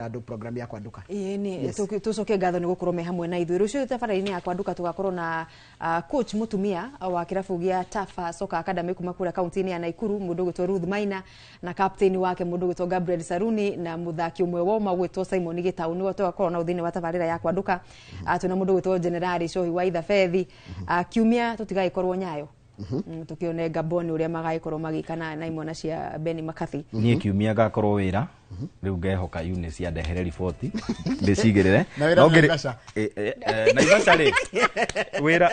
Andũ program ya Kwanduka. Ĩĩ nĩ tũcoke ngatho nĩ gũkorwo me hamwe na ithuĩ. Rũciũ tabarĩra-inĩ ya Kwanduka tũgakorwo na coach mũtumia wa kĩrabu gĩa Tafa Soccer Academy kuma kũrĩa kaunti-inĩ ya Naikuru, mũndũ ũgwĩtwo Ruth Maina, na captain wake mũndũ ũgwĩtwo Gabriel Saruni, na mũthaki ũmwe woma ũgwĩtwo Simon Gĩtaũ. Nĩwe tũgakorwo nao thĩinĩ wa tabarĩra ya Kwanduka. Twĩna mũndũ ũgwĩtwo Generali Cohi wa Ithabethi. Kiumia tũtigagĩkorwo Nyayo, tukione Gabon ũrĩa magagĩkorwo magĩka na imwana cia Benny McCarthy. Niĩ kiumia ngakorwo wĩra, rĩu ngehoka Eunice andehere riboti ndĩcigĩrĩre. Na wĩra No nĩ Naivasha? Naivasha rĩ,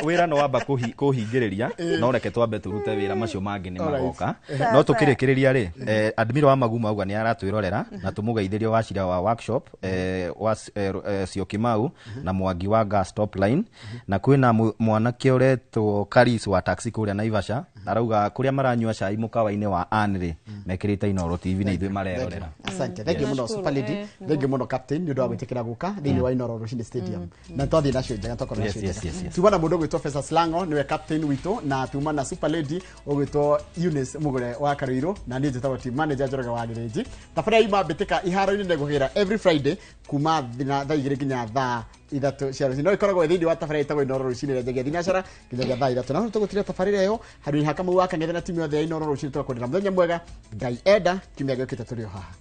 wĩra no wamba kũhingĩrĩria, no reke twambe tũrute wĩra, macio mangĩ nĩ magoka. No tũkĩrĩkĩrĩria rĩ, Admiral wa Magumo auga nĩ aratwĩrorera na tũmũgeithĩrie wa cira wa workshop wa Syokimau na Mwangi wa gas top line, na kwĩna mwanake ũretwo Karis wa taxi kũrĩa Naivasha, arauga kũrĩa maranyua cai mũkawa-inĩ wa Ann rĩ, mekĩrĩte Inooro TV na ithuĩ marerorera. Asante, thank you muno. Nashukuru, Super Lady. Thank you muno, captain, nĩ ũndũ wa gwĩtĩkĩra gũka thĩinĩ wa Inooro Rũcinĩ Stadium na twathiĩ nacio njega, twakorwo nacio njega. Tuma na mũndũ ũgwĩtwo Fesa Slango, nĩwe captain witũ, na tuma na Super Lady ũgwĩtwo Eunice Mũgũre wa Karuirũ, na niĩ njĩtagwo team manager Njoroge wa Gĩrĩnji. Tabarĩra ima mbĩtĩka iharo-inĩ nĩngũgĩra every Friday kuma 2:30 nginya 3:00 cia rũcinĩ, no ĩkoragwo thĩinĩ wa tabarĩra ĩtagwo Inooro Rũcinĩ ĩrĩa njagia thinacara nginyagia 3:00. Na tũgũtiria tabarĩra ĩyo handũ-inĩ ha Kamau wa Kang'ethe na timu yothe ya Inooro Rũcinĩ, tũgakwendera mũthenya mwega. Ngai enda, kiumia gĩũkĩte tũrĩ o haha.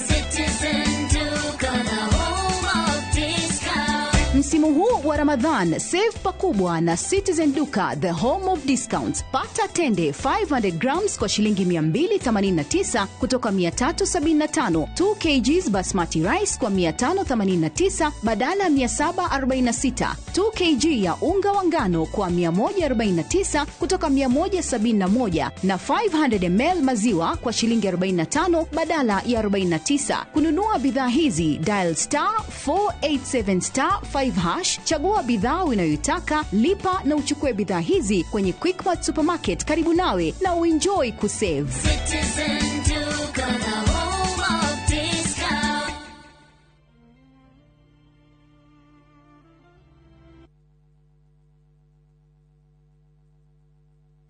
Citizen Duka, the home of discount. Msimu huu wa Ramadhan, save pakubwa na Citizen Duka, the home of discounts. Pata tende 500 grams kwa shilingi 289 kutoka 375, 2 kgs basmati rice kwa 589 badala ya 746, 2 kg ya unga wa ngano kwa 149 kutoka 171, na 500 ml maziwa kwa shilingi 45 badala ya 49. Kununua bidhaa hizi, dial *487*5#, chagua bidhaa unayoitaka, lipa na uchukue bidhaa hizi kwenye Quickmart supermarket karibu nawe na uenjoy kusave. Citizen Duka, the home of discount.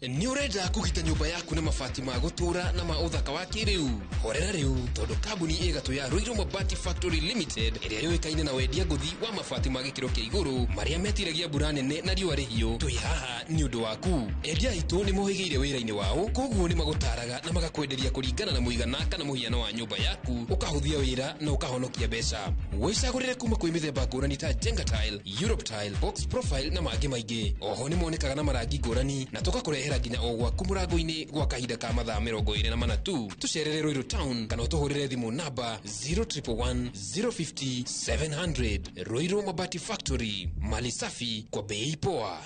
Nĩ ũrenda kũgita nyũmba yaku na mabati ma gũtũũra na ma ũthaka wa kĩrĩu? Horera rĩu, tondũ kambuni ĩgatũ ya Ruiru Mabati Factory Limited, ĩrĩa yũĩkaine na wendia ngũthi wa mabati ma gĩkĩro kĩa igũrũ marĩa metiragia mbura nene na riũa rĩhiũ, twĩ haha nĩ ũndũ waku. Endia aitũ nĩ mohĩgĩire wĩra-inĩ wao, koguo nĩ magũtaraga na magakwenderia kũringana na mũigana kana mũhiano wa nyũmba yaku, ũkahũthia wĩra na ũkahonokia mbeca. Wĩcagũrĩre kuma kwĩ mĩthemba ngũrani ta Jenga Tile, Europe Tile, Box Profile na mangĩ maingĩ. Oho nĩ monekaga na marangi ngũrani na tũgakũrehera nginya o gwaku mũrango-inĩ gwa kahinda ka mathaa 24 tu. Tũcerere Ruiru Town kana ũtũhũrĩre thimũ namba 0111 050 700. Ruiru Mabati Factory, mali safi kwa bei poa.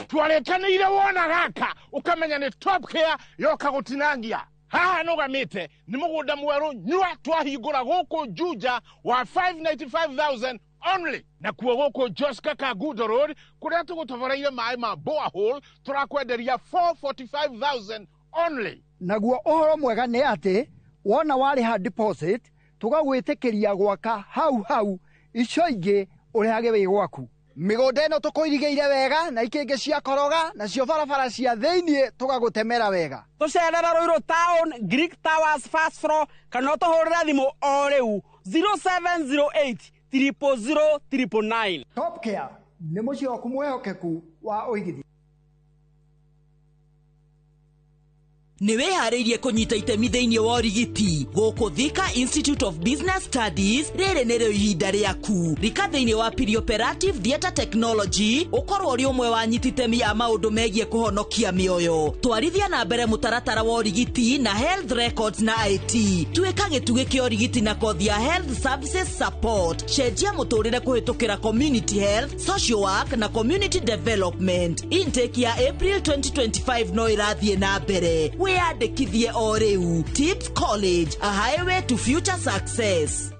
Twarĩkanĩire wona gaka ũkamenya nĩ Top Care yoka gũtinangia. Haha nũgamĩte nĩ mũgũnda mwerũ nyua twahingũra gũkũ Juja wa 595,000 only, nakuo gũkũ Joska Kangundo Road kũrĩa tũgũtoboreire maĩ ma borehole tũrakwenderia 445,000 only. Naguo ũhoro mwega nĩ atĩ wona warĩha deposit, tũgagwĩtĩkĩria gwaka hau hau, icio ingĩ ũrĩhage wĩ gwaku. Mĩgũnda ĩno tũkũirigĩire wega na ikĩngĩ cia koroga, nacio barabara cia thĩiniĩ tũgagũtemera wega. Tũcerere Ruiru Town, Greek Towers first floor, kana ũtũhũrĩre thimũ o rĩu 0708 000 999. Top Care. Nĩ mũciĩ waku mwĩhokeku wa ũigithia. Nĩ wĩharĩirie kũnyita itemi thĩinĩ wa ũrigiti gũkũ Thika Institute of Business Studies? Rĩrĩ nĩrĩo ihinda rĩaku. Rika thĩinĩ wa Perioperative Theatre Technology, ũkorwo ũrĩ ũmwe wa anyiti itemi a maũndũ megiĩ kũhonokia mĩoyo. Twarithia na mbere mũtaratara wa ũrigiti na health records na IT. Tuĩka gĩtugĩ kĩa ũrigiti na kothi ya Health Services Support. Cenjia mũtũrĩre kũhĩtũkĩra community health, social work na community development. Intake ya April 2025 no ĩrathiĩ na mbere. Wĩyandĩkithie o rĩu. Tips College, a highway to future success.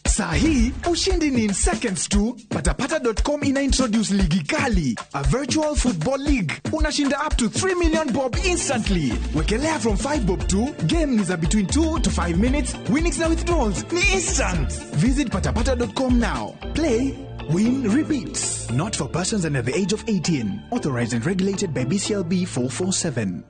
Saa hii ushindi ni in seconds tu. Patapata.com ina introduce ligi kali, a virtual football league. Unashinda up to 3 million bob instantly. Wekelea from 5 bob tu. Game ni za between 2 to 5 minutes. Winnings na withdrawals ni instant. Visit patapata.com now. Play, win, repeat. Not for persons under the age of 18. Authorized and regulated by BCLB 447.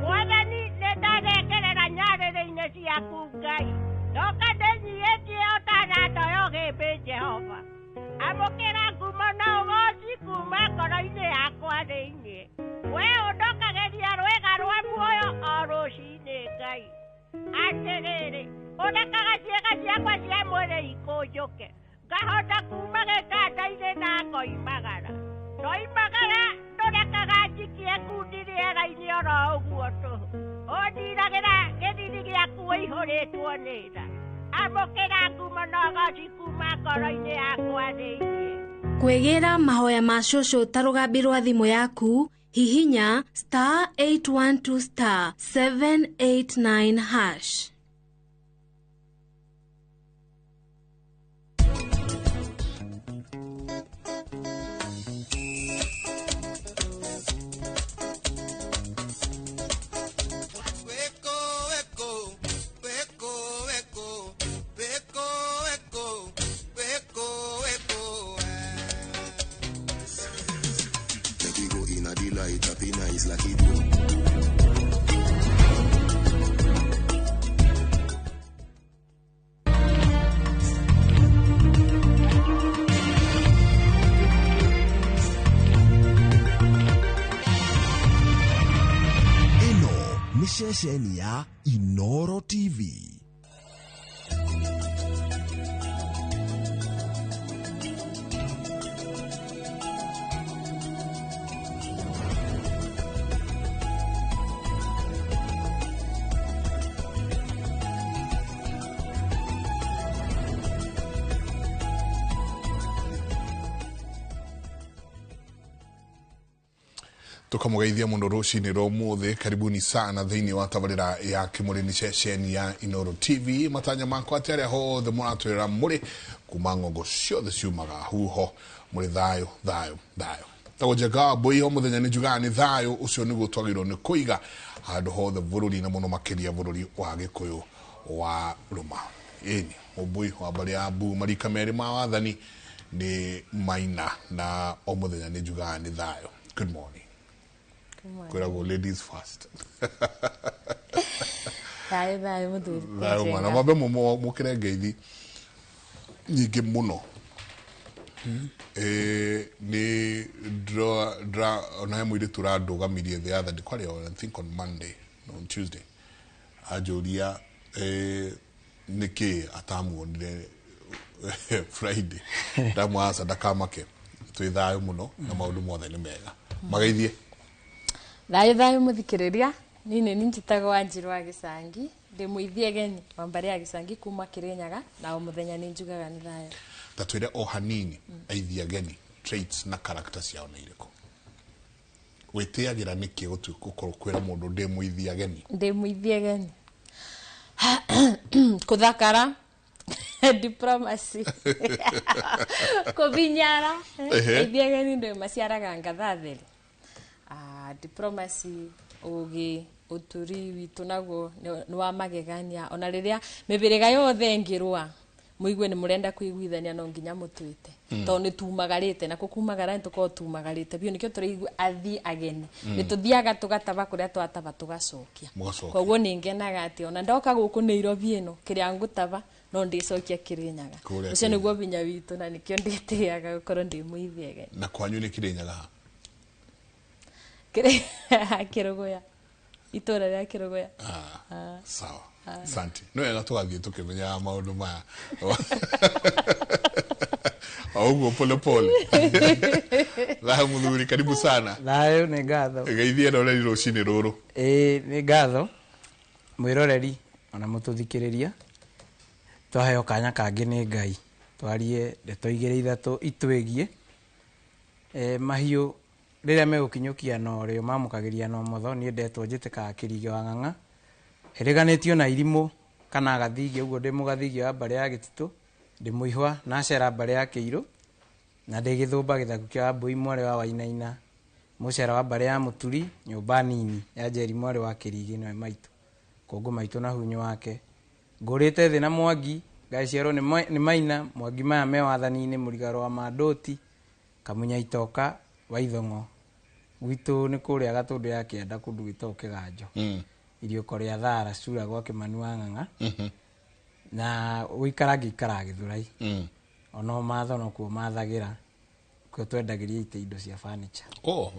Mwathani, nĩ ndarekerera nyarĩrĩ-inĩ ciaku Ngai, ndoka ndĩnyiĩtie o ta nando ya ũgĩmbĩ. Jehova, amũkĩra ngumo na ũgoci kuma ngoro-inĩ yakwa thĩinĩ. We ũndokagĩria rwĩga rwa muoyo o rũcinĩ. Ngai, atĩrĩrĩ, ũrekaga ciĩga ciakwa cia mwĩrĩ ikũnjũke, ngahota kuma gĩtanda-inĩ na ngoimagara. Ndoimagara, ndũrekaga njikie ngundi rĩera-inĩ oro ũguo tũhũ. Ũndiragĩra gĩthiri gĩaku ũihũrĩtwo nĩ tha. Amũkĩra ngumo na ũgoci kuma ngoro-inĩ yakwa thĩinĩ. Kwĩgĩra mahoya ma cũcũ ta rũgambi rwa thimũ yaku, hihinya *812*789#. Weko, weko, weko, weko, weko, weko, weko, weko. Make we go in a delight, happy nice like it do. Ĩno nĩ ceceni ya Inoro TV. Tukamugeithia muno rucini rwa umuthi. Karibuni sana thiini wa tabarira ya Kimurĩ, ceceni ya Inoro TV. Matanya makwa ati aria hothe muratwira muri kuma ng'ongo ciothe ciumaga huho, muri thayo, thayo, thayo. Tagwo Njenga Mbui. O muthenya nĩ njugaga nĩ thayũ ũcio nĩguo twagĩrĩirwo nĩ kũiga handũ hothe bũrũri, na mũno makĩria bũrũri wa Gĩkũyũ wa Rũma. Ĩni Mũmbui wa mbarĩ ya Mbu, marika merĩ ma wathani nĩ Maina, na o mũthenya nĩ njugaga nĩ thayũ. Good morning. Kwĩragwo ladies first. Thayũ, thayũ, mũthuri. Thayũ mwana. Mambe mũkĩre ngeithi nyingĩ mũno. Nĩ ndra ona he mũirĩtu ũrandũgamirie the other day, kwarĩ, I think on Monday, no, on Tuesday, anjũria nĩkĩ atamuonire Friday. Ndamwaca ndakamake, twĩ thayũ mũno na maũndũ mothe nĩ mega. Mageithie. Thayũ, thayũ, mũthikĩrĩria. Niĩ nĩ njĩtagwo Wanjiru wa Gĩcangi, ndĩ mũithi ageni wa mbarĩ ya Gĩcangi kuma Kĩrĩnyaga, na o mũthenya nĩ njugaga nĩ thayũ. Ta twĩre o hanini, aithi ageni traits na character ciao nĩ irĩkũ? Wĩtĩagĩra nĩkĩ gũkorwo kwĩra mũndũ ndĩ mũithi ageni? Ndĩ mũithi ageni, kũthakara, diplomacy, kũbinyara. Aithi ageni ndĩ maciaraga ngatha theri. Diplomacy, ũgĩ, ũturi witũ naguo nĩ wa magegania, ona rĩrĩa mĩhĩrĩga yothe ĩngĩrũa. Muigue nĩ mũrenda kũiguithania no nginya mũtwĩte. Tondũ nĩ tumagarĩte na kũkumagara nĩ tũkoragwo tumagarĩte biũ, nĩkĩo tũraigua athi ageni. Nĩ tũthiaga tũgataba kũrĩa twataba tũgacokia. Mũgacokia. Koguo nĩ ngenaga atĩ ona ndoka gũkũ Nairobi ĩno kĩrĩa ngũtaba no ndĩcokia Kĩrĩnyaga. Kũrĩa Ũcio nĩguo binya witũ na nĩkĩo ndĩtĩaga gũkorwo ndĩ mũithi ageni. Na kwanyu nĩ Kĩrĩnyaga ha? Kĩrũgũya, itũra rĩa Kĩrũgũya. Ah, sawa, asante. Nĩ wega tũgathiĩ tũkĩmenyaga maũndũ maya o ũguo pole pole. Thayũ mũthuri, karibu sana. Thayũ, nĩ ngatho. Geithie roreri rũcinĩ rũrũ. Ĩĩ, nĩ ngatho mwĩroreri ona mũtũthikĩrĩria. Twaheo kanya kangĩ nĩ Ngai twarie ndeto igĩrĩ ithatũ itwĩgiĩ. Mahiũ rĩrĩa megũkinyũkia na ũrĩo mamũkagĩria na ũmotho. Niĩ ndetwo njĩtĩkaga Kĩrigĩ wa Ng'ang'a, hĩrĩganĩtio na irimũ kana agathigie ũguo. Ndĩ mũgathigie wa mbarĩ ya Gĩtitũ, ndĩ mũihwa na acera mbarĩ ya Kĩirũ, na ndĩ gĩthũmba gĩthaku kĩa Wambũi mwarĩ wa Wainaina, mũcera wa mbarĩ ya Mũturi, nyũmba nini ya Njeri mwarĩ wa Kĩrigĩ nĩwe maitũ, kũngũ maitũ na hunyũ wake. Ngũrĩte thĩ na Mwangi, ngagĩciarwo nĩ Maina Mwangi. Maya me wathani-inĩ, mũrigaro wa Mandũti, Kamunya Itoka wa Ithong'o. Gwitũ nĩ kũrĩa Gatũndũ ya Kĩanda, kũndũ gwĩtagwo Kĩganjo, iriũko rĩa Thara cura gwa Kĩmani wa Ng'ang'a. Na gũikara ngĩikaraga Gĩthũrai. Ona ũmatho nokuo mathagĩra, kuo twendagĩria itĩ, indo cia furniture. Oh,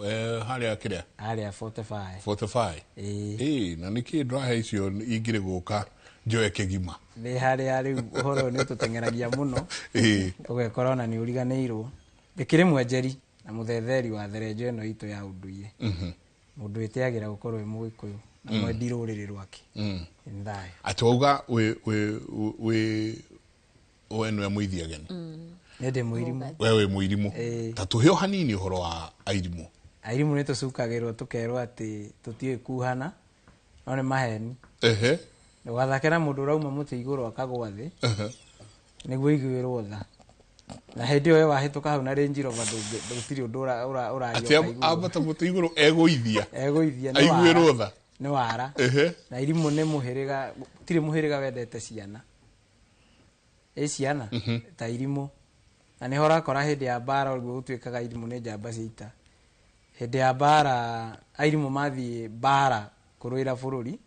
harĩa kĩrĩa? Harĩa 45. 45. Ĩĩ. Ĩĩ, na nĩkĩ ndĩrahe icio ingĩrĩ gũka njoe kĩgima? Nĩ harĩa rĩu ũhoro ũyũ nĩ ũtũteng'eragia mũno, ũgekora ona nĩ ũriganĩirwo. Ndĩkĩrĩ mwenjeri na mũthetheri wa therenjo ĩno itũ ya ũndũire, mũndũ wĩtĩagĩra gũkorwo wĩ mũgĩkũyũ na mwendi rũrĩrĩ rwake. Nĩ thayũ. Atĩ wauga wĩ wĩ we nĩwe mũithi ageni? Nĩ ndĩ mũirimũ. We wĩ mũirimũ. Ta tũhe o hanini ũhoro wa airimũ. Airimũ nĩ tũcukagĩrwo tũkerwo atĩ tũtiũĩ kuhana, no nĩ maheni. Ndũgathake na mũndũ ũrauma mũtĩ igũrũ akagwa thĩ, nĩguo iguĩrwo tha. Na hĩndĩ ĩyo we wahĩtũka hau na Range Rover, gũtirĩ ũndũ ũraria. Atĩ ũkaiguo. Ambata mũtĩ igũrũ egũithia. Egũithia nĩ Aiguĩrwo wara. tha. Nĩ wara. Na irimũ nĩ mũhĩrĩga, gũtirĩ mũhĩrĩga wendete ciana, ĩ ciana ta irimũ. Na nĩho ũrakora hĩndĩ ya mbara ũguo gũtuĩkaga irimũ nĩ njamba cia ita. Hĩndĩ ya mbara airimũ mathiĩ mbara kũrũĩra bũrũri,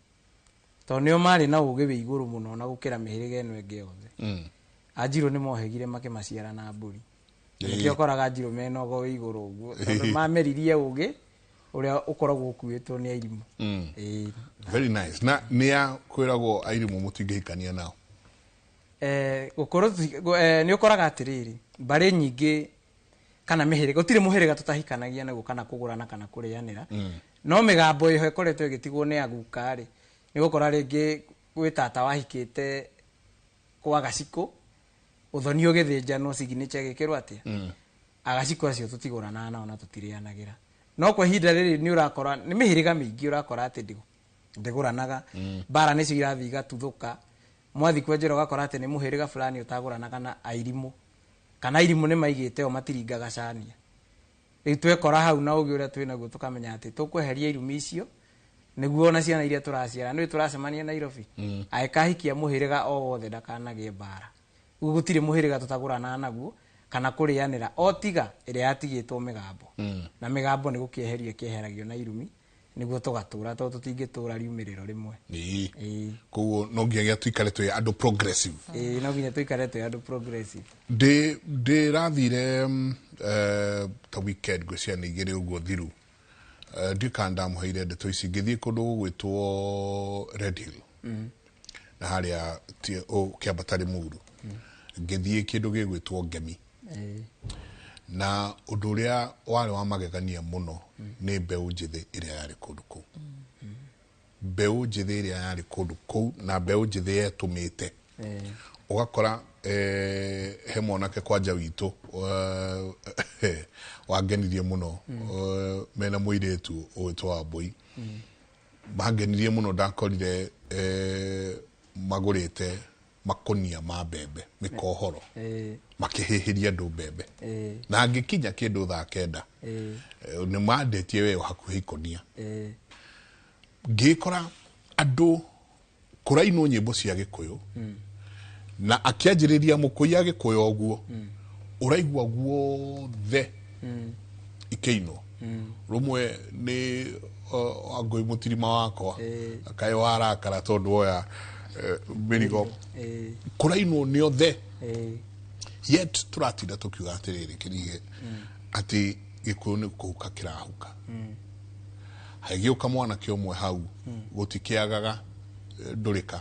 tondũ nĩo marĩ na ũgĩ wĩ igũrũ mũno na gũkĩra mĩhĩrĩga ĩno ĩngĩ yothe. Anjirũ nĩ mohĩgire makĩmaciara na mbũri. Nĩkĩo ũkoraga anjirũ mena ũgo wĩ igũrũ ũguo, tondũ mameririe ũgĩ ũrĩa ũkoragwo ũkuĩtwo nĩ airimũ. Ĩĩ. Very nice. Na nĩ ya kwĩragwo airimũ mũtingĩhikania nao? Gũkorwo nĩ ũkoraga atĩrĩrĩ, mbarĩ nyingĩ kana mĩhĩrĩga, gũtirĩ mũhĩrĩga tũtahikanagia naguo kana kũgũrana kana kũrĩanĩra. No mĩgambo ĩho ĩkoretwo ĩgĩtigwo nĩ aguka rĩ, nĩ gũkora rĩngĩ gwĩ tata wahikĩte kwa gacikũ, ũthoni ũgĩthĩnjanwo, signature ĩgĩkĩrwo atĩa, agacikũ acio tũtigũranaga nao na tũtirĩanagĩra. No kwa ihinda rĩrĩ nĩ ũrakora nĩ mĩhĩrĩga mĩingĩ ũrakora atĩ ndĩgũranaga. Mbara nĩcio irathiĩ igatuthũka. Mwathi kwenjera ũgakora atĩ nĩ mũhĩrĩga fulani ũtagũranaga na airimũ, kana airimũ nĩ maigĩte o matiringaga cania. Rĩu twekora hau na ũgĩ ũrĩa twĩnaguo, tũkamenya atĩ tũkweheria irumi icio nĩguo ona ciana iria tũraciara nĩ tũracemania Nairobi, agĩkahikia mũhĩrĩga o wothe ndakanagĩe mbara. Rĩu gũtirĩ mũhĩrĩga tũtagũranaga naguo kana kũrĩanĩra, o tiga ĩrĩa yatigĩtwo mĩgambo. Na mĩgambo nĩ gũkĩeherio ĩkĩeheragio na irumi nĩguo tũgatũra, tondũ tũtingĩtũra riumĩrĩro rĩmwe. Ĩĩ, koguo no nginyagia tuikare twĩ andũ progressive. Ĩĩ, no nginya tũikare twĩ andũ progressive. Ndĩrathire ta weekend, ngwĩciria nĩ igĩrĩ ũguo thiru. Ndiũĩ kana ndamũheire ndeto ici. Ngĩthiĩ kũndũ gũgwĩtwo Red Hill, na harĩa ũkĩambata Limuru, ngĩthiĩ kĩndũ gĩgwĩtwo Ngemi. Na ũndũ ũrĩa warĩ wa magegania mũno nĩ mbeũ njĩthĩ ĩrĩa yarĩ kũndũ kũu, mbeũ njĩthĩ ĩrĩa yarĩ kũndũ kũu, na mbeũ njĩthĩ yetũmĩte. Ũgakora he mwanake kwanja witũ wangenirie mũno, mena mũirĩtu ũgwĩtwo Wambũi. Mangenirie mũno, ndakorire magũrĩte makonia ma mbembe, mĩkohoro, makĩhĩhĩria andũ mbembe. Na ngĩkinya kĩndũ thaa 9, nĩ mandĩtie we hakuhĩ ikonia. Ngĩkora andũ kũrainwo nyĩmbo cia Gĩkũyũ. Na akĩanjĩrĩria mũkũi agĩkũya ũguo ũraigua guothe ikĩinwo. Rũmwe nĩ Wangũi mũtirima wakwa kaĩ warakara tondũ woya mĩrigo kũrainwo nĩ othe, yet tũratinda tũkiuga atĩrĩrĩ kĩrige atĩ gĩkũyũ nĩ kũhuka kĩrahuka. Hagĩũka mwanake ũmwe hau gũtikĩagaga ndũrĩka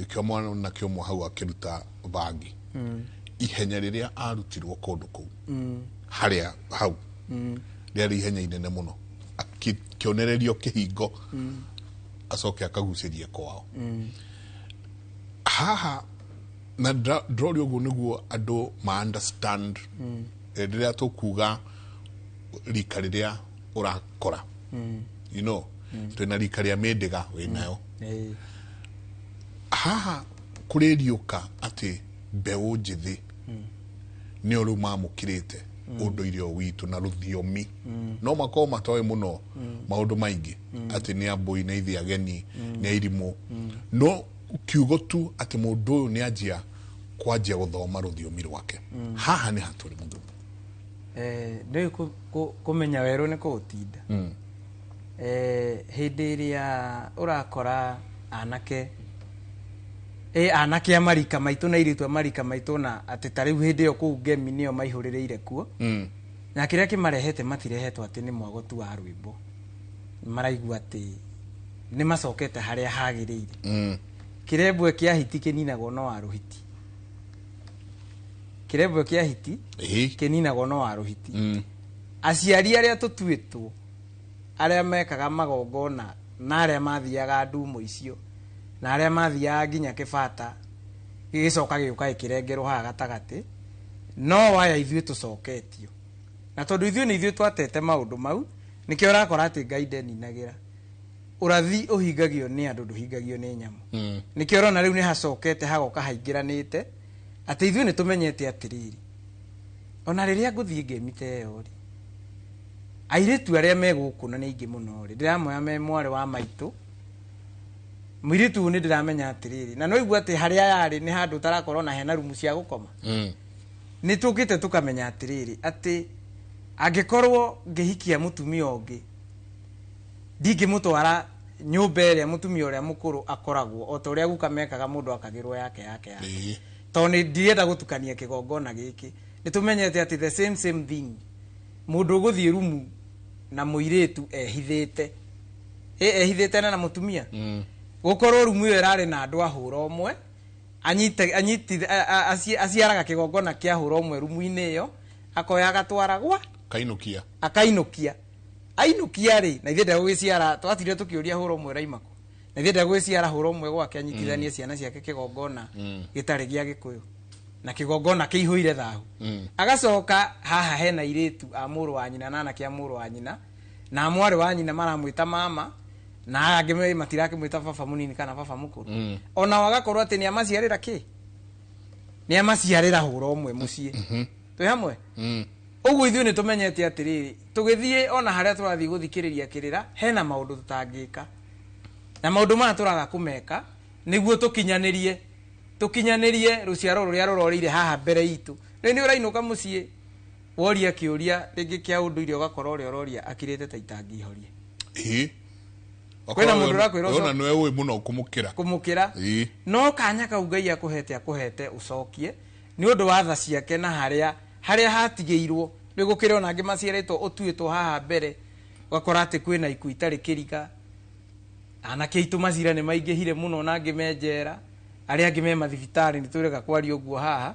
kĩo mwanake ũmwe hau akĩruta bangi ihenya rĩrĩa arutirwo kũndũ kũu harĩa hau rĩarĩ ihenya inene mũno, akĩonererio kĩhingo acoke akagucĩrie kwao haha. Na ndĩroria ũguo nĩguo andũ ma understand rĩrĩa tũkuga rika rĩrĩa ũrakora, twĩna rika rĩa mĩndĩga wĩnayo haha kũrĩriũka atĩ mbeũ njĩthĩ nĩo rĩu mamũkĩrĩte ũndũire ũyũ witũ na rũthiomi, no makorwo matoĩ mũno maũndũ maingĩ atĩ nĩ ambũi na ithe ageni nĩ airimũ, no kiugo tu atĩ mũndũ ũyũ nĩ anjia kwanjia gũthoma rũthiomi rwake. Haha nĩ hatũrĩ mũthuri. Ndĩũĩ kũmenya werũ nĩ kũũtinda. Hĩndĩ ĩrĩa ũrakora anake anake a marika maitũ na airĩtu a marika maitũ, na atĩ ta rĩu hĩndĩ ĩyo kũu ngemi nĩyo maihũrĩrĩire kuo, na kĩrĩa kĩmarehete matirehetwo atĩ nĩ mwago tu wa rwĩmbo, maraigua atĩ nĩ macokete harĩa hagĩrĩire. Kĩrembwe kĩa hiti kĩninagwo no wa rũhiti, kĩrembwe kĩa hiti kĩninagwo no wa rũhiti. Aciari arĩa tũtuĩtwo arĩa mekaga magongona na arĩa mathiaga ndumo icio na arĩa mathiaga nginya kĩbata gĩgĩcoka gĩũka gĩkĩrengerwo haha gatagatĩ, no waya ithuĩ tũcoketio, na tondũ ithuĩ nĩ ithuĩ twatete maũndũ mau, nĩkĩo ũrakora atĩ Ngai ndeninagĩra. Ũrathi ũhingagio nĩ andũ, ndũhingagio nĩ nyamũ. Nĩkĩo ũrona rĩu nĩ hacokete hagoka haingĩranĩte atĩ ithuĩ nĩ tũmenyete atĩrĩrĩ, ona rĩrĩa ngũthiĩ ngemi ta ĩyo rĩ, airĩtu arĩa me gũkũ na nĩ aingĩ mũno rĩ, ndĩramoya me mwarĩ wa maitũ mũirĩtu ũyũ nĩ ndĩramenya atĩrĩrĩ, na no igua atĩ harĩa yarĩ nĩ handũ ũtarakorwo na hena rumu cia gũkoma. Nĩ tũkĩte tũkamenya atĩrĩrĩ atĩ angĩkorwo ngĩhikia mũtumia ũngĩ ndingĩmũtwara nyũmba ĩrĩa mũtumia ũrĩa mũkũrũ akoragwo, o ta ũrĩa guka mekaga mũndũ akagĩrwo yake yake yake, tondũ nĩ ndirenda gũtukania kĩgongona gĩkĩ. Nĩ tũmenyete atĩ the same same thing, mũndũ ũgũthiĩ rumu na mũirĩtu ehithĩte ehithĩte na mũtumia, gũkorwo rumu ĩyo ĩrarĩ na andũ a hũra ũmwe, anyite anyiti aciaraga kĩgongona kĩa hũra ũmwe rumu-inĩ ĩyo, akoya agatwara gwa kainũkia, akainũkia ainũkia rĩ, na ithuĩ ndegũgĩciara twatire tũkĩũria hũra ũmwe raima kũ, na ithuĩ ndegũgĩciara hũra ũmwe gwake anyitithanie ciana ciake kĩgongona gĩtarĩ gĩa gĩkũyũ na kĩgongona kĩihũire thahu. Agacoka haha hena airĩtu a mũrũ wa nyina na anake a mũrũ wa nyina na mwarĩ wa nyina maramwĩta mama, na aya angĩ matirakĩmwĩta baba mũnini kana baba mũkũrũ. Ona agakorwo atĩ nĩ amaciarĩra kĩ, nĩ amaciarĩra hũra ũmwe mũciĩ. Twĩ hamwe ũguo ithuĩ nĩ tũmenyete atĩrĩrĩ, tũgĩthiĩ ona harĩa tũrathiĩ gũthikĩrĩria kĩrĩra hena maũndũ tũtangĩka, na maũndũ maya tũraga kũmeka nĩguo tũkinyanĩrie rũciaro rũrĩa rũrorĩire haha mbere itũ. Rĩu nĩ ũrainũka mũciĩ woria kĩũria rĩngĩ kĩa ũndũire, ũgakora ũrĩa ũroria akirĩte ta itangi ihorie. Kwĩna mũndũ ũrakwĩra ona nĩwe ũĩ mũno kũmũkĩra kũmũkĩra, no kanya kau Ngai akũhete akũhete ũcokie nĩ ũndũ wa tha ciake na harĩa harĩa hatigĩirwo. Rĩu gũkĩrĩ ona angĩ maciarĩtwo ũtuĩtwo haha mbere, ũgakora atĩ kwĩna ikuũ itarĩ kĩriga, anake aitũ macira nĩ maingĩhire mũno, na angĩ me njera, arĩa angĩ me mathibitarĩ, nĩ tũrega kwaria ũguo haha.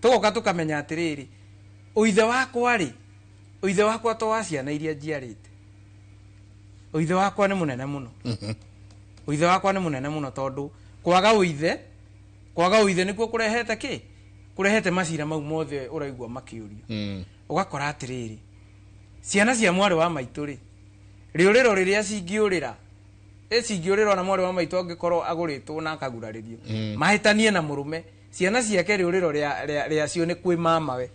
Tũgoka tũkamenya atĩrĩrĩ, ũithe wakwa rĩ, ũithe wakwa to wa ciana iria njiarĩte, ũithe wakwa nĩ mũnene mũno, ũithe wakwa nĩ mũnene mũno, tondũ kwaga ũithe, kwaga ũithe nĩkuo kũrehete kĩ, kũrehete macira mau mothe ũraigua makĩũrio. Ũgakora atĩrĩrĩ, ciana cia mwarĩ wa maitũ rĩ, rĩũrĩro rĩrĩa cingĩũrĩra, cingĩũrĩra ona mwarĩ wa maitũ angĩkorwo agũrĩtwo na akagurarĩrio, mahĩtanie na mũrũme, ciana ciake rĩũrĩro rĩacio nĩ kwĩ mamawe,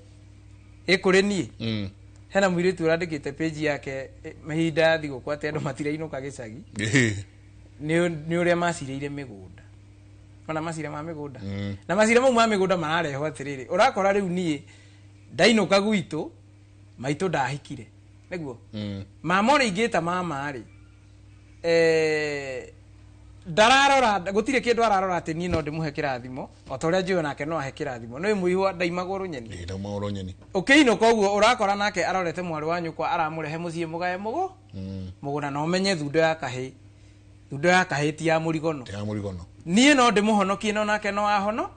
ĩkũrĩ niĩ. Hena mũirĩtu ũrandĩkĩte page yake mahinda ya thigũkũ atĩ andũ matirainũka gĩcagi nĩ ũrĩa macirĩire mĩgũnda. Mana macira ma mĩgũnda na macira mau ma mĩgũnda mararehwo atĩrĩrĩ, ũrakora rĩu niĩ ndainũka gwitũ maitũ ndahikire nĩguo mama ũrĩa ingĩta mama rĩ, ndararora gũtirĩ kĩndũ ararora atĩ niĩ no ndĩmũhe kĩrathimo o ta ũrĩa njũĩ nake no ahe kĩrathimo nĩ mũihwa ndaimagwo rũnyeni. Ndaimagwo rũnyeni. Ũkĩinũka ũguo ũrakora nake arorete mwarĩ wa nyũkwa aramũrehe mũciĩ mũgae mũgũ mũgũnda na ũmenye thundo ya kahĩ, thundo ya kahĩ ti ya mũrigono. Ya mũrigono. Niĩ no ndĩmũhonokie no nake no ahono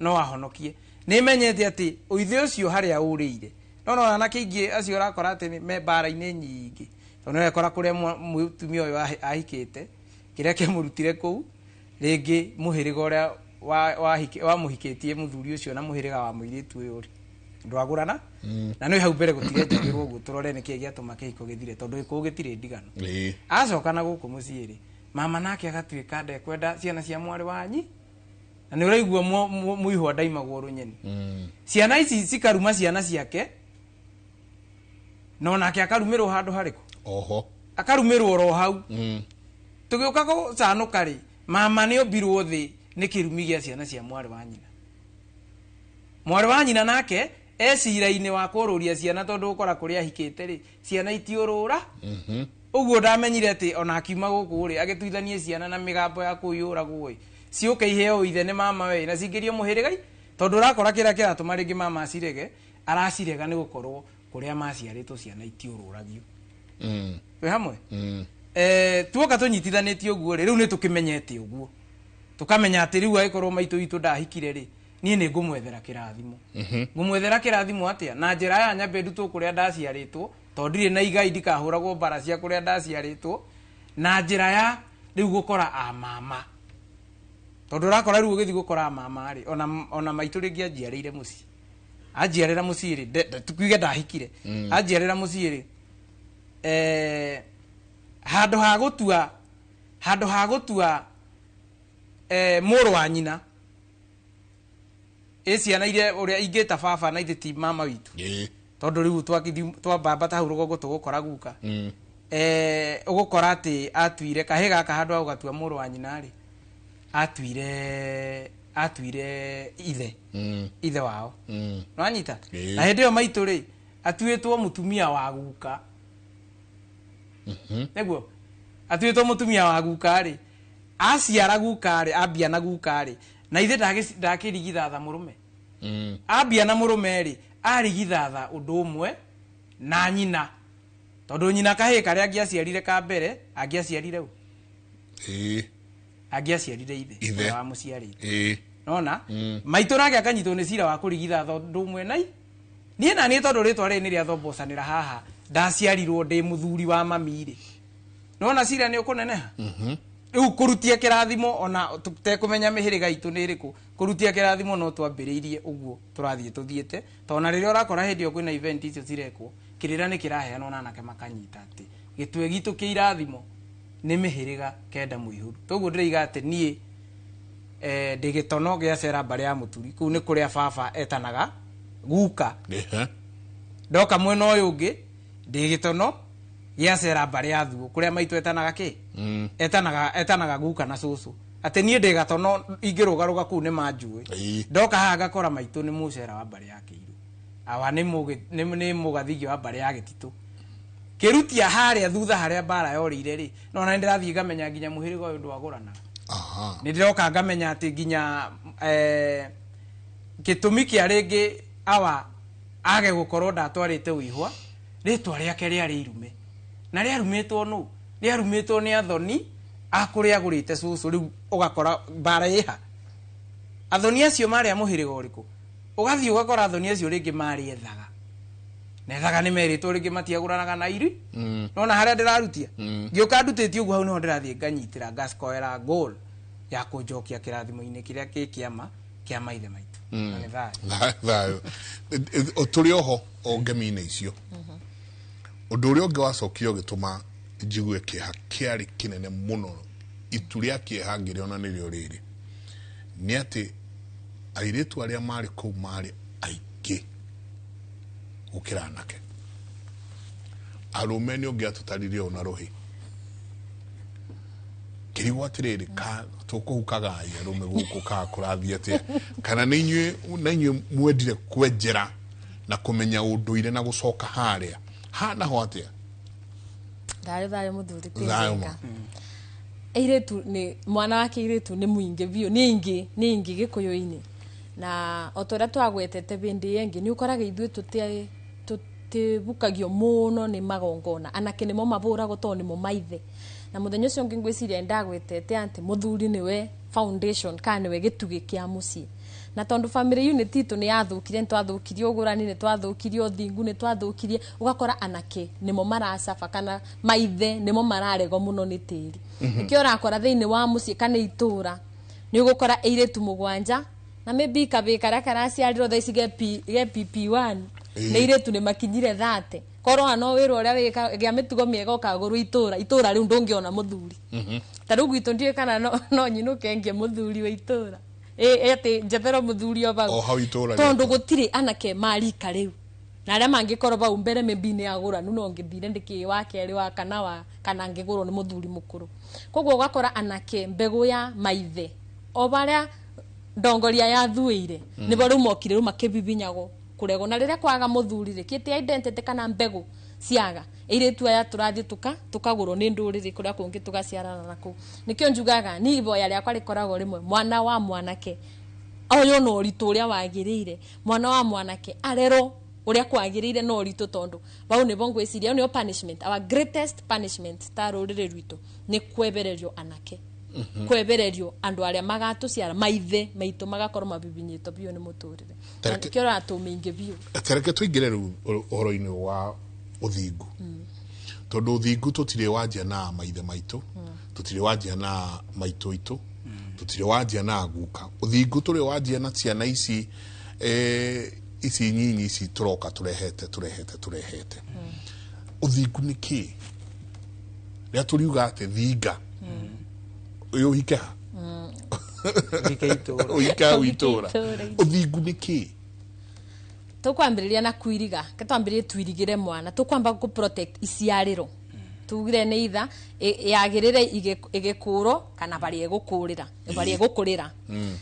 no ahonokie. Nĩ menyete atĩ ũithe ũcio harĩa ũrĩire no no anake aingĩ acio ũrakora atĩ nĩ me mbara-inĩ nyingĩ tondũ nĩ ũrekora kũrĩa mũtumia ũyũ ahikĩte kĩrĩa kĩamũrutire kũu rĩngĩ mũhĩrĩga ũrĩa wamũhikĩtie mũthuri ũcio na mũhĩrĩga wa mũirĩtu ũyũ rĩ ndwagũrana na nĩ hau mbere gũtirenjagĩrwo ũguo tũrore nĩkĩĩ gĩatũma kĩhiko gĩthire tondũ gĩkũũ gĩtirĩ ndigano. Acoka na gũkũ mũciĩ rĩ mama nake agatuĩka ndekwenda ciana cia mwarĩ wanyi na nĩ ũraigua mũihwa ndaimagwo rũnyeni. Ciana ici cikaruma ciana ciake no nake akarumĩrwo handũ harĩkũ? Oho. Akarumĩrwo oro hau. Tũgĩũka gũcanũka rĩ mama nĩ ombirwo thĩ nĩ kĩrumi gĩa ciana cia mwarĩ wa nyina. Mwarĩ wa nyina nake ecira-inĩ wa kũrũria ciana tondũ ũkora kũrĩa ahikĩte rĩ ciana itiũrũra. Ũguo ndamenyire atĩ ona akiuma gũkũ rĩ agĩtuithanie ciana na mĩgambo ya kũiyũragwo ĩ ciũke iheo ithe nĩ mama we na cingĩrio mũhĩrĩga-i tondũ ũrakora kĩrĩa kĩratũma rĩngĩ mama acirege aracirega nĩ gũkorwo kũrĩa maciarĩtwo ciana itiũrũragio. Twĩ hamwe? Tuoka tũnyitithanĩtie ũguo rĩ rĩu nĩ tũkĩmenyete ũguo tũkamenya atĩ rĩu angĩkorwo maitũ witũ ndahikire rĩ niĩ nĩ ngũmwethera kĩrathimo. Ngũmwethera kĩrathimo atĩa? Na njĩra ya nyambe ndutwo kũrĩa ndaciarĩtwo tondũ ndirĩ na igai ndikahũragwo mbara cia kũrĩa ndaciarĩtwo na njĩra ya rĩu gũkora a mama tondũ ũrakora rĩu ũgĩthiĩ gũkora a mama rĩ ona maitũ rĩngĩ anjiarĩire mũciĩ anjiarĩra mũciĩ rĩ tukiuge ndahikire anjiarĩra mũciĩ rĩ handũ ha gũtua mũrũ wa nyina ĩ ciana iria ũrĩa ingĩta baba na ithe ti mama witũ tondũ rĩu twambamba ta hau rũgongo tũgũkora guka ũgũkora atĩ atuire kahĩ gaka handũ ha gũgatua mũrũ wa nyina rĩ atuire ithe ithe wao nĩwanyita na hĩndĩ ĩyo maitũ rĩ atuĩtwo mũtumia wa guka nĩguo atuĩtwo mũtumia wa guka rĩ aciara guka rĩ ambia na guka rĩ na ithe ndakĩrigithatha mũrũme ambia na mũrũme rĩ arigithatha ũndũ ũmwe na nyina tondũ nyina kahĩĩ karĩa angĩaciarire ka mbere angĩaciarire ũ angĩaciarire ithe ũrĩa wamũciarĩte nona maitũ nake akanyitwo nĩ cira wa kũrigithatha ũndũ ũmwe na niĩ na niĩ tondũ rĩtwa rĩrĩ nĩ rĩathombocanĩra haha ndaciarirwo ndĩ mũthuri wa mami rĩ nona cira nĩ ũkũneneha rĩu kũrutia kĩrathimo ona tũtekũmenya mĩhĩrĩga itũ nĩ ĩrĩkũ kũrutia kĩrathimo no twambĩrĩirie ũguo tũrathiĩ tũthiĩte tondũ na rĩrĩa ũrakora hĩndĩ ĩyo kwĩna event icio cirekwo kĩrĩra nĩ kĩraheanwo na anake makanyita atĩ gĩtwe gitũ kĩa irathimo nĩ mĩhĩrĩga kenda mũihũru toguo ndĩraiga atĩ niĩ ndĩ gĩtono gĩa cera mbarĩ ya mũturi kũu nĩ kũrĩa baba etanaga guka ndoka mwena ũyũ ũngĩ ndĩ gĩtono gĩa cera mbarĩ ya thuo kũrĩa maitũ etanaga kĩ etanaga guka na cũcũ atĩ niĩ ndĩ gatono ingĩrũgarũga kũu nĩ manjũĩ ndoka haha ngakora maitũ nĩ mũcera wa mbarĩ ya kĩirũ awa nĩ mũgathigio wa mbarĩ ya gĩtitũ kĩrutia harĩa thutha harĩa mbara yorĩire rĩ no na nĩndĩrathiĩ ngamenya nginya mũhĩrĩga ũyũ ndwagũranaga nĩ ndĩroka ngamenya atĩ nginya gĩtũmi kĩa rĩngĩ awa age gũkorwo ndatwarĩte ũihwa rĩtwa rĩake rĩarĩ irume na rĩarumĩtwo nũ rĩarumĩtwo nĩ athoni a kũrĩa agũrĩte cũcũ rĩu ũgakora mbara ĩha athoni acio marĩ a mũhĩrĩga ũrĩkũ ũgathiĩ ũgakora athoni acio rĩngĩ marĩ ethaga na ethaga nĩ merĩtwo rĩngĩ matiagũranaga na iri nona harĩa ndĩrarutia ngĩũka ndutĩtie ũguo hau nĩho ndĩrathiĩ nganyitĩra ngacoera goal ya kũnjokia kĩrathimo-inĩ kĩrĩa kĩ kĩama kĩa maithe maitũ na nĩ thayũ thayũ tũrĩ oho o ngemi-inĩ icio ũndũ ũrĩa ũngĩ wacokire ũgĩtũma njigue kĩeha kĩarĩ kĩnene mũno itu rĩa kĩeha ngĩrĩona nĩrĩo rĩrĩ nĩ atĩ airĩtu arĩa marĩ kũu marĩ aingĩ gũkĩra anake arũme nĩ ũngĩatũtaririe ũũ na rũhĩ Ngĩrigwo atĩrĩrĩ, ka tũkũhukaga arũme gũkũ ka kũrathiĩ atĩa, kana nĩ inyuĩ na inyuĩ mwendire kwenjera na kũmenya ũndũire na gũcoka harĩa hanaho atĩa? Thayũ thayũ mũthuri. Thayũ. Tĩnjeka airĩtu nĩ mwana wake, airĩtu nĩ mũingĩ biũ, nĩ aingĩ, nĩ aingĩ gĩkũyũ-inĩ, na o ta ũrĩa twagwetete bĩndĩ ĩyo ĩngĩ, nĩ ũkoraga ithuĩ tũtibukagio mũno nĩ magongona. Anake nĩmo mabũragwo tondũ nĩmo maithe. Na mũthenya ũcio ũngĩ ngwĩciria ndagwetete atĩ mũthuri nĩwe foundation kana nĩwe gĩtugĩ kĩa mũciĩ, na tondũ family unit itũ nĩ yathũkire, nĩ twathũkirie ũgũrani, nĩ twathũkirie ũthingu, nĩ twathũkirie, ũgakora anake nĩmo maracaba kana maithe nĩmo mararegwo mũno nĩ tĩri. Nĩkĩo ũrakora thĩinĩ wa mũciĩ kana itũra nĩ ũgũkora airĩtu 7 na maybe kabĩ karĩa karaciarirwo thaa ici ge PP1 nĩ airĩtu nĩ makinyire 30. Korwo no wĩra ũrĩa wĩka gĩa mĩtugo mĩega ũkagũrwo itũra, itũra rĩu ndũngĩona mũthuri. Ta rĩu gwitũ ndiũĩ kana no nyinũke ngie mũthuri wa itũra, atĩ njetherwo mũthuri o hau. O hau itũra. Tondũ gũtirĩ anake marika rĩu, na arĩa mangĩkorwo hau mbere maybe nĩ agũranu, no ngĩthire ndĩkĩ wa kerĩ, wa kana, wa kana ngĩgũrwo nĩ mũthuri mũkũrũ. Koguo ũgakora anake mbegũ ya maithe o barĩa ndongoria yathuĩire nĩbo rĩu mokire rĩu makĩbibinyagwo kũregwo. Na rĩrĩa kwaga mũthuri rĩ, kĩte identity kana mbegũ ciaga, airĩtu aya tũrathiĩ tũkagũrwo nĩ ndũrĩrĩ kũrĩa kũngĩ, tũgaciarana na kũu. Nĩkĩo njugaga ni iboya rĩakwa rĩkoragwo rĩmwe, mwana wa mwanake oywo na ũritũ ũrĩa wagĩrĩire, mwana wa mwanake arerwo ũrĩa kwagĩrĩire na ũritũ, tondũ bau nĩbo ngwĩciria nĩyo punishment, our greatest punishment ta rũrĩrĩ rwitũ nĩ kwebererio anake, kwebererio andũ arĩa magatũciara, maithe maitũ magakorwo mabibinyĩtwo biũ nĩ mũtũrĩre. Na nĩkĩo ũratũmĩingĩ biũ. Tereke tũingĩre rĩu ũhoro-inĩ wa ũthingu, tondũ ũthingu tũtirĩ wanjia na maithe maitũ, tũtirĩ wanjia na maitũ itũ, tũtirĩ wanjia na guka. Ũthingu tũrĩ wanjia na ciana ici, ici nyinyi ici tũroka tũrehete tũrehete tũrehete. Ũthingu nĩ kĩ? Rĩrĩa tũriuga atĩ thinga, ũyũ ũhike ha? Ũhike itũra. Ũhike hau itũra. Itũra. Ũthingu nĩ kĩ? Tũkwambĩrĩria na kwiriga, ke twambĩrĩrie twirigĩre mwana, tũkwamba kũ protect iciarĩro, tugire nĩ itha yagĩrĩre ĩgĩkũrwo kana barĩa ĩgũkũrĩra, barĩa ĩgũkũrĩra.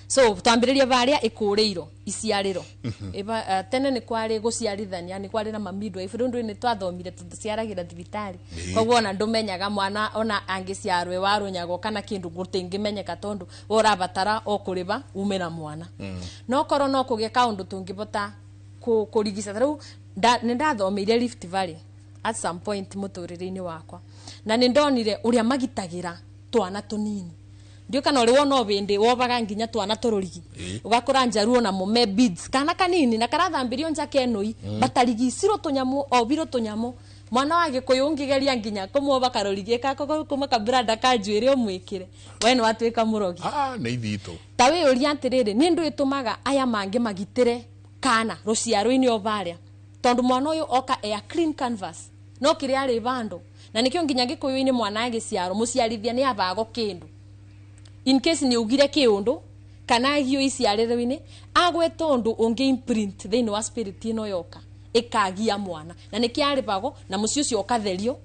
So twambĩrĩrie barĩa ĩkũrĩirwo iciarĩro. Tene nĩ kwarĩ gũciarithania, nĩ kwarĩ na ma midwife. Rĩu ndũĩ nĩ twathomire tũciaragĩra thibitarĩ. Koguo ona ndũmenyaga mwana ona angĩciarwo warũnyagwo kana kĩndũ gũtingĩmenyeka, tondũ we ũrabatara o kũrĩba ume na mwana. No korwo no kũgĩe kaũndũ tũngĩbota kũrigica. Ta rĩu nĩ ndathomeire Rift Valley at some point mũtũrĩre-inĩ wakwa, na nĩ ndonire ũrĩa magitagĩra twana tũnini. Ndiũ kana ũrĩ wona ũbĩndĩ wobaga nginya twana tũrũrigi, ũgakora njaruo na mũme beads kana kanini na karathambirio nja kenũi, batarigicirwo tũnyamũ obirwo tũnyamũ. Mwana wa gĩkũyũ ũngĩgeria nginya kũmuoba karũrigi kako kuma kabranda ka njuĩrĩ ũmwĩkĩre, we nĩ watuĩka mũrogi. Ah, nĩ ithitũ. Ta wĩyũria atĩrĩrĩ, nĩ ndũ ĩtũmaga aya mangĩ magitĩre kana rũciaro-inĩ o barĩa, tondũ mwana ũyũ oka e a clean canvas no kĩrĩa arĩ bandũ. Na nĩkĩo nginya gĩkũyũ-inĩ mwana agĩciarwo mũciarithia nĩ abago kĩndũ in case nĩ ugire kĩũndũ kana agio iciarĩro-inĩ agweta ũndũ ũngĩ imprint thĩinĩ wa spirit ĩno yoka ĩkagia mwana, na nĩkĩo arĩbago na mũciĩ ũcio ũkatherio,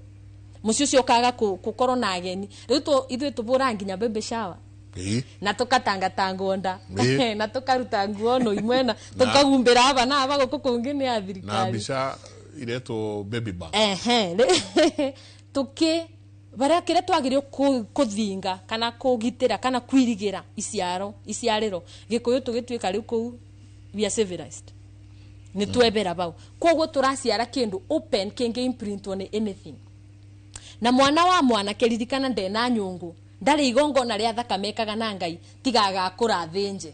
mũciĩ ũcio ũkaga gũkorwo na ageni. Rĩu ithuĩ tũbũraga nginya baby shower na tukatangatangwo nda na tukaruta nguo no imwe na tukagumbĩra aba na aba gũkũ kũngĩ nĩ ya Na thirikari. Mbica iretwo baby bump. Ehe, tuki baria kĩrĩa twagĩrĩirwo kũthinga kana kũgitĩra kana kwirigĩra iciaro iciarĩro gĩkũyũ tũgĩtuĩka rĩu kũu we are civilized nĩ twebera bau. Koguo tũraciara kĩndũ open kĩngĩ imprintwo nĩ anything. Na mwana wa mwanake, ririkana, ndena nyũngũ, ndarĩ igongona rĩa thakame ekaga na Ngai tiga agakũra thĩnje.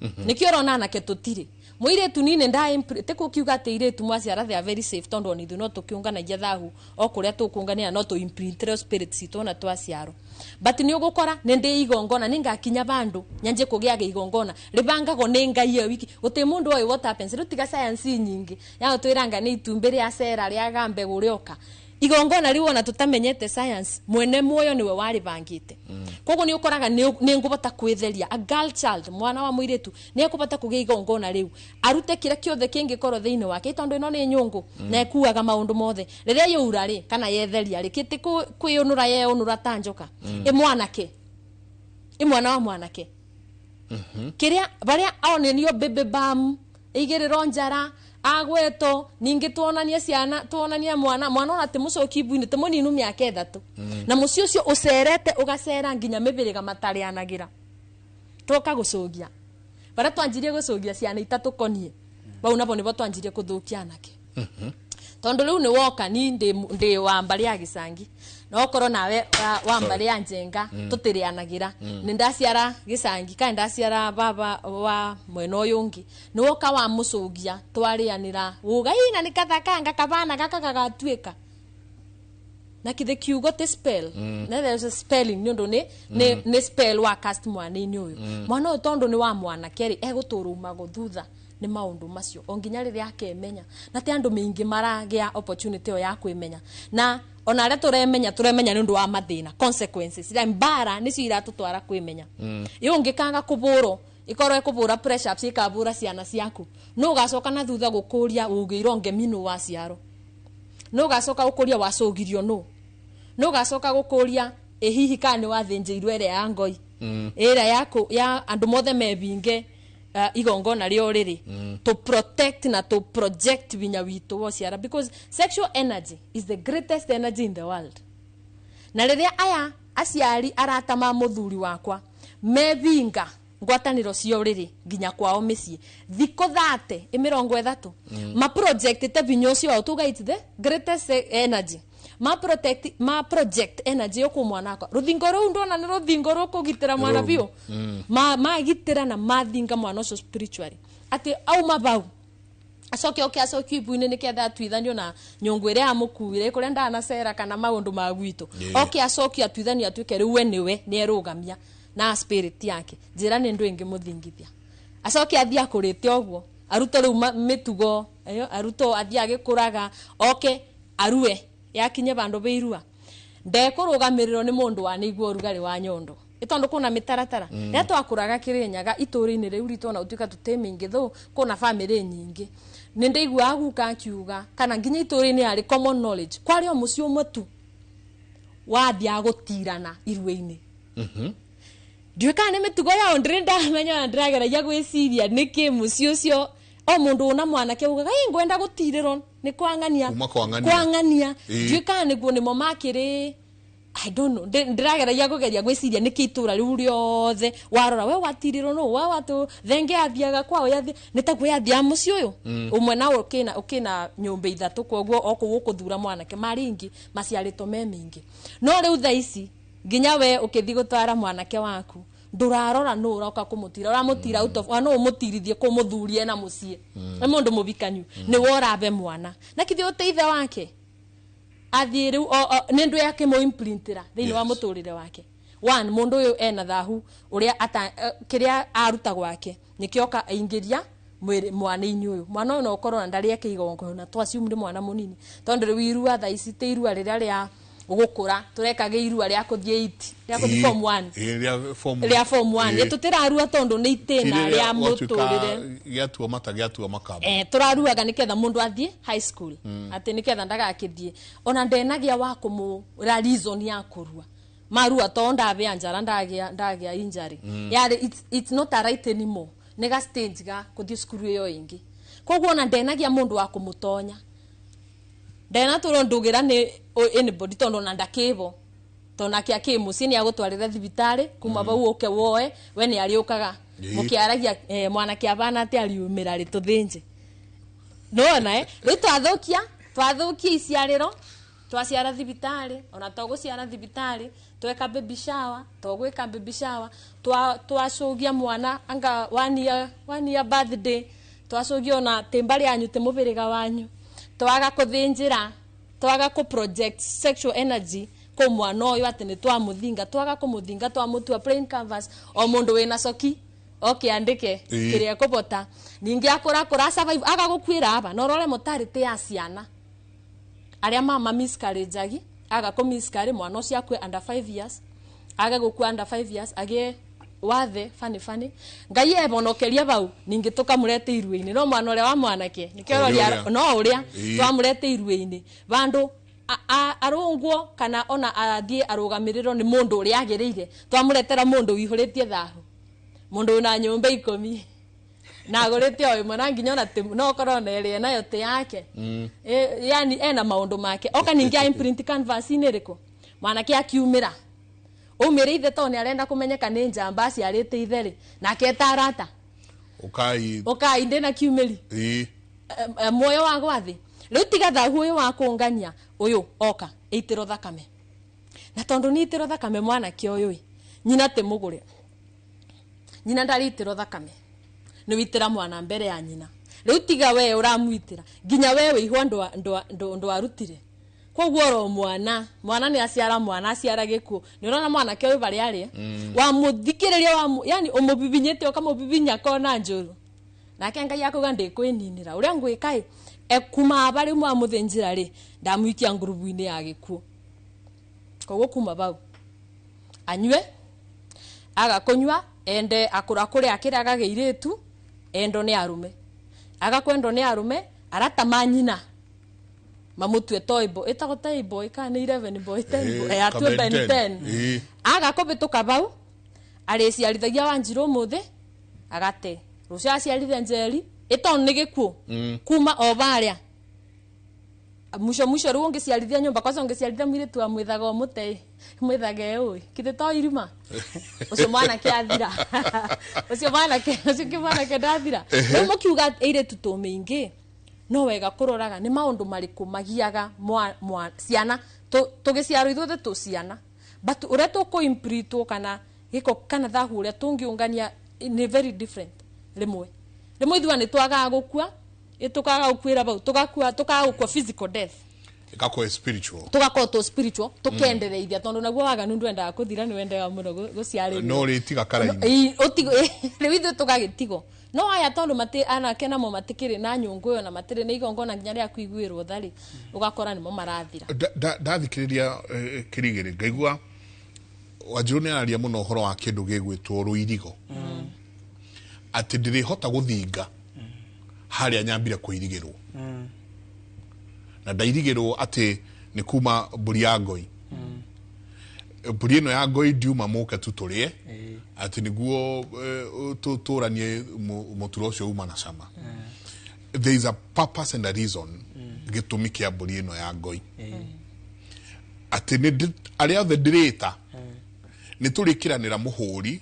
Nĩkĩo ũrona anake tũtirĩ mũirĩtu nini nda tĩkũkiuga atĩ irĩtu mwaciara they are very safe, tondũ ona ithuĩ no tũkĩũnganagia thahu o kũrĩa tũkũngania, no tũ imprintĩre spirit citũ ona twaciarwo. But nĩ ũgũkora nĩ ndĩ igongona, nĩ ngakinya bandũ nyanjie kũgĩaga igongona rĩbangagwo nĩ Ngai ĩyo wiki, gũtĩ mũndũ oĩ what happens. Rĩu tiga science nyingĩ ya gũtwĩra nga nĩ itumbĩ rĩa cera rĩaga mbegũ rĩoka. Igongona riu ona tutamenyete science, mwene muoyo niwe waribangite. Koguo ni ukoraga ni ngubota kwitheria a girl child, mwana wa muiritu ni ekubota kugia igongona riu arute kira kiothe kingikorwo thiini wake, tondu ino ni nyungu na ekuaga maundu mothe. Riria yaura ri kana yetheria ri kiti kwiyunura yeunura ta njoka. I mwanake, i mwana wa mwanake kiria baria onenio bebe bam igiriro njara agweto ningi tuonanie ciana tuonanie mwana mwana ona ti mucoki ibu-inĩ ti muninu miaka 3 na muciĩ ũcio ũcerete ũgacera nginya mĩbĩrĩga matarĩanagĩra. Twoka gũcũgia baria twanjirie gũcũgia ciana itatũkonie bau nabo nibo twanjirie kũthũkia anake. Tondu riu ni woka ni ndi wa mbari ya gicangi na okorwo nawe wa mbari ya njenga tutirianagira ni ndaciara gicangi kana ndaciara baba wa mwena uyu ungi ni woka wa mucugia twarianira uga ina ni kathakanga kabana gaka gagatuika na kithe kiugo ti spell. Na there's a spelling ni undu ni spell wa cast mwana-ini uyu. Mwana uyu tondu ni wa mwanake ri eguturuma guthutha ni maundu macio o nginya riria akemenya na ti andu mingi maragia opportunity yo ya kwimenya na ona aria turemenya ni undu wa mathina consequences ira mbara nicio iratutwara kwimenya. Iyo ungikanga kuburo ikorwo ikubura pressure ups ikabura ciana ciaku no ugacoka na thutha gukuria ugiirwo ngemino wa ciaro no ugacoka gukuria wacugirio no no ugacoka gukuria ihihi kana ni wathinjirwo ere ya ngoi ira yaku ya andu mothe mebinge igongona rio riri to protect na to project winya witu wa ciara, because sexual energy is the greatest energy in the world. Na riria aya aciari arata ma muthuri wakwa mebinga ngwataniro cio riri nginya kwao micii thiko 30 30 ma project te binya ucio tuga it's the greatest energy ma protect ma project energy yo mwana akwa ruthingo ruu ndona ni ruthingo rukugitira mwana biu ma gitira na mathinga mwana ucio spiritually ati au mabau acoke oke acoke ibu-inĩ nĩketha atuithanio na nyũngũ ĩrĩa amũkuire kũrĩa ndanacera kana maũndũ ma gwitũ oke acoke atuithanio atuĩke rĩu we nĩwe nĩerũgamia na spirit yake njĩra nĩ ndũ ĩngĩ mũthingithia acoke athiĩ akũrĩte ũguo arutwo rĩu mĩtugo ĩyo arutwo athiĩ agĩkũraga oke arue yakinye bandu beirua ndekũrũgamĩrĩrwo nĩ mũndũ wanĩigua ũrugarĩ wa nyondo ĩtondũ kuna mĩtaratara rĩrĩa twakũraga Kĩrĩnyaga itũũra-inĩ rĩu ritũ ona gũtuĩka tũtĩ mĩingĩ thũ kuna bamĩrĩ nyingĩ nĩ ndaiguaga guka akiuga kana nginya itũũra-inĩ yarĩ common knowledge kwarĩ o mũciĩ ũmwe tu wathiaga gũtirana irua-inĩ. Ndiũĩ kana nĩ mĩtugo yao ndĩrĩ ndamenya ona ndĩrageragia gwĩciria nĩkĩ mũciĩ ũcio o mũndũ una mwanake ugaga ĩ ngwenda gũtirĩrwo nĩ kwang'ania kwang'ania ndiũĩ kana nĩguo nĩmo makĩrĩ I don't know ndĩrageragia kũgeria gwĩciria nĩkĩ itũra rĩu rĩothe warora we watirĩrwo nũ we watũ thenge athiaga kwao yathi nĩ taguo yathiaga mũciĩ ũyũ ũmwe na ũkĩna nyũmba ithatũ koguo okũu ũkũthura mwanake marĩ ingĩ maciarĩtwo me mĩingĩ no rĩu thaa ici nginya we ũkĩthiĩ gũtwara mwanake waku ndũrarora nũ ũroka kũmũtira ũramũtira out of no ũmũtirithie kũmũthurie na mũciĩ nĩ mũndũ mũbikaniu nĩwe ũrabe mwana na kithĩ ũteithe wake athiĩ rĩu nĩ ndũ yake mũimprintĩra thĩinĩ wa mũtũrĩre wake one mũndũ ũyũ ena thahu ũrĩa kĩrĩa aruta gwake nĩkĩoka aingĩria mwana-inĩ ũyũ mwana ũyũ no ũkorwo na ndarĩ eke igongona to assume nĩ mwana mũnini tondũ rĩu irua thaa ici ti irua rĩrĩa rĩa gũkũra tũrekaga irua rĩa kũthiĩ iti rĩa kũthiĩ form 1 rĩa form 1 tũtirarua tondũ nĩ itĩna rĩa mũtũrĩre gĩatua mata gĩatua makamba tũraruaga nĩketha mũndũ athiĩ high school atĩ nĩketha ndagakĩthiĩ ona ndenagĩa wa kũmũra reason ya kũrua marua to ndabĩa njara ndagĩa injury yarĩ it's not a right anymore nĩ ga stage ga kũthiĩ cukuru ĩyo ĩngĩ koguo ona ndenagia mũndũ wa kũmũtonya ndena tũrwo ndũgĩra nĩ anybody tondũ ona ndakĩbo tondũ nake akĩ mũciĩ nĩ agũtwarĩra thibitarĩ kuma bau ũke woe we nĩ arĩũkaga mũkĩaragia mwanake abana atĩ ariumĩra rĩ tũthĩnje nĩwona rĩu twathũkia iciarĩro twaciara thibitarĩ ona to gũciara thibitarĩ tweka baby shower to gwĩka baby shower twacũgia mwana anga one year birthday twacũgia ona tĩ mbarĩ yanyu tĩ mũbĩrĩga wanyu twaga kũthĩnjĩra twaga kũ project sexual energy kũ mwana ũyũ atĩ nĩ twamũthinga twaga kũmũthinga twamũtua plain canvas o mũndũ wĩna coki oke andĩke kĩrĩa ekũbota ningĩ akũrakũra survive agagũkuĩra aba na ũrore mortality ya ciana Arĩa mama miscarriage agi aga kũ miscarry mwana ũcio akue under 5 years, aga gũkua under 5 years agĩe wathe fani fani ngai ebonokeria bau ningĩ tũkamũrete iruĩ-inĩ no mwana ũrĩa wa mwanake nĩkĩo Ũrĩa. no ũrĩa Ĩĩ. twamũrete iruĩ-inĩ vandũ arũngwo kana ona athiĩ arũgamĩrĩrwo nĩ mũndũ ũrĩa agĩrĩire twamũretera mũndũ wĩihũrĩtie thahu mũndũ wĩna nyũmba 10 na agũrĩte o ĩmwe na nginya ona no okorwo na ĩrĩa nayo ti yake. Yani ena maũndũ make oka ningĩ a imprint canvas-inĩ ĩrĩkũ mwanake akiumĩra umĩre ithe tondũ nĩ arenda kũmenyeka nĩ njamba aciarĩte ithe rĩ nake eta arata Ukai. ũkai ndĩna kiumĩri. Ĩĩ. Muoyo wa gwathi rĩu tiga thahu ũyũ wa kũngania ũyũ oka ĩitĩrwo thakame na tondũ nĩ ĩitĩrwo thakame mwanake ũyũ ĩ nyina ti mũgũre nyina ndarĩitĩrwo thakame nĩ witĩra mwana mbere ya nyina rĩu tiga we ũramwitĩra nginya we wĩihwa ndwarutire koguo oro mwana mwana nĩ aciara mwana aciara gĩkuũ nĩ ũrona mwanake ũyũ barĩa arĩa wamuthikĩrĩria yani ũmũbibinyĩte ũkamũbibinya kona njũru nake ngai akuga ndĩkwĩninĩra ũrĩa ngwĩka ĩ ekuma aba rĩu mwamũthĩnjĩra rĩ ndamũikia ngurubu-inĩ ya gĩkuũ koguo kuma bau anyue aga kũnyua ende akũrakũre akĩrĩ agagĩirĩtu endo nĩ arume aga kwendwo nĩ arume arata ma nyina mamutue toy boy ĩtagwo toy boy kana nĩ 11 boy 10 boy atue ka Ben Ben 10. 10 Ĩĩ. aga kũbĩtũka bau arĩciarithagia Wanjirũ ũmũthĩ agate rũcio aciarire Njeri ĩtondũ nĩ gĩkuũ kuma o barĩa mwisho mwisho rĩu ũngĩciarithia nyũmba kwanza ũngĩciarithia mũirĩtu wa mwĩthaga ũmũte mwĩthage ũĩ kithĩ to irima ũcio mwanake athira ũcio mwanake ũcio kĩmwanake ndathira rĩu mũkiuga airĩtu tũmĩingĩ no wega kũroraga nĩ maũndũ marĩkũ magiaga ciana tũgĩciarwo ithuothe tũ ciana but ũrĩa tũkũimpritwo kana gĩko kana thahu ũrĩa tũngĩũngania nĩ very different rĩmwe rĩmwe ithuĩ nĩ twagaga gũkua tũkaga gũkuĩra bau tũgakua tũkaga gũkua physical death Ĩgakorwo spiritual. tũgakorwo tũ spiritual tũkendereithia tondũ naguo waganu ndwendaga kũthira nĩ wendaga mũno gũciarĩrio No rĩtiga karaini. Rĩu ithuĩ tũgagĩtigwo no aya tondũ anake namo matikĩrĩ na nyũngũ ĩyo na matirĩ na igongona nginya rĩa kũiguĩrwo tha rĩ ũgakora nĩmo marathira. Ndathikĩrĩria kĩrigĩrĩ ngaigua Wanjirũ nĩ araria mũno ũhoro wa kĩndũ gĩgwĩtwo rũirigo atĩ ndĩrĩhota gũthinga harĩa nyambire kũirigĩrwo na ndairigĩrwo atĩ nĩ kuma mbũri ya ngoi mbũri ĩno ya ngoi ndiuma mũke tu tũrĩe atĩ nĩguo tũtũranie mũturo ũcio uma na cama. There is a purpose and a reason gĩtũmi kĩa mbũri ĩno ya ngoi atĩ nĩ arĩa othe ndĩrĩta nĩ tũrĩkĩranĩra mũhũri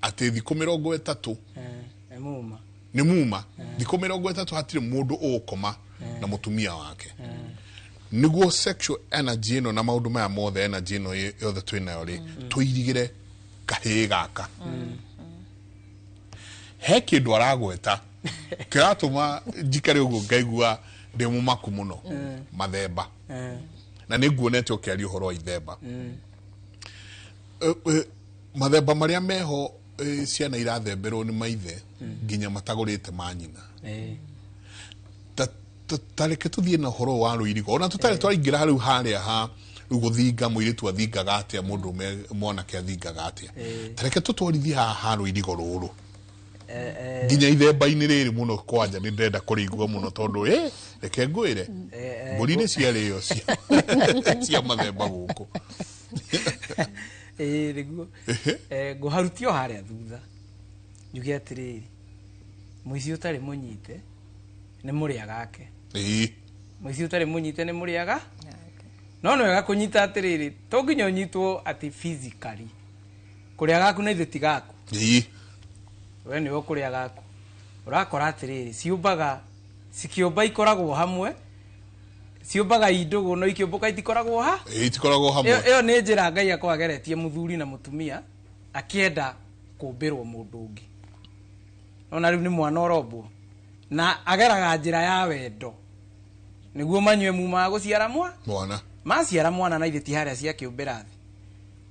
atĩ thikũ 30 muma nĩ muma thikũ 30 hatirĩ mũndũ ũgũkoma na mũtumia wake nĩguo sexual energy ĩno na maũndũ maya mothe energy ĩno yothe twĩnayo rĩ tũirigĩre kahĩĩ gaka he kĩndũ aragweta kĩratũma njikare ũguo ngaigua ndĩ mũmaku mũno mathemba na nĩ nguonete ũkĩaria ũhoro wa ithemba. Mathemba marĩa meho ciana irathemberwo nĩ maithe nginya matagũrĩte ma nyina ta reke tũthiĩ na ũhoro wa rũirigo ona tũtarĩ twaingĩra rĩu harĩa ha rĩu gũthinga mũirĩtu athingaga atĩa mũndũrũme mwanake athingaga atĩa ta reke tũtwarithie haha ha rũirigo rũrũ nginya ithemba-inĩ rĩrĩ mũno kwanja nĩ ndĩrenda kũrĩigua mũno tondũ reke ngwĩre mbũri nĩ ciarĩo cia mathemba gũkũ. Nĩguo ngũharutio harĩa thutha njuge atĩrĩrĩ mũici ũtarĩ mũnyite nĩ mũrĩaga ake mũici ũtarĩ mũnyite nĩ mũrĩaga no nĩ wega kũnyita atĩrĩrĩ to nginya ũnyitwo atĩ physically kũrĩa gaku na ithuĩ ti gaku we nĩwe ũkũrĩa gaku ũrakora atĩrĩrĩ ciũmbaga cikĩũmba ikoragwo hamwe ciũmbaga indũgũ no ikĩũmbũka itikoragwo ha itikoragwo hamwe ĩyo nĩ njĩra Ngai akoragwo ageretie mũthuri na mũtumia akĩenda kũmbĩrwo mũndũ ũngĩ ona rĩu nĩ mwana ũrombwo na ageraga njĩra ya wendo nĩguo manyue muma gũciara mwana maciara mwana na ithe ti harĩa ciakĩũmbĩra thĩ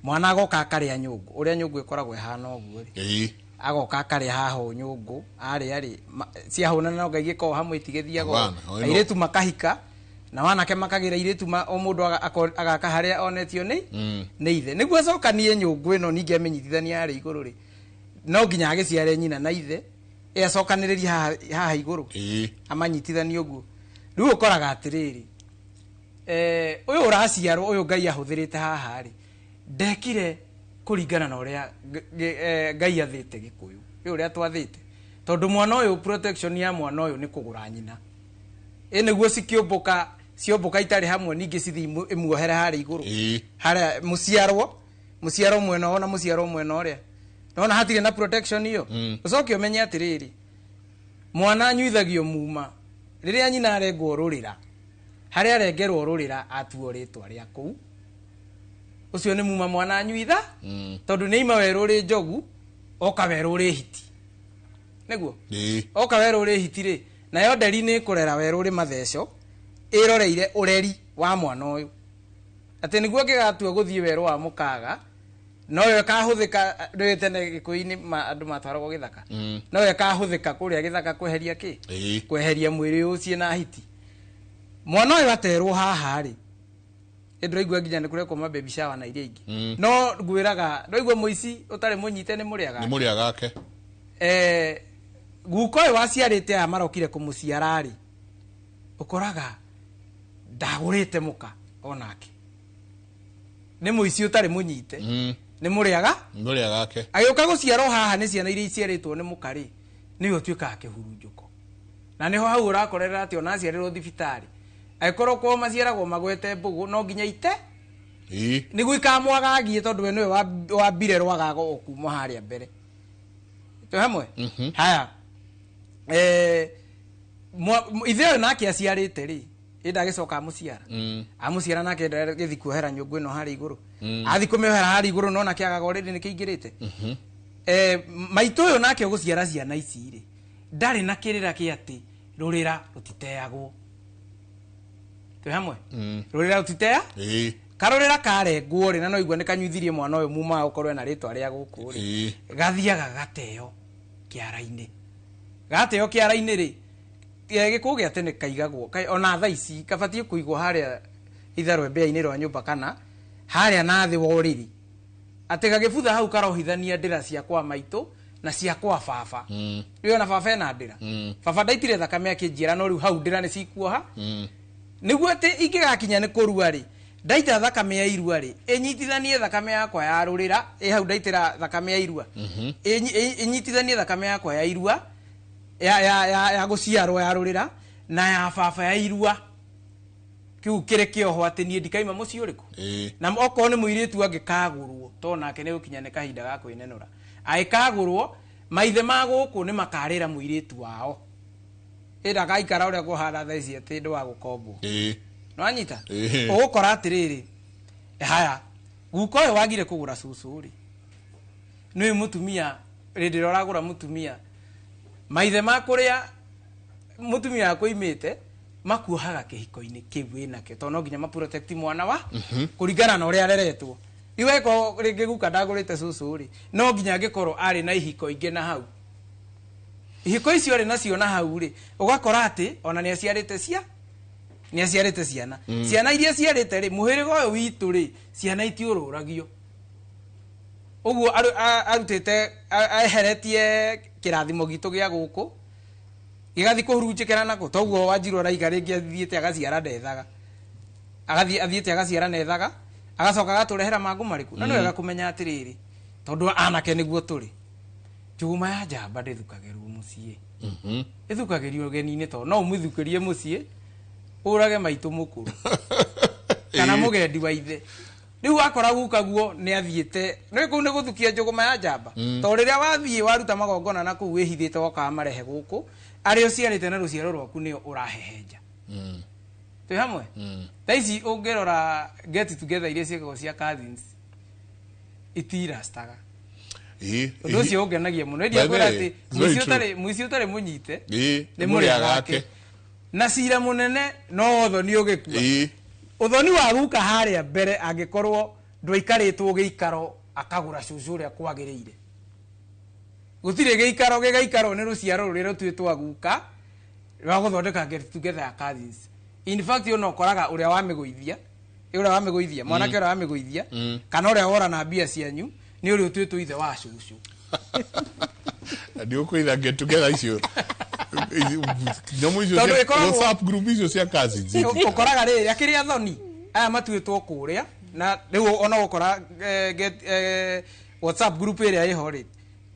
mwana agoka akarĩa nyũngũ ũrĩa nyũngũ ĩkoragwo ĩhana ũguo rĩ agoka akarĩa haha nyũngũ arĩa rĩ ciahũnana no Ngai gĩkoragwo hamwe itigĩthiaga airĩtu makahika Na wanake makagĩra airĩtu o mũndũ agaka harĩa onetio nĩ nĩ ithe nĩguo acokanie nyũngũ ĩno, ningĩ amĩnyitithanie harĩa igũrũ rĩ, no nginya agĩciare nyina na ithe, ĩ acokanĩrĩrie haha haha igũrũ, amanyitithanie ũguo. Rĩu ũkoraga atĩrĩrĩ, ũyũ ũraciarwo, ũyũ Ngai ahũthĩrĩte haha rĩ, ndekire kũringana na ũrĩa Ngai athĩte Gĩkũyũ, ũyũ ũrĩa twathĩte, tondũ mwana ũyũ, protection ya mwana ũyũ nĩ kũgũra nyina, ĩ nĩguo cikĩũmbũka, ciombũka itarĩ hamwe, ningĩ cithiĩ imuohere harĩa igũrũ, harĩa mũciarwo mwena ũyũ na mũciarwo mwena ũrĩa. Nona hatirĩ na protection iyo. Ũcoke ũmenye atĩrĩrĩ, mwana anyuithagio muma rĩrĩa nyina arengwo rũrĩra, harĩa arengerwo rũrĩra atuo rĩtwa rĩa kũu, ũcio nĩ muma mwana anyuitha, tondũ nĩ ima werũ ũrĩ njogu, oka werũ ũrĩ hiti, nĩguo oka werũ ũrĩ hiti rĩ, nayo nderi nĩ ĩkũrera werũ ũrĩ matheco, ĩroreire ũreri wa mwana ũyũ, atĩ nĩguo angĩgatua gũthiĩ werũ wa mũkaga, noyo ĩkahũthĩka. Nĩũĩ tene Gĩkũyũ-inĩ andũ matwaragwo gĩthaka, noyo ĩkahũthĩka kũrĩa gĩthaka kweheria kĩ, kweheria mwĩrĩ ũyũ ũciĩ na hiti. Mwana ũyũ aterwo haha rĩ, ndĩraigua nginya nĩ kũrekwo ma baby shower na iria ingĩ. No ngwĩraga, ndwaigua mũici ũtarĩ mũnyite nĩ mũrĩaga. Nĩ mũrĩa gake. Guka ũyũ waciarĩte aya marokire kũmũciara rĩ, ũkoraga ndagũrĩte mũka, onake nĩ mũici ũtarĩ mũnyite, nĩ mũrĩaga. Nĩ mũrĩa gake. Agĩũka gũciarwo haha nĩ ciana iria iciarĩtwo nĩ mũka rĩ, nĩwe ũtuĩkaga kĩhurunjũko, na nĩho hau ũrakorera atĩ ona aciarĩrwo thibitarĩ, angĩkorwo kwao maciaragwo magwete mbũgũ, no nginya ite nĩguo ikamwagagie, tondũ we nĩwe wambire rwagago o kuma harĩa mbere. Twĩ hamwe? Haya, ithe ũyũ nake aciarĩte rĩ, ĩ ndagĩcoka amũciara, amũciara nake gĩthi kuohera nyũngũ ĩno harĩa igũrũ. Athi kũmĩohera harĩa igũrũ, nona kĩagaga already nĩ kĩingĩrĩte. Maitũ ũyũ nake ũgũciara ciana ici rĩ, ndarĩ na kĩrĩra kĩa atĩ rũrĩra rũtiteagwo. Twĩ hamwe? Rũrĩra rũtitea, karũrĩra karengwo rĩ, na no igua nĩ kanyuithirie mwana ũyũ muma ũkorwo ena rĩtwa rĩa gũkũ rĩ, gathiaga gateo kĩara-inĩ. Gateo kĩara-inĩ rĩ, gĩkũũ gĩa tene kaigagwo ona thaa ici kabatiĩ kũigwo harĩa itharwembea-inĩ rwa nyũmba kana harĩa na thĩ wa ũrĩrĩ, atĩ gagĩbutha hau karohithania ndĩra cia kwa maitũ na cia kwa baba. Rĩu ona baba ena ndĩra. Baba ndaitire thakame akĩnjiara, no rĩu hau ndĩra nĩ cikuoha, nĩguo atĩ ingĩgakinya nĩ kũrua rĩ, ndaita thakame ya irua rĩ, ĩnyitithanie thakame yakwa ya rũrĩra ĩ hau ndaitĩra thakame ya irua, ĩnyitithanie thakame yakwa ya irua ya gũciarwo ya rũrĩra na ya baba ya irua, kĩu kĩrĩ kĩoho atĩ niĩ ndikaima mũciĩ ũrĩkũ. Na okorwo nĩ mũirĩtu angĩkagũrwo, to nake nĩ gũkinya nĩ kahinda ga kwĩnenũra, angĩkagũrwo, maithe ma gũkũ nĩ makarĩra mũirĩtu wao, ĩndagaikara ũrĩa kũhana thaa ici atĩ ndĩ wa gũkombwo. Nĩwanyita? Ũgũkora atĩrĩrĩ, haya, guka ũyũ wagire kũgũra cũcũ rĩ, nĩũĩ mũtumia rĩndĩ ĩrĩa ũragũra mũtumia, maithe ma kũrĩa mũtumia waku oimĩte makuohaga kĩhiko-inĩ kĩu wĩnakĩo, tondũ no nginya maprotect mwana wa kũringana na ũrĩa areretwo. Rĩu angĩkorwo rĩngĩ guka ndagũrĩte cũcũ rĩ, no nginya angĩkorwo arĩ na ihiko ingĩ na hau, ihiko icio arĩ nacio na hau rĩ, ũgakora atĩ ona nĩ aciarĩte cia nĩ aciarĩte ciana. Ciana iria aciarĩte rĩ, mũhĩrĩga ũyũ witũ rĩ, ciana itiũrũragio ũguo, arutĩte eheretie kĩrathimo gitũ gĩa gũkũ, gĩgathiĩ kũhurunjĩkĩra nako. Toguo Wanjiru araiga rĩngĩ athiĩte agaciara ndethaga, agathiĩ athiĩte agaciara nethaga, agacoka agatũrehera mangũ marĩkũ. Na nĩ wega kũmenya atĩrĩrĩ, tondũ anake nĩguo tũrĩ, njũgũma ya njamba ndĩthukagĩrwo mũciĩ, ĩthukagĩrio ũgeni-inĩ, tondũ no ũmĩthukĩrie mũciĩ ũrage maitũ mũkũrũ kana mũgendi wa ithe. Rĩu wakora guka guo nĩ athiĩte nĩ kũu nĩ gũthukia njũgũma ya njamba, tondũ rĩrĩa wathiĩ waruta magongona na kũu wĩhithĩte, wokaga marehe gũkũ, arĩa ũciarĩte na rũciaro rwaku nĩo ũrahehenja. Twĩ hamwe? Thaa ici ũngĩrora get together iria ciĩkagwo cia cousins itirastaga. Ũndũ ũcio ũngenagia mũno. Ĩndĩ akwĩra atĩ mũici ũtarĩ mũnyite nĩ mũrĩa gake, na cira mũnene no ũthoni ũgĩkua, ũthoni wa guka harĩa mbere angĩkorwo ndwaikarĩtwo gĩikaro akagũra cũcũ ũrĩa kwagĩrĩire. Gũtirĩ gĩikaro gĩgaikarwo nĩ rũciaro rũrĩa rũtuĩtwo guka rwa gũthondeka get together ya cousins. In fact ona ũkoraga ũrĩa wamĩgũithia, ũrĩa wamĩgũithia, mwanake ũrĩa wamĩgũithia, kana ũrĩa wora na mbia cianyu nĩ ũrĩa ũtuĩtwo ithe wa cũcũ. Nĩ ũkwĩra get together icio nyamũ icio Tondũ cia ĩkoragwo- WhatsApp group icio cia cousins. Ũkoraga rĩrĩ akĩrĩ athoni aya matuĩtwo kũrĩa, na rĩu ona ũgũkora WhatsApp group ĩrĩa ĩho rĩ,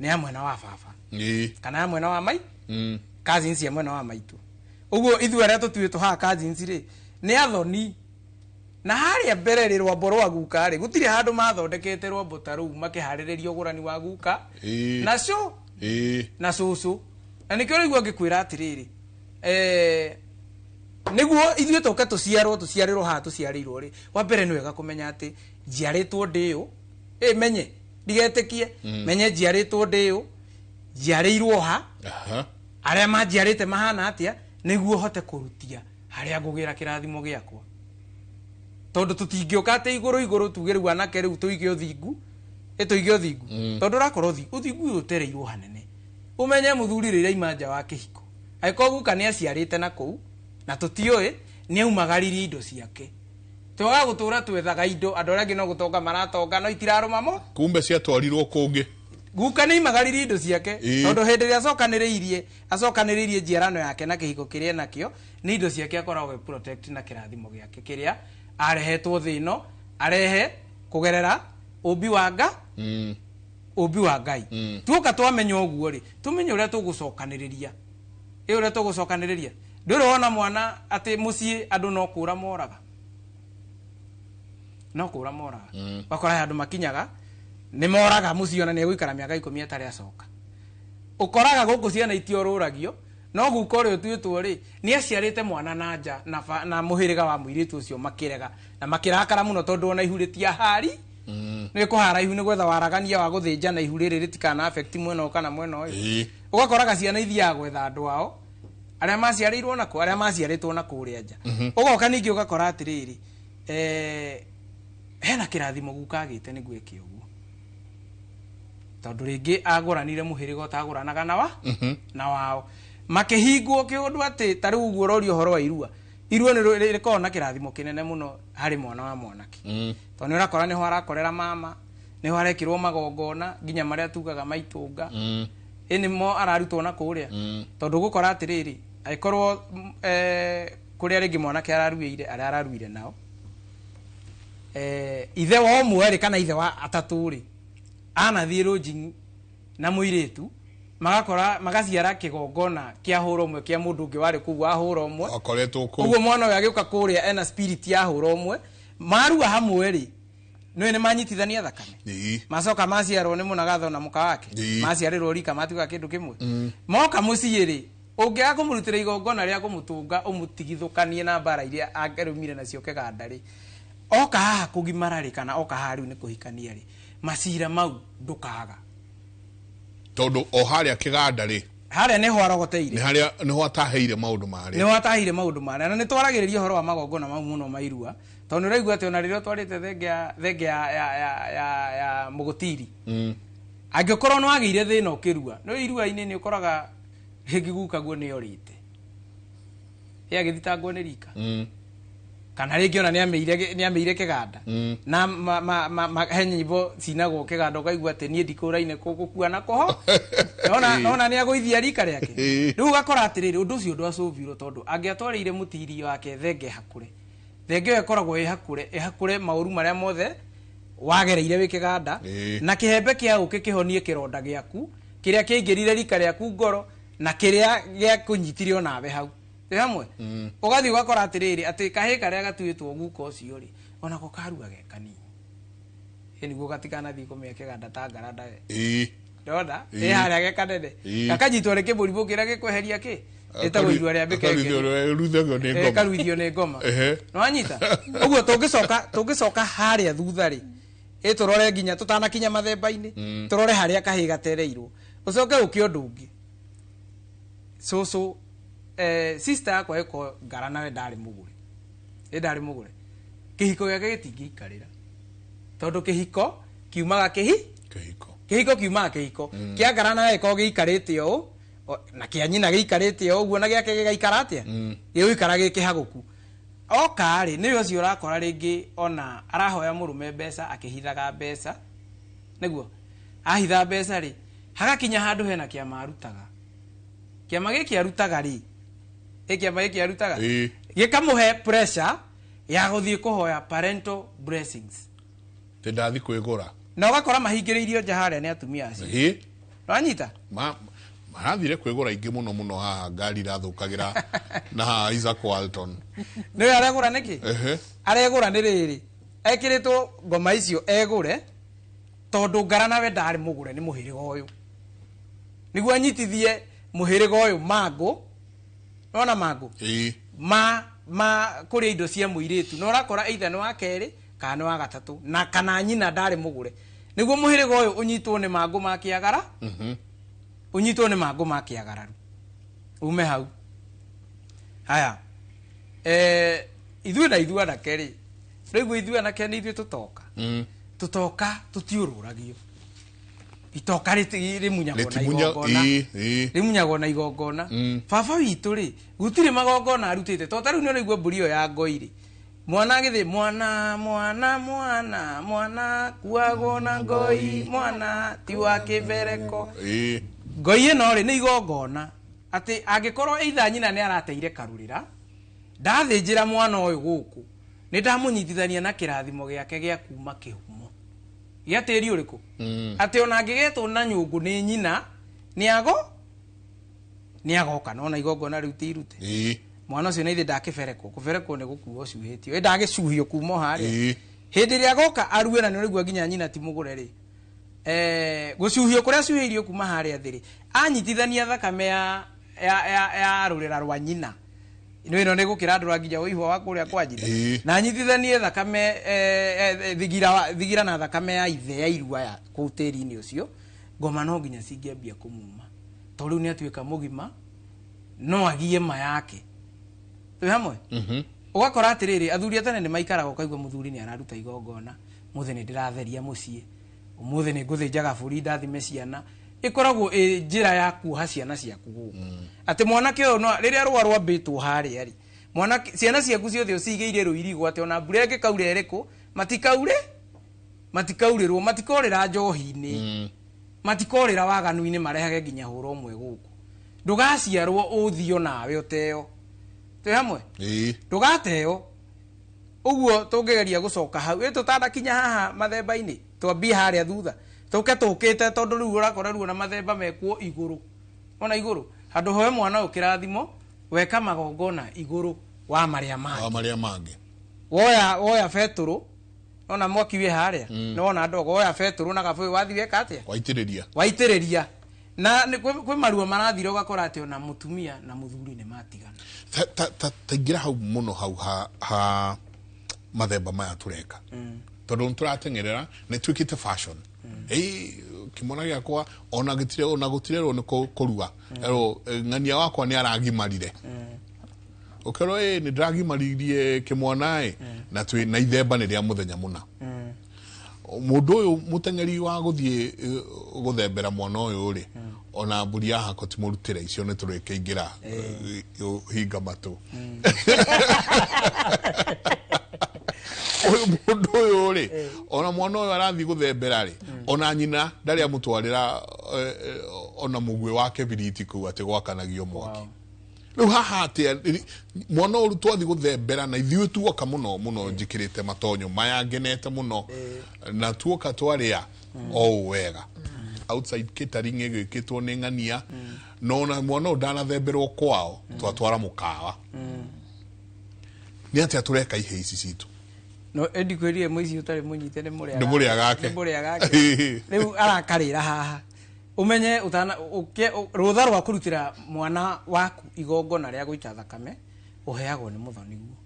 nĩ ya mwena wa baba kana ya mwena wa mai cousins ya mwena wa maitũ. Ũguo ithuĩ arĩa tũtuĩtwo haha cousins rĩ, nĩ athoni. Na harĩa mbere rĩ, rwambo rwa guka rĩ, gũtirĩ handũ mathondekete rwambo ta rũu makĩharĩrĩria ũgũrani wa guka na cũ na cũcũ. Na nĩkĩo rĩu ngĩkwĩra atĩrĩrĩ, nĩguo ithuĩ tũke tũciarwo, tũciarĩrwo haha tũciarĩirwo rĩ, wa mbere nĩ wega kũmenya atĩ njiarĩtwo ndĩũ, ĩ menye ndigetĩkie, menye njiarĩtwo ndĩũ, njiarĩirwo ha, arĩa manjiarĩte mahana atĩa, nĩguo hote kũrutia harĩa ngũgĩra kĩrathimo gĩakwa. Tondũ tũtingĩũka atĩ igũrũ igũrũ tuge rĩu anake rĩu tũige ũthingu, ĩ tũige ũthingu, tondũ ũrakorwo ũthingu ũyũ ũtereirwo hanene. Ũmenye mũthuri rĩrĩa aima nja wa kĩhiko, angĩkorwo guka nĩ aciarĩte na kũu na tũtiũĩ, nĩ aumagaririe indo ciake. Twaga gũtũra twethaga indo, andũ arĩa angĩ no gũtonga maratonga, no itirarũma mo. Kumbe ciatwarirwo kũngĩ. Guka nĩ aimagaririe indo ciake, tondũ hĩndĩ ĩrĩa acokanĩrĩirie njiarano yake na kĩhiko kĩrĩa enakĩo, nĩ indo ciake akoragwo agĩ protect na kĩrathimo gĩake kĩrĩa arehetwo thĩ ĩno, arehe kũgerera ũmbi wa nga, ũmbi wa Ngai. Tuoka twamenya ũguo rĩ, tũmenye ũrĩa tũgũcokanĩrĩria. Ĩ ũrĩa tũgũcokanĩrĩria. Ndũrĩ wona mwana atĩ mũciĩ andũ no kũra moraga. No kũra moraga. Ũgakora andũ makinyaga nĩ moraga mũciĩ ona nĩ egũikara mĩaka 10 atarĩ acoka. Ũkoraga gũkũ ciana itiorũragio, no guka ũrĩa ũtuĩtwo rĩ, nĩ aciarĩte mwana na nja na mũhĩrĩga wa mũirĩtu ũcio makĩrega na makĩrakara mũno, tondũ ona ihu rĩtiahari. Nĩ kũhara ihu nĩ gwetha waragania wa gũthĩnja na ihu rĩrĩ rĩtikana affect mwena ũyũ kana mwena ũyũ. Ũgakoraga ciana ithiaga gwetha andũ ao arĩa maciarĩirwo na kũ, arĩa maciarĩtwo na kũrĩa nja. Ũgoka ningĩ ũgakora atĩrĩrĩ, hena kĩrathimo guka agĩte nĩguo eke ũguo, tondũ rĩngĩ agũranire mũhĩrĩga ũtagũranaga na wa na wao, makĩhingwo kĩũndũ atĩ ta rĩu ũguo ũroria ũhoro wa irua. Irua nĩ rĩkoragwo na kĩrathimo kĩnene mũno harĩ mwana wa mwanake, tondũ nĩ ũrakora nĩho arakorera mama, nĩho arekĩrwo magongona nginya marĩa tugaga maitũnga, ĩ nĩmo ararutwo na kũrĩa. Tondũ ũgũkora atĩrĩrĩ, angĩkorwo kũrĩa rĩngĩ mwanake araruĩire, arĩa araruire nao, ithe wa ũmwe rĩ, kana ithe wa atatũ rĩ, anathiĩ rũnjing na mũirĩtu, magakora magaciara kĩgongona kĩa hũra ũmwe kĩa mũndũ ũngĩ warĩ kũu wa hũra ũmwe. Akoretwo kũu. Ũguo mwana ũyũ agĩũka kũrĩa ena spirit ya hũra ũmwe, marua hamwe rĩ, nĩũĩ nĩ manyitithania thakame. Macoka maciarwo nĩ mũnagatho na mũka wake, maciarĩrwo rika matuĩka kĩndũ kĩmwe. Moka mũciĩ rĩ, ũngĩaga kũmũrutĩra igongona rĩa kũmũtũnga ũmũtigithũkanie na mbara iria angĩrũmire nacio kĩganda rĩ, oka haha kũgimara rĩ, kana oka haha rĩu nĩ kũhikania rĩ, macira mau ndũkaga. Tondũ o harĩa kĩganda rĩ, harĩa nĩho arogoteire, nĩ harĩa nĩho ataheire maũndũ marĩa, nĩho ataheire maũndũ marĩa. Na nĩ twaragĩrĩria ũhoro wa magongona mau mũno ma irua, tondũ nĩ ũraigua atĩ ona rĩrĩa ũtwarĩte thenge ya mũgũtiri, angĩkorwo nĩ wagĩire thĩna ũkĩrua, nĩ irua-inĩ nĩ ũkoraga rĩngĩ gukaguo nĩ orĩte, ĩ agĩthitangwo nĩ rika, kana rĩngĩ ona nĩ amĩire kĩganda, na he nyĩmbo cinagwo kĩganda ũkaigua atĩ niĩ ndikũraine gũkua na kũho, nona nĩ agũithia rika rĩake. Rĩu ũgakora atĩrĩrĩ, ũndũ ũcio ndwacũbirwo, tondũ angĩatwarĩire mũtiri wake thenge hakũre, thenge ĩyo ĩkoragwo ĩ hakũre maũru marĩa mothe wagereire wĩ kĩganda, na kĩhembe kĩa ũkĩ kĩhonie kĩronda gĩaku kĩrĩa kĩaingĩrire rika rĩaku ngoro, na kĩrĩa gĩakũnyitire onawe hau. Twĩ hamwe? Ũgathiĩ ũgakora atĩrĩrĩ, atĩ kahĩĩ karĩa gatuĩtwo guka ũcio rĩ, onako karua ge kanini, ĩ nĩguo gatikanathiĩ kũmĩa kĩganda ta ngaranda we. Ndona? Ĩ harĩa ge kanene. Gakanyitwo nĩ kĩmũrimũ kĩrĩa gĩkweheria kĩ? Ĩtagwo irua rĩa mĩkenge. Ruithagio nĩ ngoma. Karuithio nĩ ngoma. Nĩwanyita? Ũguo tũngĩcoka harĩa thutha rĩ, ĩ tũrore nginya tũtanakinya mathemba-inĩ, tũrore harĩa kahĩĩ gatereirwo. Ũcoke ũke ũndũ ũngĩ. Cũcũ, sister yakwa ĩko ngara nawe ndarĩ mũgũre. Ĩ ndarĩ mũgũre. Kĩhiko gĩake gĩtingĩikarĩra. Tondũ kĩhiko kiumaga kĩhi? Kĩhiko. Kĩhiko kiumaga kĩhiko. Kĩa ngara nawe ĩkorwo gĩikarĩte ũũ, na kĩa nyina gĩikarĩte ũũ ũguo, na gĩake gĩgaikara atĩa? Gĩgũikara gĩ kĩhagũku. Oka rĩ, nĩwe ũcio ũrakora rĩngĩ ona arahoya mũrũme mbeca akĩhithaga mbeca, nĩguo ahitha mbeca rĩ, hagakinya handũ hena kĩama arutaga. Kĩama gĩkĩ arutaga rĩ, ĩ kĩama gĩkĩ arutaga gĩkamũhe pressure ya gũthiĩ kũhoya parental blessings. Tĩ ndathi kwĩgũra. Na ũgakora mahingĩrĩirio nja harĩa nĩ atumia acio. Ĩ. Wanyita? Marathire kwĩgũra ingĩ mũno mũno haha ngari irathũkagĩra na haha Isaac Walton. Nĩwe aregũra nĩkĩ? Ehe. Aregũra nĩ rĩrĩ, ekĩrĩtwo ngoma icio egũre tondũ ngara nawe ndarĩ mũgũre nĩ mũhĩrĩga ũyũ, nĩguo anyitithie mũhĩrĩga ũyũ mangũ. Nona mangũ ma kũrĩa indo cia mũirĩtu, na ũrakora either nĩ wa kerĩ kana nĩ wa gatatũ, na kana nyina ndarĩ mũgũre, nĩguo mũhĩrĩga ũyũ ũnyitwo nĩ mangũ ma kĩagara, ũnyitwo nĩ mangũ ma kĩagararu ume hau. Haya, ithuĩ na ithuĩ anake rĩ, rĩu ithuĩ anake nĩ ithuĩ tũtoka. Tũtoka tũtiũrũragio. Itoka rĩmunyagwo na igongona. Rĩmunyagwo na igongona. Baba witũ rĩ, gũtirĩ magongona arutĩte. To ta rĩu nĩ ũraigua mbũri ĩyo ya ngoi rĩ, mwana agĩthĩ, mwana, mwana, mwana, mwana, kuagwo na ngoi, mwana, ti wa kĩbereko. Ngoi ĩno rĩ, nĩ igongona. Atĩ angĩkorwo either nyina nĩ arateire karũrĩra, ndathĩnjĩra mwana ũyũ gũkũ, nĩ ndamũnyitithania na kĩrathimo gĩake gĩa kuma kĩhumo. Gĩa tĩri ũrĩkũ? Atĩ ona angĩgetwo na nyũngũ nĩ nyina, nĩ agoka, no ona igongona rĩu ti irute. Mwana ũcio nĩ ithe ndakĩberekwo, kũberekwo nĩ gũkuo ũcuhĩtio. Ĩ ndagĩcuhio kuma o harĩa. Hĩndĩ ĩrĩa agoka arue na nĩ ũraigua nginya nyina ti mũgũre rĩ, gũcuhio kũrĩa acuhĩirio kuma harĩa thĩ rĩ, anyitithania thakame ya rũrĩra rwa nyina. Ĩno ĩno nĩ gũkĩrandũra nginya ũihwa wa kũrĩa kwa nyina. Na anyitithanie thakame, thigira na thakame ya ithe ya irua ya kũu tĩri-inĩ ũcio, ngoma no nginya cingĩambia kũmuma. Tondũ rĩu nĩ atuĩka mũgima, no agie ma yake. Twĩ hamwe? Ũgakora atĩrĩrĩ, athuri a tene nĩ maikaraga ũkaigua mũthuri nĩ araruta igongona, ũmũthĩ nĩ ndĩratheria mũciĩ, ũmũthĩ nĩ ngũthĩnja gabũri ndathime ciana. Ĩkoragwo ĩ njĩra ya kuoha ciana ciaku gũkũ. Atĩ mwanake ũyũ no, rĩrĩa rũa rwambĩtwo harĩa rĩ, ciana ciaku ciothe ũcigĩire rũirigo atĩ ona mbura ĩngĩkaura ĩrĩkũ, matikaure, matikaurĩrwo, matikorĩra njohi-inĩ, matikorĩra waganu-inĩ, marehage nginya hũra ũmwe gũkũ. Ndũgaciarwo ũthio nawe ũteo. Twĩ hamwe? Ndũgateo. Ũguo tũngĩgeria gũcoka hau, ĩ tũtanakinya haha mathemba-inĩ, twambie harĩa thutha. Tũke tũkĩte tondũ rĩu ũrakora rĩu ona mathemba mekuo igũrũ. Ona igũrũ. Handũ hoe mwana ũyũ kĩrathimo, weka magongona igũrũ wa marĩa mangĩ. Wa marĩa mangĩ. Woya betũrũ, ona mwaki wĩ harĩa, nĩ wona ndogo, woya betũrũ na gabũyũ wathiĩ weka atĩa? Waitĩrĩria. Waitĩrĩria. Na nĩ kwĩ maruo marathira ũgakora atĩ ona mũtumia na mũthuri nĩ matigana. Ta ingĩra hau mũno hau ha mathemba maya tũreka. Tondũ nĩ tũrateng'erera, nĩ tuĩkĩte fashion. Ĩ, kĩmwana gĩakwa ona gĩtire, ona gũtirerwo nĩ kũrua. Erwo, ng'ania wakwa nĩ aragimarire. Ũkerwo, ĩ, nĩ ndĩragimaririe kĩmwana ĩ, na twĩ na ithemba nĩ rĩa mũthenya mũna. Mũndũ ũyũ mũteng'eri wa gũthiĩ, gũthembera mwana ũyũ rĩ, ona mbũri ya hako ti mũrutĩre, icio nĩ tũrĩkĩingĩra, hinga matũ. Ũyũ mũndũ ũyũ rĩ, ona mwana ũyũ arathiĩ gũthembera rĩ, ona nyina ndarĩ amũtwarĩra, ona mũguĩ wake biriti kũu atĩ gwakanagio mwaki. Rĩu haha atĩa, mwana ũyũ twathiĩ gũthembera na ithuĩ tuoka mũno mũno njĩkĩrĩte matonyo maya ngenete mũno, na tuoka twarĩa o ũũ wega. Outside catering ĩgĩkĩtwo nĩ ng'ania, na ona mwana ũyũ ndanathemberwo kwao, twatwara mũkawa. Nĩ atĩa tũreka ihĩ ici citũ? No ĩndi kwĩrire mũici ũtarĩ mũnyite nĩ mũrĩa Nĩ mũrĩa gake. Nĩ mũrĩa gake. Rĩu arakarĩra haha. Ũmenye ũtana, ũke, rũtha rwa kũrutĩra mwana waku igongona rĩa gũita thakame, ũheagwo nĩ mũthoniguo.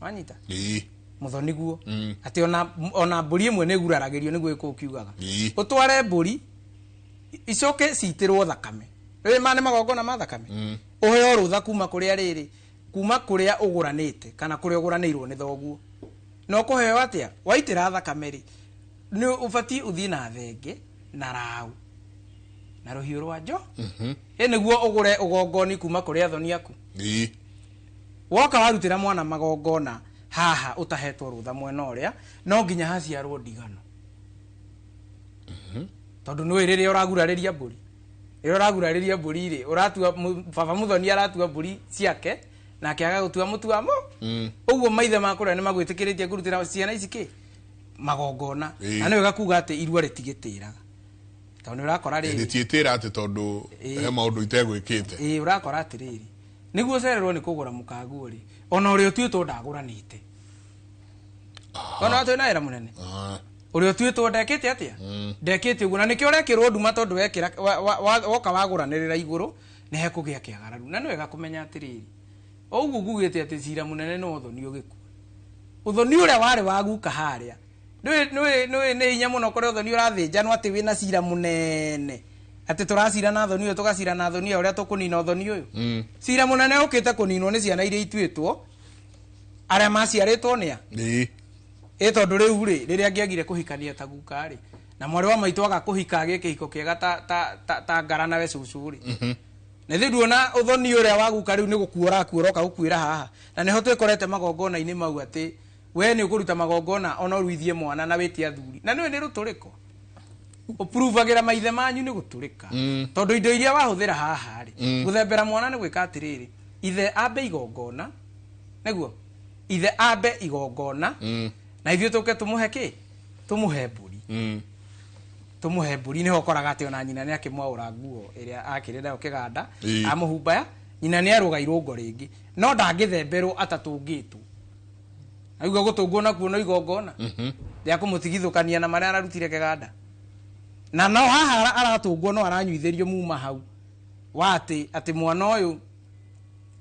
Wanyita? Mũthoniguo. Atĩ ona mbũri ĩmwe nĩ ĩguraragĩrio nĩguo ĩkũ ũkiugaga. Ũtware mbũri, icoke citĩrwo thakame. Rĩrĩ ma nĩ magongona ma thakame. Ũheo rũtha kuma kũrĩa rĩrĩ, kuma kũrĩa ũgũranĩte, kana kũrĩa ũgũranĩirwo nĩ thoguo. Na ũkũheo atĩa? Waitĩra thakame rĩ, nĩ ũbatiĩ ũthiĩ na thenge na rau na rũhiũ rwa njo. Ĩ nĩguo ũgũre ũgongoni kuma kũrĩ athoni aku. Woka warutĩra mwana magongona haha ũtahetwo rũtha mwena ũrĩa, no nginya haciarwo ndigano. Tondũ nĩũĩ rĩrĩa ũragurarĩria mbũri, rĩrĩa ũragurarĩria mbũri rĩ, ũratua baba mũthoni aratua mbũri ciake nake agagũtua mũtuamo. Ũguo maithe makũrĩa nĩ magwĩtĩkĩrĩtie kũrutĩra ciana ici kĩ magongona. Na nĩ wega kuga atĩ irua rĩtigĩtĩraga, tondũ nĩ ũrakora rĩrĩ Rĩtiĩtĩra atĩ tondũ he maũndũ itegwĩkĩte. Ĩĩ, ũrakora atĩrĩrĩ, nĩguo ũcererwo nĩ kũgũra mũkaguo rĩ, ona ũrĩa ũtuĩtwo ndagũranĩte, ona twĩna wĩra mũnene, ũrĩa ũtuĩtwo ndekĩte atĩa, ndekĩte ũguo, na nĩkĩo ũrekĩrwo nduma, tondũ wekĩra woka wagũranĩrĩra igũrũ nĩ hekũgĩa kĩagararu. Na nĩ wega kũmenya atĩrĩrĩ, o ũguo ngugĩte atĩ cira mũnene nĩ ũthoni ũgĩkua, ũthoni ũrĩa warĩ wa guka harĩa nĩũĩ nĩ hinya mũno kũrĩa ũthoni ũrathĩnjanwo atĩ wĩna cira mũnene, atĩ tũracira na thoni ũyũ, tũgacira na thoni ũyũ, ũrĩa tũkũnina ũthoni ũyũ. Cira mũnene ũkĩte kũninwo nĩ ciana iria ituĩtwo, arĩa maciarĩtwo nĩa ĩ, tondũ rĩu rĩ, rĩrĩa angĩagire kũhikania ta guka rĩ, na mwarĩ wa maitũ aga kũhika agĩe kĩhiko kĩega ta ngara nawe cũcũ rĩ, na ithuĩ nduona ũthoni ũrĩa wa guka rĩu nĩ gũkua ũrakua, ũroka gũkuĩra haha, na nĩho twĩkorete magongona-inĩ mau atĩ we nĩ ũkũruta magongona ona ũruithie mwana na wĩtie athuri, na nĩũĩ nĩ rũtũrĩko ũpuruvagĩra maithe manyu nĩ gũtũrĩka, tondũ indo iria wahũthĩra haha rĩ, gũthembera mwana nĩ gwĩka atĩrĩrĩ, ithe ambe igongona, nĩguo ithe ambe igongona, na ithuĩ tũke tũmũhe kĩ, tũmũhe mbũri, tũmũhe mbũri. Nĩho ũkoraga atĩ ona nyina nĩ akĩmwaũra nguo ĩrĩa akĩrĩ nayo kĩganda, amũhumbaya, nyina nĩ arũga irũngo rĩngĩ, no ndangĩthemberwo atatũngĩtwo. Na rĩu gũtũngwo nakuo no igongona rĩa kũmũtigithũkania na marĩa ararutire kĩganda, na no haha aratũngwo no aranyuithĩrio muma hau wa atĩ mwana ũyũ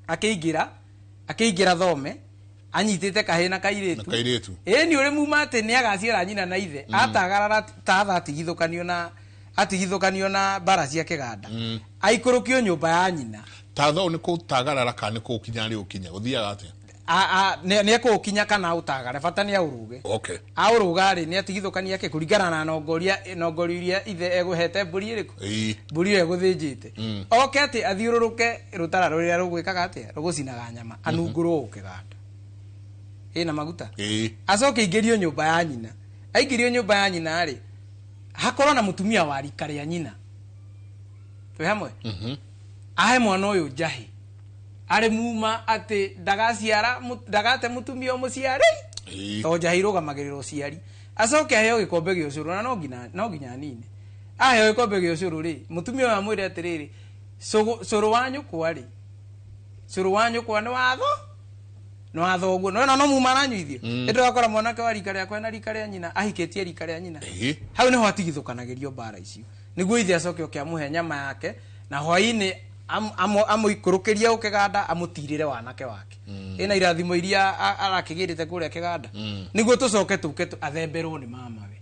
akĩingĩra thome anyitĩte kahĩ na kairĩtu. Na kairĩtu. Ĩ nĩ ũrĩ muma atĩ nĩ agaciara nyina na ithe, atagarara tatha atigithũkanio na mbara cia kĩganda, aikũrũkio nyũmba ya nyina. Tatha ũũ nĩ kũtagarara kana nĩ kũũkinya rĩ ũkinya gũthiaga atĩa? Nĩ ekũũkinya kana aũtagare, bata nĩ aũrũge. Aũrũga rĩ, nĩ atigithũkania kĩ kũringana na nongoria iria ithe egũhete mbũri ĩrĩkũ, mbũri ĩyo egũthĩnjĩte. Oke atĩ athiũrũrũke rũtara rũrĩa rũgwĩkaga atĩa, rũgũcinaga nyama, anungũrwo kĩganda ĩna maguta, acoke aingĩrio nyũmba ya nyina. Aingĩrio nyũmba ya nyina rĩ, hakorwo na mũtumia wa rika rĩa nyina, twĩ hamwe, ahe mwana ũyũ njahĩ arĩ muma atĩ ndagaciara ndagate mũtumia ũmũciarĩ, tondũ njahĩ irũgamagĩrĩra ũciari. Acoke aheo gĩkombe gĩa ũcũrũ, na no nginya anine. Aheo gĩkombe gĩa ũcũrũ rĩ, mũtumia ũyũ amwĩre atĩrĩrĩ, cũrũ wa nyũkwa rĩ, cũrũ wa nyũkwa nĩ watho, nĩ watho ũguo. No no muma aranyuithio. Ĩndĩ ũgakora mwanake wa rika rĩakwa na rika rĩa nyina ahikĩtie rika rĩa nyina. Hau nĩho atigithũkanagĩrio mbara icio, nĩguo ithe acoke oke amũhe nyama yake, na hwaĩ-inĩ amũikũrũkĩrie ũkĩganda, amũtirĩre wanake wake. Ĩna irathimo iria arakĩgĩrĩte kũrĩa kĩganda, nĩguo tũcoke tũke athemberwo nĩ mamawe.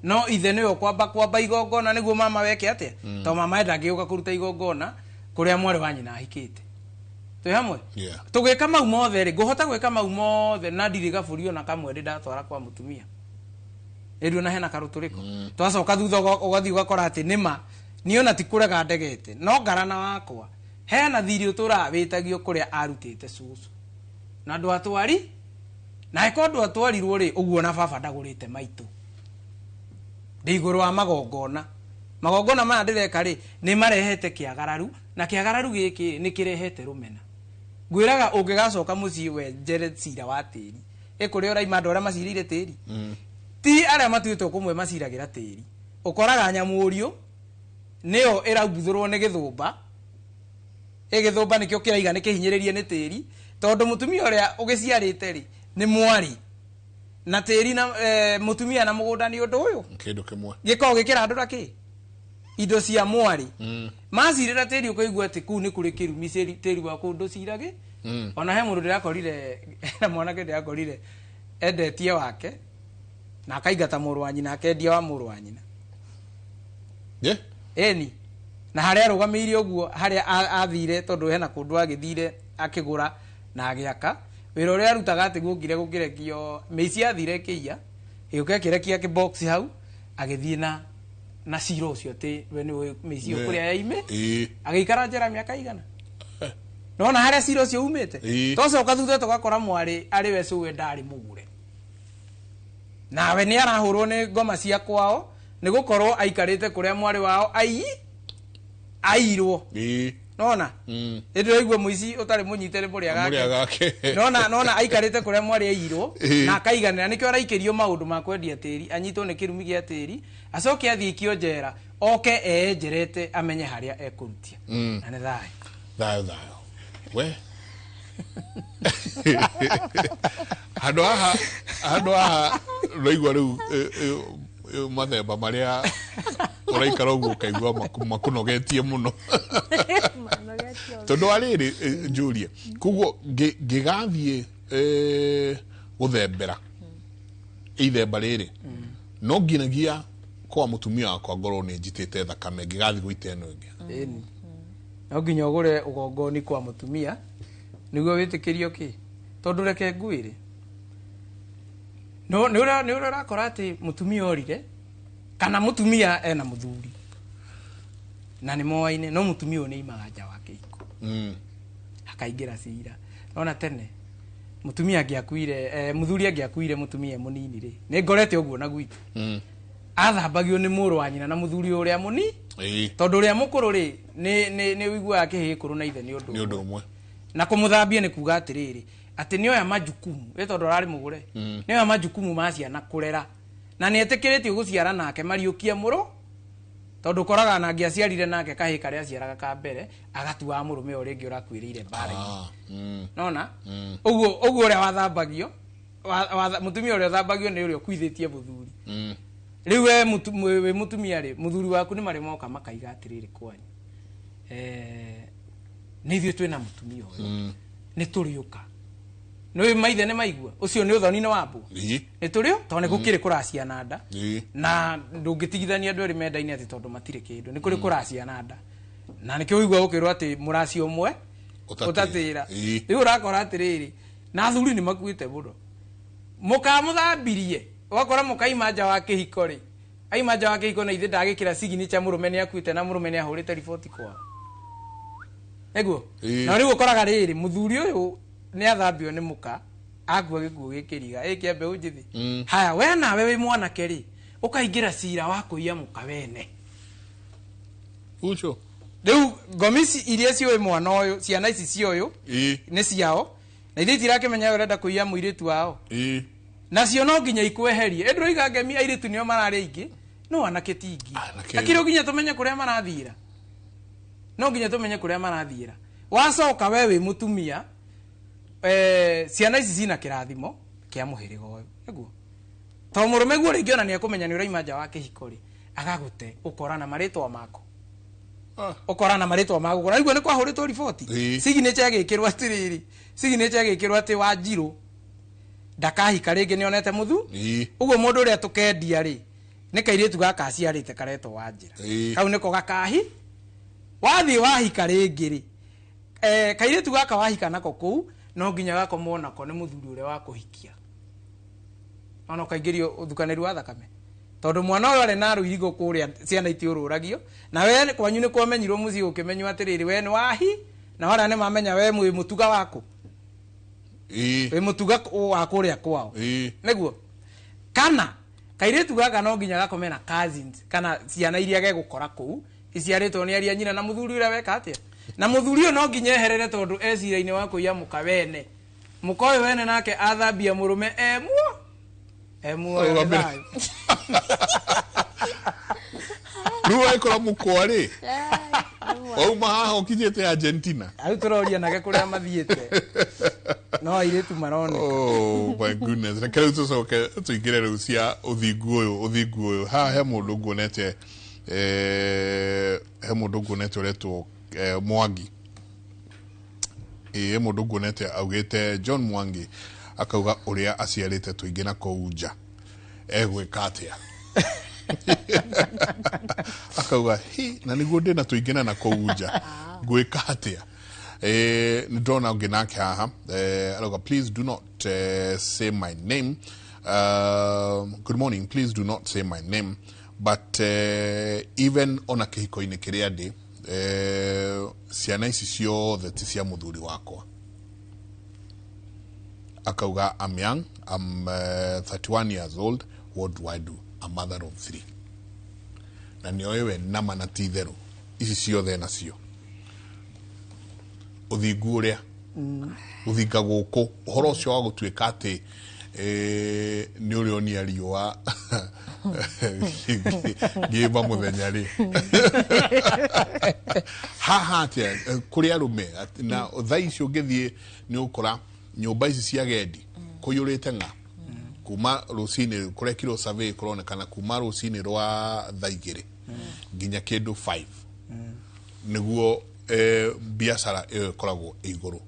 No ithe nĩwe ũkwamba kwamba igongona nĩguo mama weke atĩa, tondũ mama ndangĩũka kũruta igongona kũrĩa mwarĩ wa nyina ahikĩte. Twĩ hamwe? Tũgĩka mau mothe rĩ, ngũhota gwĩka mau mothe na ndirĩ gabũri ona kamwe ndĩ ndatwara kwa mũtumia. Ĩndĩ ona hena karũtũrĩko. Twacoka thutha ũgathiĩ ũgakora atĩ nĩma niĩ ona ti kũrega ndegete, no ngarana wakwa hena thirĩ ũtũraga wĩtagio kũrĩa arutĩte cũcũ na andũ atwari, na angĩkorwo andũ atwarirwo rĩ, ũguo na baba ndagũrĩte maitũ ndĩ igũrũ wa magongona. Magongona maya ndĩreka rĩ, nĩ marehete kĩagararu, na kĩagararu gĩkĩ nĩ kĩrehete rũmena. Ngwĩraga ũngĩgacoka mũciĩ wenjere cira wa tĩri, ĩ kũrĩa ũraima andũ arĩa macirĩire tĩri, ti arĩa matuĩtwo kũmwe maciragĩra tĩri. Ũkoraga nyamũriũ nĩyo ĩrabuthũrwo nĩ gĩthũmba, ĩ gĩthũmba nĩkĩo kĩraiga nĩ kĩhinyĩrĩrie nĩ tĩri, tondũ mũtumia ũrĩa ũgĩciarĩte rĩ nĩ mwarĩ, na tĩri na mũtumia na mũgũnda nĩ ũndũ ũyũ kĩndũ kĩmwe gĩkoragwo gĩkĩrandũra kĩ indo cia mwarĩ. Macirĩra tĩri ũkaigua atĩ kũu nĩ kũrĩ kĩrumi, tĩri wa kũu ndũcirage. Ona he mũndũ ndĩrakorire, na mwanake ndĩrakorire endetie wake na akaingata mũrũ wa nyina, akendia wa mũrũ wa nyina. Ĩni na harĩa arũgamĩire ũguo, harĩa athire, tondũ hena kũndũ agĩthire akĩgũra na agĩaka, wĩra ũrĩa arutaga atĩ guokire gũkĩrekio mĩici athire ĩkĩiya, ĩgĩũka ĩkĩrekia kĩbox hau, agĩthiĩ na cira ũcio atĩ we nĩwe mĩici ĩyo kũrĩa yaime, agĩikara njera mĩaka igana. Nona harĩa cira ũcio umĩte. Ĩĩ. Twacoka thutha tũgakora mwarĩ arĩ we cũwe ndarĩ mũgũre. Nawe nĩ arahũrwo nĩ ngoma cia kwao nĩ gũkorwo aikarĩte kũrĩa mwarĩ wao ai airwo. Ĩĩ. Nona? Mm. Nĩ ndĩraigua mũici ũtarĩ mũnyite nĩ mũrĩa Mũrĩa gake. gake. Nona aikarĩte kũrĩa mwarĩ airwo Ĩĩ. na akaiganĩra nĩkĩo araikĩrio maũndũ ma kwendia tĩri anyitwo nĩ kĩrumi gĩa tĩri acoke athiĩ ikio njera oke eenjerete amenye harĩa ekũrutia. Na nĩ thayũ. Thayũ thayũ. We. Handũ haha handũ haha ũraigua rĩu mathemba marĩa ũraikara ũguo ũkaigua makũnogetie mũno. Tondũ wa rĩrĩ njũrie koguo ngĩgathiĩ gũthembera ithemba rĩrĩ no nginyagia kwa mũtumia wakwa ngorwo nĩ njitĩte thakame ngĩgathiĩ gũita ĩno ĩngĩ. Ĩni. No nginya ũgũre ũgongoni kwa mũtumia nĩguo wĩtĩkĩrio kĩ tondũ reke ngwĩre no nĩ ũrĩa nĩ ũrĩa ũrakora atĩ mũtumia orire kana mũtumia ena mũthuri na nĩ moaine no mũtumia ũyũ nĩ aimaga nja wa kĩhiko akaingĩra cira. Nona tene mũtumia angĩakuire mũthuri angĩakuire mũtumia e mũnini rĩ nĩ ngorete ũguo na gwitũ athambagio nĩ mũrũ wa nyina na mũthuri ũrĩa mũni Ĩĩ. tondũ ũrĩa mũkũrũ rĩ nĩ nĩ nĩ ũiguaga kĩhĩ gĩkũrũ na ithe nĩ ũndũ Nĩ ũndũ ũmwe. Na kũmũthambia nĩ kuga atĩrĩrĩ atĩ nĩoya majukumu ĩ tondũ ararĩ mũgũre nĩoya majukumu ma ciana kũrera na nĩ etĩkĩrĩtio gũciara nake mariũkie mũrũ tondũ ũkoraga na angĩaciarire nake kahĩĩ karĩa aciaraga ka mbere agatuaga mũrũme ũrĩa ũngĩ ũrakuĩrĩire mbara-inĩ. Nona ũguo ũguo ũrĩa wathambagio mũtumia ũrĩa ũthambagio nĩ ũrĩa ũkuithĩtie mũthuri. Rĩu we wĩ mũtumia rĩ mũthuri waku nĩ marĩ moka makaiga atĩrĩrĩ kwanyu nĩ ithuĩ twĩna mũtumia ũyũ nĩ tũrĩũka nĩ maithe nĩ maigua ũcio nĩ ũthoni nĩ wambwo nĩ tũrĩo tondũ nĩ gũkĩrĩ kũracia nda na ndũngĩtigithania andũ erĩ mendaine atĩ tondũ matirĩ kĩndũ nĩ kũrĩ kũracia nda na nĩkĩo ũigua gũkĩrwo atĩ mũracio ũmwe ũtatĩra rĩu ũrakora atĩrĩrĩ na athuri nĩ makuĩte mũno mũkamũthambirie ũgakora mũkaima nja wa kĩhiko rĩ aima nja wa kĩhiko na ithe ndagĩkĩra signature mũrũme nĩ akuĩte na mũrũme nĩ ahũrĩte riboti kwao nĩguo na rĩu ũkoraga rĩrĩ mũthuri ũyũ nĩ athambio nĩ mũka akua gĩkuũ gĩkĩriga ĩ kĩa mbeũ njĩthĩ haya we nawe wĩ mwanake rĩ ũkaingĩra cira wa kũiya mũka wene Ucio. Rĩu ngomi ici iria ciũĩ mwana ũyũ ciana ici ciũyũ nĩ ciao na ithuĩ itirakĩmenya ũrenda kũiya mũirĩtu wao nacio no nginya ikweherie ĩ ndũroiga ngemi airĩtu nĩo mararĩ aingĩ no anake ti ingĩ akĩrĩ nginya tũmenye kũrĩa marathiĩra no nginya tũmenye kũrĩa marathiĩra wacoka we wĩ mũtumia ciana ici cina kĩrathimo kĩa mũhĩrĩga ũyũ nĩguo to mũrũme guo rĩngĩ ona nĩekũmenya nĩ ũraima nja wa kĩhiko rĩ agagũte ũkorana marĩtwa mako ũkorana marĩtwa maku na rĩu nĩ kwahũrĩtwo riboti signature ĩgĩkĩrwo atĩrĩrĩ signature ĩgĩkĩrwo atĩ Wanjirũ ndakahika rĩngĩ nĩonete mũthu ũguo mũndũ ũrĩa tũkendia rĩ nĩ kairĩtu gaka aciarĩte karetwo Wanjĩra kau nĩko gakahi wathiĩ wahika rĩngĩ rĩ kairĩtu gaka wahika nako kũu no nginya gakomwo nako nĩ mũthuri ũrĩa wa kũhikia ona ũkaingĩrio ũthukanĩru wa thakame tondũ mwana ũyũ arĩ na rũirigo kũrĩa ciana itiũrũragio na we kwanyu nĩ kwamenyirwo mũciĩ gũkĩmenywo atĩrĩrĩ we nĩ wahi na warĩa nĩ mamenya we mwĩ mũtuga waku wĩ mũtuga wa kũrĩa kwao nĩguo kana kairĩtu gaka no nginya gakome na cousins kana ciana iria gegũkora kũu iciarĩtwo nĩ aria nyina na mũthuri ũrĩa weka atĩa na mũthuri ũyũ no nginya eherere tondũ e cira-inĩ wa kũiya mũka wene mũka ũyũ wene nake athambia mũrũme emuo emuoyo nĩ thayũ. Rĩu wagĩkora mũkwa rĩ wauma haha ũkinyĩte Argentina rĩu tũroria nake kũrĩa mathiĩte no airĩtu maroneka. Oh my goodness reke rĩu tũcoke tũingĩre rĩu cia ũthingu ũyũ haha he mũndũ nguonete he mũndũ nguonete ũretwo Mwangi he mũndũ nguonete augĩte John Mwangi akauga ũrĩa aciarĩte tũingĩ na kũu nja egwĩka atĩa akauga hi na nĩguo ndĩna tũingĩ na kũu nja ngwĩka atĩa nĩ ndona ũngĩ nake haha arauga please do not say my name good morning please do not say my name but even ona kĩhiko-inĩ kĩrĩa ndĩ Ciana ici ciothe ti cia muthuri wakwa. Akauga I'm young, I'm 31 years old, what do I do? A mother of 3. Na nĩoĩ we nama na ti itherũ ici ciothe nacio ũthingu ũrĩa gũthinga gũkũ ũhoro ũcio wa gũtuĩka atĩ nĩ ũrĩonia riũa ngĩmba mũthenya rĩ haha atĩa kũrĩ arũme na thaa ici ũngĩthiĩ nĩ ũkora nyũmba ici cia gendi kũiyũrĩte ng'a kuma rũcinĩ kũrekirwo survey kũronekana kuma rũcinĩ rwa thaa igĩrĩ nginya kĩndũ 5 nĩguo biacara ĩyo ĩkoragwo ĩ igũrũ.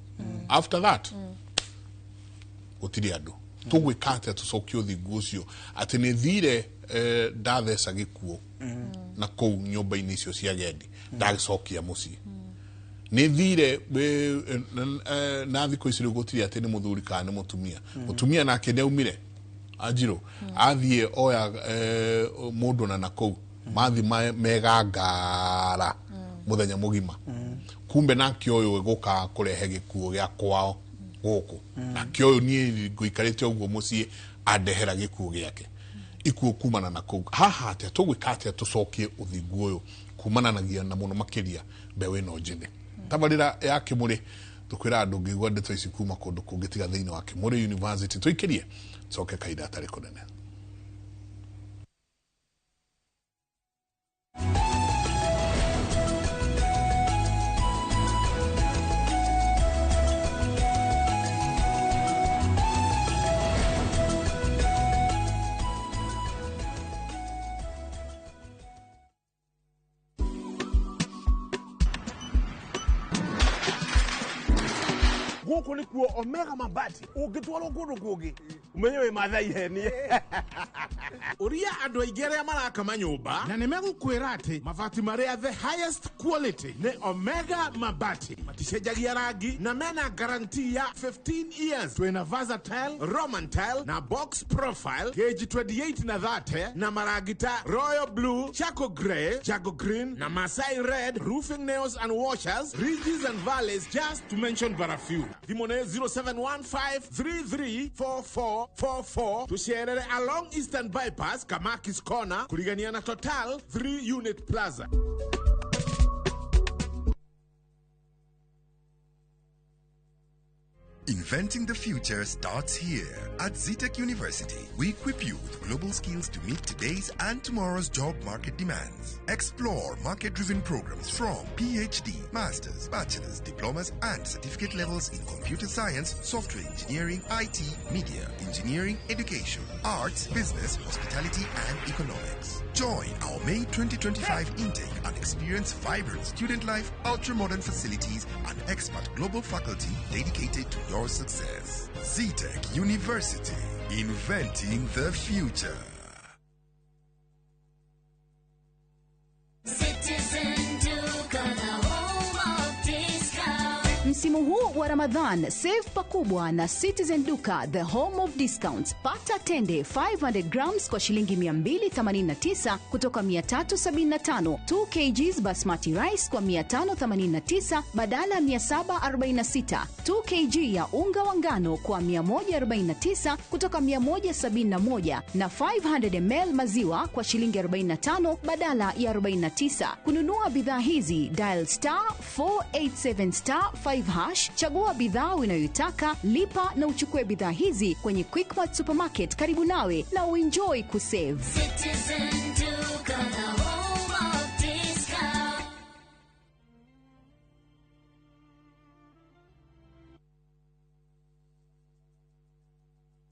After that gũtirĩ andũ. Tũgwĩka atĩa tũcokie ũthingu ũcio atĩ nĩ thire ndatheca gĩkuũ na kũu nyũmba-inĩ icio cia gendi ndagĩcokia mũciĩ. Nĩ thire na thikũ ici rĩu gũtirĩ atĩ nĩ mũthuri kana nĩ mũtumia. Mũtumia nake nĩ aumire anjirũ athiĩ oya mũndũ na nakũu mathi megangara mũthenya mũgima kumbe nake ũyũ ĩgũka kũrehe gĩkuũ gĩa kwao gũkũ nake ũyũ niĩ ngũikarĩte ũguo mũciĩ andehera gĩkuũ gĩake ikuũ kumana na kũu. Haha atĩa tũgwĩka atĩa tũcokie ũthingu ũyũ kumananagia na mũno makĩria mbeũ ĩno njĩthĩ. Tabarĩra ya Kĩmũrĩ tũkwĩra andũ ngĩigua ndeto ici kuma kũndũ kũngĩ tiga thĩinĩ wa Kĩmũrĩ University tũikĩrie tũcoke kahinda gatarĩ kũnene. Gũkũ nĩkuo Omega Mabati ũngĩtwarwo kũndũ kũngĩ ũmenye wĩ Maathai henie. Ũria andũ aingĩ arĩa maraka manyũmba na nĩmegũkwĩra atĩ mabati marĩa the highest quality nĩ Omega Mabati. Maticenjagia rangi na mena guarantee ya 15 years. Twĩna versatile, Roman tile na box profile gauge 28 na 30 na marangi ta royal blue, charcoal grey, jago green na Masai red, roofing nails and washers, ridges and valleys, just to mention but a few. Thimũ nĩ 0715334444 tucerere along Eastern Bypass, Kamakis Corner, kurigania na Total 3 Unit Plaza. Inventing the future starts here. At Zetech University, we equip you with global skills to meet today's and tomorrow's job market demands. Explore market-driven programs from PhD, Masters, Bachelor's, Diplomas, and certificate levels in computer science, software engineering, IT, media, engineering, education, arts, business, hospitality, and economics. Join our May 2025 intake and experience vibrant student life, ultra-modern facilities, and expert global faculty dedicated to your success. Zetech University, inventing the future. Citizen Duka, the home of discount. Msimu huu wa Ramadhan, save pakubwa na Citizen Duka, the home of discounts. Pata tende 500 grams kwa shilingi 289 kutoka 375, 2 kgs basmati rice kwa 589 badala 746, 2 kg ya unga wa ngano kwa 149 kutoka 171 na 500 ml maziwa kwa shilingi 45 badala ya 49. Kununua bidhaa hizi, dial star 487 star 5 hash, chagua bidhaa unayoitaka, lipa na uchukue bidhaa hizi kwenye Quickmart Supermarket karibu nawe na uenjoy kusave. Citizen Duka, the home of discount.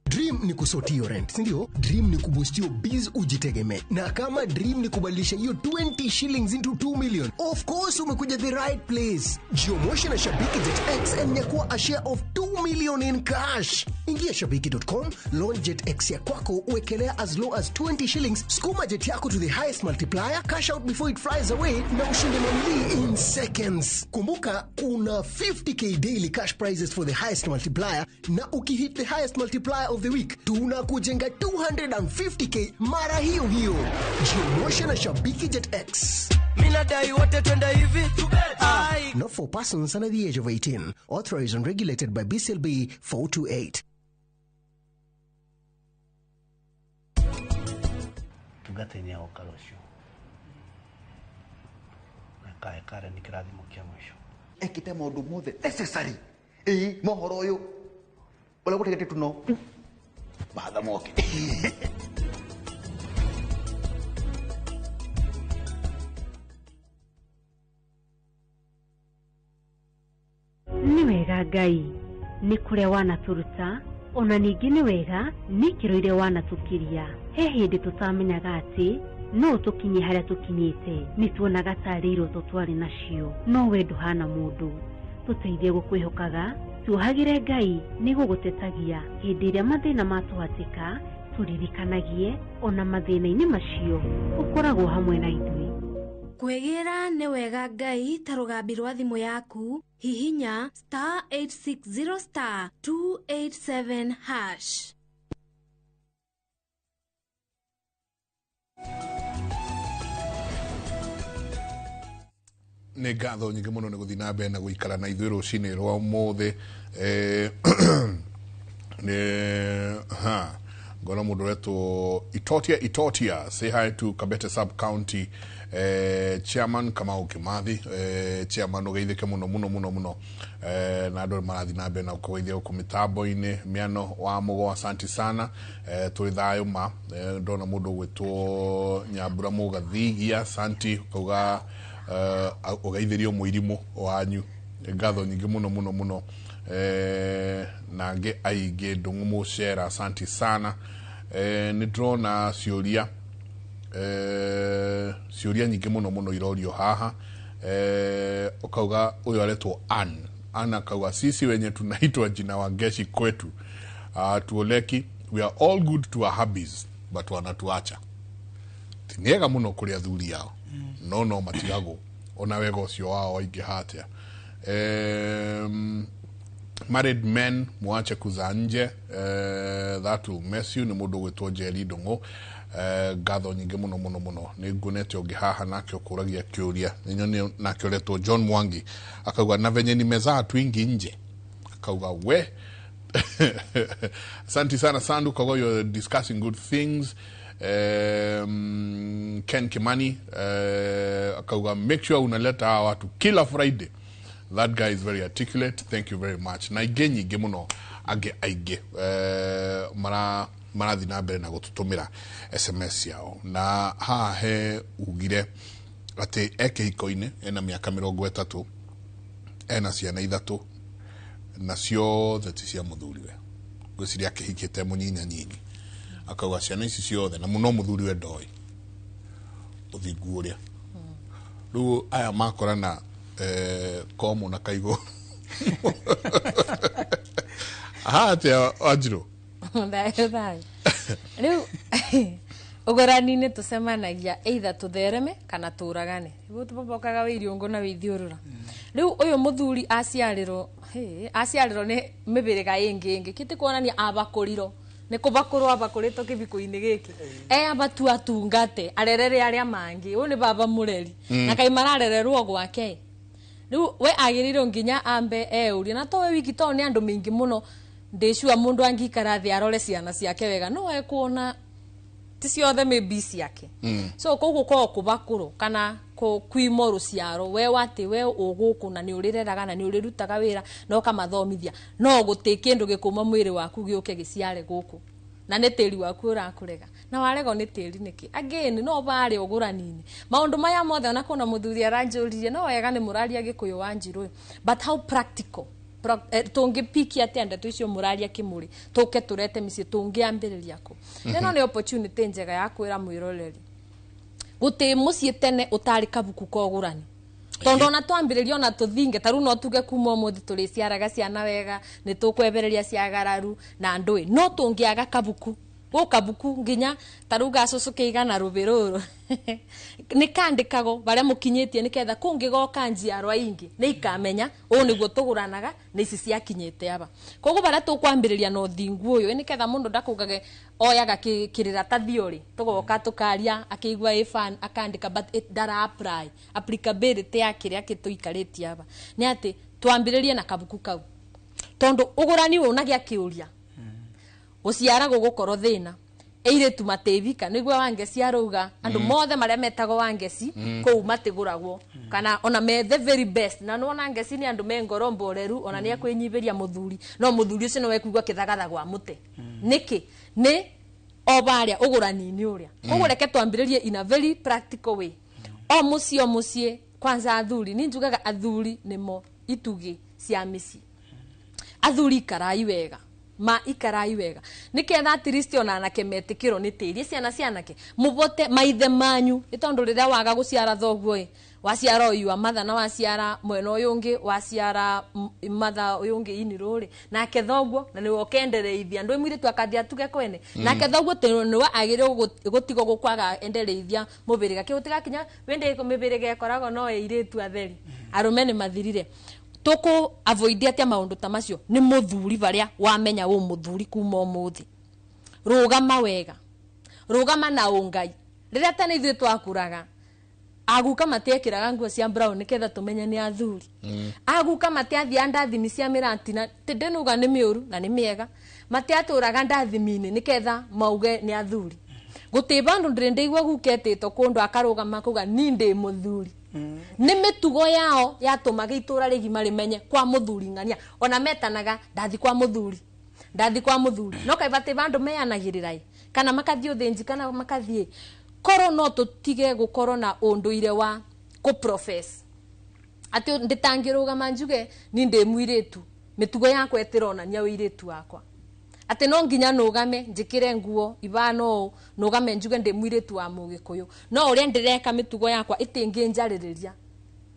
Dream ni kusort rent, sindio? Dream ni kuboostio biz ujitegemee. Na kama dream ni kubadilisha hiyo 20 shillings into 2 million, of course umekuja the right place. Jiomoshe na Shabiki Jet X and nyakua a share of 2 million in cash. Ingia shabiki.com, launch Jet X ya kwako, uwekelea as low as 20 shillings, skuma jet yako to the highest multiplier, cash out before it flies away na ushinde mamili in seconds. Kumbuka kuna 50k daily cash prizes for the highest multiplier, na ukihit the highest multiplier of the week, week tunakujenga 250K mara hiyo hiyo. Jiomoshe na Shabiki Jet X. Minadai wote twende hivi. Ai. Not for persons under the age of 18. Authorized and regulated by BCLB 428. Tungata-inĩ ya gũka rũciũ na kae kare nĩ kĩrathimo kĩa mũico. Ekite maundu mothe necessary ii mohoro uyu uria gutigite tuno matha moke. Nĩ wega Ngai nĩ kũrĩa wanatũruta, ona ningĩ nĩ wega nĩ ikĩro iria wanatũkiria. He hĩndĩ tũtamenyaga atĩ no tũkinye harĩa tũkinyĩte, nĩ tuonaga tarĩ iroto twarĩ nacio, no we ndũhana mũndũ. Tũteithie gũkwĩhokaga, tuohagĩre Ngai nĩ gũgũtetagia hĩndĩ ĩrĩa mathĩna matũhatĩka, tũririkanagie ona mathĩna-inĩ macio ũkoragwo hamwe na ithuĩ. Kwĩgĩra nĩ wega Ngai ta rũgambi rwa thimũ yaku, hihinya star 860 star 287 hash. Nĩ ngatho nyingĩ mũno nĩ gũthiĩ na mbere na gũikara na ithuĩ rũcinĩ rwa ũmũthĩ. Nĩ ha ngona mũndũ ũretwo Itotia Itotia, say hi to Kabete sub county chairman Kamau Kimathi. Chairman ũgeithĩke mũno mũno mũno mũno, na andũ marathiĩ na mbere na kũgeithia gũkũ mĩtambo-inĩ. Mĩano wa Mũgo, asanti sana, tũrĩ thayũ ma. Ndona mũndũ ũgwĩtwo Nyambura Mũgathigia, asanti, ũkauga ũgeithĩrio mũirimũ wanyu. Ngatho nyingĩ mũno mũno mũno. Na angĩ aingĩ, Ndũng'ũ Mũcera, asanti sana. Nĩ ndĩrona ciũria, ciũria nyingĩ mũno mũno irorio haha. Ũkauga ũyũ aretwo Ann. Ann akauga sisi wenye tunaitwa jina Wangeshi kwetu tuoleki, we are all good to our hubbies but wanatuacha. Ti nĩega mũno kũrĩ athuri ao, no no matigagwo ona wega ũcio wao waingĩha atĩa. Married men mwache kuzaa nje, that will mess you. Nĩ mũndũ ũgwĩtwo Njeri Ndũng'ũ. Ngatho nyingĩ mũno mũno mũno. Nĩ nguonete ũngĩ haha nake ũkũragia kĩũria, nĩ nyonire nake ũretwo John Mwangi akauga na venye nimezaa twingi nje, akauga we asante sana Sandu, kauga you're discussing good things. Ken Kimani akauga make sure unaleta hawa watu kila Friday. That guy is very articulate. Thank you very much. Na ingĩ nyingĩ mũno angĩ aingĩ marathiĩ na mbere na gũtũtũmĩra SMS yao. Na haha he ugire atĩ e kĩhiko-inĩ, ena mĩaka 30, ena ciana 3, na ciothe ti cia mũthuriwe. Ngwĩciria akĩhikĩte mũnyinya nyinyi. Akauga ciana ici ciothe na mũno mũthuriwe ndoĩ ũthingu ũrĩa. Rĩu aya makorana komo na kaigo. Haha atĩa Wanjirũ? Thayũ thayũ. Rĩu ũgũrani-inĩ tũcemanagia either tũthereme kana tũragane. Nĩguo tũbobokaga wĩ iriũngũ na wĩ ithiũrũra. Rĩu ũyũ mũthuri aciarĩrwo, aciarĩrwo nĩ mĩbĩrĩga ĩngĩ ĩngĩ. Kĩtĩ kuonania abakũrirwo. Nĩ kũbakũrwo abakũrĩtwo kĩbiko-inĩ gĩkĩ. Aba tu atungate arerere arĩa mangĩ. Ũyũ nĩ baba mũreri. Na kaĩ mararererwo gwake. Rĩu we agĩrĩirwo nginya ambe eurie. Na to we wiki to nĩ andũ maingĩ mũno. Ndĩcua mũndũ angĩikara thĩ arore ciana ciake wega no ekuona ti ciothe maybe ciake. So koguo ko kũbakũrwo kana kwimo rũciaro we watĩ we ũgũkũ na nĩ ũrĩreraga na nĩ ũrĩrutaga wĩra na ũkamathomithia, no gũtĩ kĩndũ gĩkũma mwĩrĩ waku gĩũke gĩciare gũkũ na nĩ tĩri waku ũrakũrega na warego nĩ tĩri nĩkĩ. Again no barĩ ũgũrani-inĩ maũndũ maya mothe, ona kuna mũthuri aranjũririe no wega nĩ mũraria Gĩkũyũ Wanjirũ, but how practical tũngĩpikia atĩa ndeto icio mũraria kĩmũrĩ tũke tũrete mĩciĩ tũngĩambĩrĩria kũ. Ĩno nĩ opportunity njega ya kwĩra mwĩroreri gũtĩ mũciĩ tene ũtarĩ kabuku ka ũgũrani, tondũ ona twambĩrĩria ona tũthinge ta rĩu no tuge kuma ũmũthĩ tũrĩciaraga ciana wega nĩ tũkwebereria ciagararu na ndũĩ, no tũngĩaga kabuku Gũkabuku nginya ta rĩu gacũcũ kĩigana rũbĩ rũrũ nĩ kandĩkagwo barĩa mũkinyĩtie nĩketha kũngĩgoka njiarwa ingĩ nĩ ikamenya ũũ nĩguo tũgũranaga na ici ciakinyĩte aba. Koguo barĩa tũkwambĩrĩria na ũthingu ũyũ nĩketha mũndũ ndakũgage oyaga kĩrĩra ta theory, tũgoka tũkaria akĩigua ĩ fan akandĩka, but it ndara apply applicability ya kĩrĩa kĩtũikarĩtie aba nĩ atĩ twambĩrĩrie na kabuku kau, tondũ ũgũrani ũyũ ũnagĩa kĩũria gũciara gũgũkorwo thĩna eiritu matĩbika nĩguo Wangeci arauga andũ mothe marĩa metagwo Wangeci kũu matigũragwo kana ona me the very best. Na nĩwona Ngeci nĩ andũ me ngoro mboreru, ona nĩ akwĩnyihĩria mũthuri, no mũthuri ũcio nĩwe kuigua kĩthagatha gwa mũtĩ nĩkĩ nĩ o barĩa ũgũrani-inĩ ũrĩa. Koguo reke twambĩrĩrie in a very practical way, o mũciĩ o mũciĩ. Kwanza athuri, ni njugaga athuri nĩmo itugĩ cia mĩciĩ. Athuri ikarai wega, ma ikarai wega niketha at least ona anake metĩkĩrwo nĩ tĩri ciana cianake mũbote maithe manyu, nĩ tondũ rĩrĩa waga gũciara thoguo ĩ waciara ũyũ wa matha na waciara mwena ũyũ ũngĩ waciara matha ũyũ ũngĩ inirũ rĩ nake thoguo na nĩwe ũkendereithia ndũ mũirĩtu akathia atuge kwene nake thoguo nĩwe agĩrĩirwo gũtigwo gũkwaga endereithia mũbĩrĩga kĩu gũtigakinya wĩndĩ mĩbĩrĩga ĩkoragwo no ĩirĩtu atheri arũme nĩ mathirire. Tũkũ avoid atia maũndũ ta macio nĩ mũthuri barĩa wamenya wũ mũthuri kuma ũmũthĩ rũgama wega, rũgama na ũngai. Rĩrĩa tene ithuĩ twakũraga aguka matiekĩraga nguo cia brown nĩketha tũmenye nĩ athuri. Aguka matiathiaga ndathimi cia mĩratina, ndĩnuga nĩ mĩũru na nĩ mĩega, matiatũraga ndathimi-inĩ nĩketha mauge nĩ athuri. Gũtĩ bandũ ndĩrĩ ndĩigua guka etĩtwo kũndũ akarũgama kuga ni ndĩ mũthuri. Nĩ mĩtugo yao yatũmaga itũra rĩgima rĩmenye kwa mũthuri ng'ania, ona metanaga ndathi kwa mũthuri, ndathi kwa mũthuri, no kaĩ batĩ bandũ meanagĩrĩra ĩ kana makathiĩ ũthĩnji kana makathiĩ korwo no tũtige gũkorwo na ũndũire wa kũ-profess atĩ ndĩtangĩrũgama njuge ni ndĩ mũirĩtu mĩtugo yakwa ĩtĩronania ũirĩtu wakwa, atĩ no nginya nũgame njĩkĩre nguo ibana ũũ nũgame njuge ndĩ mũirĩtu wa mũgĩkũyũ, no ũrĩa ndĩreka mĩtugo yakwa ĩtĩngĩnjarĩrĩria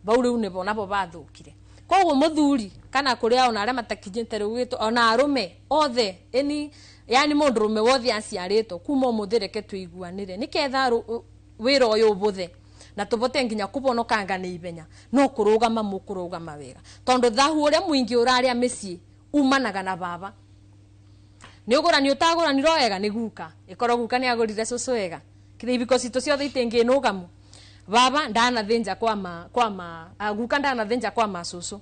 bau rĩu nĩbo nabo bathũkire. Koguo mũthuri kana kũrĩa ona arĩa matakinyĩte rĩu gwĩtwo ona arũme othe ĩni yani mũndũrũme wothe aciarĩtwo kuma ũmũthĩ reke tũiguanĩre nĩketha wĩra ũyũ ũbũthe na tũbote nginya kũbonokanga nĩ ihenya no kũrũgama mũkũrũgama wega, tondũ thahu ũrĩa mũingĩ ũrarĩa mĩciĩ umanaga na baba. Nĩ ũgũrani ũtagũranirwo wega nĩ guka, ĩkorwo guka nĩ agũrire cũcũ wega kĩrĩa ibiko citũ ciothe itingĩ nũgamu baba ndanathĩnja kwa ma guka ndanathĩnja kwa ma cũcũ,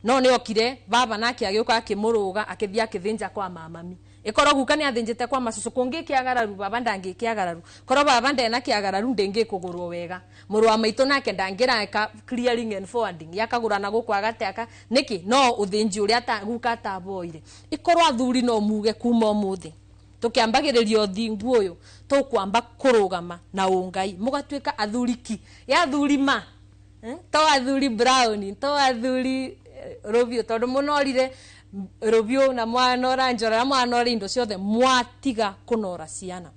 no nĩ okire baba nake agĩũka akĩmũrũga akĩthiĩ akĩthĩnja kwa mamami. Ĩkorwo guka nĩ athĩnjĩte kwa macũcũ kũngĩkĩagararu baba ndangĩkĩagararu, korwo baba ndena kĩagararu ndĩngĩkũgũrwo wega, mũrũ wa maitũ nake ndangĩreka clearing and forwarding yakagũrana gũkũ agateka nĩkĩ no ũthĩnji ũrĩa guka ataboire. Ĩkorwo athuri no muge kuma ũmũthĩ tũkĩambagĩrĩria ũthingu ũyũ tũkwamba kũrũgama na ũngai mũgatuĩka athuri ki ya athuri ma to athuri brown to athuri rũbiũ, tondũ mũnorire rũbiũ na mwanora njora na mwanora indo ciothe mwatiga kũnora ciana.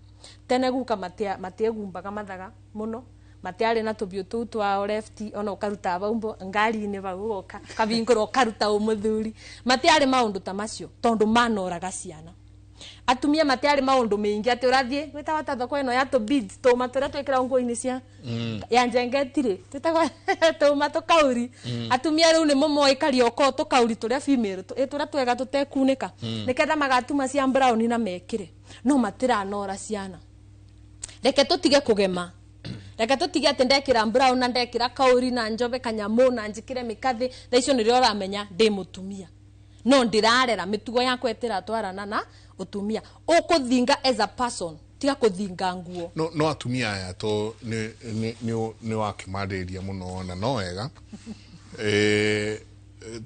Tene guka matiegumbaga mathaga mũno, matiarĩ na tũbiũ tũu twa left ona ũkaruta bau ngari-inĩ bau ũgoka kabingũra ũkaruta ũmũthuri, matiarĩ maũndũ ta macio tondũ manoraga ciana. Atumia matiarĩ maũndũ maingĩ atĩ ũrathiĩ gwĩtagwo ta thoko ĩno ya tũ beads tũma tũrĩa twĩkĩragwo nguo-inĩ cia ya njengetire twĩtagwo tũma tũkauri. Atumia rĩu nĩmo moĩ karioko tũkauri tũrĩa female tũrĩa twega tũtekunĩka nĩketha magatuma cia brown na mekĩre, no matiranora ciana. Reke tũtige kũgema, reke tũtige atĩ ndekĩra brown na ndekĩra kauri na njobe kanyamũ na njĩkĩre mĩkathĩ, thaa icio nĩrĩo ũramenya ndĩ mũtumia no ndirarera mĩtugo yakwa ĩtĩratwarana na ũtumia. Ũkũthinga as a person, tiga kũthinga nguo. No atumia aya to nĩ wakĩmarĩria mũno na no wega.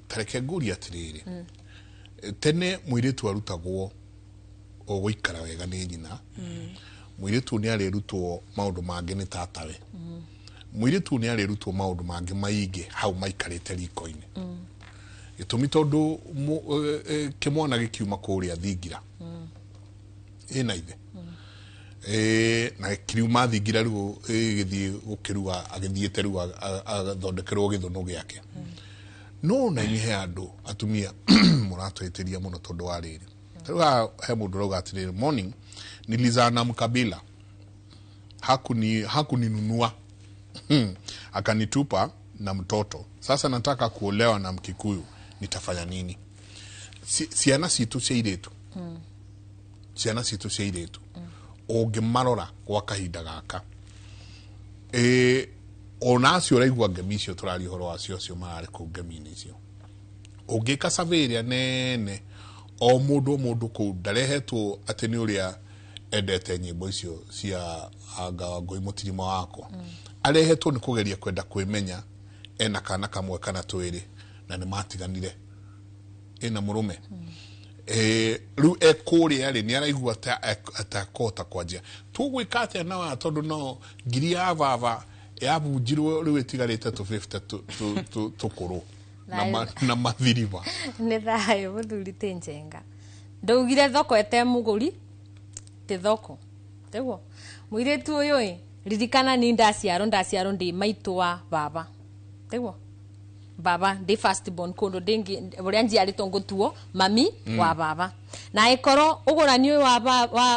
Tareke ngũrie atĩrĩrĩ, tene mũirĩtu arutagwo gũikara wega nĩ nyina, mũirĩtu nĩ arĩrutwo maũndũ mangĩ nĩ tatawe, mũirĩtu nĩ arĩrutwo maũndũ mangĩ maingĩ hau maikarĩte riko-inĩ. Gĩtũmi tondũ kĩmwana gĩkiuma kũrĩa thingira ĩna ithe na kiriuma thingira rĩu gĩthiĩ gũkĩruga agĩthiĩte rĩu athondekerwo gĩthũnũ gĩake. No na inyuĩ he andũ atumia mũratũhĩtĩria mũno tondũ wa rĩrĩ, Rĩu haha he mũndũ ũrauga atĩrĩrĩ, morning, nilizaa na mkabila, hakuninunua akanitupa na mtoto. Sasa nataka kuolewa na Mkikuyu, nitafanya nini? Ciana citũ cia irĩtu, ciana citũ cia irĩtu ũngĩmarora gwa kahinda gaka, ona acio ũraigua ngemi icio tũraria ũhoro wacio, acio mararĩ kũu ngemi-inĩ icio, ũngĩka survey ĩrĩa nene, o mũndũ o mũndũ kũu ndarehetwo atĩ nĩ ũrĩa endete nyĩmbo icio cia anga Wangũi mũtirima wakwa, arehetwo nĩ kũgeria kwenda kwĩmenya ena kana kamwe kana twĩrĩ na nĩ matiganire ĩna mũrũme. Rĩu ekũrĩa rĩ, nĩ araigua atakũhota kwanjia. Tũgwĩka atĩa na wa tondũ no ngiri ya baba yabunjirwo, rĩu ĩtigarĩte tũ 50 tũkũrũ na mathiriba. Nĩ thayũ mũthuri tĩ njenga. Ndaugire thoko ĩte mũgũri tĩ thoko, tiguo mũirĩtu ũyũ ĩ, ririkana ni ndaciarwo ndĩ maitũ wa baba, tiguo baba ndĩ first born kũndũ ndĩngĩ ũrĩa njiarĩtwo ngũtuo mami wa baba, na ĩkorwo ũgũrani ũyũ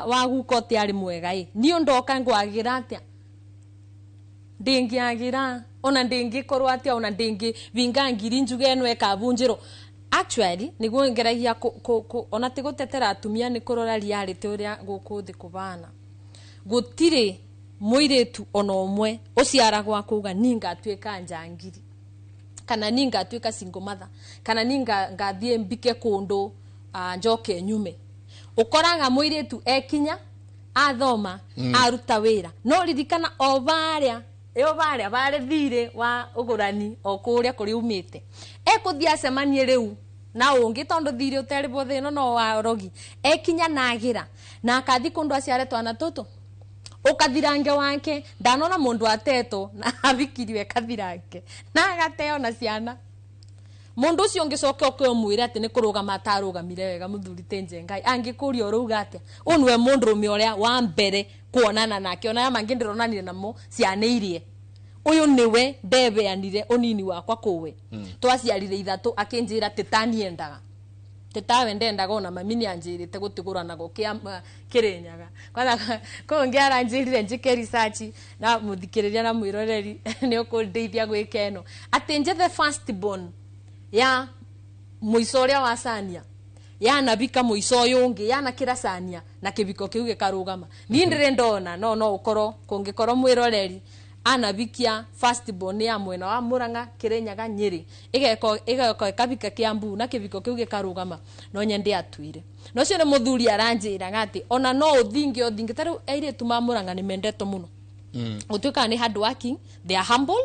wa guka ũtiarĩ mwega ĩ, niĩ ndoka ngwagĩra atĩa, ndĩngĩagĩra ona ndĩngĩkorwo atĩa, ona ndĩngĩvinga ngiri njuge ĩno ĩkabunjĩrwo. Actually nĩguo ngeragia ona ti gũtetera atumia, nĩ kũrora reality ũrĩa gũkũ thĩ kũbana. Gũtirĩ mũirĩtu ona ũmwe ũciaragwo akauga ni ngatuĩka njangiri, kana ni ngatuĩka single mother, kana ni ngathiĩ mbike kũndũ, njoke nyume. Ũkoraga mũirĩtu ekinya athoma, aruta wĩra, no ririkana o barĩa ĩyo barĩa barĩ thirĩ wa ũgũrani o kũrĩa kũrĩa umĩte, ekũthiĩ acemanie rĩu na ũngĩ tondũ thirĩ ũterĩbwo thĩ ĩno no wa rogi, ekinya na agĩra na akathi kũndũ aciare twana tũtũ ũkathirange wake. Ndanona mũndũ atetwo na athikiriwe kathirange na agateo na ciana. Mũndũ ũcio ũngĩcoka ũke ũmwĩre atĩ nĩ kũrũgama atarũgamire wega, mũthuri tĩ njengai angĩkũria ũrauga atĩa? Ũyũ nĩwe mũndũrũme ũrĩa wa mbere kuonana nake, ona aya mangĩ ndĩronanire namo ciana irie, ũyũ nĩwe ndebeanire ũnini wakwa kũwe. Twaciarire ithatũ, akĩnjĩra tĩtaniendaga tĩtawe ndendaga, ona mami nĩanjĩrĩte gũtigũranagwo Kĩrĩnyaga. Kwanza kũu ũngĩ aranjĩrire njĩke research na mũthikĩrĩria na mwĩroreri nĩ ũkũndeithia gwĩka ĩno, atĩ njethe first born ya mũico ũrĩa wa Sania yanabika mũico ũyũ ũngĩ yanakĩra Sania na kĩbiko kĩu gĩkarũgama. Niĩ ndĩrĩ ndona no ũkorwo kũngĩkorwo mwĩroreri anabikia first born ya mwena wa Murang'a, Kĩrĩnyaga, Nyĩrĩ, ĩgeko ĩkabika Kĩambu na kĩbiko kĩu gĩkarũgama, no nyende atuire. No ũcio nĩ mũthuri aranjĩraga atĩ ona no ũthinge ũthinge, ta rĩu airĩtu ma Murang'a nĩ mendetwo mũno, gũtuĩkaga nĩ hard working, they are humble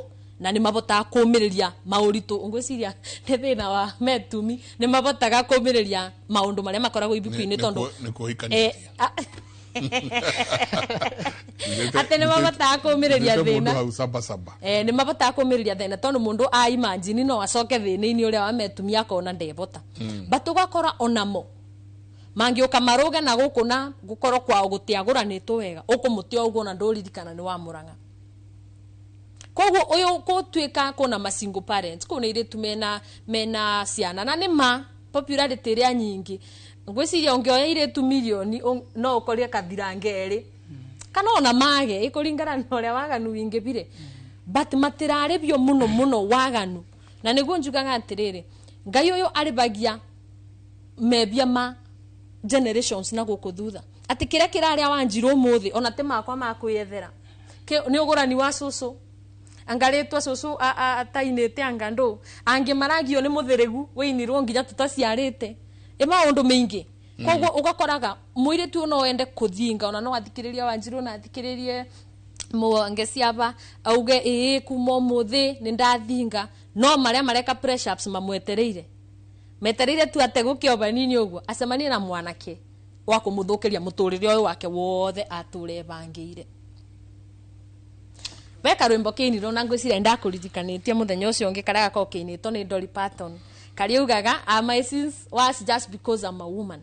na nĩ mabotaga kũmĩrĩria maũritũ. Ngwĩciria nĩ thĩna wa metumi, nĩ mabotaga kũmĩrĩria maũndũ marĩa makoragwo ibuku-inĩ tondũ nĩ kũhikanĩtie atĩ nĩ mabotaga kũmĩrĩria thĩna hau saba saba. Nĩ mabotaga kũmĩrĩria thĩna tondũ mũndũ a imagine no acoke thĩna-inĩ ũrĩa wa metumia akona ndebota. But ũgakora onamo mangĩũka marũge na gũkũ na gũkorwo kwao gũtiagũranĩtwo wega, ũkũmũtia ũguo na ndũririkana nĩ wa Murang'a. Koguo ũyũ gũtuĩka kũna ma single parents, kũu nĩ airĩtu mena ciana na nĩ ma popularity ĩrĩa nyingĩ. Ngwĩciria ũngĩoya airĩtu mirioni no ũkorie kathirange erĩ kana ona mage, ĩkũringana na ũrĩa waganu wingĩbire, but matirarĩbio mũno mũno waganu. Na nĩguo njugaga atĩrĩrĩ, Ngai ũyũ arĩbagia mebia ma generations na gũkũ thutha, atĩ kĩrĩa kĩrarĩa Wanjirũ ũmũthĩ ona ti makwa ma kwĩyethera, nĩ ũgũrani wa cũcũ angarĩtwo cũcũ atainĩte anga ndũ angĩ maragio nĩ mũthĩrĩgu wĩinirwo nginya tũtaciarĩte ĩ maũndũ maingĩ. Koguo ũgakoraga mũirĩtu ũyũ no ende kũthinga, ona no athikĩrĩrie Wanjirũ na athikĩrĩrie Mũangeciaba auge ĩĩ kuma ũmũthĩ nĩ ndathinga, no marĩa mareka press ups mamwetereire metereire tu ate gũkĩoba nini ũguo acemanie na mwanake wa kũmũthũkĩria mũtũrĩre ũyũ wake wothe atũre bangĩire. Weka rwĩmbo kĩinirwo na ngwĩciria ndakũririkanĩtie mũthenya ũcio ũngĩ karĩa gakoragwo kĩinĩtwo nĩ Dolly Parton, karĩa ugaga my sins was just because I'm a woman.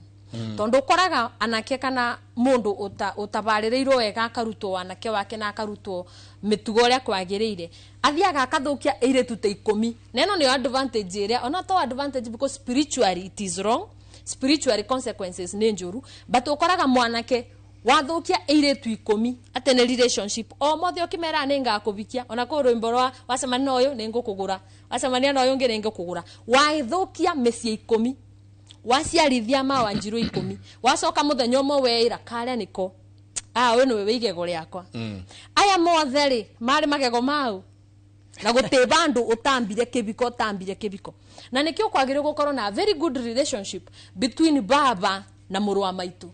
Tondũ ũkoraga anake kana mũndũ ũtabarĩrĩirwo wega akarutwo wanake wake na akarutwo mĩtugo ũrĩa kwagĩrĩire, athiaga akathũkia airĩtu ta 10. Na ĩno nĩyo advantage ĩrĩa ona to advantage because spiritually it is wrong, Spiritual consequences nĩ njũru, but ũkoraga mwanake wathukia airĩtu 10 atĩ nĩ relationship o mothe ũkĩmera nĩ ngakũvikia, ona kũu rwĩmbo rwa wacemania na ũyũ nĩ ngũkũgũra, wacemania na ũyũ ũngĩ nĩ ngũkũgũra, wathũkia mĩciĩ 10, waciarithia ma Wanjirũ 10, wacoka mũthenya ũmwe weĩra karĩa nĩko ũyũ nĩwe wĩ igego rĩakwa. Aya mothe rĩ marĩ magego mau na gũtĩ bandũ ũtambire kĩbiko, na nĩkĩo kwagĩrĩirwo gũkorwo na very good relationship between baba na mũrũ wa maitũ,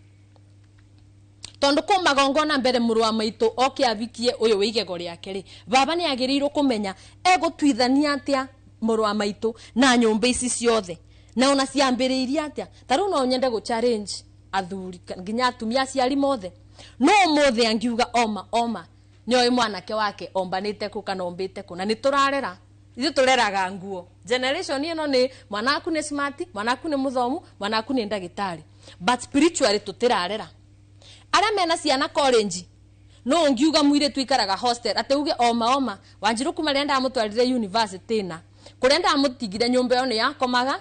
tondu kũ magongona mbere mũrũ wa maitũ oke avikie ũyũ wĩ igego rĩake rĩ, baba nĩ agĩrĩirwo kũmenya egũtuithania atĩa mũrũ wa maitũ na nyũmba ici ciothe, na ona ciambĩrĩirie atĩa. Ta rĩu no nyende gũ challenge athuri nginya atumia aciari mothe, no ũmũthĩ angiuga oma nĩoĩ mwanake wake ombanĩte kũ kana ombĩte kũ, na nĩ tũrarera ithuĩ tũreraga nguo. Generation ĩno nĩ mwana waku nĩ smart, mwana waku nĩ mũthomu, mwana waku nĩ ndagĩtarĩ, but spiritually tũtirarera. Arĩa mena ciana college no ũngiuga mũirĩtu ikaraga hostel atĩ uge oma Wanjirũ kuma rĩrĩa ndamũtwarire university na kũrĩa ndamũtigire nyũmba ĩyo nĩ yakomaga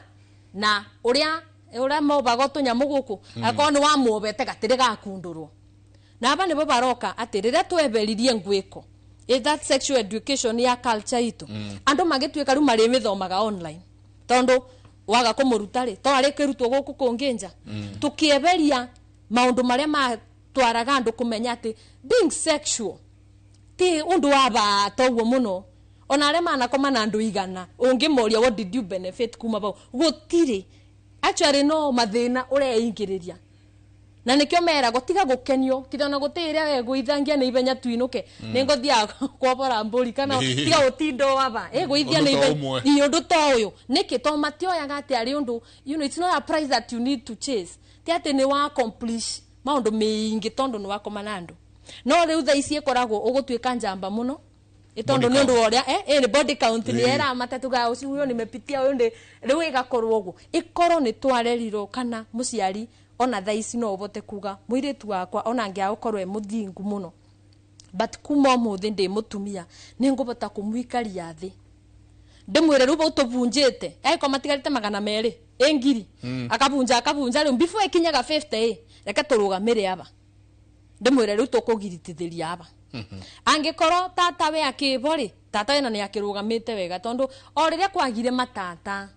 na ũrĩa mobaga tũnyamũ gũkũ, akorwo nĩ wamuobete gatĩrĩ gakundũrwo. Na aba nĩbo baroka atĩ rĩrĩa tweberirie ngwĩko that sexual education ya culture itũ, andũ magĩtuĩka rĩu marĩmĩthomaga online, tondũ waga kũmũruta rĩ to arĩkĩrutwo gũkũ kũngĩ nja. Tũkĩeberia maũndũ marĩa matwaraga andũ kũmenya atĩ being sexual ti ũndũ wa bata ũguo mũno, ona arĩa manakoma na andũ 100 ũngĩmoria what did you benefit kuma bau, gũtirĩ. Actually no mathĩna ũreingĩrĩria, na nĩkĩo meragwo tiga gũkenio kitha ona gũtĩ ĩrĩa wegũithangia nĩ ihenya tuinũke, nĩ ngũthiaga kuobora mbũri kana tiga gũtinda waba ĩgũithia nĩ ihenya ũndũ ta ũyũ nĩkĩ, to matioyaga atĩ arĩ ũndũ, you know, it's not a prize that you need to chase, ti atĩ nĩ wa accomplish maũndũ maingĩ tondũ nĩ wakoma na andũ. No rĩu thaa ici ĩkoragwo ũgũtuĩka njamba mũno tondu nĩ ũndũ wa ũrĩa nĩ body count nĩ eramata tuga ũcio ũyũ nimepitia ũyũ ndĩ rĩu ĩgakorwo ũguo. Ĩkorwo nĩ twarerirwo kana mũciari ona thaa ici no ũvote kuga mũirĩtu wakwa ona angĩaga gũkorwo e mũthingu mũno, but kuma ũmũthĩ ndĩ mũtumia nĩ ngũbota kũmũikaria thĩ ndĩmwĩre rĩu bau tũbunjĩte angĩkorwo matigarĩte 200 ĩ ngiri, akabunja rĩu before ĩkinyaga 50 reke tũrũgamĩre aba ndĩmwĩre rĩu tũkũgiritithĩria aba. Angĩkorwo tata we akĩbo rĩ, tata we na nĩ akĩrũgamĩte wega, tondũ o rĩrĩa kwagire matata,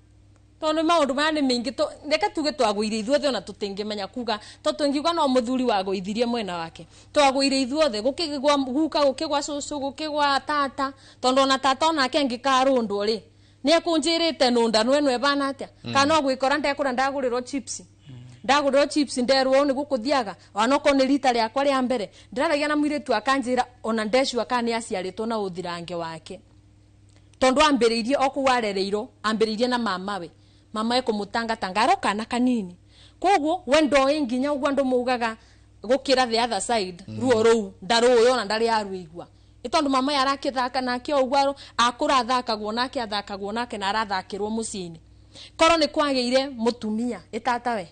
tondũ maũndũ maya nĩ maingĩ, reke tuge twagũire ithuothe ona tũtingĩmenya kuga, to tũngiuga no mũthuri wagũithirie mwena wake, twagũire ithuothe, gũkĩgwa guka, gũkĩgwa cũcũ, gũkĩgwa tata, tondũ ona tata onake angĩkarũndwo rĩ nĩ ekũnjĩrĩte nũndano ĩno ĩbana atĩa, kana no gwĩkora ndekũra ndagũrĩrwo chips, ndagũrĩrwo chips nderwo ũũ nĩguo kũthiaga, onokorwo nĩ rita rĩakwa rĩa mbere ndĩraragia na mũirĩtu akanjĩra ona ndecua kana nĩ aciarĩtwo na ũthirange wake, tondũ ambĩrĩirie o kũu arereirwo, ambĩrĩirie na mamawe, mamawe kũmũtangatanga aro kana kanini, koguo we ndoĩ nginya ũguo andũ maugaga gũkĩra the other side, ruo rũu ndarũĩ ona ndarĩ arũigua, tondu mama arakĩthaka nake ũguo akũra athakagwo nake athakagwo nake na arathakĩrwo mũciĩ-inĩ. Korwo nĩ kwagĩire mũtumia ĩtatawe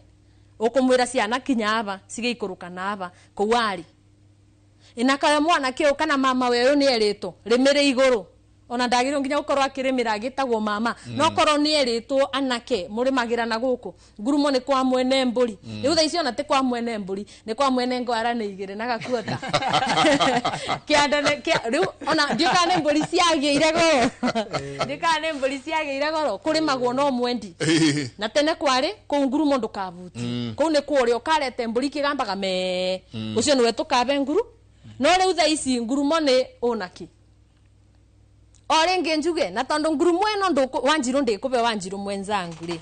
ũkũmwĩra ciana kinya aba cigĩikũrũka na aba kũu arĩ ĩnakayo mwanake ũyũ kana mama we ũyũ nĩ erĩtwo rĩmĩre igũrũ, ona ndagĩrĩirwo nginya gũkorwo akĩrĩmĩra agĩtagwo mama, no korwo nĩ erĩtwo anake mũrĩmagĩra na gũkũ ngurumo nĩ kwa mwene mbũri, rĩu thaa ici ona ti kwa mwene mbũri nĩ kwa mwene ngwara nĩ igĩrĩ na gakuota kĩanda rĩu ona ndiũ kana nĩ mbũri ciagĩire goro, ndiũ kana nĩ mbũri ciagĩire goro, kũrĩmagwo no mwendi na tene kwarĩ kũu ngurumo ndũkabuti, kũu nĩ kũrĩa ũkarete mbũri kĩgambaga mee, ũcio nĩwe tũkabe nguru, no rĩu thaa ici ngurumo nĩ ũnaki o rĩngĩ njuge na tondu ngurumo ĩno Wanjirũ ndĩkũbe Wanjirũ mwenzangu rĩ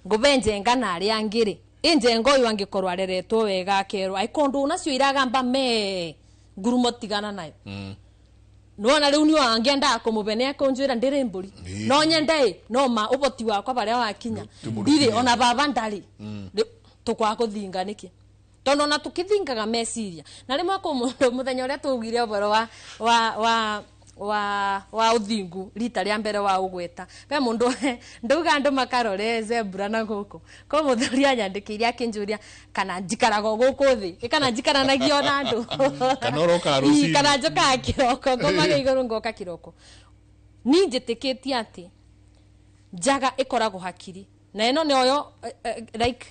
ngũbe njenga na arĩa angĩ rĩ ĩ njenga ũyũ angĩkorwo areretwo wega akerwo aĩkorwo ndũnacio iragamba mee ngurumo tigana nayo, nĩwona rĩu niĩ angĩendaga kũmũbe nĩ ekũnjĩra ndĩrĩ mbũri no nyende ĩ no ma ũboti wakwa barĩa wakinya ndirĩ ona baba ndarĩ, tũkwaga kũthinga nĩkĩ, tondu ona tũkĩthingaga meciria na rĩmwe kũ mũndũ mũthenya ũrĩa twaugire ũhoro wa ũthingu rita rĩa mbere wa ũgweta pe mũndũ ndauga andũ makarore zebra na gũkũ ko mũthuri anyandĩkĩire akĩnjũria kana njikaraga o gũkũ thĩ kana njikaranagia ona andũ kana ũrokaga rũcinĩ kana njokaga kĩroko ngomaga igũrũ ngoka kĩroko. Niĩ njĩtĩkĩtie atĩ njaga ĩkoragwo hakiri na ĩno nĩyo like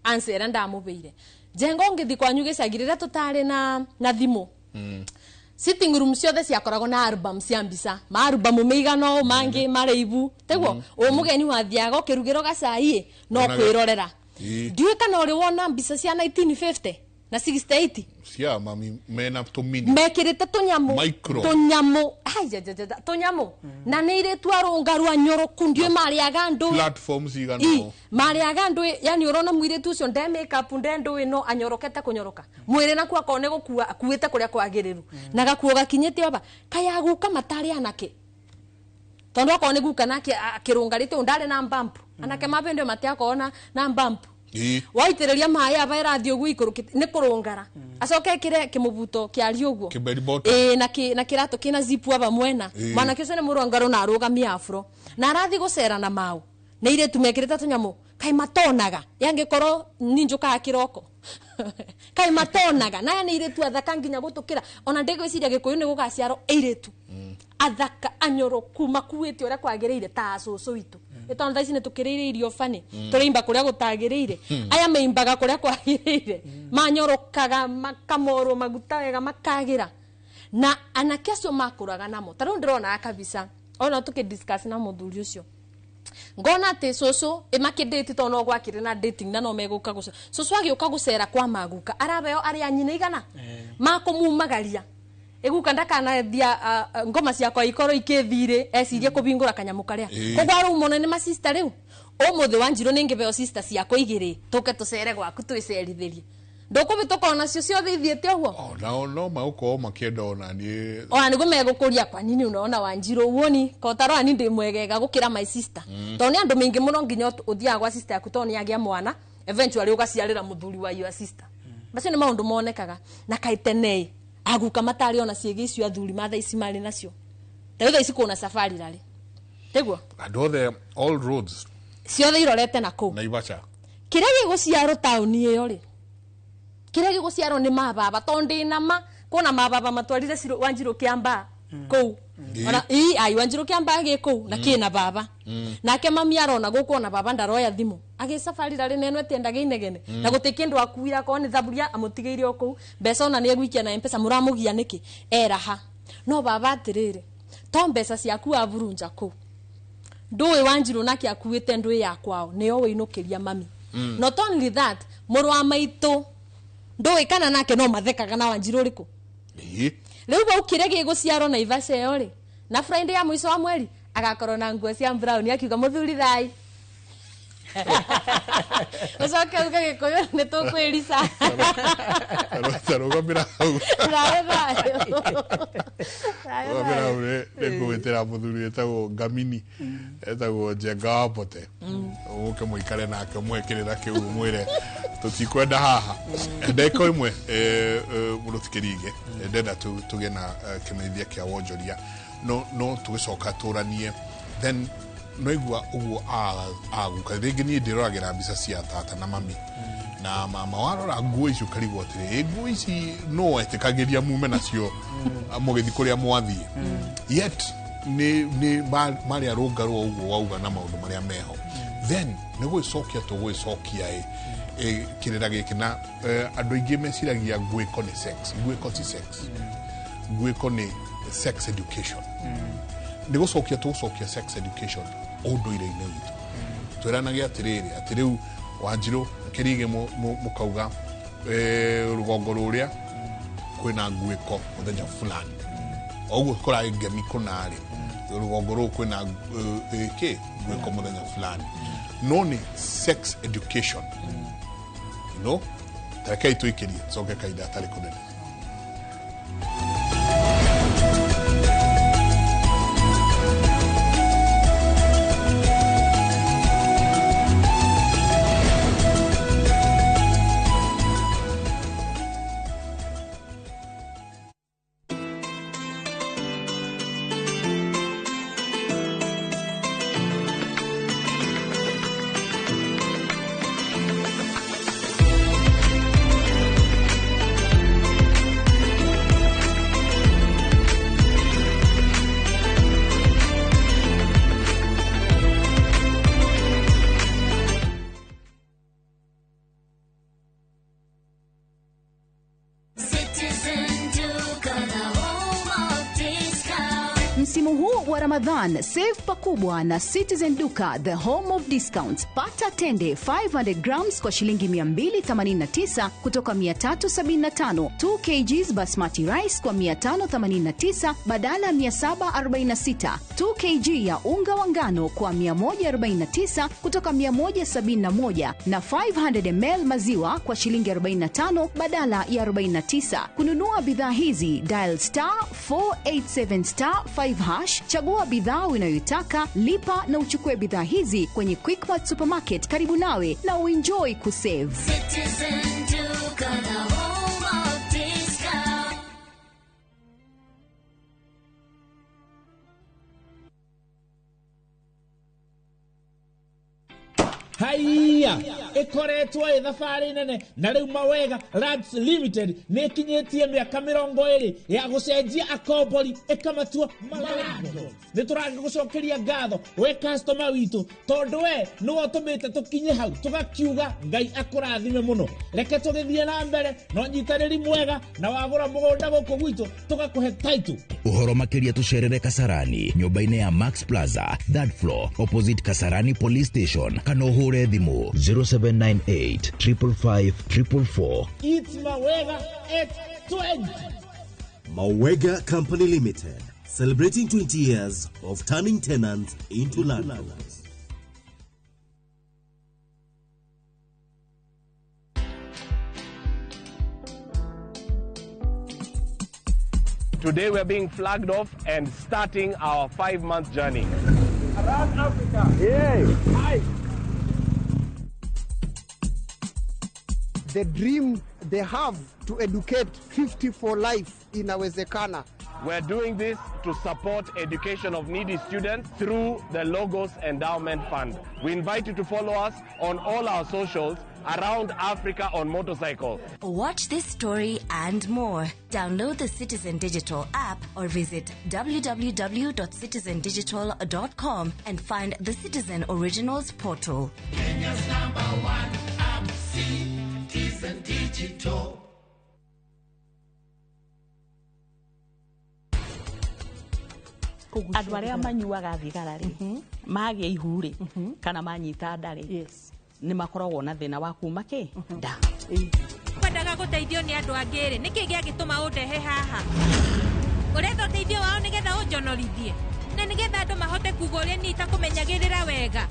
Answer ĩrĩa ndamũbeire njenga ũngĩthi kwanyu gĩcagi rĩrĩa tũtarĩ na thimũ, sitting room ciothe ciakoragwo na album cia mbica, ma album meigana ũũ, mangĩ maraibu teguo ũ mũgeni wathiaga ũkĩrugĩrwo gacai no kwĩrorera. Ndiũĩ kana ũrĩ wona mbica cia 1950 na 68 cia mami mena tũmini mekĩrĩte tũnyamũ. Micro. Tũnyamũ. Ai, ja, ja, ja, ja, tũnyamũ na nĩ irĩtu arũngaru anyoroku, ndiũĩ marĩaga ndũĩ platforms igana. I marĩaga ndũĩ, yani ũrona mũirĩtu ũcio nde makeup, nde ndũĩ, no anyorokete kũnyoroka mwĩrĩ nakuo akorwo nĩ gũkua akuĩte kũrĩa kwagĩrĩru na gakuo gakinyĩte aba kayaguka matarĩ anake, tondũ akorwo nĩ guka nake akĩrũngarĩte ũũ ndarĩ na mbampu, anake mabĩndĩ matiakorwo na mbampu. Waitĩrĩria maĩ aba ĩrathiĩ ũguo ikũrũkĩte nĩ kũrũngara, acoke ĩkĩre kĩmũbuto kĩarie ũguo. Kĩberi bottom. Ĩĩ, na kĩratũ kĩna zipu aba mwena. Mwanake ũcio nĩ mũrũngarũ na arũgamia afro na arathiĩ gũcera na mau nĩ irĩtu mekĩrĩte tũnyamũ kaĩ matonaga yangĩkorwo ni njũkaga kĩroko kaĩ matonaga naya nĩ irĩtu athaka nginya gũtũkĩra ona ndĩgwĩciria gĩkũyũ nĩ gũgaciarwo airĩtu athaka anyoroku makuĩte ũrĩa kwagĩrĩire ta acũcũ witũ, nĩ tondũ thaa ici nĩ tũkĩrĩire irio bani, tũrĩimba kũrĩa gũtagĩrĩire, aya meimbaga kũrĩa kwagĩrĩire, manyorokaga makamorwo maguta wega makagĩra na anake acio makũraga namo. Ta rĩu ndĩrona kabisa ona tũkĩ discuss na mũthuri ũcio ngona atĩ cũcũ ĩmakĩndĩti tondũ no gwakĩrĩ na dating na no megũka gũcera, cũcũ agĩũka gũcera kwa maguka arabeo arĩa nyina igana makũmumagaria ĩguka ndakanathia ngoma ciakwa ikorwo ikĩthirĩ ecirie kũbingũra kanyamũ karĩa. Koguo arau mũno nĩ masista rĩu ũmũthĩ Wanjirũ nĩngĩbeo sister ciakwa igĩrĩ tũke tũcere gwaku twĩcerithĩrie, ndũkũbĩtũka onacio ciothe ithiĩte ũguo. Nao no magũkorwo makĩenda ona niĩ. Ona nĩguo megũkũria kwa nini unaona Wanjirũ uoni kotarora ni ndĩ mwegega gũkĩra my sister, tondũ nĩ andũ maingĩ mũno nginya ũthiaga gwa sister yaku tondũ nĩ agĩa mwana eventually ũgaciarĩra mũthuri wa your sister. Macio nĩ maũndũ monekaga na kaĩ tene aguka matarĩ ona ciĩgĩ icio athuri ma thaa ici marĩ nacio, ta rĩu thaa ici kũna safari rarĩ tiguo andũ othe all roads ciothe irorete na kũu Naivasha. Kĩrĩa gĩgũciarwo taũni ĩyo rĩ, kĩrĩa gĩgũciarwo nĩ mababa, tondũ ndĩna ma kuona mababa matwarire Wanjirũ kĩambaa kũu. Ona ii ai Wanjirũ kĩambaa gĩ kũu na kĩna baba nake mami arona gũkũ ona baba ndaroya thimũ agĩcabarira rĩ neno etiendaga inegene na gũtĩ kĩndũ akuire akorwo nĩ thaburia amũtigĩire o kũu, mbeca ona nĩ egũikia na mpesa mũramũgia nĩkĩ eraha no baba atĩrĩrĩ to mbeca ciaku aburunja kũu ndũĩ Wanjirũ nake akuĩte ndũĩ ya kwao nĩyo wĩinũkĩria mami. Not only that, mũrũ wa maitũ ndũĩ kana nake no mathekaga na Wanjirũ ũrĩkũ. Rĩu bau kĩrĩa gĩgũciarwo Naivasha ĩyo rĩ na Friday ya mũico wa mweri agakorwo na nguo cia brown akiuga mũthuri thai ũcoke uge gĩkũyũ nĩ tũkwĩrica. Tarũgamĩra hau. Thayũ thayũ. Thayũ. Rũgamĩra hau, nĩ ngũgwĩtĩra mũthuri wĩtagwo Ngamini etagwo Njenga wa Mbote ũke mũikare nake mwekĩrĩra kĩu mwĩre tũtikwenda haha ndagĩka ĩmwe mũndũ tikĩringe ndenda tũgĩe na kĩmenyithia kĩa wonjoria no tũgĩcoka tũranie then noigua ũguo aguka rĩngĩ niĩ ndĩroragĩra mbica cia tata na mami na mama warora nguo icio ũkarigwo atĩrĩ, nguo ici no etĩkagĩria mume nacio mũgĩthiĩ kũrĩa mwathiĩ, yet nĩ marĩ arũngarũ o ũguo wauga na maũndũ marĩa meho, then nĩ gwĩcokia tũgwĩcokia ĩ kĩrĩra gĩkĩ na andũ aingĩ meciragia ngwĩko nĩ sex, ngwĩko ti sex, ngwĩko nĩ sex education, nĩ gũcokia tũgũcokia sex education ũndũire-inĩ witũ twĩranage atĩrĩrĩ atĩ rĩu Wanjirũ kĩrige mũkauga rũgongo rũrĩa kwĩna ngwĩko mũthenya fulani o ũguo kũrarĩ ngemi kũnarĩ rũgongo rũu kwĩna kĩ ngwĩko mũthenya fulani no nĩ sex education no tarekei tũikĩrie tũcoke kahinda gatarĩ kũnene. Msimu huu wa Ramadhan, save pakubwa na Citizen Duka, the home of discounts. Pata tende 500 grams kwa shilingi 289 kutoka 375, 2 kgs basmati rice kwa 589 badala ya 746, 2 kg ya unga wa ngano kwa 149 kutoka 171 na 500 ml maziwa kwa shilingi 45 badala ya 49. Kununua bidhaa hizi dial star 487 star 5 hash, chagua bidhaa unayoitaka, lipa na uchukue bidhaa hizi kwenye Quickmart supermarket karibu nawe na uenjoy kusave. Citizen Duka, the home of discount. Haiya ikoretwo ĩ thabarĩ nene na rĩu Mawega Lands Limited nĩ ĩkinyĩtie mĩaka 20 ya gũcenjia akombori ĩkamatua malandlords. Nĩ tũragĩgũcokeria ngatho we customer witũ tondũ we nĩwe ũtũmĩte tũkinye hau tũgakiuga Ngai akũrathime mũno. Reke tũgĩthiĩ na mbere na ũnyitanĩri mwega na wagũra mũgũnda gũkũ gwitũ tũgakũhe title. Uhoro makiria tucerere Kasarani nyumba-inĩ ya Max Plaza third floor opposite Kasarani Police Station kana uhure thimu 0798 555 444. It's Mawega at 20. Mawega Company Limited, celebrating 20 years of turning tenants into landlords. Today we are being flagged off and starting our 5-month journey. Around Africa. Yeah. Hi. The dream they have to educate 50 for life inawezekana. We're doing this to support education of needy students through the Logos Endowment Fund. We invite you to follow us on all our socials around Africa on motorcycle. Watch this story and more. Download the Citizen Digital app or visit www.citizendigital.com and find the Citizen Originals portal. Kenya's number one app, Citizen Digital. Andũ arĩa manyuaga thigara rĩ magĩa ihu rĩ kana manyita nda rĩ nĩ makoragwo na thĩna wa kuma kĩ nda. Kwendaga gũteithio nĩ andũ angĩ rĩ nĩkĩ gĩagĩtũma ũndehe haha? Ũretha ũteithio wao nĩgetha ũnjonorithie na nĩgetha andũ mahote kuga ũrĩa niĩ itakũmenyagĩrĩra wega.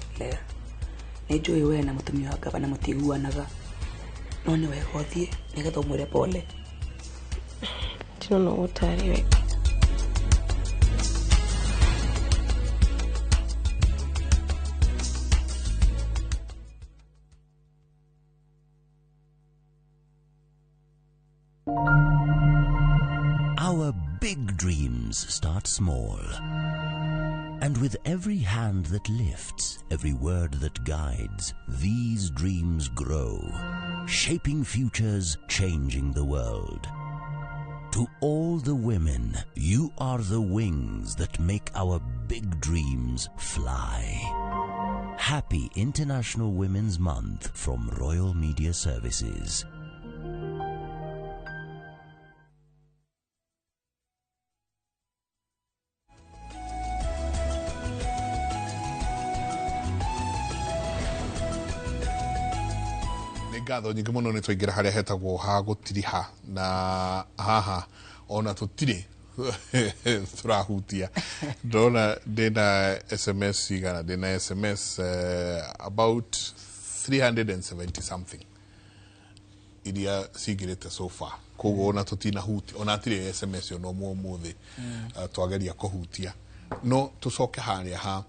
Nĩ njũĩ we na mũtumia wa gavana mũtiguanaga no nĩ wega ũthiĩ nĩgetha ũmwĩre pole. Ndinona ũtarĩ wega. Our big dreams start small. And with every hand that lifts, every word that guides, these dreams grow, shaping futures, changing the world. To all the women, you are the wings that make our big dreams fly. Happy International Women's Month from Royal Media Services. Ngatho nyingĩ mũno nĩ twaingĩra harĩa hetagwo ha gũtiriha na haha ona tũtirĩ tũrahutia. Ndona ndĩna SMS cigana, ndĩna SMS about 370 something iria cingĩrĩte so far, koguo ona tũtinahutia ona hatirĩ SMS ona ũmwe ũmũthĩ twageria kũhutia. No tũcoke harĩa ha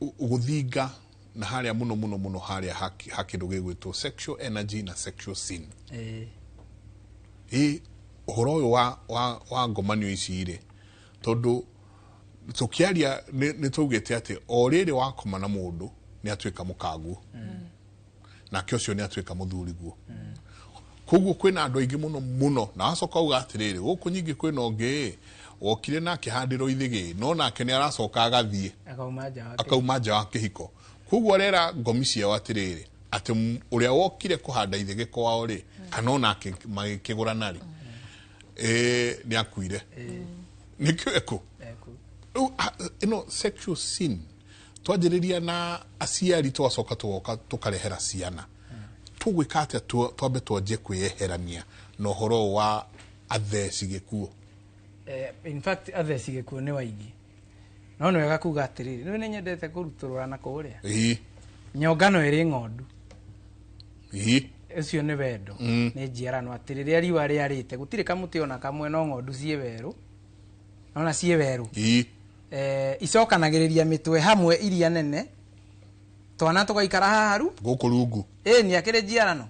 gũthinga na haria muno muno muno haria ha kindu gigwitwo sexual energy na sexual sin. Uhoro uyu wa ngomanio ici ri tondu tukiaria ni tugite ati o riri wakoma na mundu ni atuika mukaguo nake ucio ni atuika muthuriguo. Koguo kwina andu aingi muno muno na acoka uga atiriri guku nyingi kwina ungi wokire nake handirwo ithigi no nake ni aracoka agathie akauma nja wa kihiko. Koguo arera ngomi ciao atiriri ati uria wokire kuhanda ithigi kwao ri kana onake magikigurana ri ni akuire. Nikio eku Rĩu, ĩno sexual sin twanjĩrĩria na aciari, tũgacoka tũgoka tũkarehera ciana. Tũgwĩka atĩa twambe twanjie kwĩyeherania na ũhoro ũyũ wa atheci gĩkuũ? In fact, atheci gĩkuũ nĩ waingĩ, no nĩ wega kuga atĩrĩrĩ, nĩ nyendete kũrutũrũra na kũrĩa nyongano ĩrĩ ng'ondu. Ũcio nĩ wendo. Nĩ njiarano atĩ rĩrĩa riũa rĩarĩte gũtirĩ kamũtĩ ona kamwe, no ng'ondu ciĩ werũ, nona ciĩ werũ. Icokanagĩrĩria mĩtwe hamwe iria nene, twana tũgaikara haha ru gũkũ rungu. Ĩ nĩ akĩrĩ njiarano,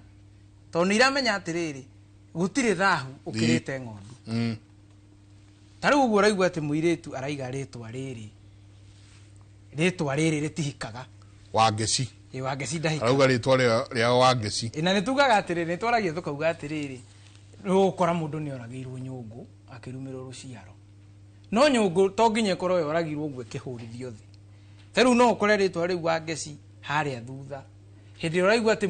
tondũ nĩ iramenya atĩrĩrĩ, gũtirĩ thahu ũkĩrĩte ng'ondu. Ta rĩu ũguo ũraigua atĩ mũirĩtu araiga rĩtwa rĩrĩ, rĩtwa rĩrĩ rĩtihikaga. Wangeci. Ĩ, Wangeci ndahikaga. Arauga rĩtwa rĩa Wangeci. Ĩ, na nĩ tugaga atĩrĩrĩ, nĩ twaragia tũkauga atĩrĩrĩ, nĩ ũgũkora mũndũ nĩ oragĩirwo nyũngũ akĩrumĩrwo rũciaro, no nyũngũ to nginya ĩkorwo yoragirwo ũguo ĩkĩhũrithio thĩ. Ta rĩu no ũkore rĩtwa rĩu Wangeci harĩa thutha, hĩndĩ ĩrĩa ũraigua atĩ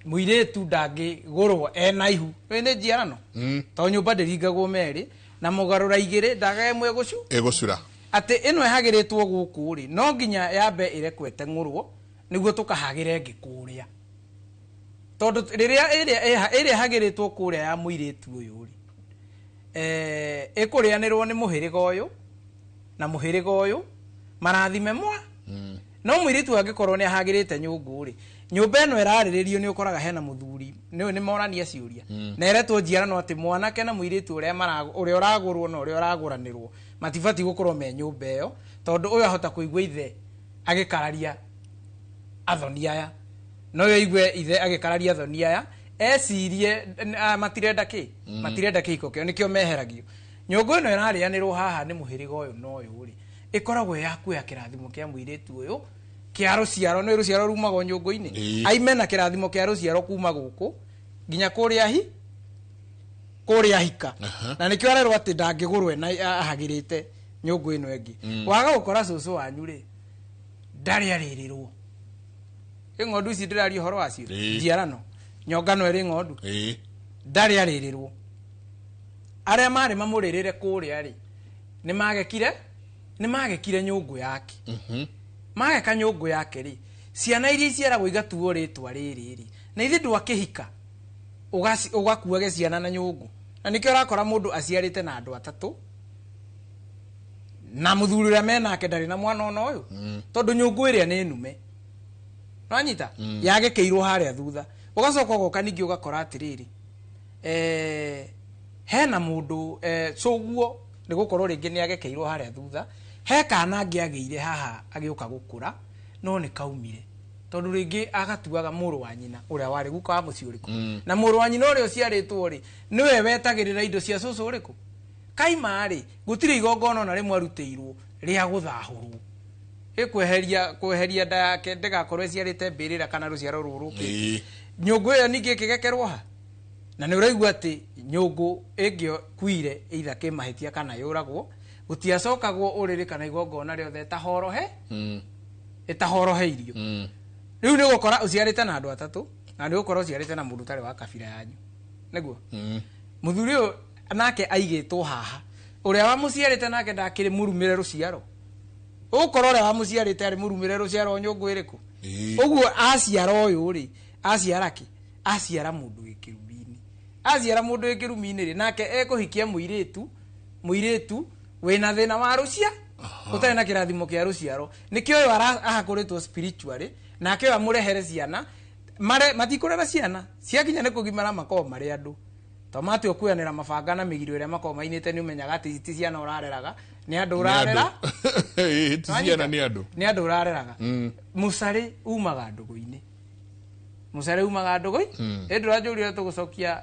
mũirĩtu ndangĩgũrwo ena ihu, ĩ nĩ njiarano. To nyũmba ndĩringagwo merĩ na mũgarũra igĩrĩ ndaga ĩmwe gũcu ĩgũcura. Atĩ ĩno ĩhagĩrĩtwo gũkũ rĩ, no nginya yambe ĩrekwo ĩteng'ũrwo nĩguo tũkahagĩre ĩngĩ kũrĩa, tondũ rĩrĩa ĩrĩa ĩhagĩrĩtwo kũrĩa ya mũirĩtu ũyũ rĩ, ĩkũrĩanĩrwo nĩ mũhĩrĩga ũyũ na mũhĩrĩga ũyũ marathime mwa. No mũirĩtu angĩkorwo nĩ ahagĩrĩte nyũngũ rĩ, nyũmba ĩno ĩrarĩrĩrio, nĩ ũkoraga hena mũthuri nĩ morania ciũria. Na eretwo njiarano atĩ mwanake na mũirĩtu ũrĩa ũrĩa ũragũrwo na ũrĩa ũragũranĩrwo matibatiĩ gũkorwo me nyũmba ĩyo, tondũ ũyũ ahota kũigua ithe agĩkararia athoni aya, no ũyũ aigue ithe agĩkararia athoni aya ecirie matirenda kĩ. Matirenda kĩhiko kĩo, nĩkĩo meheragio. Nyũngũ ĩno ĩrarĩanĩrwo haha nĩ mũhĩrĩga ũyũ na ũyũ rĩ, ĩkoragwo ĩ ya kuoya kĩrathimo kĩa mũirĩtu ũyũ kĩa rũciaro. Nĩ rũciaro rumaga o nyũngũ-inĩ. Aime na kĩrathimo kĩa rũciaro kuma gũkũ nginya kũrĩa hi kũrĩa hika. Na nĩkĩo arerwo atĩ ndangĩgũrwo ena ahagĩrĩte nyũngũ ĩno ĩngĩ. Waga gũkora cũcũ wanyu rĩ, ndarĩ arĩrĩrwo ĩ ng'ondu ici ndĩraria ũhoro wacio. Njiarano nyongano ĩrĩ ng'ondu. Ndarĩ arĩrĩrwo, arĩa marĩ mamũrĩrĩre kũrĩa rĩ, nĩ magekire nyũngũ yake. Mageka nyũngũ yake rĩ, ciana iria iciaragwo igatuo rĩtwa rĩrĩ rĩ, na ithe ndwakĩhika ũgakuage ciana na nyũngũ. Na nĩkĩo ũrakora mũndũ aciarĩte na andũ atatũ, na mũthuri ũrĩa menake ndarĩ na mwana ona ũyũ. Tondũ nyũngũ ĩrĩa nĩ nume nwanyita. Yagĩkĩirwo harĩa thutha, ũgacoka ũgoka ningĩ ũgakora atĩrĩrĩ, hena mũndũ, cũguo nĩ gũkorwo rĩngĩ nĩ agekeirwo harĩa thutha, he kana angĩagĩire haha agĩũka gũkũra, no nĩ kaumire tondũ rĩngĩ agatuaga mũrũ wa nyina ũrĩa warĩ guka wa mũciĩ ũrĩkũ. Na mũrũ wa nyina ũrĩa ũciarĩtwo rĩ, nĩwe wetagĩrĩra indo cia cũcũ ũrĩkũ kaima rĩ, gũtirĩ igongona ona rĩmwe arutĩirwo rĩa gũthahũrwo ĩkweheria kweheria nda yake ndĩgakorwo ĩciarĩte mbĩrĩra kana rũciaro rũrũ rũkĩte. Nyũngũ ĩyo ningĩ ĩkĩgekerwo ha, na nĩ ũraigua atĩ nyũngũ ĩngĩkuire either kĩmahĩtia kana yũragwo, gũtiacokagwo ũrĩrĩ kana igongona rĩothe ĩtahorohe ĩtahoroheirio. Rĩu nĩ ũgũkora ũciarĩte na andũ atatũ, na nĩ ũgũkora ũciarĩte na mũndũ ũtarĩ wa kabira yanyu, nĩguo mũthuri ũyũ nake aigĩtwo haha, ũrĩa wamũciarĩte nake ndakĩrĩ mũrumĩre rũciaro, ũgũkora ũrĩa wamũciarĩte arĩ mũrumĩre rũciaro nyũngũ ĩrĩkũ. Ũguo aciara ũyũ rĩ, aciara kĩ, aciara mũndũ wĩ kĩrumi-inĩ. Aciara mũndũ wĩ kĩrumi-inĩ rĩ, nake ekũhikia mũirĩtu wĩna thĩna wa rũcia, ũtarĩ na kĩrathimo kĩa rũciaro. Nĩkĩo ũyũ ahakũrĩtwo spiritually, nake ũyũ amũrehere ciana mare matikũrera ciana ciakinya nĩ kũgimara makoragwo marĩ andũ, to matua kuoyanĩra mabanga na mĩgiro ĩrĩa makoragwo mainĩte, nĩ ũmenyaga atĩ ti ciana ũrareraga, nĩ andũ ũrarera. Ti ciana, nĩ andũ. Nĩ andũ ũrareraga. Mũcarĩ umaga ndũgũ-inĩ, mũcarĩ umaga ndũgũ. Ĩ ndũranjũria tũgũcokia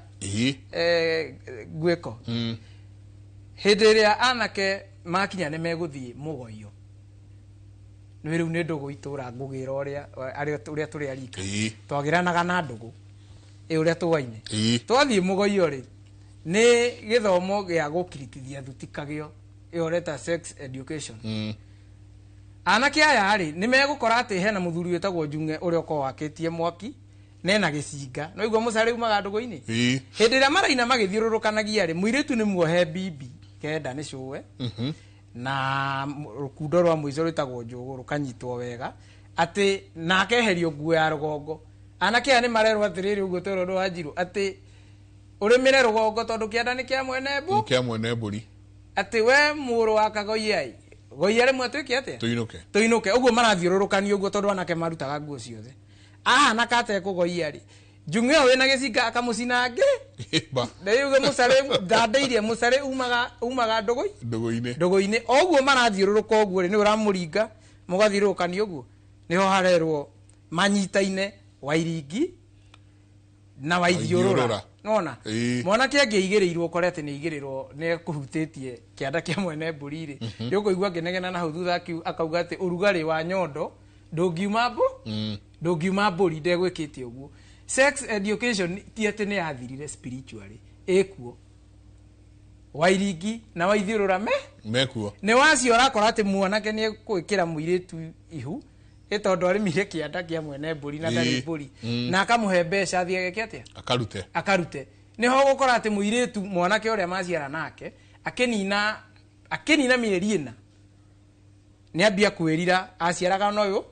ngwĩko. Hĩndĩ ĩrĩa anake makinya nĩ megũthiĩ mũgoio, nĩ rĩu nĩ ndũgũ itũra ngũgĩra ũrĩa ũrĩa tũrĩ arika twagĩranaga na ndũgũ ĩ ũrĩa tũwaine. Twathiĩ mũgoio rĩ, nĩ gĩthomo gĩa gũkiritithia thutikagio ĩyo ũreta sex education. Anake aya rĩ, nĩ megũkora atĩ hena mũthuri wĩtagwo Njung'e ũrĩa ũkoragwo akĩtie mwaki nena gĩcinga, no igua mũcarĩ umaga ndũgũ-inĩ. Hĩndĩ ĩrĩa maraina magĩthiũrũrũkanagia rĩ, mũirĩtu nĩ muohe bibi kenda nĩ cũwe. Na rũkundo rwa mũico rwĩtagwo njũgũ rũkanyitwo wega atĩ na akeherio nguo ya rũgongo. Anake aya nĩ marerwo atĩrĩrĩ, ũguo twerwo ũndũ wa Njirũ atĩ ũrĩmĩre rũgongo tondũ kĩanda nĩ kĩa mwene mbu Kĩa mwene mbũri. Atĩ we mũrũ wa kagoiai goia rĩmwe twĩke atĩa? Tũinũke. Tũinũke. Ũguo marathiũrũrũkanio ũguo tondũ anake marutaga nguo ciothe ahana katekũgoia rĩ, njung'e ĩyo wĩna gĩcinga akamũcina ngĩ. Ba. Ndĩuge mũcarĩ ndandĩirie mũcarĩ umaga ndũgũi ndũgũ-inĩ. Ndũgũ-inĩ. O ũguo marathiũrũrũka ũguo rĩ, nĩ ũramũringa mũgathiũrũrũkania ũguo, nĩho harerwo manyitaine Wairingi na Waithiũrũra. Waithiũrũra. Nona Ĩĩ. mwanake angĩigĩrĩirwo ũkore atĩ nĩ aigĩrĩrwo nĩ ekũhutĩtie kĩanda kĩa mwene mbũri rĩ, nĩ ũkũigua ngĩnegena na hau thutha akauga atĩ ũrugarĩ wa nyondo ndũngiuma mbũ ndũngiuma mbũri ndegwĩkĩte ũguo. Sex education ti atĩ nĩ yathirire spiritually, ĩkuo. Wairingi na Waithiũrũra me mekuo. Nĩ wacio ũrakora atĩ mwanake nĩ egwĩkĩra mũirĩtu ihu ĩ tondũ arĩmire kĩanda kĩa mwene mbũri na ndarĩ mbũri, na akamũhe mbeca athiĩ ageke atĩa? Akarute. Akarute. Nĩho ũgũkora atĩ mũirĩtu mwanake ũrĩa maciara nake akĩnina mĩeri 4 nĩ ambia kwĩrira aciaraga na ũyũ.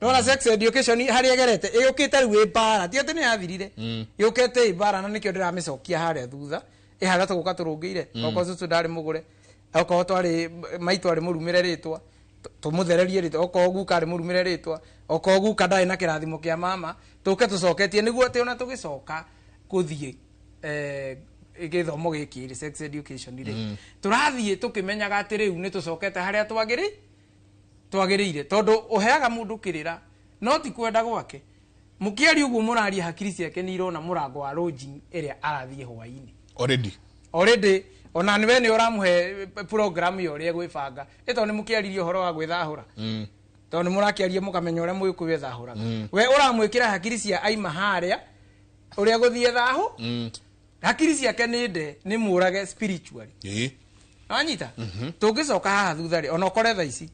Nona sex education harĩa ĩgerete ĩũkĩte rĩu ĩ mbara, ti atĩ nĩ yathirire, yũkĩte ĩ mbara, na nĩkĩo ndĩramĩcokia harĩa thutha ĩ harĩa tũgũka tũrũngĩire. Okorwo cũcũ ndarĩ mũgũre, okorwo twarĩ maitũ arĩ mũrumĩre rĩtwa, tũmũthererie rĩtwa, okorwo guka arĩ mũrumĩre rĩtwa, okorwo guka ndarĩ na kĩrathimo kĩa mama, tũke tũcoketie nĩguo atĩ ona tũgĩcoka gũthiĩ gĩthomo gĩkĩ rĩ, sex education rĩ, tũrathiĩ tũkĩmenyaga atĩ rĩu nĩ tũcokete harĩa twagĩrĩire tondũ ũheaga mũndũ kĩrĩra no ti kwenda gwake. Mũkĩaria ũguo mũraria hakiri ciake nĩ irona mũrango wa lodging ĩrĩa arathiĩ hwainĩ. Already. Already ona nĩwe nĩ ũramũhe program ya ũrĩa egwĩbanga ĩ tondũ nĩ mũkĩaririe ũhoro wa gwĩthahũra, tondũ nĩ mũrakĩaria mũkamenya ũrĩa mũgĩkũyũ ethahũraga. We ũramwĩkĩra hakiri cia aima harĩa ũrĩa gũthiĩ thahu, hakiri ciake nĩ nde nĩ mũrage spiritually. Wanyita? Tũngĩcoka haha thutha rĩ, ona ũkore thaa ici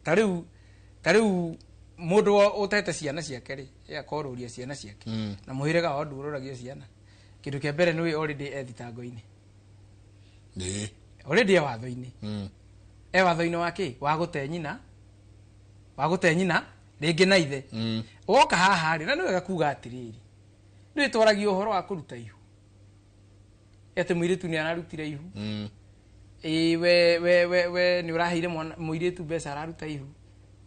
ta rĩu mũndũ ũtete ciana ciake rĩ, ye akorũria ciana ciake na mũhĩrĩga wao ndũrũragia ciana, kĩndũ kĩa mbere nĩ already e thitango-inĩ. Already e watho-inĩ. E watho-inĩ wa kĩ? Wa gũte nyina, wa gũte nyina rĩngĩ na ithe. Woka haha rĩ, na nĩ wega kuga atĩrĩrĩ, nĩ twaragia ũhoro wa kũruta ihu, atĩ mũirĩtu nĩ ararutire ihu. Ĩ we nĩ ũraheire mwana mũirĩtu mbeca araruta ihu.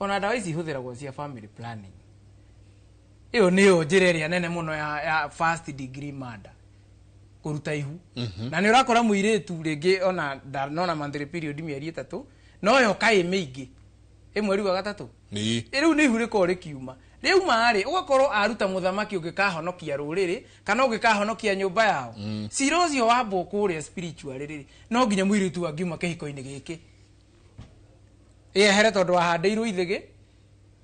Ona ndawa ici ihũthĩragwo cia family planning, ĩyo nĩyo njĩra ĩrĩa nene mũno ya first degree murder, kũruta ihu. Na nĩ ũrakora mũirĩtu rĩngĩ ona ndanona monthly period mĩeri 3, no yoka ĩ mĩingĩ ĩ mweri wa gatatũ. Rĩu nĩ ihu rĩkoragwo rĩkiuma rĩauma rĩ, ũgakorwo aruta mũthamaki ũngĩkahonokia rũrĩrĩ kana ũngĩkahonokia nyũmba yao. Cira ũcio wambwo kũrĩa spiritual rĩ, no nginya mũirĩtu angiuma kĩhiko-inĩ gĩkĩ ĩehere tondũ wahandĩirwo ithĩgĩ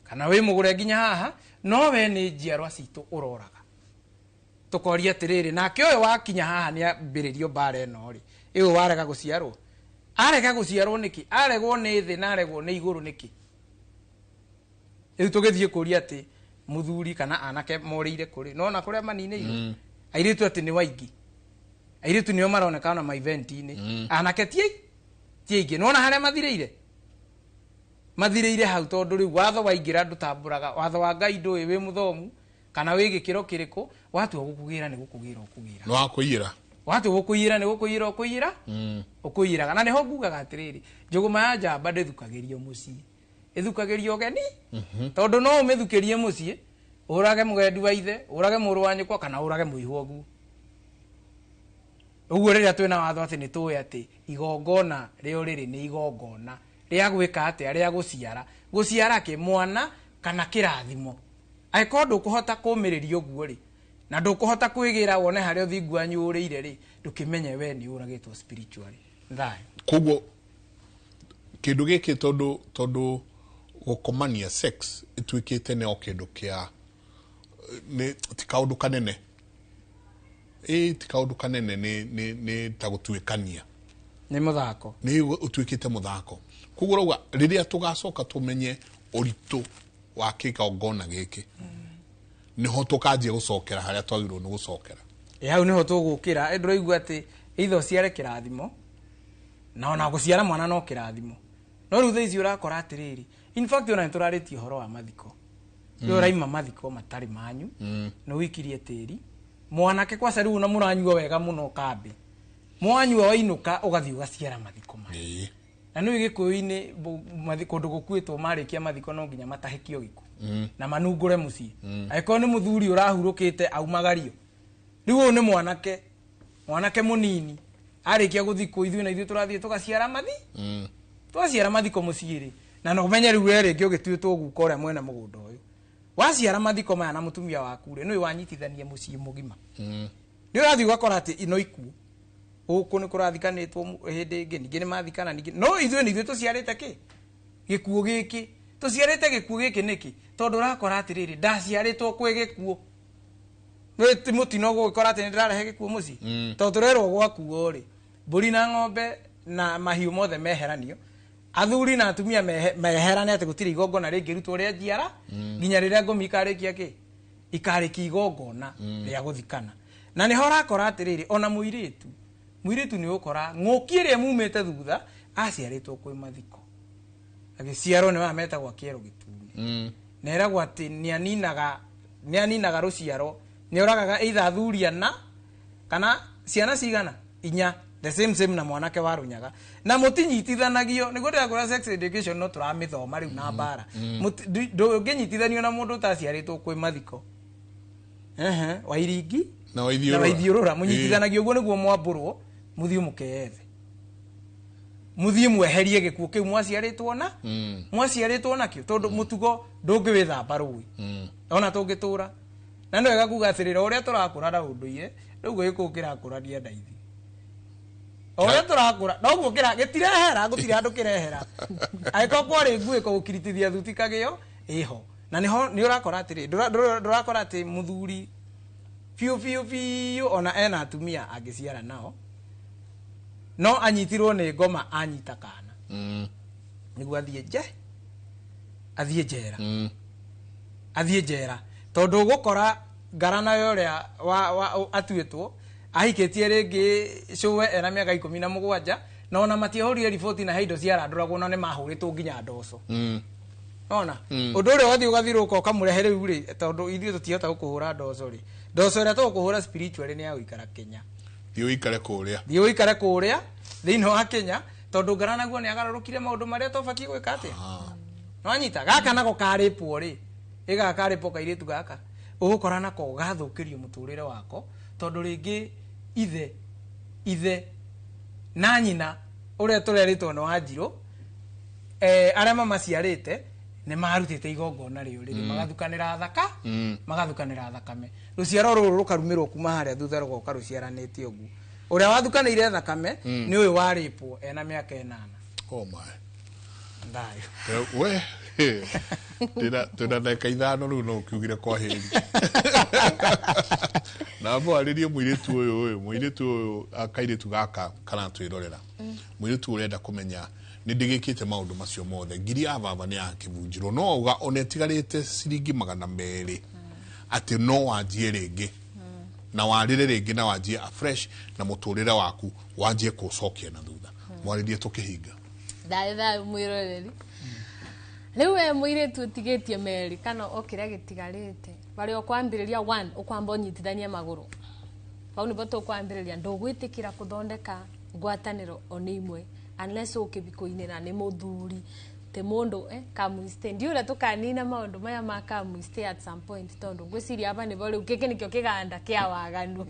kana wĩ mũgũre nginya haha, no we nĩ njiarwa citũ ũroraga. Tũkoria atĩrĩrĩ, nake ũyũ wakinya haha nĩ ambĩrĩrio mbara ĩno rĩ, ĩyo warega gũciarwo, arega gũciarwo nĩkĩ? Aregwo nĩ thĩ na aregwo nĩ igũrũ nĩkĩ? Rĩu tũgĩthiĩ kũria atĩ mũthuri kana anake morĩire kũrĩ nona kũrĩa maninĩirwo. Airĩtu atĩ nĩ waingĩ, airĩtu nĩo maroneka ona ma event-inĩ. Anake ti aingĩ, nĩwona harĩa mathirĩire, mathirĩire hau tondũ rĩu watho waingĩra ndũtambũraga watho wa Ngai, ndũĩ wĩ mũthomu kana wĩ gĩkĩro kĩrĩkũ, watua gũkũgĩra nĩ gũkũgĩra ũkũgĩra. Nĩ wakũiyĩra. Watua gũkũiyĩra nĩ gũkũiyĩra ũkũiyĩra. Ũkũiyĩraga. Na nĩho ngugaga atĩrĩrĩ, njũgũma ya njamba ndĩthukagĩrio mũciĩ, ĩthukagĩrio ũgeni. Tondũ no ũmĩthukĩrie mũciĩ ũrage mũgendi wa ithe, ũrage mũrũ wa nyũkwa kana ũrage mũihwa ũguo. Ũguo rĩrĩa twĩna watho atĩ nĩ tũĩ atĩ igongona rĩa ũrĩrĩ nĩ igongona rĩa gwĩka atĩa, rĩa gũciara. Gũciara kĩ? Mwana kana kĩrathimo. Angĩkorwo ndũkũhota kũmĩrĩria ũguo rĩ, na ndũkũhota kwĩgĩra wone harĩa ũthingu wanyu ũrĩire rĩ, ndũkĩmenye we nĩ ũragĩtwo spiritually. Thayũ. Koguo kĩndũ gĩkĩ tondũ gũkomania sex ĩtuĩkĩte nĩ o kĩndũ kĩa nĩ ti kaũndũ kanene, ĩ ti kaũndũ kanene, nĩ ta gũtuĩkania, nĩ mũthako, nĩ ũtuĩkĩte mũthako. Koguo ũrauga rĩrĩa tũgacoka tũmenye ũritũ wa kĩgongona gĩkĩ, nĩho tũkanjia gũcokera harĩa twagĩrĩirwo nĩ gũcokera. Ĩ hau nĩho tũgũkĩra. Ĩ ndũraigua atĩ either ũciare kĩrathimo Na ona gũciara mwana no kĩrathimo. No rĩu thaa ici ũrakora atĩrĩrĩ, in fact ona nĩtũrarĩtie ũhoro wa mathiko. Rĩu ũraima mathiko matarĩ manyu, nĩ ũikirie tĩri. Mwanake kwaca rĩu na mũranyua wega mũno kambĩ. Mwanyua wainũka ũgathiĩ ũgaciara mathiko maya. Na nĩ gĩkũyũ-inĩ kũndũ gũkuĩtwo marĩkia mathiko no nginya matahĩkio gĩkuũ na manungũre mũciĩ. Angĩkorwo nĩ mũthuri ũrahurũkĩte aumagario. Rĩu ũyũ nĩ mwanake, mwanake mũnini arĩkia gũthikwo ithuĩ na ithuĩ tũrathiĩ tũgaciara mathi twaciara mathiko mũciĩ rĩ, na no ũmenye rĩu we rĩngĩ ũgĩtuĩtwo guka ũrĩa mwene mũgũnda ũyũ. Waciara mathiko maya na mũtumia waku rĩ, nĩũĩ wanyitithania mũciĩ mũgima. Nĩ ũrathiĩ ũgakora atĩ ino ikuũ gũkũ nĩ kũrathikanĩtwo hĩndĩ ĩngĩ, ningĩ nĩ mathikana ningĩ. No ithuĩ nĩ ithuĩ tũciarĩte kĩ? Gĩkuũ gĩkĩ. Tũciarĩte gĩkuũ gĩkĩ nĩkĩ? Tondũ ũrakora atĩrĩrĩ, ndaciarĩtwo kwĩ gĩkuũ. Nĩ ti mũtino gũgĩkora atĩ nĩ ndĩrarehe gĩkuũ mũciĩ. Tondũ tũrerwo gwakuo rĩ, mbũri na ng'ombe na mahiũ mothe meheranio, athuri na atumia meherane atĩ gũtirĩ igongona rĩngĩrutwo rĩa njiara nginya rĩrĩa ngũmi ikarĩkia kĩ? Ikarĩkia igongona rĩa gũthikana. Na nĩho ũrakora atĩrĩrĩ, ona mũirĩtu, mũirĩtu nĩ ũkora ng'ũki ĩrĩa mumĩte thutha aciarĩtwo kwĩ mathiko. Agĩciarwo nĩ maya metagwo kĩero gĩtune. Na eragwo atĩ nĩaninaga rũciaro, nĩoragaga either athuri ana kana ciana cigana inya, the same same na mwanake wa Runyaga. Na mũtinyitithanagio, nĩguo ndĩrakwĩra sex education no tũramĩthoma rĩu na mbara. Ndũngĩnyitithanio na mũndũ ũtaciarĩtwo kwĩ mathiko. Wa iringi na waithiũrũra, mũnyitithanagio ũguo nĩguo mwambũrwo, mũthiĩ mũkeethe. Mũthiĩ mweherie gĩkuũ kĩu mwaciarĩtwo na mwaciarĩtwo nakĩo, tondũ mũtugo ndũngĩwĩthamba rũĩ. Ona tũngĩtũra. Na nĩ wega kuga atĩrĩrĩ, o ũrĩa tũrakũra na ũndũire, rĩu gĩkũyũ kĩrakũrania na ithuĩ. O ũrĩa tũrakũra, noguo gĩtirehera, gũtirĩ handũ kĩrehera. Angĩkorwo kwarĩ nguĩko gũkiritithia thuti kagĩo, ĩho. Na nĩho nĩ ũrakora atĩrĩ, ndũrakora atĩ mũthuri biũ biũ biũ ona ena atumia angĩciara nao, no anyitirwo nĩ ngoma anyita kana. Nĩguo athiĩ nje, athiĩ njera. Athiĩ njera. Tondũ ũgũkora ngara nayo ũrĩa atuĩtwo, ahikĩtie rĩngĩ cũwe ena mĩaka 17, na ona matiahũrire riboti na he indo ciarandũragwo na nĩ mahũrĩtwo nginya ndoco. Ona ũndũ ũrĩa ũgathiĩ ũgathirũka ũkamũrehe rĩu rĩ, tondũ ithuĩ tũtihota gũkũhũra ndoco rĩ. Ndoco ĩrĩa tũgũkũhũra spiritually nĩ ya gũikara Kenya. Thiĩ ũikare kũrĩa. Thiĩ ũikare kũrĩa thĩinĩ wa Kenya, tondũ ngara naguo nĩ agarũrũkire maũndũ marĩa tũbatiĩ gwĩka atĩa. Nĩwanyita? Gaka nako karĩpwo rĩ, ĩgaka karĩpwo kairĩtu gaka, ũgũkora nako gathũkĩrio mũtũrĩre wako, tondũ rĩngĩ ithe na nyina ũrĩa tũrerĩtwo nĩ Wanjirũ, arĩa mamaciarĩte nĩ marutĩte igongona rĩu rĩrĩ, magathukanĩra thaka, magathukanĩra thakame. Rũciaro rũrũ rũkarumĩrwo kuma harĩa thutha rũgoka rũciaranĩte ũguo. Ũrĩa wathukanĩire thakame nĩ ũyũ warĩpwo ena mĩaka 8. Oh my. Thayũ. We, twĩna ndagĩka 5 rĩu no ũkiugire kwa heri. Na mwarĩrie mũirĩtu ũyũ, mũirĩtu ũyũ, kairĩtu gaka karatwĩrorera. Mũirĩtu ũrenda kũmenya nĩ ndĩgĩkĩte maũndũ macio mothe. Ngiri ya baba nĩ yakĩbunjirwo. No auga ona ĩtigarĩte ciringi 200 atĩ no wanjie rĩngĩ. Na warĩre rĩngĩ na wanjie afresh na mũtũrĩre waku wanjie kũũcokia na thutha. Mwarĩrie tũkĩhinga. Thayũ thayũ mwĩroreri. Rĩu we mũirĩtu ũtigĩtie meri kana o kĩrĩa gĩtigarĩte, barĩa ũkwambĩrĩria 1 ũkwamba ũnyitithanie magũrũ. Bau nĩbo tũkwambĩrĩria, ndũgwĩtĩkĩra kũthondeka ngwatanĩro ona imwe unless ũkĩbikũ-inĩ na nĩ mũthuri ti mũndũ kamwiste. Ndiũĩ ũrĩa tũkanina maũndũ maya ma kamwiste at some point, tondũ ngwĩciria aba nĩbo rĩu gĩkĩ nĩkĩo kĩganda kĩa waganu.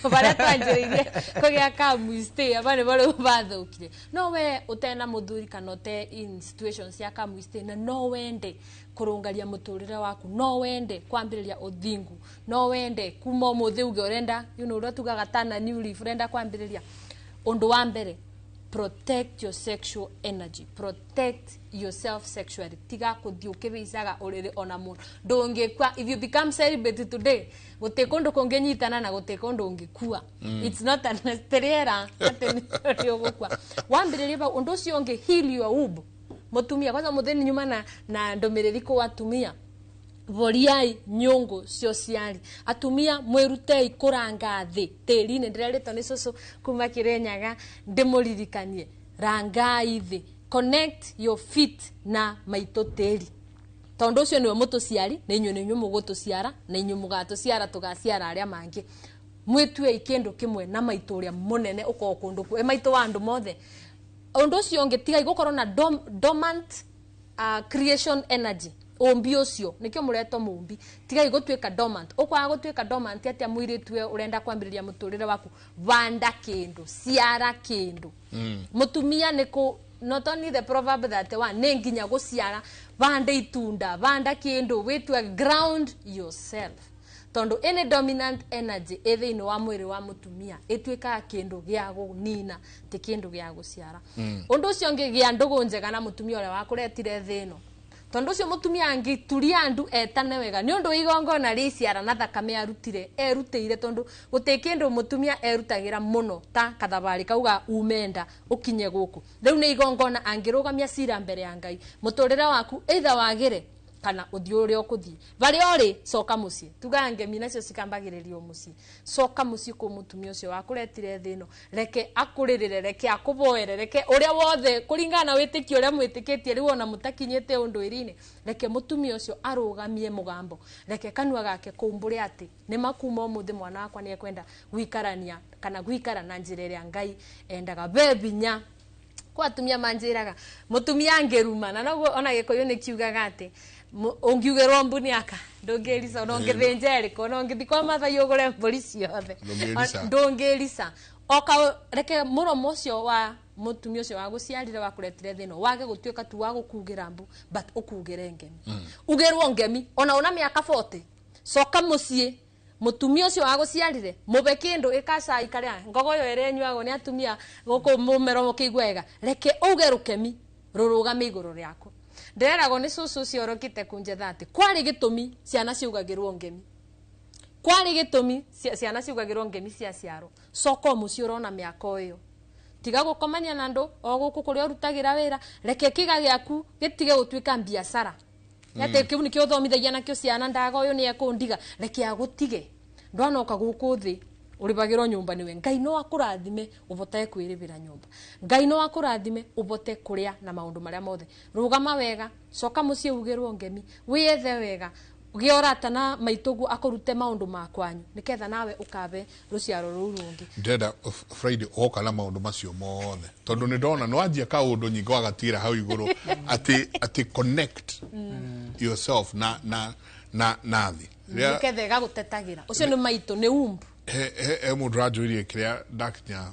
Barĩa twanjĩrĩirie kũgĩa kamwiste, aba nĩbo rĩu bathũkire. No we ũtena mũthuri kana ũte in situations cia kamwiste, na no wende kũrũngaria mũtũrĩre waku, no wende kwambĩrĩria ũthingu, no wende kuma ũmũthĩ uge ũrenda, you know, ũrĩa tugaga tana new leaf, ũrenda kwambĩrĩria. Ũndũ wa mbere, protect your sexual energy, protect yourself sexually. Tiga kũthiĩ ũkĩbicaga ũrĩrĩ ona mũndũ. Ndũngĩkua, if you become celibate today, gũtirĩ kũndũ kũngĩnyitana na gũtirĩ kũndũ ũngĩkua. It's not a rĩera atĩ nĩ ũgũkua. Wambĩrĩrie bau, ũndũ ũcio ũngĩ, heal your womb. Mũtumia, kwanza mũthĩ nyuma na ndũmĩrĩri kwa atumia. Voriai nyũngũ cia ũciari. Atumia mwĩrutei kũranga thĩ tĩri-inĩ. Ndĩrerĩtwo nĩ cũcũ kuma Kĩrĩnyaga ndĩmũririkanie. Rangai thĩ, connect your feet na maitũ tĩri, tondu ucio niwe mutuciari, na inyuĩ nĩ inyuĩ mũgũtũciara, na inyuĩ mũgatũciara, tũgaciara arĩa mangĩ. Mwĩtuei kĩndũ kĩmwe na maitũ ũrĩa mũnene ũkorwo kũndũ kũ maitũ wa andũ mothe. Ũndũ ũcio ũngĩ, tigai gũkorwo na dormant creation energy, ũmbi ũcio nĩkĩo mũretwo mũmbi. Tigai gũtuĩka dormant. Ũkwaga gũtuĩka dormant atĩa mũirĩtu we ũrenda kwambĩrĩria mũtũrĩre waku? Vanda kĩndũ, ciara kĩndũ. Mũtumia nĩ kũ not only the proverb 31 nĩ nginya gũciara, vanda itunda, vanda kĩndũ, wĩtue, ground yourself, tondu any dominant energy ĩ thĩinĩ wa mwĩrĩ wa mũtumia ĩtuĩkaga kĩndũ gĩa gũnina, ti kĩndũ gĩa gũciara. Ũndũ ũcio ũngĩ, gĩa ndũgũ njega na mũtumia ũrĩa wakũretire thĩ ĩno, tondu ũcio mũtumia angĩturia andu etane wega nĩ ũndũ wa igongona rĩa iciara na thakame arutire erutĩire, tondu gũtĩ kĩndũ mũtumia erutagĩra mũno ta kathabarĩ kauga ume nda ũkinye gũkũ. Rĩu nĩ igongona, angĩrũgamia cira mbere ya Ngai, mũtũrĩre waku either wagĩre kana ũthiĩ ũrĩa ũkũthiĩ. Varĩa ũrĩ, coka mũciĩ. Tugaga ngemi nacio cikambagĩrĩrio mũciĩ. Coka mũciĩ kũ mũtumia ũcio wakũretire thĩ ĩno, reke akũrĩrĩre, reke akũvoere, reke ũrĩa wothe kũringana na wĩtĩkio ũrĩa mwĩtĩkĩtie. Rĩu ona mũtakinyĩte ũndũĩri-inĩ, reke mũtumia ũcio arũgamie mũgambo, reke kanua gake kũmbũre atĩ nĩ makuma ũmũthĩ mwana wakwa nĩ ekwenda gũikarania kana gũikara na njĩra ĩrĩa Ngai endaga. Ve binya kwa atumia manjĩraga mũtumia angĩruma, na noguo ona Gĩkũyũ nĩ kiugaga atĩ ũngiugĩrwo mbu nĩ aka ndũngĩrica, ona ũngĩthĩnja ĩrĩkũ, ona ũngĩthiĩ kwa Mathai ũgũre mbũri ciothe, Ndũngĩrica. Ndũngĩrica. Oka reke mũromo ũcio wa mũtumia ũcio wa gũciarire, wakũretire thĩ ĩno, wage gũtuĩka tu wa gũkugĩra mbu, but ũkugĩre ngemi. Ugĩrwo ngemi ona una mĩaka 40, coka mũciĩ mũtumia ũcio wagũciarire, mũbe kĩndũ, ĩka cai karĩa ngogoyo ĩrĩa ĩnyuagwo nĩ atumia gũkũ mũmero mũkĩigua wega, reke uge rũkemi rũrũgame igũrũ rĩaku. Ndĩreragwo nĩ cũcũ ũcio ũrokĩte kunjetha atĩ kwarĩ gĩtũmi ciana ciugagĩrwo ngemi, kwarĩ gĩtũmi ciana ciugagĩrwo ngemi cia ciaro. Coka o mũciĩ ũrona mĩaka ĩyo, tiga gũkomania na andũ o gũkũ kũrĩa ũrutagĩra wĩra, reke kĩga gĩaku gĩtige gũtuĩka biacara. Atĩ kĩu nĩkĩo ũthomithagia nakĩo ciana, ndaga ũyũ nĩ ekũndiga, reke agũtige. Ndwanoka gũkũ thĩ ũrĩbagĩrwo nyũmba nĩwe. Ngai no akũrathime ũvote kwĩrĩbĩra nyũmba, Ngai no akũrathime ũvote kũrĩa na maũndũ marĩa mothe. Rũgama wega, coka mũciĩ ugĩrwo ngemi, wĩethe wega, gĩa ũrata na maitũguo akũrute maũndũ ma kwanyu, nĩgetha nawe ũkabe rũciaro rũu rũngĩ. Ndĩrenda Friday ũgoka na maũndũ macio mothe, tondũ nĩ ndona nĩ wanjia kaũndũ nyingĩ wagatira hau igũrũ atĩ connect yourself na thĩ. Nĩgetha ĩgagũtetagĩra, ũcio nĩ maitũ, nĩ umbu. He mũndũ ũranjũririe kĩrĩa ndakinya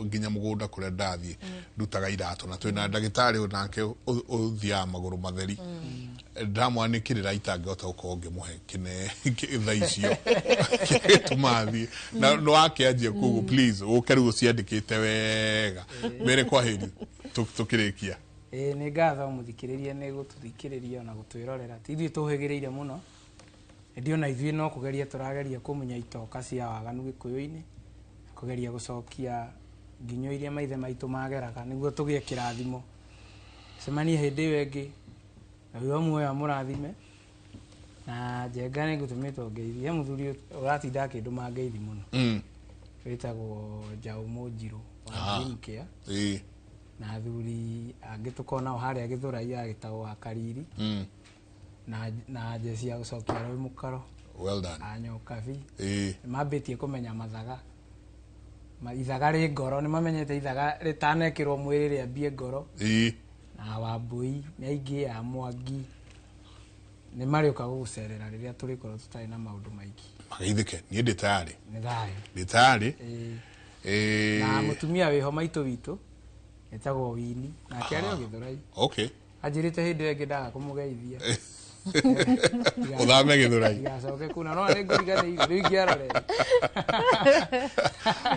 nginya mũgũnda kũrĩa ndathiĩ ndutaga iratũ, na twĩna ndagĩtarĩ onake ũthiaga magũrũ matheri, ndamwanĩkĩrĩra itangĩhota gũkorwo ngĩmũhe kĩne thaa icio gĩtũma thiĩ na nĩ wakĩanjia. Koguo please ũke rĩu ũciandĩkĩte wega, mere kwaheri tũkĩrĩkia. Ĩĩ, nĩ ngatho mũthikĩrĩria nĩ gũtũthikĩrĩria ona gũtwĩrorera. Ti ithuĩ tũhĩgĩrĩire mũno, ĩndĩ ona ithuĩ no kũgeria tũrageria kũmunya itoka cia waganu Gĩkũyũ-inĩ, kũgeria gũcokia nginyo iria maithe maitũ mageraga nĩguo tũgĩe kĩrathimo. Cemanie hĩndĩ ĩyo ĩngĩ. Ngai wa muoyo amũrathime. Na Njenga nĩ ngũtũmĩtwo ngeithi, he mũthuri ũratinda akĩndũma ngeithi mũno, wĩtagwo Njaũ Mũnjirũ wa Dream Care, na athuri angĩ tũkorwo nao harĩa Gĩthũrai agĩtagwo wa Kariri, na njeci ya gũcokia rũĩ mũkaro. Well done. Anyokabi nĩ mambĩtie kũmenya mathaga. Ithaga rĩ ngoro, nĩ mamenyete ithaga rĩtanekĩrwo mwĩrĩ rĩambie ngoro. Na Wambui nĩ aingĩ a Mwangi nĩ marĩũka gũgũcerera rĩrĩa tũrĩkorwo tũtarĩ na maũndũ maingĩ. Mageithĩke, niĩ ndĩ tayarĩ. Nĩ thayũ. Ndĩ tayarĩ. Na mũtumia wĩho maitũ witũ etagwo Wini, nake arĩ o Gĩthũrai. Anjĩrĩte hĩndĩ ĩyo ĩngĩ ndaga kũmũgeithia Ũthame Gĩthũrai. Ndigacoke kuna no nĩ ngũriganĩire rĩu ingĩarorere.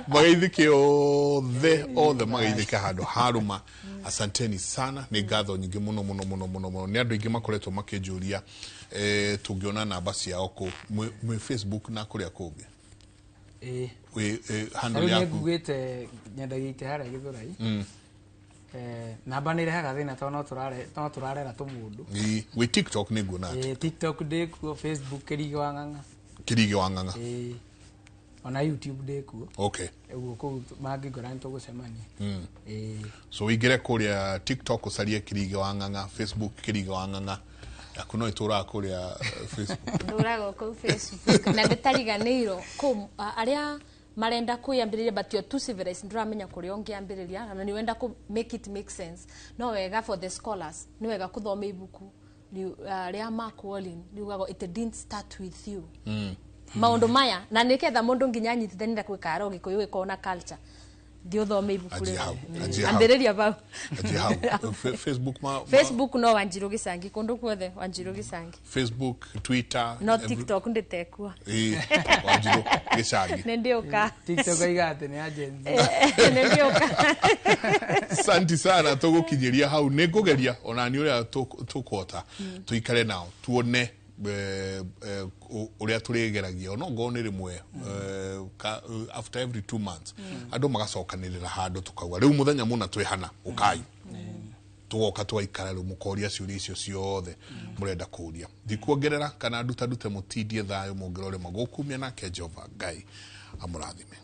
Mageithĩke othe othe, mageithĩke handũ harũma. Asanteni sana, nĩ ngatho nyingĩ mũno mũno mũno mũno mũno. Nĩ andũ aingĩ makoretwo makĩnjũria tũngĩona namba ciao kũ mwĩ Facebook na kũrĩa kũngĩ. Ĩĩ. Wĩ handle Rĩu nĩ yaku. ngugĩte nyendagia ite harĩa Gĩthũrai. Namba nĩ irehaga thĩna tondũ no tũrarera tũmũndũ. Ĩĩ, wĩ TikTok nĩ nguona atĩ. Ĩĩ, TikTok ndĩkuo, Facebook Kĩrigĩ wa Ng'ang'a. Kĩrigĩ wa Ng'ang'a. Ĩĩ. Ona YouTube ndĩ kuo. Okay. Ũguo kũu mangĩngora nĩ tũgũcemania. Ĩĩ. So wĩingĩre kũrĩa TikTok ũcarie Kirige wa Ng'ang'a, Facebook Kirige wa Ng'ang'a. Yaku no ĩtũraga kũrĩa Facebook. Ndũraga kũu Facebook na ndĩtariganĩirwo kũu arĩa marenda kwĩyambĩrĩria, but you're too civilized, ndũramenya kũrĩa ũngĩambĩrĩria na nĩ wenda kũ make it make sense, no wega for the scholars, nĩ wega kũthoma ibuku rĩa Mark Walling riugago "It Didn't Start With You". Maũndũ maya na nĩketha mũndũ nginya anyitithanie na gwĩkara Gĩkũyũ gĩkorwo na culture, thiĩ ũthome ibuku Anjie rĩu. hau, anjie hau. Ambĩrĩria bau. Anjie hau. Facebook Facebook no Wanjiru Gĩcangi, kũndũ kuothe Wanjiru Gĩcangi. Facebook, Twitter. No TikTok ndĩtekua. Ĩĩ, Wanjiru Gĩcangi. Nĩ ndĩũka. TikTok aiga atĩ nĩ ya Gen Z. Nĩ ndĩũka. Santi sana, tũgũkinyĩria hau. Nĩ ngũgeria ona nĩ ũrĩa tũkũhota tũikare nao tuone ũrĩa tũrĩgeragia, ona ngorwo nĩ rĩmwe after every 2 months, andũ magacokanĩrĩra handũ, tũkauga rĩu mũthenya mũna twĩ hana, ũkai, tũgoka tũgaikara, rĩu mũkoria ciũria icio ciothe mũrenda kũria. Ndikuongerera kana nduta ndute, mũtindie thayũ mũngĩrorĩma gũkumia, nake Jehova Ngai amũrathime.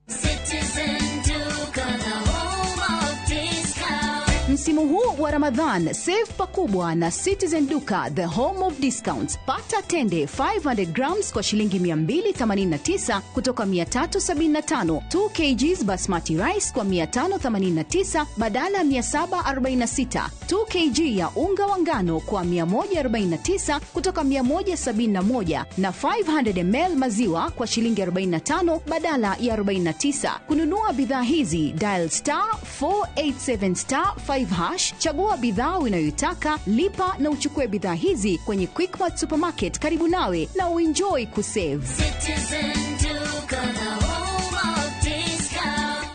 Citizen Duka, the home of discount. Msimu huu wa Ramadhan, save pakubwa na Citizen Duka, the home of discounts. Pata tende 500 grams kwa shilingi 289 kutoka 375, 2 kgs basmati rice kwa 589 badala ya 746, 2 kg ya unga wa ngano kwa 149 kutoka 171 na 500 ml maziwa kwa shilingi 45 badala ya 49. Kununua bidhaa hizi, dial star 487 star 5 hash, chagua bidhaa unayoitaka, lipa na uchukue bidhaa hizi kwenye Quickmart supermarket karibu nawe na uenjoy kusave. Citizen Duka, the home of discount.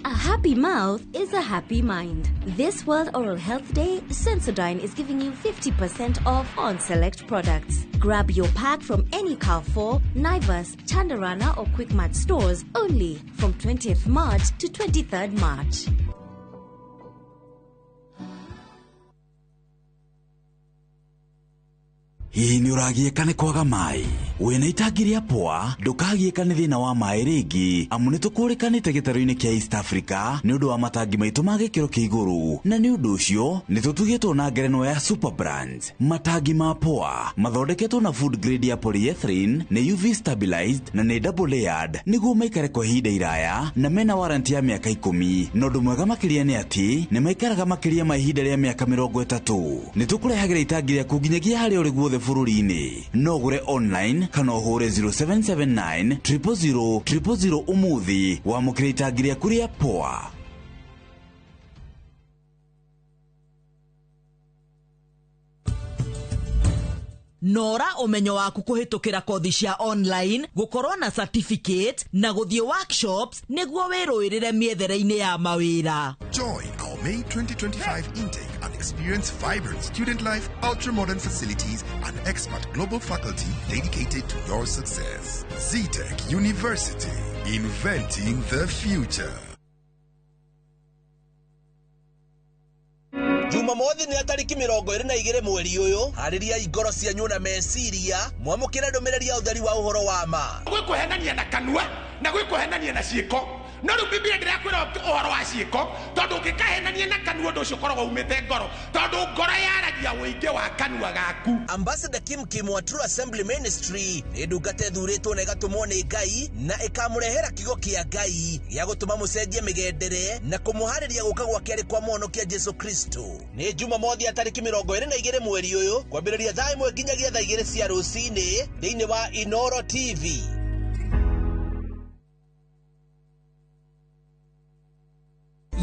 A happy mouth is a happy mind. This World Oral Health Day, Sensodyne is giving you 50% off on select products. Grab your pack from any Carrefour, Naivas, Chandarana or Quickmart stores only from 20th March to 23rd March. Hihi nĩ ũragiĩka nĩ kwaga maĩ? Wĩna itangi rĩa Poa, ndũkagiĩka nĩ thĩna wa maĩ rĩngĩ, amu nĩ tũkũrĩkanĩte gĩtarũ-inĩ kĩa East Africa nĩ ũndũ wa matangi maitũ ma gĩkĩro kĩa igũrũ, na nĩ ũndũ ũcio nĩ tũtugĩtwo na ngerenwa ya Super Brands. Matangi ma Poa mathondeketwo na food grade ya polyethylene, nĩ UV stabilized na nĩ double layered nĩguo maikare kwa ihinda iraya, na mena warranty ya mĩaka 10. Na ũndũ mwega makĩria nĩ atĩ nĩ maikaraga makĩria ma ihinda rĩa mĩaka 30. Nĩ tũkũrehagĩra itangi rĩaku nginyagia harĩa ũrĩ guothe bũrũri-inĩ. No ũgũre online kana ũhũre 0779 000 000 ũmũthĩ wamũkĩre itangi rĩaku rĩa Poa. Nora ũmenyo waku kũhĩtũkĩra kothi cia online, gũkorwo na certificate na gũthiĩ workshops nĩguo wĩrũĩrĩre mĩethere-inĩ ya mawĩra. Join our May 2025 intake and experience vibrant student life, ultra-modern facilities, and expert global faculty dedicated to your success. ZTech University, inventing the future. Jumamothi nĩ tarĩki 22 mweri ũyũ, harĩriai ngoro cianyu na meciria mwamũkĩre ndũmĩrĩri ya ũtheri wa ũhoro wa ma. Gwĩ kũhenania na kanua na gwĩ kũhenania na ciĩko, no rĩu Biblia ndĩrakwĩra ũhoro wa ciĩko, tondũ ũngĩkahenania na kanua ũndũ ũcio ũkoragwo umĩte ngoro, tondũ ngoro yaragia ũingĩ wa kanua gaku. Ambassador Kim Kim wa True Assembly Ministry nĩ ndungata ĩthurĩtwo na ĩgatũmwo nĩ Ngai na ĩkamũrehera kiugo kĩa Ngai gĩa gũtũma mũcenjie mĩgendere na kũmũharĩria gũka gwake arĩ kwa mũhonokia Jesu Kristo. Nĩ Jumamothi ya tarĩki 22 mweri ũyũ, kwambĩrĩria thaa 1 nginyagia thaa 2 cia rũcinĩ thĩinĩ wa Inoro TV.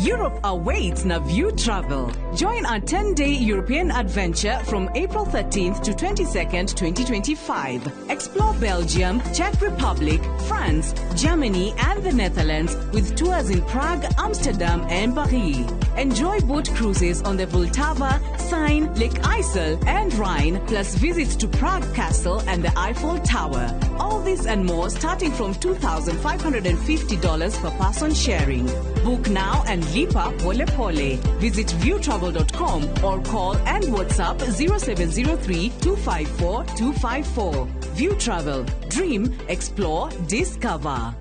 Europe awaits Naview Travel. Join our 10-day European adventure from April 13th to 22nd, 2025. Explore Belgium, Czech Republic, France, Germany, and the Netherlands with tours in Prague, Amsterdam, and Paris. Enjoy boat cruises on the Vltava, Seine, Lake Isel, and Rhine, plus visits to Prague Castle and the Eiffel Tower. All this and more starting from $2,550 per person sharing. Book now and lipa pole pole. Visit viewtravel.com or call and WhatsApp 0703 254 254. View Travel. Dream, explore, discover.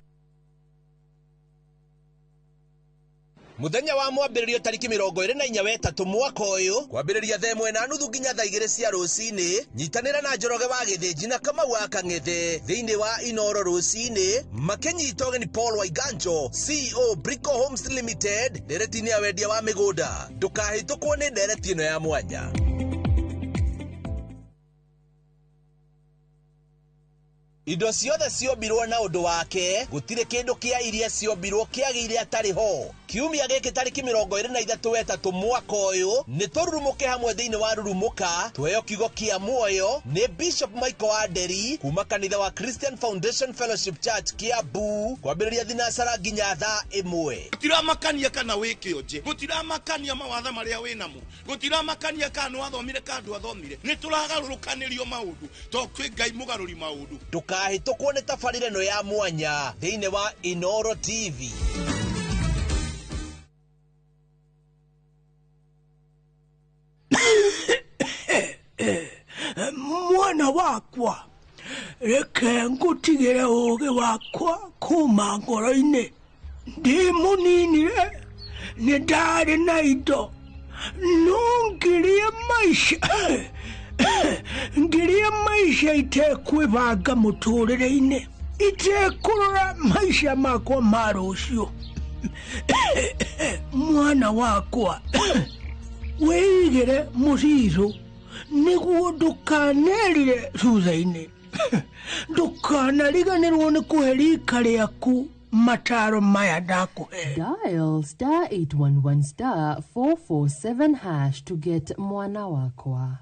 Muthenya wa mwambĩrĩrio tarĩki 24 wetatũ mwaka ũyũ, kwambĩrĩria thaa 1:30 nginya thaa 2 cia rũcinĩ, nyitanĩra na Njoroge wa Gĩthĩnji na Kamau wa Kang'ethe thĩinĩ wa Inoro rũcinĩ, makĩnyita ũgeni Paul Waiganjo, CEO Brico Homes Limited, ndereti-inĩ ya wendia wa mĩgũnda. Ndũkahĩtũkwo nĩ ndereti ĩno ya mwanya. Indo ciothe ciombirwo na ũndũ wake, gũtirĩ kĩndũ kĩa iria ciombirwo kĩagĩire atarĩ ho. Kiumia gĩkĩ tarĩki 23 wetatũ mwaka ũyũ, nĩ tũrurumũke hamwe thĩinĩ wa Rurumũka, tuheo kiugo kĩa muoyo nĩ Bishop Michael Aderi kuma kanitha wa Christian Foundation Fellowship Church Kiambu, kwambĩrĩria thinacara nginya thaa 1. Gũtiramakania kana wĩ kĩonje, gũtiramakania mawatha marĩa wĩ namo, gũtiramakania kana nĩwathomire kana ndwathomire, nĩ tũragarũrũkanĩrio maũndũ tondũ kwĩ Ngai mũgarũri maũndũ. Ndũkahĩtũkwo nĩ tabarĩra ĩno ya mwanya thĩinĩ wa Inoro TV. Mwana wakwa, reke ngũtigĩre ũũgĩ wakwa kuma ngoro-inĩ. Ndĩ mũnini-rĩ, nĩ ndarĩ na indo, no ngĩrĩa maica itekwĩbanga mũtũrĩre-inĩ, itekũrora maica makwa ma rũciũ. Mwana wakwa, wĩigĩre mũcirũ nĩguo ndũkanerire thutha-inĩ, ndũkanariganĩrwo nĩ kũhe rika rĩaku mataro maya ndakũhe. Dial star 811 star 447 hash to get mwana wakwa.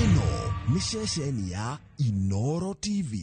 Ĩno nĩ ceceni ya Inoro TV.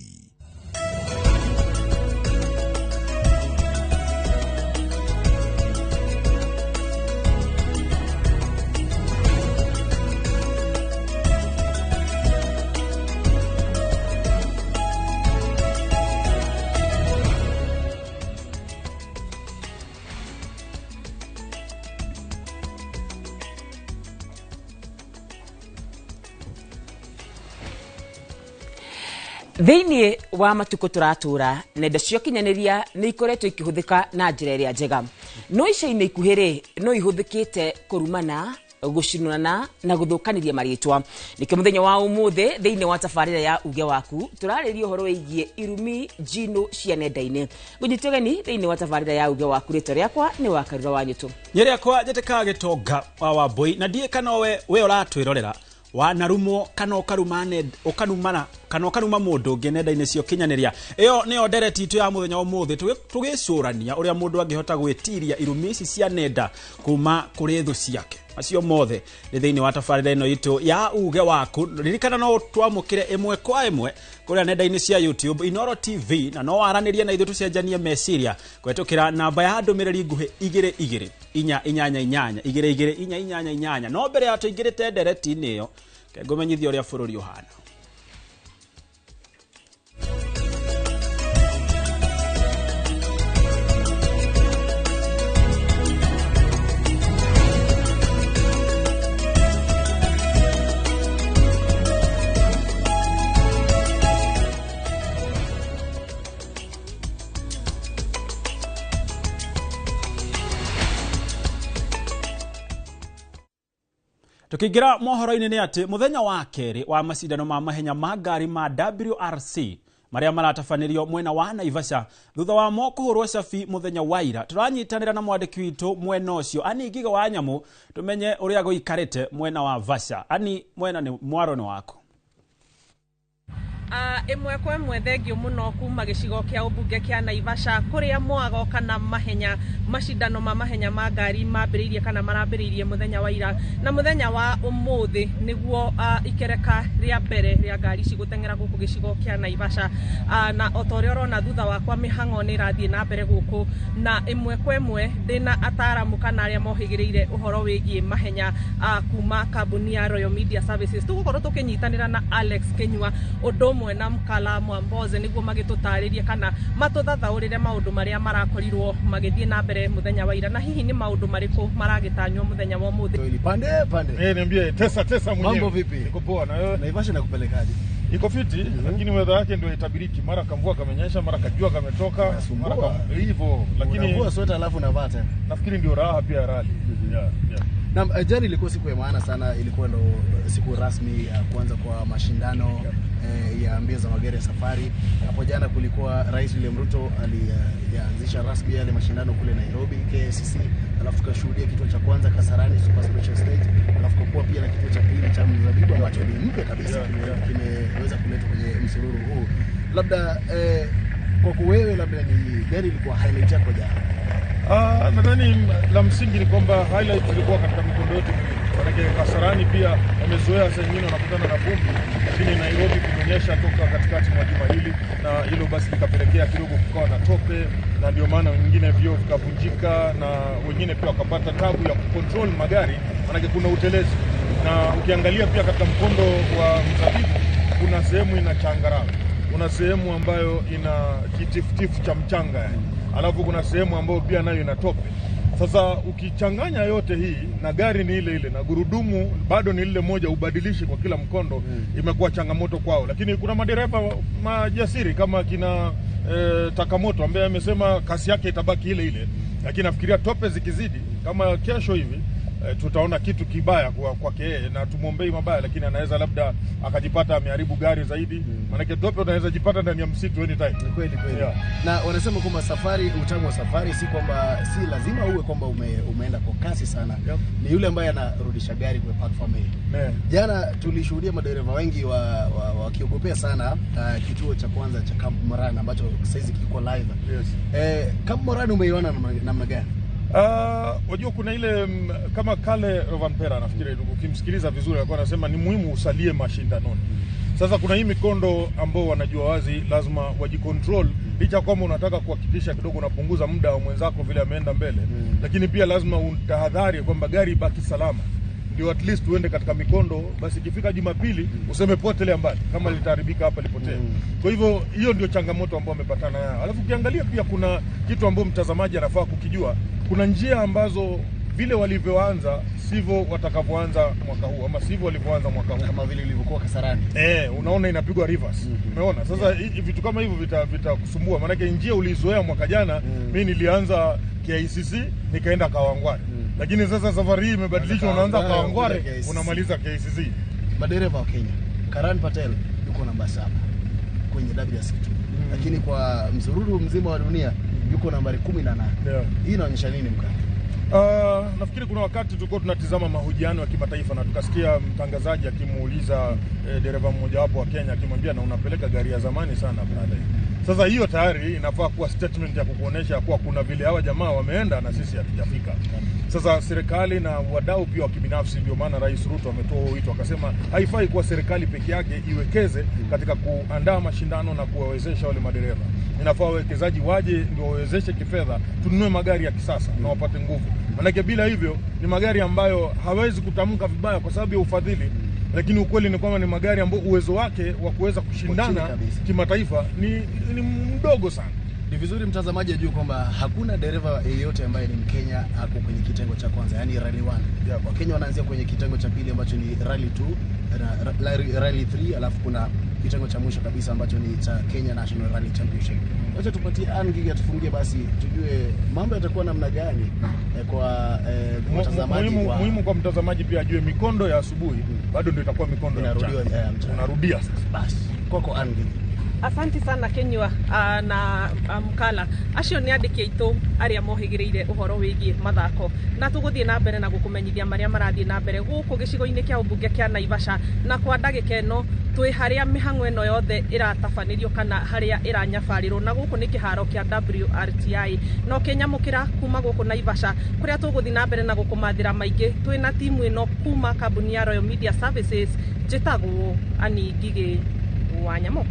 Thĩinĩ wa matukũ tũratũra, nenda cia ũkinyanĩria nĩ ikoretwo ikĩhũthĩka na njĩra ĩrĩa njega, no ica-inĩ ikuhĩ rĩ, no ihũthĩkĩte kũrumana, gũcinũrana na gũthũkanĩria marĩtwa. Nĩkĩo mũthenya wa ũmũthĩ thĩinĩ wa tabarĩra ya uge waku tũrarĩria ũhoro wĩgiĩ irumi njinũ cia nenda-inĩ. Ngũnyite ũgeni thĩinĩ wa tabarĩra ya uge waku, rĩtwa rĩakwa nĩ Wakarura wa Nyũtũ. Nyĩ rĩakwa njĩtĩkaga Gĩtonga wa Wambũi, na ndiĩ kana we ũratwĩrorera wanarumwo kana ũkarumana kana ũkaruma mũndũ ũngĩ nenda-inĩ cia ũkinyanĩria. Ĩyo nĩyo ndereti itũ ya mũthenya ũmũthĩ, tũgĩcũrania ũrĩa mũndũ angĩhota gwĩtiria irumi ici cia nenda kuma kũrĩ thũ ciake. Macio mothe nĩ thĩinĩ wa tabarĩra ĩno itũ ya uge waku. Ririkana no twamũkĩre ĩmwe kwa ĩmwe kũrĩa nenda-inĩ cia YouTube Inoro TV, na no waranĩrie na ithuĩ tũcenjanie meciria kũhetũkĩra namba ya ndũmĩrĩri nguhĩ 2 2 4 8 8 2 2 4 8 8. No mbere ya tũingĩrĩte ndereti-inĩ ĩyo, ngũmenyithia ũrĩa bũrũri ũhana. Tukiingira mohoro-inĩ nĩ atĩ mũthenya wa kerĩ wa macindano ma mahenya ma ngari ma WRC marĩa maratabanĩrio mwena wa Naivasha thutha wa mo kũhũrwo cabi mũthenya wa ira, tũranyitanĩra na mwandĩki witũ mwena ũcio Ani Ngiga wa Nyamũ tũmenye ũrĩa gũikarĩte mwena wa Vasha. Ani, mwena nĩ mwaro nĩ waku. Ĩmwe kwa ĩmwe thengio mũno kuma gĩcigo kĩa ũmbunge kĩa Naivasha kũrĩa mwago kana mahenya macindano ma mahenya ma ngari mambĩrĩirie kana marambĩrĩirie mũthenya wa ira, na mũthenya wa ũmũthĩ nĩguo ikereka rĩa mbere rĩa ngari ici gũteng'era gũkũ gĩcigo kĩa Naivasha. Na o ta ũrĩa ũrona thutha wakwa mĩhang'o nĩ ĩrathiĩ na mbere gũkũ, na ĩmwe kwa ĩmwe ndĩna ataramu kana arĩa mohĩgĩrĩire ũhoro wĩgiĩ mahenya kuma kambuni ya Royal Media Services. Tũgũkorwo tũkĩnyitanĩra na Alex Kinyua ũndũ ũmwe na Mkala Mwamboze nĩguo magĩtũtarĩrie kana matũthathaũrĩre maũndũ marĩa marakorirwo magĩthiĩ na mbere mũthenya wa ira, na hihi nĩ maũndũ marĩkũ maragĩtanywo mũthenya wa ũmũthĩ. Pande pande. Niambie tesa tesa mwenyewe. Mambo vipi? Niko poa na wewe? Naivasha nakupelekaje? Iko fiti, lakini weather yake ndio itabiriki. Mara kamvua kamenyesha, mara kajua kametoka, mara hivyo, lakini unavua sweta alafu unavaa tena. Nafikiri ndio raha pia ya rally. Yeah. Na jana ilikuwa siku ya maana sana, ilikuwa ndo siku rasmi ya kuanza kwa mashindano ya mbio za magari ya safari. Hapo jana kulikuwa Rais William Ruto alianzisha rasmi yale mashindano kule Nairobi KICC, alafu tukashuhudia kituo cha kwanza Kasarani Super Special Stage, alafu kuwa pia na kituo cha pili cha Mzabibu ambacho ni mpya kabisa, kimeweza kuletwa kwenye msururu huu. Labda kwa wewe, labda ni gari ilikuwa highlight yako jana? Nadhani la msingi ni kwamba highlight ilikuwa katika mikondo yote miwili. Manake Kasarani pia wamezoea saa nyingine wanakutana na vumbi, lakini Nairobi kumenyesha toka katikati mwa juma hili, na hilo basi likapelekea kidogo kukawa na tope, na ndio maana wengine vioo vikavunjika na wengine pia wakapata tabu ya kucontrol magari, manake kuna utelezi. Na ukiangalia pia katika mkondo wa Mzabibu kuna sehemu ina changarawe, kuna sehemu ambayo ina kitifutifu cha mchanga yani. Alafu kuna sehemu ambayo pia nayo ina tope. Sasa ukichanganya yote hii na gari ni ile ile na gurudumu bado ni ile moja, ubadilishi kwa kila mkondo, imekuwa changamoto kwao. Lakini kuna madereva majasiri kama kina Takamoto ambaye amesema kasi yake itabaki ile ile. Lakini nafikiria tope zikizidi kama kesho hivi tutaona kitu kibaya kwake yeye, na tumuombei mabaya, lakini anaweza labda akajipata ameharibu gari zaidi. Maana tope unaweza jipata ndani ya msitu anytime. Ni kweli kweli. Yeah. Na wanasema kwamba safari, utamu wa safari si kwamba si lazima uwe kwamba umeenda kwa kasi sana. Yep. Ni yule ambaye anarudisha gari kwa park family. Jana tulishuhudia madereva wengi wakiogopea sana kituo cha kwanza cha Camp Moran ambacho saizi kiko live. Yes. Camp Moran umeiona namna gani? Wajua kuna ile kama Kale Rovanpera nafikiri ukimsikiliza vizuri alikuwa anasema ni muhimu usalie mashindanoni. Sasa kuna hii mikondo ambao wanajua wazi lazima wajicontrol, licha kwamba unataka kuhakikisha kidogo unapunguza muda wa mwenzako vile ameenda mbele, lakini pia lazima utahadhari kwamba gari ibaki salama, ndio at least uende katika mikondo, basi ikifika Jumapili useme potelea mbali, kama litaharibika hapa lipotee. Kwa hivyo hiyo ndio changamoto ambayo wamepatana nayo. Alafu ukiangalia pia kuna kitu ambacho mtazamaji anafaa kukijua, kuna njia ambazo vile walivyoanza sivyo watakavyoanza mwaka huu, ama sivyo walivyoanza mwaka huu, kama vile ilivyokuwa Kasarani. Unaona inapigwa reverse. Umeona sasa vitu kama hivyo vitakusumbua, maana yake njia ulizoea mwaka jana. Mimi nilianza KICC nikaenda Kawangware. Lakini sasa safari hii imebadilishwa, unaanza Kawangware unamaliza KICC. Madereva wa Kenya, Karan Patel yuko namba 7 kwenye WRC2. Lakini kwa msururu mzima wa dunia yuko nambari 18. Yeah. Hii inaonyesha nini mkaka? Nafikiri kuna wakati tulikuwa tunatizama mahojiano ya kimataifa na tukasikia mtangazaji akimuuliza dereva mmoja wapo wa Kenya akimwambia, na unapeleka gari ya zamani sana brother. Sasa hiyo tayari inafaa kuwa statement ya kukuonyesha kuwa kuna vile hawa jamaa wameenda na sisi hatujafika. Sasa serikali na wadau pia wa kibinafsi, ndio maana Rais Ruto ametoa wito akasema haifai kuwa serikali peke yake iwekeze katika kuandaa mashindano na kuwawezesha wale madereva. Inafaa wawekezaji waje ndio wawezeshe kifedha, tununue magari ya kisasa na wapate nguvu, manake bila hivyo ni magari ambayo hawezi kutamka vibaya kwa sababu ya ufadhili, lakini ukweli ni kwamba ni magari ambayo uwezo wake wa kuweza kushindana kimataifa ni mdogo sana. Ni vizuri mtazamaji ajue kwamba hakuna dereva yeyote ambaye ni Mkenya ako kwenye kitengo cha kwanza, yani rally 1. Wakenya wanaanzia kwenye kitengo cha pili ambacho ni rally 2 na rally 3, alafu kuna kitengo cha mwisho kabisa ambacho ni cha Kenya National Rally Championship. Wacha tupatie Ann atufungie basi tujue mambo yatakuwa namna gani kwa mtazamaji. Muhimu kwa mtazamaji pia ajue mikondo ya asubuhi bado ndio itakuwa mikondo ya mchana. Unarudia sasa. Basi kwako Ann. Asante sana Kenyua na Mkala acio nĩ andĩki aitũ arĩa mohĩgĩrĩire ũhoro wĩgiĩ mathako, na tũgũthiĩ na mbere na gũkũmenyithia marĩa marathiĩ na mbere gũkũ gĩcigo-inĩ kĩa ũmbunge kĩa Naivasha, na kwa ndagĩka ĩno twĩ harĩa mĩhang'o ĩno yothe ĩratabanĩrio kana harĩa ĩranyabarĩrwo, na gũkũ nĩ kĩharo kĩa WRTI. No kĩnyamũkĩra kuma gũkũ Naivasha kũrĩa tũgũthiĩ na mbere na gũkũmathĩra maingĩ twĩ na timu ĩno kuma kambuni ya Royal Media Services. Njĩtagwo Annie Ngigĩ wa Nyamũ.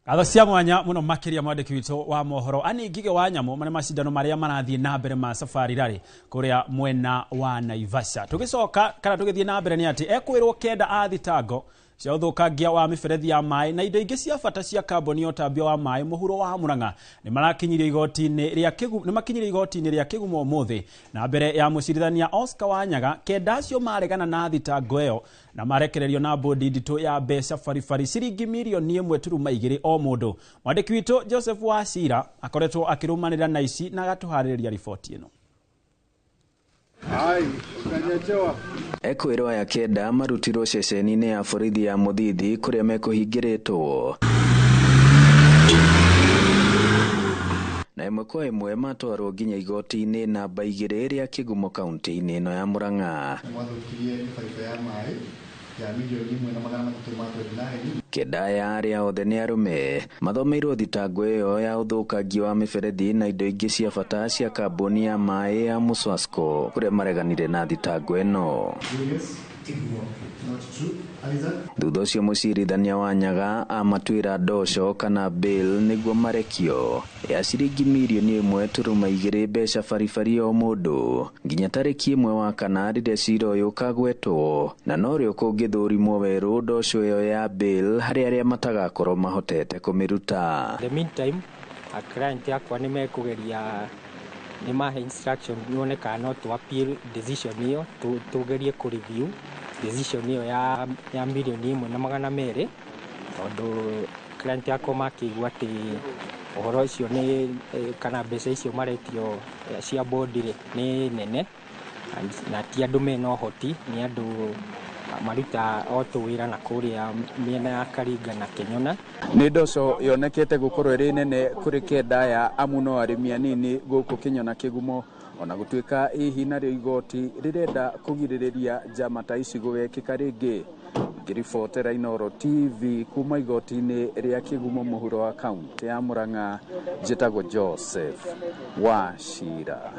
Ngatho cia mwanya muno makiria mwandĩki witũ wa mohoro Annie Ngigĩ wa Nyamũ marĩa macindano marĩa marathiĩ na mbere ma Safari Rally kũrĩa mwena wa Naivasha. Tũgĩcoka kana tũgĩthiĩ na mbere nĩ atĩ ekwĩrwo kenda a thitango cia ũthũkangia wa mĩberethi ya maĩ na indo ingĩ cia bata cia kambuni ya ũtambia wa maĩ mũhuro wa Murang'a nĩ marakinyirio igoti-inĩ rĩa Kĩgumo ũmũthĩ, na mbere ya mũcirithania Oscar Wanyaga kenda acio maregana na thitango ĩyo na marekererio na bodi nditũ ya mbeca baribari ciringi mirioni 1.2 o mũndũ. Mwandĩki witũ Joseph Wachira akoretwo akĩrũmanĩrĩra na ici na agatũharĩrĩria riboti ĩno. Ekwĩrwo aya kenda marutirwo ceceni-inĩ ya borithi ya Mũthithi kũrĩa mekũhingĩrĩtwo, na ĩmwe kwa ĩmwe matwarwo nginya igoti-inĩ namba 2 rĩa Kĩgumo kaunti-inĩ ĩno ya Murang'a. Kenda ya arĩa othe nĩ arũme mathomeirwo thitango ĩyo ya ũthũkangia wa mĩberethi na indo ingĩ cia bata cia kambuni ya maĩ ya Muswasco kũrĩa mareganire na thitango ĩno. Thutha ũcio mũcirithania wa Nyaga amatuĩra ndoco kana bail nĩguo marekio ya ciringi mirioni 1.2 mbeca baribari o mũndũ nginya tarĩki 1 wa kana rĩrĩa cira ũyũ ũkagwetwo, na norĩo kũngĩthũrimwo werũ ndoco ĩyo ya bail harĩ arĩa matagakorwo mahotete kũmĩruta. The meantime, a client yakwa nĩ mekũgeria nĩ mahe instruction nyone kana no tu appeal decision ĩyo tugerie kũ review decision ĩyo ya mirioni 1.2 tondũ client yakwa makĩigua atĩ ũhoro ũcio nĩ kana mbeca icio maretio cia bodi nĩ nene na ti andũ mena ũhoti, nĩ andũ maruta o tũwĩra na kũrĩa mĩena ya Karinga na Kenyona. Nĩ ndoco yonekete gũkorwo ĩrĩ nene kũrĩ kenda ya amu no arĩmi anini gũkũ Kĩnyona Kĩgumo, ona gũtuĩka hihi narĩo igoti rĩrenda kũgirĩrĩria njama ta ici gũgekĩka rĩngĩ. Ngĩribotera Inooro TV kuma igoti-inĩ rĩa Kĩgumo mũhuro wa kaunti ya Murang'a, njĩtagwo Joseph Wachira.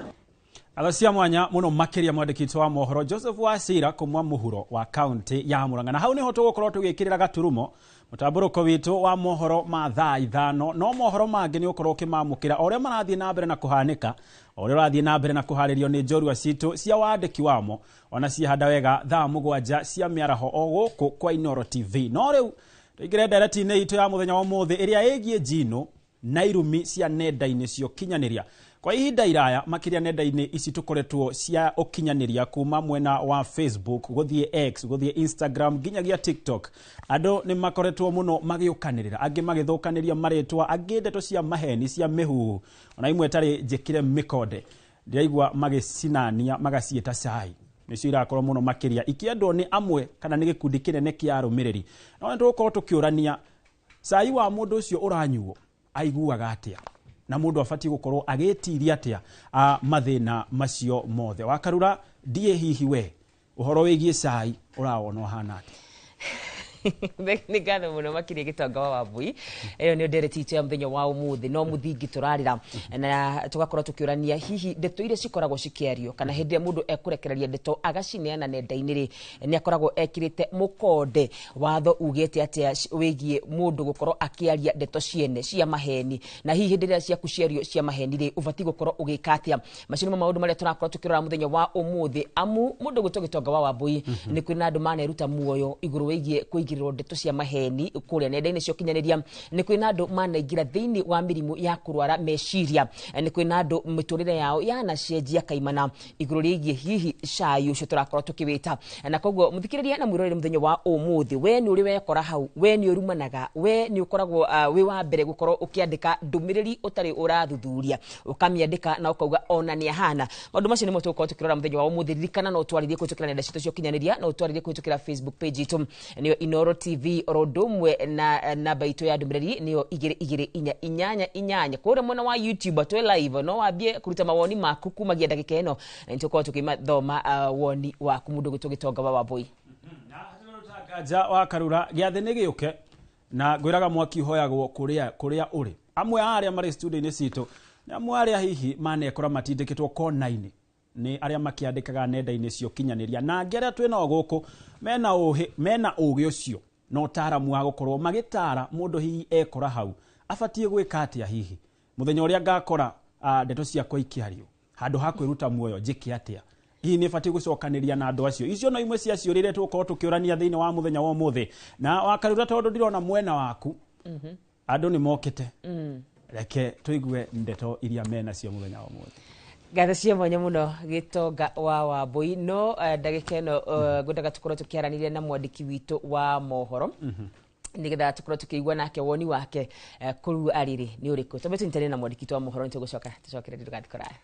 Ngatho cia mwanya muno makiria mwandĩki witũ wa mohoro Joseph Wachira kuma mũhuro wa kaunti ya Murang'a. Na hau niho tũgũkorwo tũgĩkĩrĩra gaturumo mũtambũrũko witũ wa mohoro ma thaa 5, no mohoro mangĩ nĩ ũkorwo ũkĩmamũkĩra o ũrĩa marathiĩ na mbere na kũhanĩka, o ũrĩa ũrathiĩ na mbere na kũharĩrio nĩ njorua citũ cia wandĩki wamo, ona ciahanda wega thaa 7 cia mĩaraho o gũkũ kwa Inooro TV. No rĩu tũingĩre ndereti-inĩ itũ ya mũthenya wa ũmũthĩ ĩrĩa ĩgiĩ njino na irumi cia nenda-inĩ cia ũkinyanĩria. Kwa ihinda iraya makiria nenda-inĩ ici tũkoretwo cia ũkinyanĩria kuma mwena wa Facebook gũthiĩ X gũthiĩ Instagram nginyagia TikTok, andũ nĩ makoretwo mũno magĩũkanĩrĩra, angĩ magĩthũkanĩria marĩtwa, angĩ ndeto cia maheni cia mĩhuhu, ona imwe tarĩ njĩkĩre mĩkonde ndĩraigua magĩcinania magaciĩta cai, nĩcio irakorwo mũno makĩria ikĩendwo nĩ amwe kana nĩ gĩkundi kĩnene kĩa arũmĩrĩri. No nĩ tũgũkorwo tũkĩũrania cai wa mũndũ ũcio ũranyuo aiguaga atĩa, na mũndũ abatiĩ gũkorwo agĩtiria atĩa mathĩna macio mothe. Wakarura ndiĩ hihi we ũhoro wĩgiĩ cai ũrawona ũhana atĩa? Nĩ ngatho mũno makĩria, Gĩtonga wa Wambui. Ĩyo nĩ ndereti itũ ya mũthenya wa ũmũthĩ, no mũthingi tũrarĩra na tũgakorwo tũkĩũrania hihi ndeto iria cikoragwo cikĩario kana hĩndĩ ĩrĩa mũndũ ekũrekereria ndeto agacineana nenda-inĩ rĩ, nĩ akoragwo ekĩrĩte mũkonde watho ugĩte atĩa wĩgiĩ mũndũ gũkorwo akĩaria ndeto ciene cia maheni, na hihi hĩndĩ ĩrĩa ciaku ciario cia maheni rĩ, ũbatiĩ gũkorwo ũgĩka atĩa? Macio nĩmo maũndũ marĩa tũrakorwo tũkĩrora mũthenya wa ũmũthĩ, amu mũndũ gwĩtwo Gĩtonga wa Wambui, nĩ kwĩ na andũ maneruta muoyo igũrũ wĩgiĩ kũigĩrĩrwo ndeto cia maheni kũrĩa nenda-inĩ cia ũkinyanĩria. Nĩ kwĩ na andũ manaingĩra thĩinĩ wa mĩrimũ ya kũrwara meciria. Nĩ kwĩ na andũ mĩtũrĩre yao yanacenjia kaimana igũrũ rĩgiĩ hihi cai ũcio tũrakorwo tũkĩwĩta. Na koguo mũthikĩrĩria na mwĩroreri, mũthenya wa ũmũthĩ, we nĩ ũrĩ wekora hau? We nĩ ũrumanaga? We nĩ ũkoragwo wĩ wa mbere gũkorwo ũkĩandĩka ndũmĩrĩri ũtarĩ ũrathuthuria, ũkamĩandĩka na ũkauga ona nĩ ahana? Maũndũ macio nĩmo tũgũkorwo tũkĩrora mũthenya wa ũmũthĩ. Ririkana no ũtwarĩrie kũhĩtũkĩra nenda citũ cia ũkinyanĩria, no ũtwarĩrie kũhĩtũkĩra Facebook page itũ, nĩyo Inoro TV, oro ũndũ ũmwe na namba itũ ya ndũmĩrĩri, nĩyo 22488. Kũrĩa mwena wa YouTube twĩ live, no wambie kũruta mawoni maku kumagia ndagĩka ĩno, nĩ tũkorwo tũkĩmathoma woni waku, mũndũ gwĩtwo Gĩtonga wa Wambui. Nganja wa Karura, gĩathĩ nĩ gĩũke na ngwĩraga mwaki ũhoyagwo kũrĩa kũrĩa ũrĩ. Amwe a arĩa marĩ studio-inĩ citũ nĩ amwe arĩa hihi manekora matindĩkĩtwo kona-inĩ nĩ arĩa makĩandĩkaga nenda-inĩ cia ũkinyanĩria, na angĩ arĩa twĩ nao gũkũ mena ũhĩ, mena ũgĩ ũcio na ũtaaramu wa gũkorwo magĩtara mũndũ hihi ekora hau abatiĩ gwĩka atĩa. Hihi mũthenya ũrĩa ngakora ndeto ciakwa ikĩario, handũ ha kwĩruta muoyo njĩke atĩa? Hihi nĩ batiĩ gũcokanĩria na andũ acio? Icio no imwe cia ciũria iria tũgũkorwo tũkĩũrania thĩinĩ wa mũthenya wa ũmũthĩ. Na Wakarura, tondũ ndĩrona mwena waku andũ nĩ mokĩte, reke tũigue ndeto iria menacio mũthenya wa ũmũthĩ. Ngatho cia mwanya mũno, Gĩtonga wa Wambui. No ndagĩka ĩno ngwendaga tũkorwo tũkĩaranĩria na mwandĩki witũ wa mohoro nĩgetha tũkorwo tũkĩigua nake woni wake kũu arĩrĩ nĩ ũrĩkũ. Twambe tũnyitanĩre na mwandĩki witũ wa mohoro, nĩ tũgũcoka tũcokerere, ndũgathiĩ kũraya.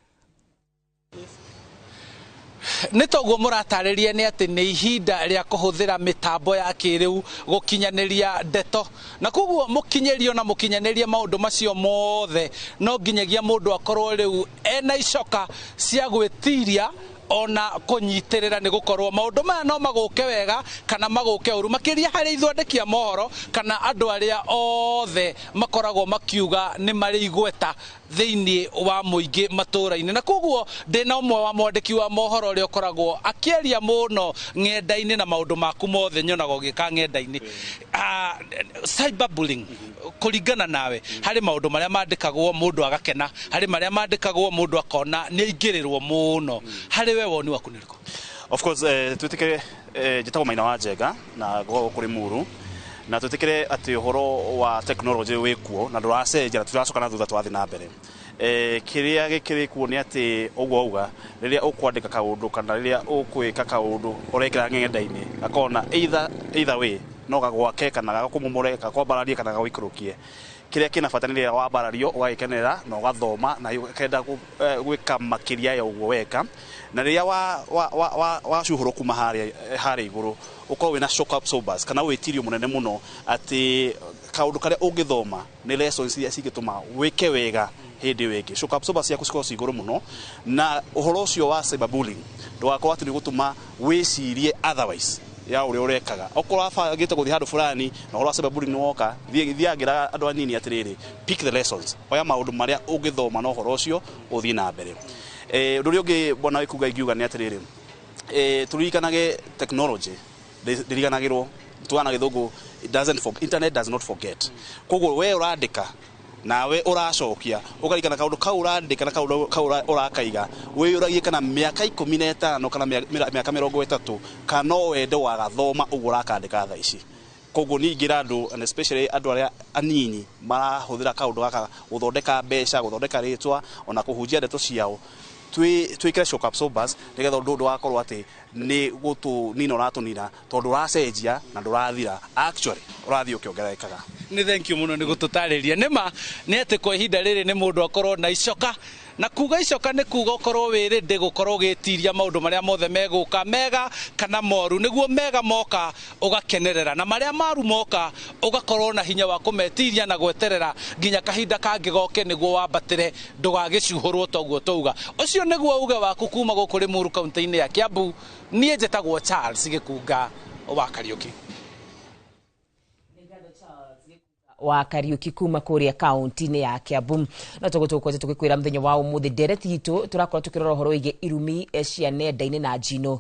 Nĩ toguo mũratarĩria nĩ atĩ nĩ ihinda rĩa kũhũthĩra mĩtambo ya kĩrĩu gũkinyanĩria ndeto, na koguo mũkinyĩrio na mũkinyanĩrie maũndũ macio mothe no nginyagia mũndũ akorwo rĩu ena icoka cia gwĩtiria ona kũnyitĩrĩra, nĩ gũkorwo maũndũ maya no magũke wega kana magũke ũru, makĩria harĩ ithondeki a mohoro kana andũ arĩa othe makoragwo makiuga nĩ marĩ igweta thĩinĩ wa mũingĩ matũũra-inĩ. Na koguo ndĩna ũmwe wa mwandĩki wa mohoro ũrĩa ũkoragwo akĩaria mũno ng'enda-inĩ, na maũndũ maku mothe nyonaga ũgĩka ng'enda-inĩ. Cyberbullying, kũringana nawe, harĩ maũndũ marĩa mandĩkagwo mũndũ agakena, harĩ marĩa mandĩkagwo mũndũ akona nĩ aingĩrĩrwo mũno, harĩ we woni waku nĩ ũrĩkũ? Of course, twĩtĩkĩre, njĩtagwo Maina wa Njenga na ngoragwo kũrĩ Muru, na twĩtĩkĩre atĩ ũhoro wa technology wĩ kuo na ndũracenjia na tũtiracoka na thutha, twathiĩ na mbere. Kĩrĩa gĩkĩrĩ kuo nĩ atĩ ũguo auga, rĩrĩa ũkwandĩka kaũndũ kana rĩrĩa ũkwĩka kaũndũ ũrekĩra ng'enda-inĩ, gakona either way no gagwake kana gakũmomore, gakwambararie kana gagũikũrũkie. Kĩrĩa kĩna bata nĩ rĩrĩa wambarario ũgagĩkenerera na ũgathoma na ũkenda gwĩka makĩria ya ũguo weka, na rĩrĩa wacuhũrwo kuma harĩa igũrũ, ũkorwo wĩna shock absorbers kana wĩtirio mũnene mũno atĩ kaũndũ karĩa ũngĩthoma nĩ lessons iria cingĩtũma wĩke wega hĩndĩ ĩyo ĩngĩ. Shock absorbers ciaku cikorwo ci igũrũ mũno, na ũhoro ũcio wa cyberbullying ndũgakorwo atĩ nĩ gũtũma wĩcirie otherwise ya ũrĩa ũrekaga. Okorwo wabangĩte gũthiĩ handũ fulani na ũhoro wa cyberbullying nĩ woka, thiagĩra andũ anini atĩrĩrĩ, pick the lessons, oya maũndũ marĩa ũngĩthoma na ũhoro ũcio ũthiĩ na mbere. Ũndũ ũrĩa ũngĩ, bwana Wĩkuga, ingiuga nĩ atĩrĩrĩ, tũririkanage technology ndĩriganagĩrwo. Tugaga na gĩthũngũ it doesn't for, internet does not forget. Koguo we ũrandĩka nawe ũracokia, ũkarikana kaũndũ kau ũrandĩka na kaũndũ kau ũrakaiga, wĩyũragie kana mĩaka 15 kana mĩaka 30 kana no wende wagathoma ũguo ũrakandĩka thaa ici. Koguo niĩ ingĩra andũ, and especially andũ arĩa anini marahũthĩra kaũndũ gaka gũthondeka mbeca, gũthondeka rĩtwa, ona kũhunjia ndeto ciao, twĩkĩre shock absorbers nĩgetha ũndũ ndũgakorwo atĩ nĩ gũtũnina ũratũnina, tondũ ũracenjia na ndũrathira, actually ũrathiĩ ũkĩongererekaga. Nĩ thank you mũno nĩ gũtũtarĩria. Nĩ ma nĩ atĩ kwa ihinda rĩrĩ nĩ mũndũ akorwo na icoka, na kuga icoka nĩ kuga ũkorwo wĩ ready gũkorwo ũgĩtiria maũndũ marĩa mothe megũka, mega kana moru, nĩguo mega moka ũgakenerera na marĩa maru moka ũgakorwo na hinya wa kũmetiria na gweterera nginya kahinda kangĩ goke nĩguo wambatĩre, ndũgagĩcuhũrwo toguo touga. Ũcio nĩguo uge waku kuma gũkũ Limuru, kaunti-inĩ ya Kiambu. Niĩ njĩtagwo Charles Gĩkunga wa Kariũki. Wa Kariuki kuma kuria kaunti-inĩ ya Kiambu. No tũgũtũkwete tũgĩkwĩra mũthenya wa ũmũthĩ ndereti itũ tũrakorwo tũkĩrora ũhoro wĩgiĩ irumi cia nenda-inĩ na njino,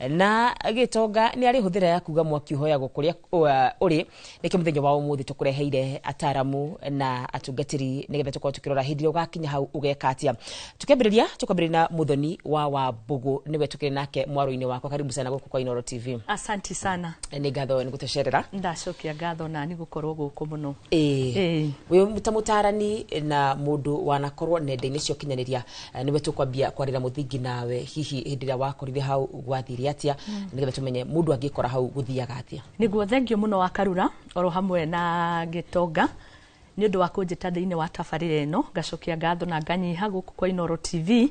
na gĩtonga nĩ arĩ hũthĩra ya kuga mwaki ũhoyagwo kũrĩa ũrĩ. Nĩkĩo mũthenya wa ũmũthĩ tũkũreheire ataramu na atungatĩri nĩgetha tũkorwo tũkĩrora hĩndĩ ĩrĩa ũgakinya hau ũgeka atĩa. Tukĩambĩrĩria, tũkwambĩrĩria na Muthoni wa Wambũgũ, nĩwe tũkĩrĩ nake mwaro-inĩ wakwa. Karibu sana gũkũ kwa Inooro TV. Asanti sana. Nĩ ngatho nĩ gũtũcerera. Ndacokia ngatho na nĩ gũkorwo gũkũ mũno. Ĩĩ, wĩ ta mũtarani na mũndũ wanakorwo nenda-inĩ cia ũkinyanĩria, nĩwe tũkwambia kwarĩra mũthingi nawe. Hihi hĩndĩ ĩrĩa wakorire hau gwathire atĩa, nĩgetha tũmenye mũndũ angĩkora hau gũthiaga atĩa? Nĩguo, thengio mũno wa Karura oro hamwe na Gĩtonga nĩ ũndũ wa kũnjĩta thĩinĩ wa tabarĩra ĩno. Ngacokia ngatho na nganyiha gũkũ kwa Inooro TV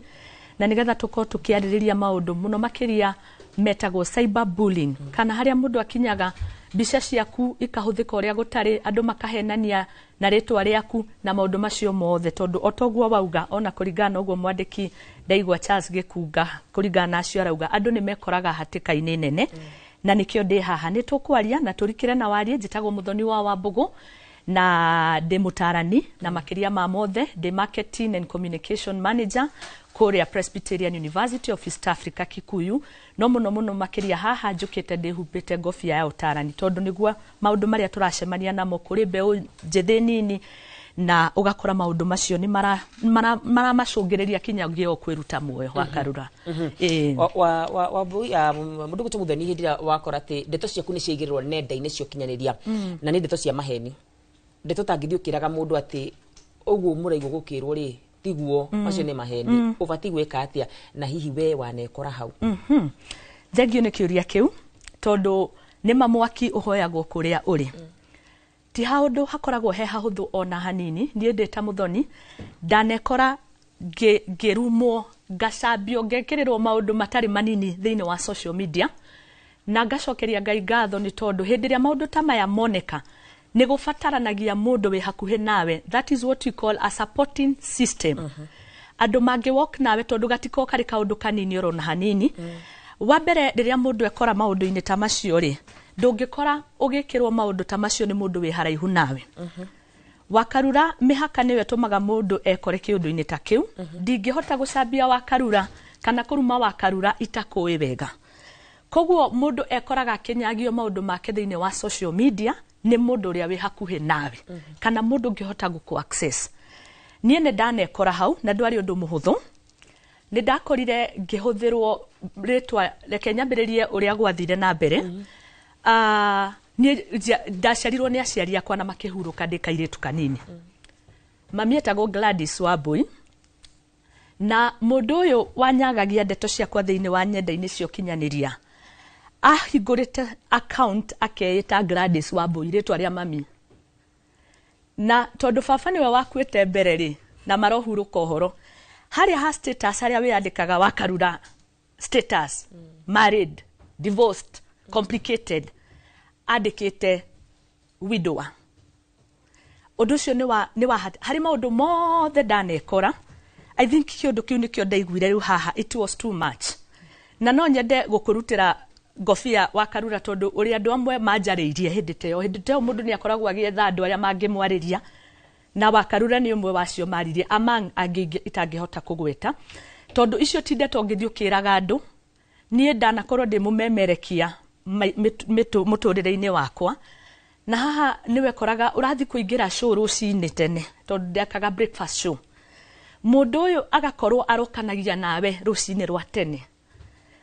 na nĩgetha tũkorwo tũkĩarĩrĩria maũndũ mũno makĩria metagwo cyber bullying, kana harĩa mũndũ akinyaga mbica ciaku ikahũthĩka ũrĩa gũtarĩ, andũ makahenania na rĩtwa rĩaku na maũndũ macio mothe. Tondũ o toguo wauga, ona kũringana na ũguo mwandĩki ndaigua Charles Gĩkunga, kũringana na acio arauga, andũ nĩ mekoraga hatĩka-inĩ nene, na nĩkĩo ndĩ haha nĩ tũkwaria na tũrikĩre na warie. Njĩtagwo Mũthoni wa Wambũgũ na ndĩ mũtarani, na makĩria ma mothe ndĩ marketing and communication manager kũrĩa Presbyterian University of East Africa Kikuyu. No mũno mũno makĩria haha njũkĩte ndĩhumbĩte ngobia ya ũtarani, tondũ nĩguo maũndũ marĩa tũracemania namo kũrĩ mbeũ njĩthĩ nini, na ũgakora maũndũ macio nĩ maramacũngĩrĩria kinya o kwĩruta muoyo wa Karura. Ĩĩ. Wambui, mũndũ gwĩtwo Mũthoni, hĩndĩ ĩrĩa wakora atĩ ndeto ciaku nĩ ciaigĩrĩrwo nenda-inĩ cia ũkinyanĩria, na nĩ ndeto cia maheni, ndeto tangĩthiĩ ũkĩraga mũndũ atĩ ũguo mũraigua gũkĩrwo rĩ tiguo, macio nĩ maheni, ũbatiĩ gwĩka atĩa? Na hihi we wanekora hau? Thengio nĩ kĩũria kĩu, tondũ nĩ mwaki ũhoyagwo kũrĩa ũrĩ. Ti haũndũ hakoragwo he hahũthũ ona hanini. Niĩ ndĩ ta Mũthoni ndanekora ngĩrumwo, ngacambio, ngekĩrĩrwo maũndũ matarĩ manini thĩinĩ wa social media, na ngacokeria Ngai ngatho nĩ tondũ hĩndĩ ĩrĩa maũndũ ta maya moneka, nĩ gũbataranagia mũndũ wĩ hakuhĩ nawe. That is what we call a supporting system, andũ mangĩ walk nawe, tondũ gatiko karĩ kaũndũ kanini oro na hanini. Wa mbere, rĩrĩa mũndũ ekora maũndũ-inĩ ta macio rĩ, ndũngĩkora ũgĩkĩrwo maũndũ ta macio nĩ mũndũ wĩ haraihu nawe. Wakarura, mĩhaka nĩyo ĩtũmaga mũndũ ekore kĩũndũ-inĩ ta kĩu. Ndingĩhota gũcambia Wakarura kana kũruma Wakarura itakũĩ wega. Koguo mũndũ ekoraga akĩnyagio maũndũ make thĩinĩ wa social media nĩ mũndũ ũrĩa wĩ hakuhĩ nawe, kana mũndũ ũngĩhota gũkũ access. Niĩ nĩ ndanekora hau na ndwarĩ ũndũ mũhũthũ. Nĩ ndakorire ngĩhũthĩrwo rĩtwa. Reke nyambĩrĩrie ũrĩa gwathire na mbere. Niĩ ndaciarirwo nĩ aciari akwa na makĩhurũka ndĩ kairĩtu kanini. Mami etagwo Gladys Wambui, na mũndũ ũyũ wanyagagia ndeto ciakwa thĩinĩ wa nyenda-inĩ cia ũkinyanĩria ahingũrĩte account akeĩta Gladys Wambui, rĩtwa rĩa mami. Na tondũ baba nĩwe wakuĩte mbere rĩ, na marohurũka ũhoro harĩa ha status harĩa wĩyandĩkaga Wakarura status, married, divorced, complicated, andĩkĩte widower. Ũndũ ũcio nĩ wa harĩ maũndũ mothe ndanekora, I think kĩũndũ kĩu nĩkĩo ndaiguire rĩu haha it was too much. Na no nyende gũkũrutĩra ngobia wa Karura, tondũ ũrĩa andũ amwe manjarĩirie hĩndĩ ta ĩyo, hĩndĩ ta ĩyo mũndũ nĩ akoragwo agĩetha andũ arĩa mangĩmwarĩria, na Wakarura nĩ ũmwe wacio maririe, among angĩ ingĩ itangĩhota kũgweta, tondũ icio ti ndeto ũngĩthiĩ ũkĩraga andũ. Niĩ ndanakorwo ndĩ mũmemerekia mũtũrĩre-inĩ wakwa, na haha nĩwe koraga ũrathiĩ kũingĩra show rũcinĩ tene, tondũ ndekaga breakfast show, mũndũ ũyũ agakorwo arokanagia nawe rũcinĩ rwa tene,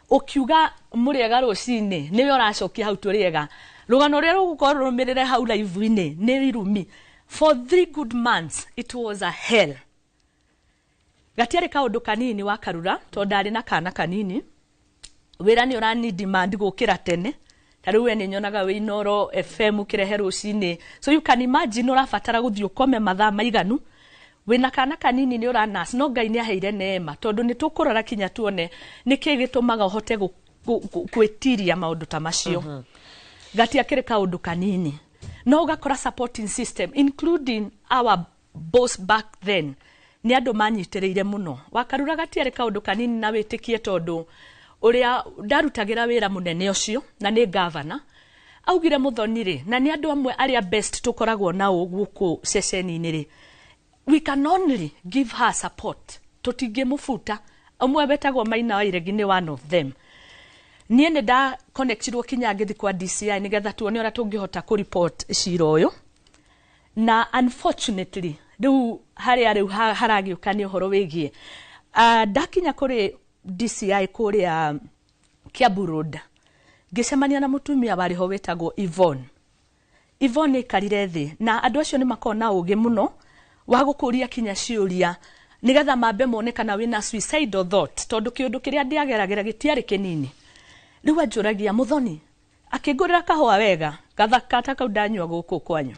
ũkiuga mũrĩega rũcinĩ, nĩwe ũracokia hau tũrĩega. Rũgano rũrĩa rũgũkorwo rũrũmĩrĩre hau live-inĩ nĩ irumi. For 3 good months it was a hell. Gatiarĩ kaũndũ kanini wa Karura, tondũ ndarĩ na kana kanini, wĩra nĩ ũrani demand gũkĩra tene. Ta rĩu we nĩ nyonaga wĩ Inooro FM ũkĩrehe rũcinĩ, so you can imagine ũrabatara gũthiĩ ũkome mathaa maiganu, wĩna kana kanini, nĩ ũranas. No Ngai nĩ aheire neema, tondũ nĩ tũkũrora kinya tuone nĩ kĩĩ gĩtũmaga ũhote gwĩtiria maũndũ ta macio. Gatiakĩrĩ kaũndũ kanini, no ũgakora supporting system, including our boss back then, nĩ andũ manyitĩrĩire mũno. Wakarura, gatiarĩ kaũndũ kanini, na wĩtĩkie, tondũ ũrĩa ndarutagĩra wĩra mũnene ũcio na nĩ gavana. Augire Muthoni rĩ, na nĩ andũ amwe arĩa best tũkoragwo nao gũkũ ceceni-inĩ rĩ, we can only give her support, tũtingĩmũbuta. Ũmwe wetagwo Maina wa Iregi nĩ one of them. Niĩ nĩ nda connectirwo kinya ngĩthi kwa DCI nĩgetha tuone ũrĩa tũngĩhota kũ report cira ũyũ. Na unfortunately rĩu harĩa rĩu haragĩũka nĩ ũhoro wĩgiĩ ndakinya kũrĩ DCI kũrĩa Kiambu Road, ngĩcemania na mũtumia warĩ ho wĩtagwo Yvonne. Yvonne aikarire thĩ na andũ acio nĩ makoragwo na ũgĩ mũno wa gũkũria kinya ciũria nĩgetha mambe mone kana wĩna suicidal thought, tondũ kĩũndũ kĩrĩa ndĩageragĩra gĩtiarĩ kĩnini. Rĩu anjũragia, Muthoni, akĩngũrĩra kahũa wega gathaka ta kau ndanyua gũkũ kwanyu,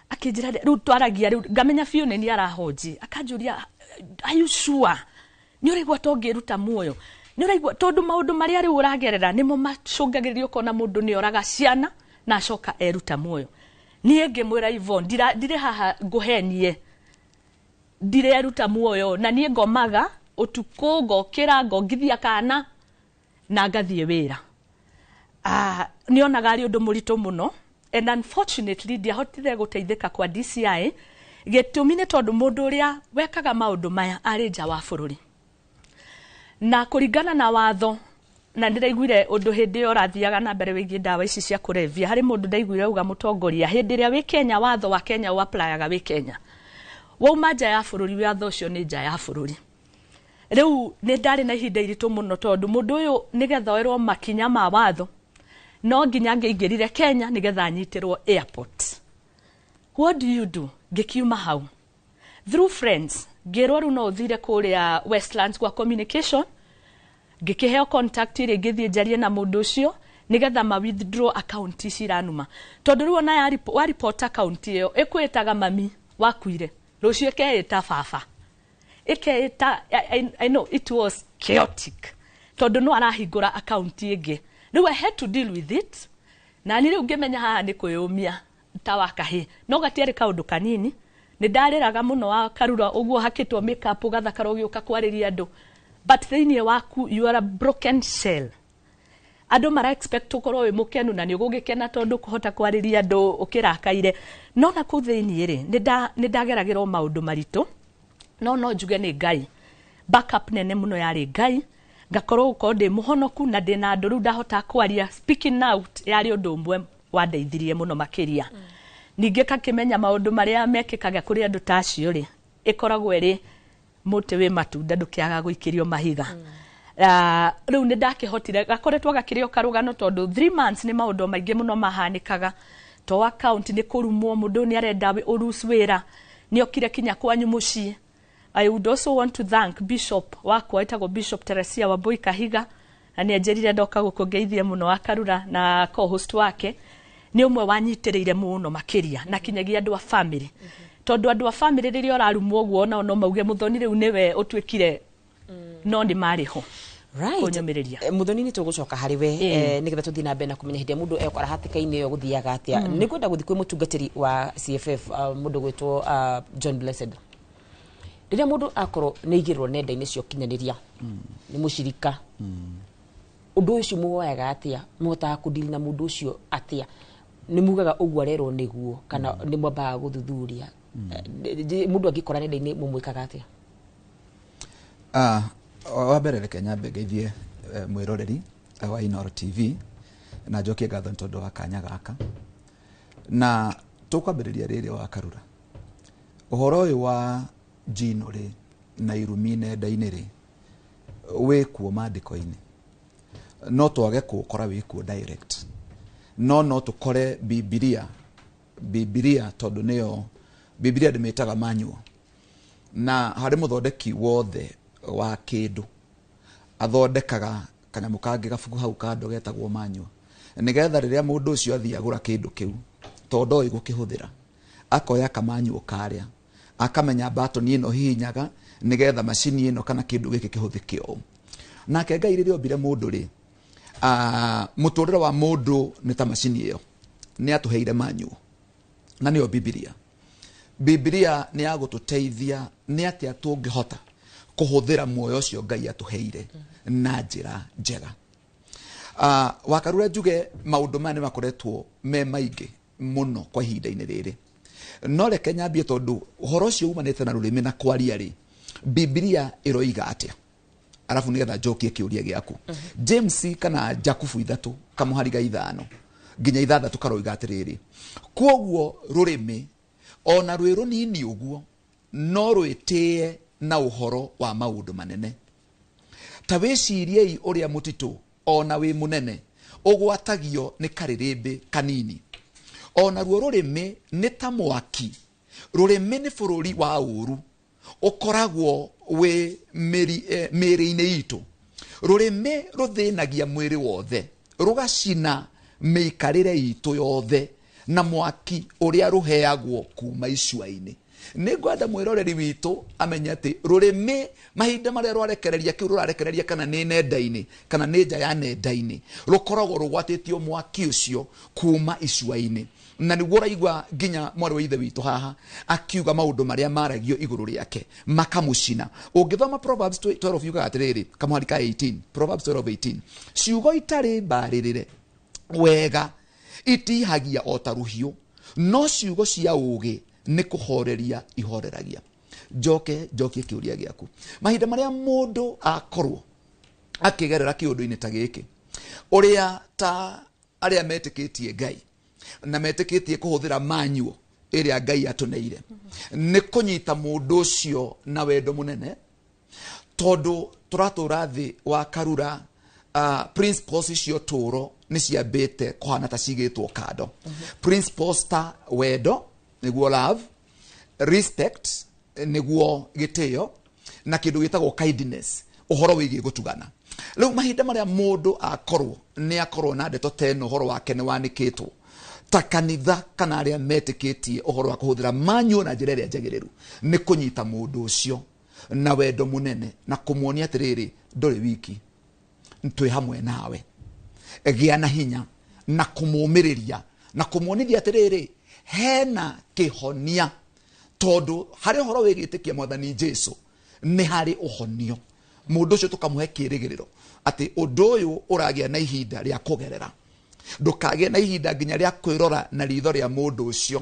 akĩnjĩra rĩu twaragia rĩu ngamenya biũ nĩ niĩ arahonji. Akanjũria, are you sure nĩ ũraigua ta ũngĩruta muoyo, nĩ ũraigua tondũ maũndũ marĩa rĩu ũragerera nĩmo macũngagĩrĩria ũkona mũndũ nĩ oraga ciana na acoka eruta muoyo. Niĩ ngĩmwĩra Yvonne, ndirĩ haha ngũhenie, ndireruta muoyo, na niĩ ngomaga ũtukũ, ngokĩra, ngongithia kana na ngathiĩ wĩra. Nĩonaga arĩ ũndũ mũritũ mũno, and unfortunately ndiahotire gũteithĩka kwa DCI. Gĩtũmi nĩ tondũ mũndũ ũrĩa wekaga maũndũ maya arĩ nja wa bũrũri, na kũringana na watho, na ndĩraiguire ũndũ hĩndĩ ĩyo ũrathiaga na mbere wĩgiĩ ndawa ici cia kũrebia, harĩ mũndũ ndaiguire auga mũtongoria, hĩndĩ ĩrĩa wĩ Kenya watho wa Kenya ũaplayaga wĩ Kenya, wauma nja ya bũrũri watho ũcio nĩ nja ya bũrũri. Rĩu nĩ ndarĩ na ihinda iritũ mũno tondũ mũndũ ũyũ nĩgetha oerwo makinya ma watho no nginya angĩingĩrire Kenya nĩgetha anyitĩrwo airport. What do you do? Ngĩkiuma hau through friends ngĩrwo rĩu no ũthire kũrĩa Westlands kwa communication, ngĩkĩheo contact ĩrĩa ngĩthiĩ njarie na mũndũ ũcio nĩgetha ma withdraw account ici iranuma, tondũ rĩu ona wa report account ĩyo ĩkwĩtaga mami wakuire, rũciũ ĩkeĩta baba, ĩkeĩta I know it was chaotic tondũ no arahingũra account ĩngĩ. Rĩu I had to deal with it, na niĩ rĩu ngĩmenya haha nĩ kwĩyũmia ta wa kahĩ, no gatiarĩ kaũndũ kanini. Nĩ ndarĩraga mũno wa karura ũguo hakĩtwo makeup ũgathakara ũgĩũka kwarĩria andũ, but thĩinĩ waku you are a broken shell. Andũ mara expect ũkorwo wĩ mũkenu na nĩ ũgũgĩkena tondũ kũhota kwarĩria andũ ũkĩrakaire, no na kũu thĩinĩ rĩ nĩ ndageragĩrwo maũndũ maritũ, no njuge nĩ Ngai, backup nene mũno yarĩ Ngai, ngakorwo gũkorwo ndĩ mũhonoku na ndĩna andũ rĩu ndahota kwaria, speaking out yarĩ ũndũ ũmwe wandeithirie mũno makĩria. Ningĩ kakĩmenya maũndũ marĩa mekĩkaga kũrĩ andũ ta acio rĩ, ĩkoragwo ĩrĩ mũtĩ wĩ matunda ndũkĩaga gũikĩrio mahiga. Rĩu nĩ ndakĩhotire, gakoretwo gakĩrĩ o karũgano tondũ 3 months nĩ maũndũ maingĩ mũno mahanĩkaga, to account nĩ kũrumwo, mũndũ nĩ arenda ũruci wĩra, nĩ okire kinya kwanyu mũciĩ. I would also want to thank Bishop wakwa etagwo Bishop Teresia Wambui Kahiga, na nĩ anjĩrire ndoka gũkũ ngeithie mũno wa Karura na co-host wake, nĩ ũmwe wanyitĩrĩire mũno makĩria na kinyagia andũ a family, tondũ andũ a family rĩrĩa ũrarumwo ũguo nao no mauge Muthoni rĩu nĩwe ũtuĩkire, no nĩ marĩ ho. Right. Muthoni nĩ tũgũcoka harĩ we nĩgetha tũthiĩ na mbere na kũmenya hĩndĩ ĩrĩa mũndũ ekora hatĩka-inĩ ĩyo gũthiaga atĩa. Nĩ ngwenda gũthiĩ kwĩ mũtungatĩri wa CFF mũndũ gwĩtwo John Blessed. Rĩrĩa mũndũ akorwo nĩ aigĩrĩrwo nenda-inĩ cia ũkinyanĩria nĩ mũcirika, ũndũ ũcio muoyaga atĩa? Mũhotaga kũdeal na mũndũ ũcio atĩa? Nĩ mugaga ũguo arerwo nĩguo kana nĩ mwambaga gũthuthuria? Mũndũ angĩkora nenda-inĩ mũmwĩkaga atĩa? Wa mbere reke nyambe ngeithie mwĩroreri wa Inooro TV na njokie ngatho nĩ tondũ wa kanya gaka. Na tũkwambĩrĩria rĩrĩ wa Karura, ũhoro ũyũ wa njino rĩ na irumi nenda-inĩ rĩ wĩkuo maandĩko-inĩ, no twage kũũkora wĩkuo direct, no tũkore Bibilia tondũ nĩyo Bibilia ndĩmĩtaga manual, na harĩ mũthondeki wothe wa kĩndũ athondekaga kanyamũ kangĩ gabuku hau kando getagwo manual, nĩgetha rĩrĩa mũndũ ũcio athiĩ agũra kĩndũ kĩu tondũ ndoĩ gũkĩhũthĩra, akoya kamanyuo karĩa akamenya batoni ĩno hihinyaga nĩgetha macini ĩno kana kĩndũ gĩkĩ kĩhũthĩke ũũ. Nake Ngai rĩrĩa ombire mũndũ rĩ, mũtũrĩre wa mũndũ nĩ ta macini ĩyo, nĩ atũheire manual na nĩyo Bibilia. Bibilia nĩ ya gũtũteithia nĩ atĩa tũngĩhota kũhũthĩra muoyo ũcio Ngai atũheire na njĩra njega. Wakarura njuge maũndũ maya nĩ makoretwo me maingĩ mũno kwa ihinda-inĩ rĩrĩ, no reke nyambie tondũ ũhoro ũcio umanĩte na rũrĩmĩ na kwaria rĩ, Biblia ĩroiga atĩa? Arabu nĩgetha njokie kĩũria gĩaku. James kana Jakubu 3 kamũhari ga 5 nginya 6 karoiga atĩrĩrĩ, kwoguo rũrĩmĩ ona rwĩ rũnini ũguo no rwĩtĩe na ũhoro wa maũndũ manene. Ta wĩciriei ũrĩa mũtitũ ona wĩ mũnene ũgwatagio nĩ karĩrĩmbĩ kanini. Ona ruo rũrĩmĩ nĩ ta mwaki, rũrĩmĩ nĩ bũrũri wa ũũru ũkoragwo wĩ mĩĩrĩ-inĩ itũ. Rũrĩmĩ rũthĩnagia mwĩrĩ wothe, rũgacina mĩikarĩre itũ yothe na mwaki ũrĩa rũheagwo kuma icua-inĩ. Nĩ ngwenda mwĩroreri witũ amenye atĩ rũrĩmĩ mahinda marĩa rwarekereria kĩu rũrarekereria kana nĩ nenda-inĩ kana nĩ nja ya nenda-inĩ, rũkoragwo rũgwatĩtio mwaki ũcio kuma icua-inĩ. Na nĩguo ũraigua nginya mwarĩ wa ithe witũ haha akiuga maũndũ marĩa maragio igũrũ rĩake makamũcina. Ũngĩthoma Proverbs 12 yugaga atĩrĩrĩ, kamũhari ka 18, Proverbs 12:18, ciugo itarĩ mbarĩrĩre wega itihagia o ta rũhiũ, no ciugo cia ũũgĩ nĩ kũhoreria ihoreragia. Njoke njokie kĩũria gĩaku. Mahinda marĩa mũndũ akorwo akĩgerera kĩũndũ-inĩ ta gĩkĩ, ũrĩa ta arĩa metĩkĩtie Ngai na metĩkĩtie kũhũthĩra manyuo ĩrĩa Ngai atũneire, nĩ kũnyita mũndũ ũcio na wendo mũnene, tondũ tũratũra thĩ wa karura. Principles icio tũro nĩ ciambĩte kũhana ta cigĩtwo kando. Principles ta wendo nĩguo love, respect nĩguo gĩtĩo, na kĩndũ gĩtagwo kindness, ũhoro wĩgiĩ gũtugana. Rĩu mahinda marĩa mũndũ akorwo nĩ akorwo na ndeto ta ĩno, ũhoro wake nĩ wanĩkĩtwo ta kanitha kana arĩa metĩkĩtie ũhoro wa kũhũthĩra manyuo na njĩra ĩrĩa njagĩrĩru, nĩ kũnyita mũndũ ũcio na wendo mũnene na kũmuonia atĩrĩrĩ, ndũrĩ wiki, twĩ hamwe nawe, gĩa na hinya, na kũmũmĩrĩria na kũmuonithia atĩrĩrĩ, hena kĩhonia, tondũ harĩ ũhoro wĩgĩtĩkia Mwathani Jesu nĩ harĩ ũhonio. Mũndũ ũcio tũkamũhe kĩĩrĩgĩrĩro atĩ ũndũ ũyũ ũragĩa na ihinda rĩa kũgerera, ndũkagĩe na ihinda nginya rĩa kwĩrora na ritho rĩa mũndũ ũcio.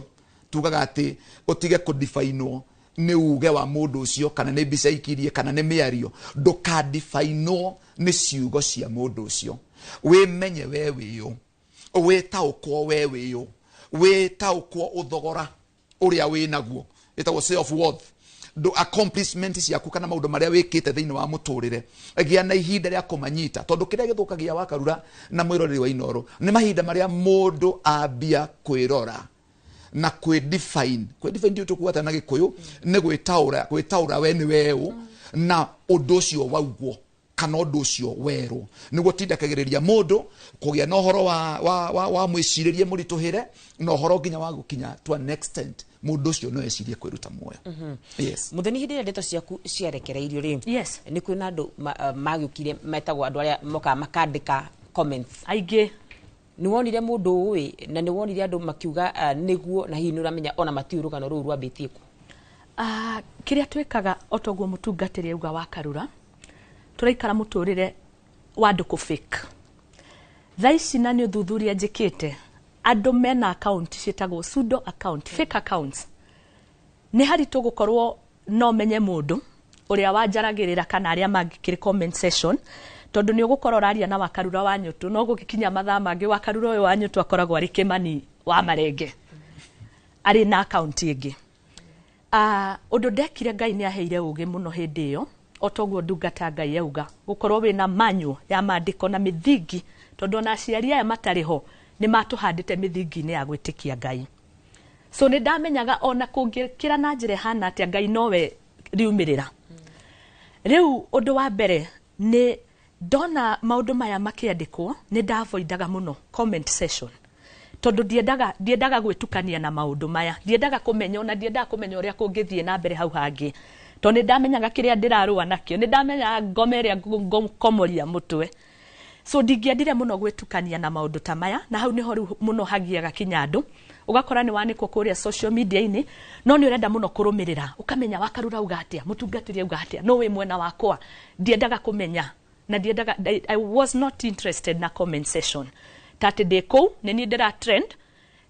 Tugaga atĩ ũtige kũdifainwo nĩ uge wa mũndũ ũcio, kana nĩ mbica ikirie, kana nĩ mĩario. Ndũkadifainwo nĩ ciugo cia mũndũ ũcio. Wĩmenye we wĩũ, wĩtaũkwo we wĩũ, wĩtaũkwo ũthogora ũrĩa wĩnaguo, ĩtagwo self worth, accomplishment ciaku kana maũndũ marĩa wĩkĩte thĩinĩ wa mũtũrĩre. Gĩa na ihinda rĩa kũmanyita, tondũ kĩrĩa gĩthũkagia wakarura na mwĩroreri wa Inooro nĩ mahinda marĩa mũndũ ambia kwĩrora na kwĩdefine. Kwĩdefine ndio tũkuga na Gĩkũyũ nĩ gwĩtaũra, gwĩtaũra we nĩ weũ na ũndũ ũcio waugwo kana ũndũ ũcio werũ. Nĩguo tindakagĩrĩria mũndũ kũgĩa na ũhoro wa mwĩcirĩrie mũritũhĩre, na ũhoro nginya wa gũkinya to an extent mũndũ ũcio no ecirie kwĩruta muoyo. Yes. Mũthoni, hĩndĩ ĩrĩa ndeto ciaku ciarekereirio rĩ, nĩ kwĩ na andũ magĩũkire metagwo andũ arĩa mokaga makandĩka comments aingĩ. Nĩ wonire mũndũ ũĩ, na nĩ wonire andũ makiuga nĩguo, na hihi nĩ ũramenya ona matiũĩ rũgano rũu rwambĩtie kũ? Kĩrĩa twĩkaga o toguo mũtungatĩri auga wa karura, tũraikara mũtũrĩre wa andũ kũ fake. Thaa ici na nĩ ũthuthuria njĩkĩte, andũ mena account ciĩtagwo pseudo account, fake accounts. Nĩ haritũ gũkorwo no menye mũndũ ũrĩa wanjaragĩrĩra kana arĩa mangĩkĩrĩ comment section, tondũ nĩ ũgũkorwo ũraria na wakarura wa nyũtũ, no gũgĩkinya mathaa mangĩ wakarura ũyũ wa nyũtũ akoragwo arĩ Kĩmani wa Marenge, arĩ na account ĩngĩ. Ũndũ ndekire, Ngai nĩ aheire ũgĩ mũno hĩndĩ ĩyo, o toguo ndungata Ngai auga, gũkorwo wĩna manyuo ya maandĩko na mĩthingi, tondũ ona aciari aya matarĩ ho nĩ matũhandĩte mĩthingi-inĩ ya gwĩtĩkia Ngai. So nĩ ndamenyaga ona kũngĩkĩra na njĩra ĩhana atĩa, Ngai nowe riumĩrĩra. Rĩu ũndũ wa mbere nĩ ndona maũndũ maya makĩandĩkwo, nĩ ndavoidaga mũno comment session, tondũ ndiendaga gwĩtukania na maũndũ maya, ndiendaga kũmenya, ona ndiendaga kũmenya ũrĩa kũngĩthiĩ na mbere hau hangĩ, tondũ nĩ ndamenyaga kĩrĩa ndĩrarũa nakĩo, nĩ ndamenyaga ngoma ĩrĩa ngũkomoria mũtwe. So ndingĩendire mũno gwĩtukania na maũndũ ta maya, na hau nĩho rĩu mũno hagiaga kinya andũ. Ũgakora nĩ wanĩkwo kũrĩa social media-inĩ, no nĩ ũrenda mũno kũrũmĩrĩra, ũkamenya wakarura auga atĩa, mũtungatĩri auga atĩa, no wĩ mwena wakwa. Ndiendaga kũmenya Na ndiendaga, I was not interested na comment session, ta atĩ ndĩ kũu nĩ niĩ ndĩra trend,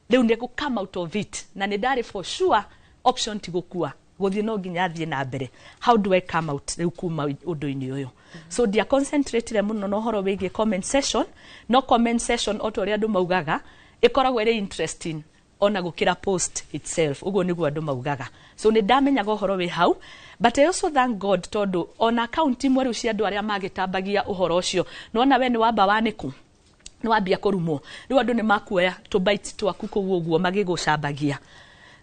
rĩu nĩ come out of it. Na nĩ ndarĩ for sure option ti gũkua, gũthiĩ no nginya thiĩ na mbere. How do I come out rĩu kuma ũndũ-inĩ ũyũ? So ndia concentratire mũno na ũhoro wĩgiĩ comment session. No comment session, o ta ũrĩa andũ maugaga, ĩkoragwo ĩrĩ interesting ona gũkĩra post itself. Ũguo nĩguo andũ maugaga. So nĩ ndamenyaga ũhoro wĩ hau, but I also thank God, tondũ ona account imwe rĩu cia andũ arĩa magĩtambagia ũhoro ũcio, nĩwona we nĩ wamba wanĩku, nĩ wambia kũrumwo, rĩu andũ nĩ makuoya tũbite twaku kũu ũguo magĩgũcambagia.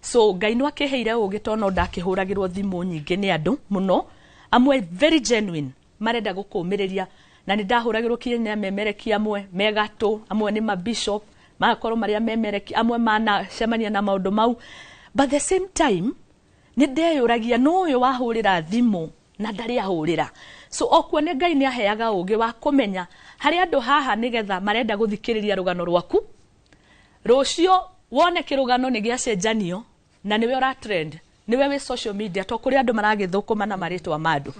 So Ngai no akĩheire ũgĩ, tondũ no ndakĩhũragĩrwo thimũ nyingĩ nĩ andũ mũno, amwe very genuine, marenda gũkũmĩrĩria. Na nĩ ndahũragĩrwo kinya memereki, amwe megatũ, amwe nĩ mabishop, magakorwo marĩa memereki, amwe manacemania na maũndũ mau. But the same time nĩ ndeyũragia, no ũyũ wahũrĩra thimũ na ndarĩ ahũrĩra. So okuo nĩ Ngai nĩ aheaga ũgĩ wa kũmenya harĩ andũ haha nĩgetha marenda gũthikĩrĩria rũgano rwaku. Rũciũ wone kĩrũgano nĩ gĩacenjanio na nĩwe ũra trend, nĩwe wĩ social media, to kũrĩ andũ maragĩthũkũma na marĩtwa ma andũ.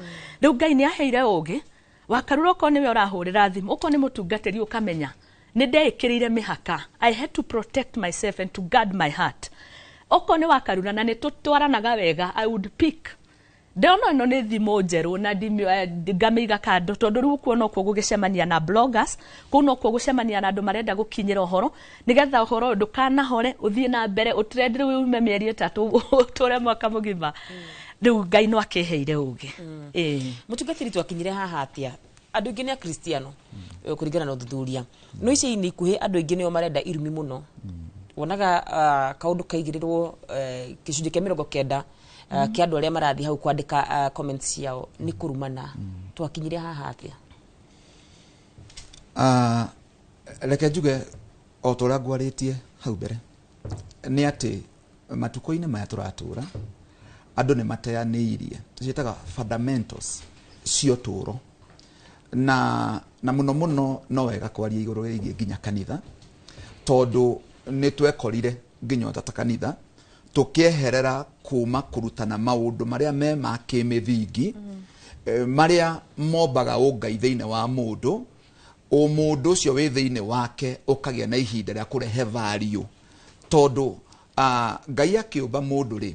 Rĩu Ngai nĩ aheire ũgĩ wakarura, okorwo nĩwe ũrahũrĩra thimũ, okorwo nĩ mũtungatĩri, ũkamenya nĩ ndeĩkĩrĩire mĩhaka. I had to protect myself and to guard my heart. Okorwo nĩ wakarura na nĩ tũtwaranaga wega, I would pick, ndona ĩno nĩ thimũ njerũ na ngamĩiga kando, tondũ rĩu kuo nokuo gũgĩcemania na bloggers, kũu nokuo gũcemania na andũ marenda gũkinyĩra ũhoro, nĩgetha ũhoro ũyũ ndũkanahore, ũthiĩ na mbere, ũtrend, rĩu ume mĩeri 3, ũtũre mwaka mũgima. Rĩu Ngai no akĩheire ũgĩ. Ĩĩ. Mũtungatĩri, twakinyire haha atĩa? Andũ aingĩ nĩ akristiano kũringana na ũthuthuria, no ica-inĩ ikuhĩ andũ aingĩ nĩo marenda irumi mũno. Wonaga kaũndũ kaigĩrĩrwo, gĩcunjĩ kĩa 90 kĩa andũ arĩa marathiĩ hau kwandĩka comments ciao nĩ kũrumana. Twakinyire haha atĩa? Reke njuge o ta ũrĩa ngwarĩtie hau mbere, nĩ atĩ matukũ-inĩ maya tũratũra, andũ nĩ mateanĩirie tũciĩtaga fundamentals cia ũtũũro, na mũno mũno no wega kwaria igũrũ rĩgiĩ nginya kanitha, tondũ nĩ twekorire nginya ota ta kanitha tũkĩeherera kuma kũrutana maũndũ marĩa me ma kĩmĩthingi, marĩa mombaga ũngai thĩinĩ wa mũndũ, ũmũndũ ũcio wĩ thĩinĩ wake ũkagĩa na ihinda rĩa kũrehe value. Tondũ Ngai akĩũmba mũndũ rĩ,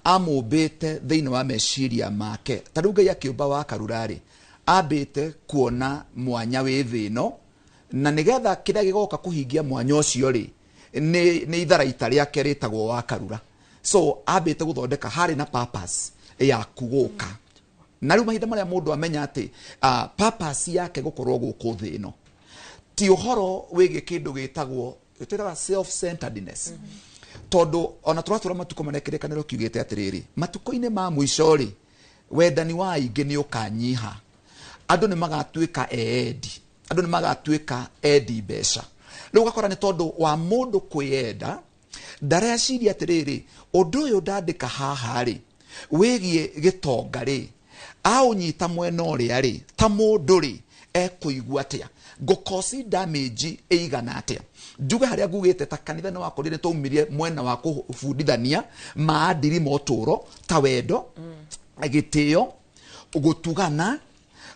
amũmbĩte thĩinĩ wa meciria make. Ta rĩu Ngai akĩũmba wa karura rĩ, ambĩte kuona mwanya wĩ thĩ ĩno, na nĩgetha kĩrĩa gĩgoka kũhingia mwanya ũcio rĩ, nĩ itharaita rĩake rĩtagwo wa karura. So ambĩte gũthondeka harĩ na purpose yaku gũka. Na rĩu mahinda marĩa mũndũ amenya atĩ purpose yake gũkorwo gũkũ thĩ ĩno ti ũhoro wĩgiĩ kĩndũ gĩtagwo, twĩtaga self-centeredness, tondũ ona tũratũra matukũ marĩa kĩrĩkanĩro kiugĩte atĩrĩrĩ, matukũ-inĩ ma mũico rĩ, wendani wa aingĩ nĩ ũkanyiha, andũ nĩ magatuĩka eendi, andũ nĩ magatuĩka endi mbeca. Rĩu ũgakora nĩ tondũ wa mũndũ kwĩyenda, ndareciria atĩrĩrĩ, ũndũ ũyũ ndandĩka haha rĩ, wĩgiĩ gĩtonga rĩ, aũnyita mwena ũrĩa rĩ, ta mũndũ rĩ, ekũigua atĩa, ngũkosi damage ĩigana atĩa. Njuge harĩa ngugĩte ta kanitha nĩ wakorire twaumirie mwena wa kũbundithania maadiri ma ũtũũro ta wendo, gĩtĩo, gũtugana,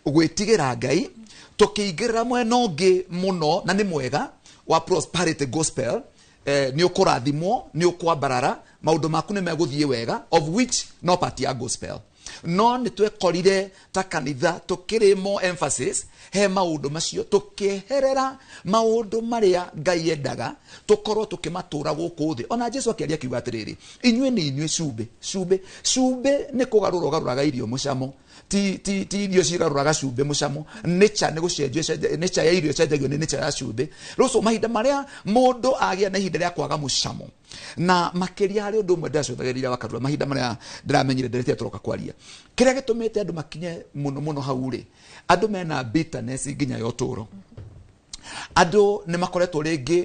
gwĩtigĩra Ngai, tũkĩingĩrĩra mwena ũngĩ mũno na nĩ mwega wa prosperity gospel, nĩ ũkũrathimwo, nĩ ũkwambarara, maũndũ maku nĩ megũthiĩ wega, of which no part ya gospel. No nĩ twekorire ta kanitha tũkĩrĩ more emphasis he maũndũ macio, tũkĩeherera maũndũ marĩa Ngai endaga tũkorwo tũkĩmatũra gũkũ thĩ. Ona Jesu akĩaria akiuga atĩrĩrĩ, inyuĩ nĩ inyuĩ cumbĩ. Cumbĩ, cumbĩ nĩ kũgarũra ũgarũraga irio mũcamo, ti irio cigarũraga cumbĩ mũcamo. Nature nĩ gũcenjio, nature ya irio ĩcenjagio nĩ nature ya cumbĩ. Rĩu so mahinda marĩa mũndũ agĩa na ihinda rĩa kwaga mũcamo, na makĩria harĩ ũndũ ũmwe ndĩracũthagĩrĩria wakarura mahinda marĩa ndĩramenyire nderetia tũroka kwaria, kĩrĩa gĩtũmĩte andũ makinye mũno mũno hau rĩ, andũ mena bitterness nginya ya ũtũũro. Andũ nĩ makoretwo rĩngĩ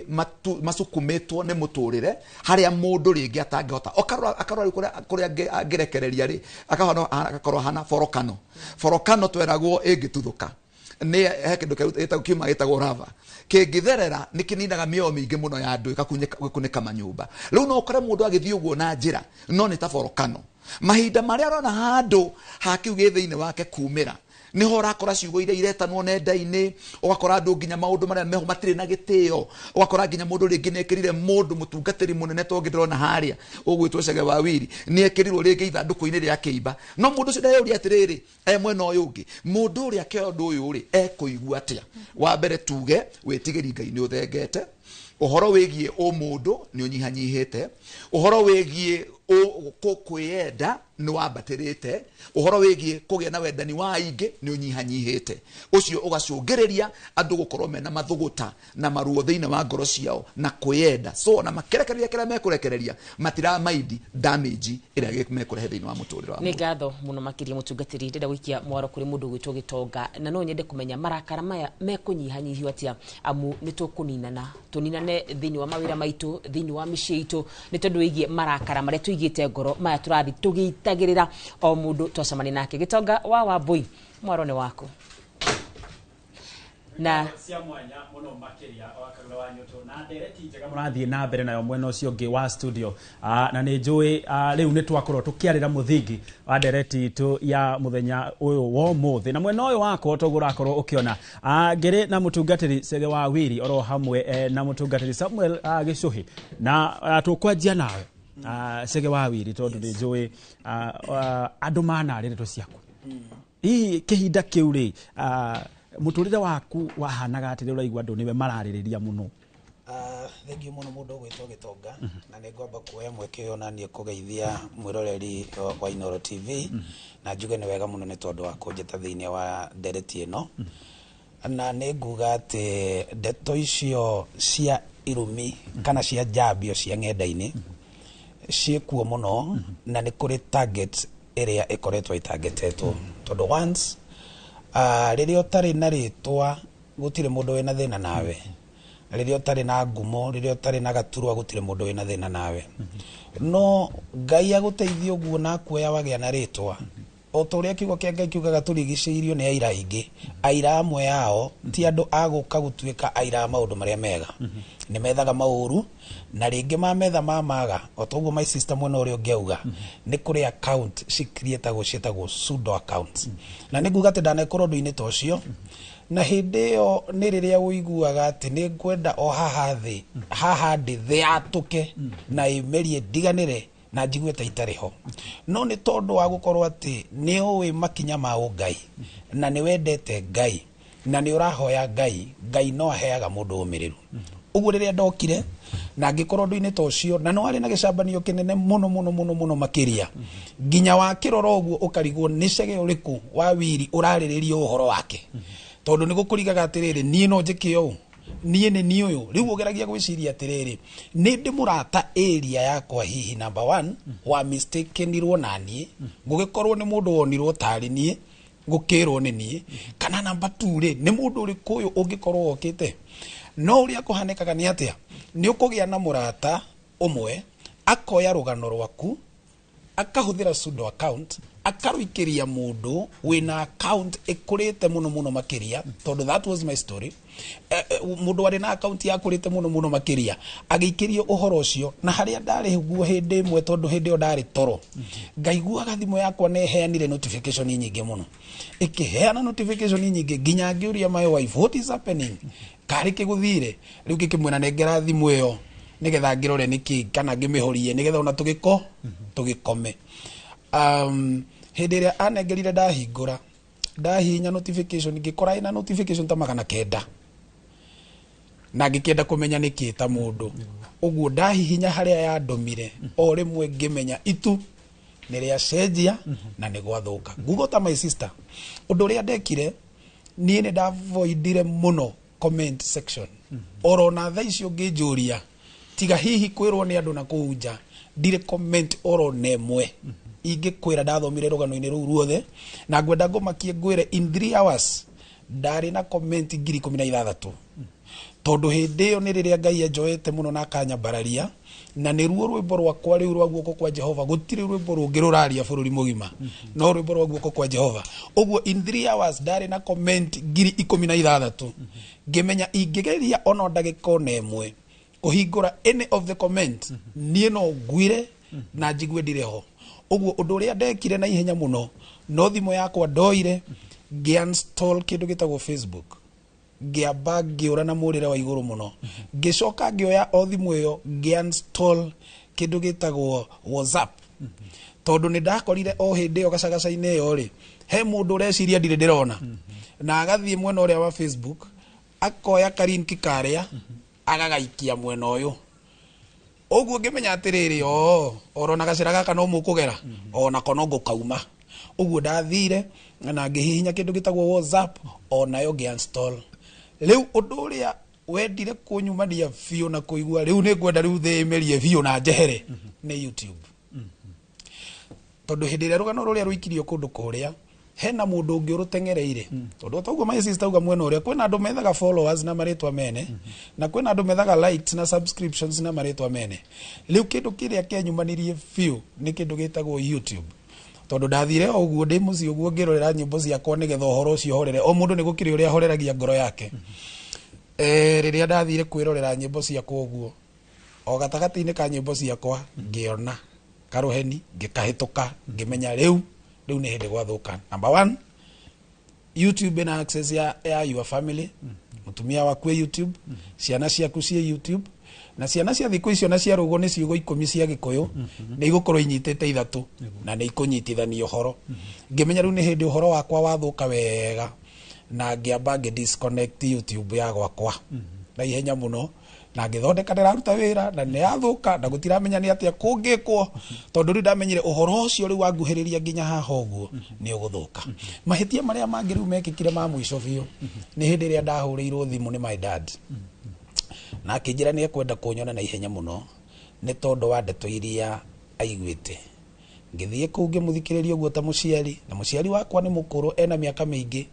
macukumĩtwo nĩ mũtũrĩre, harĩa mũndũ rĩngĩ atangĩhota akarora rĩu kũrĩa angĩrekereria rĩ, agakorwo ahana borokano. Borokano tweragwo ĩngĩtuthũka nĩ he kĩndũ gĩtagwo kiuma gĩtagwo lava, kĩngĩtherera nĩ kĩninaga mĩoyo mĩingĩ mũno ya andũ, ĩgakunĩka manyũmba. Rĩu no ũkore mũndũ agĩthiĩ ũguo na njĩra no nĩ ta borokano. Mahinda marĩa arona handũ ha kĩu gĩ thĩinĩ wake kumĩra, Niho ũrakora ciugo iria iretanwo nenda-inĩ, ũgakora andũ nginya maũndũ marĩa meho matirĩ na gĩtĩo, ũgakora nginya mũndũ rĩngĩ nĩekĩrire mũndũ mũtungatĩri mũnene ta ũngĩ ndĩrona harĩa ũgwĩtwo Chege wa Wiri, nĩekĩrirwo rĩngĩ ithandũkũ-inĩ rĩa kĩimba, no mũndũ ũcio ndeyũria atĩrĩrĩ, e mwena ũyũ ũngĩ mũndũ ũrĩa akĩoya ũndũ ũyũ rĩ ekũigua atĩa. Wa mbere tuge wĩtigĩri Ngai nĩ ũthengete, ũhoro wĩgiĩ ũmũndũ nĩ ũnyihanyihĩte, ũhoro wĩgiĩ kwĩyenda nĩ wambatĩrĩte, ũhoro wĩgiĩ kũgĩa na wendani wa aingĩ nĩ ũnyihanyihĩte, ũcio ũgacũngĩrĩria andũ gũkorwo mena mathũgũta na maruo thĩinĩ wa ngoro ciao na kwĩyenda. So na makerekereria kĩrĩa mekũrekereria matiramaindi damage ĩrĩa mekũrehe thĩinĩ wa mũtũrĩre wa Nĩ ngatho mũno makĩria mũtungatĩri, ndĩrenda gũikia mwaro kũrĩ mũndũ ũgwĩtwo Gĩtonga, na no nyende kũmenya marakara maya mekũnyihanyihio atĩa, amu nĩ tũkũninana tũninane thĩinĩ wa mawĩra maitũ, thĩinĩ wa mĩciĩ itũ, nĩ tondũ wĩgiĩ marakara marĩa tũigĩte ngoro maya tũrathiĩ tũgĩitagĩrĩra o mũndũ twacemania nake. Gĩtonga wa Wambui, mwaro nĩ waku. Na cia mwanya muno makiria wa Kagura wa Nyoto na ndereti njega mũrathiĩ na mbere nayo mwena ũcio ũngĩ wa studio, na nĩ njũĩ rĩu nĩ twakorwo tũkĩarĩra mũthingi wa ndereti itũ ya mũthenya ũyũ wa ũmũthĩ, na mwena ũyũ wakwa toguo ũrakorwo ũkĩona ngĩrĩ na mũtungatĩri Chege wa Wiri oro hamwe na mũtungatĩri Samuel Gĩcũhĩ, na tũkwanjia nawe Chege wa Wiri tondũ nĩ njũĩ andũ manarĩ ndeto ciaku hihi kĩhinda kĩu rĩ mũtũrĩre waku wahanaga atĩrĩ, ũraigua andũ nĩwe mararĩrĩria mũno? Thengiũ mũno mũndũ ũgwĩtwo Gĩtonga, na nĩ ngwamba kuoya mweke ũyũ na niĩ kũgeithia mwĩroreri wa Inooro TV, na njuge nĩ wega mũno nĩ tondũ wa kũnjĩta thĩinĩ wa ndereti ĩno, na nĩ nguga atĩ ndeto icio cia irumi kana cia njambio cia ng'enda-inĩ ciĩkuo mũno, na nĩ kũrĩ target ĩrĩa ĩkoretwo ĩtargetetwo, tondũ once rĩrĩa ũtarĩ na rĩtwa gũtirĩ mũndũ wĩna thĩna nawe, rĩrĩa ũtarĩ na ngumo, rĩrĩa ũtarĩ na gaturwa gũtirĩ mũndũ wĩna thĩna nawe, no Ngai agũteithia ũguo na akuoya wagĩa na rĩtwa, o ta ũrĩa kiugo kĩa Ngai kiugaga tũrigicĩirio nĩ aira aingĩ, aira amwe ao ti andũ a gũka gũtuĩka aira a maũndũ marĩa mega, nĩ methaga maũru, na rĩngĩ mametha mamaga, o ta ũguo my sister mwena ũrĩa ũngĩ auga, nĩ kũrĩ account cicreatagwo ciĩtagwo pseudo accounts, na nĩ nguga atĩ ndanakorwo ũndũ-inĩ ta ũcio, na hĩndĩ ĩyo nĩ rĩrĩa ũiguaga atĩ nĩ ngwenda o haha thĩ, haha ndĩ thĩ yatũke na ĩmerie ndiganĩre na njigue ta itarĩ ho, no nĩ tondũ wa gũkorwo atĩ nĩ ũĩ makinya ma ũngai na nĩ wendete Ngai na nĩ ũrahoya Ngai, Ngai no aheaga mũndũ ũmĩrĩru. Ũguo rĩrĩa ndokire na ngĩkorwo ũndũ-inĩ ta ũcio, na nĩ warĩ na gĩcambanio kĩnene mũno mũno mũno mũno makĩria, nginya wakĩrora ũguo ũkarigwo nĩ Chege ũrĩkũ wa Wiri ũrarĩrĩria ũhoro wake, tondũ nĩ gũkũrigaga atĩrĩrĩ, niĩ no njĩke ũũ, niĩ nĩ niĩ ũyũ. Rĩu ũgeragia gwĩciria atĩrĩrĩ, nĩ ndĩ mũrata area yakwa hihi number one wa mistakenirwo na niĩ, gũgĩkorwo nĩ mũndũ wonirwo tarĩ niĩ, gũkĩrwo nĩ niĩ, kana number 2 rĩ nĩ mũndũ ũrĩkũ ũyũ ũngĩkorwo wokĩte. No ũrĩa kũhanĩkaga nĩ atĩa, nĩ ũkũgĩa na mũrata ũmwe akoya rũgano rwaku akahũthĩra pseudo account akarũikĩria mũndũ wĩna account ĩkũrĩte mũno mũno makĩria, tondũ that was my story. Mũndũ warĩ na account yakũrĩte mũno mũno makĩria agĩikĩrio ũhoro ũcio, na harĩa ndarĩ guo hĩndĩ ĩmwe, tondũ hĩndĩ ĩyo ndarĩ toro, ngaiguaga thimũ yakwa nĩ ĩheanire notification nyingĩ mũno, ĩkĩheana notification nyingĩ nginya ngĩũria my wife what is happening, karĩ kĩgũthire rĩu ngĩkĩmwĩra nengera thimũ ĩyo nĩgetha ngĩrore nĩkĩ kana ngĩmĩhorie nĩgetha ona tũgĩkome. Hĩndĩ ĩrĩa anengerire ndahingũra, ndahihinya notification ngĩkora ĩna notification ta 900, na ngĩkĩenda kũmenya nĩkĩ ta mũndũ ũguo ndahihinya harĩa yandũmire, o rĩmwe ngĩmenya itu nĩ rĩacenjia na nĩ gwathũka. Ngugo ta my sister, ũndũ ũrĩa ndekire niĩ nĩ ndavoidire mũno comment section, oro na thaa icio ngĩnjũria tiga hihi kwĩrwo nĩ andũ na kũu nja, ndirĩ comment oro na ĩmwe ingĩkwĩra ndathomire rũgano-inĩ rũu ruothe, na ngwenda ngũmakie ngwĩre in 3 hours ndarĩ na comment 16,000, tondũ hĩndĩ ĩyo nĩ rĩrĩa Ngai enjoete mũno na akanyambararia, na nĩ ruo rwĩmbo rwakwa rĩu rwa guoko kwa Jehova, gũtirĩ rwĩmbo rũngĩ rũraria bũrũri mũgima no rwĩmbo rwa guoko kwa Jehova. Ũguo in 3 hours ndarĩ na comment 16,000, ngĩmenya ingĩgeria ona ndagĩka ona ĩmwe kũhingũra any of the comment niĩ no ngwire na njigue ndirĩ ho. Ũguo ũndũ ũrĩa ndekire na ihenya mũno, no thimũ yakwa ndoire Ngĩ-uninstall kĩndũ gĩtagwo Facebook, ngĩamba ngĩũra na mũrĩre wa igũrũ mũno. Ngĩcoka ngĩoya o thimũ ĩyo, ngĩ-uninstall kĩndũ gĩtagwo WhatsApp, tondũ nĩ ndakorire o hĩndĩ ĩyo gacagaca-inĩ ĩyo rĩ, he mũndũ ũreciria ndirĩ ndĩrona, na agathiĩ mwena ũrĩa wa Facebook, akoya karinki karĩa, agagaikia mwena ũyũ. Ũguo ngĩmenya atĩrĩrĩ, o orona gacĩra gaka no mũkũgera, onako no ngũkauma. Ũguo ndathire na ngĩhihinya kĩndũ gĩtagwo WhatsApp, onayo ngĩ-uninstall. Rĩu ũndũ ũrĩa wendire kũnyumania biũ na kũigua rĩu nĩ ngwenda rĩu thĩ ĩmerie biũ na njehere nĩ YouTube, tondũ hĩndĩ ĩrĩa rũgano rũrĩa rũikirio kũndũ kũrĩa, hena mũndũ ũngĩ ũrũteng'ereire, tondũ toguo my sister auga, mwena ũrĩa kwĩna andũ methaga followers na marĩtwa mene, na kwĩna andũ methaga likes na subscriptions na marĩtwa mene. Rĩu kĩndũ kĩrĩa kĩanyumanirie biũ nĩ kĩndũ gĩtagwo YouTube, tondũ ndathire o ũguo ndĩ mũciĩ ũguo ngĩrorera nyĩmbo ciakwa nĩgetha ũhoro ũcio ũhorere. O mũndũ nĩ gũkĩrĩ ũrĩa ahoreragia ngoro yake. Rĩrĩa ndathire kwĩrorera nyĩmbo ciakwa ũguo, o gatagatĩ-inĩ ka nyĩmbo ciakwa ngĩona karũheni, ngĩkahĩtũka, ngĩmenya rĩu nĩ hĩndĩ gwathũka. Number one, YouTube ĩna access ya your family. Mũtumia waku e YouTube, ciana ciaku ciĩ YouTube, na ciana cia thikũ icio na cia rũgo nĩ ciugo 10 cia Gĩkũyũ nĩ igũkorwo inyitĩte ithatũ na nĩ ikũnyitithania ũhoro. Ngĩmenya rĩu nĩ hĩndĩ ũhoro wakwa wathũka wega, na ngĩamba ngĩ disconnect YouTube ya gwakwa na ihenya mũno, na ngĩthondeka ndĩraruta wĩra na nĩ yathũka, na gũtiramenya nĩ atĩa kũngĩkwo, tondũ rĩu ndamenyire ũhoro ũcio rĩu wanguhĩrĩria nginya haha ũguo nĩ ũgũthũka. Mahĩtia marĩa mangĩ rĩu mekĩkire ma mũico biũ nĩ hĩndĩ ĩrĩa ndahũrĩirwo thimũ nĩ my dad, na akĩnjĩra nĩ ekwenda kũnyona na ihenya mũno nĩ tondũ wa ndeto iria aiguĩte. Ngĩthiĩ kũu, ngĩmũthikĩrĩria ũguo ta mũciari, na mũciari wakwa nĩ mũkũrũ, ena mĩaka mĩingĩ,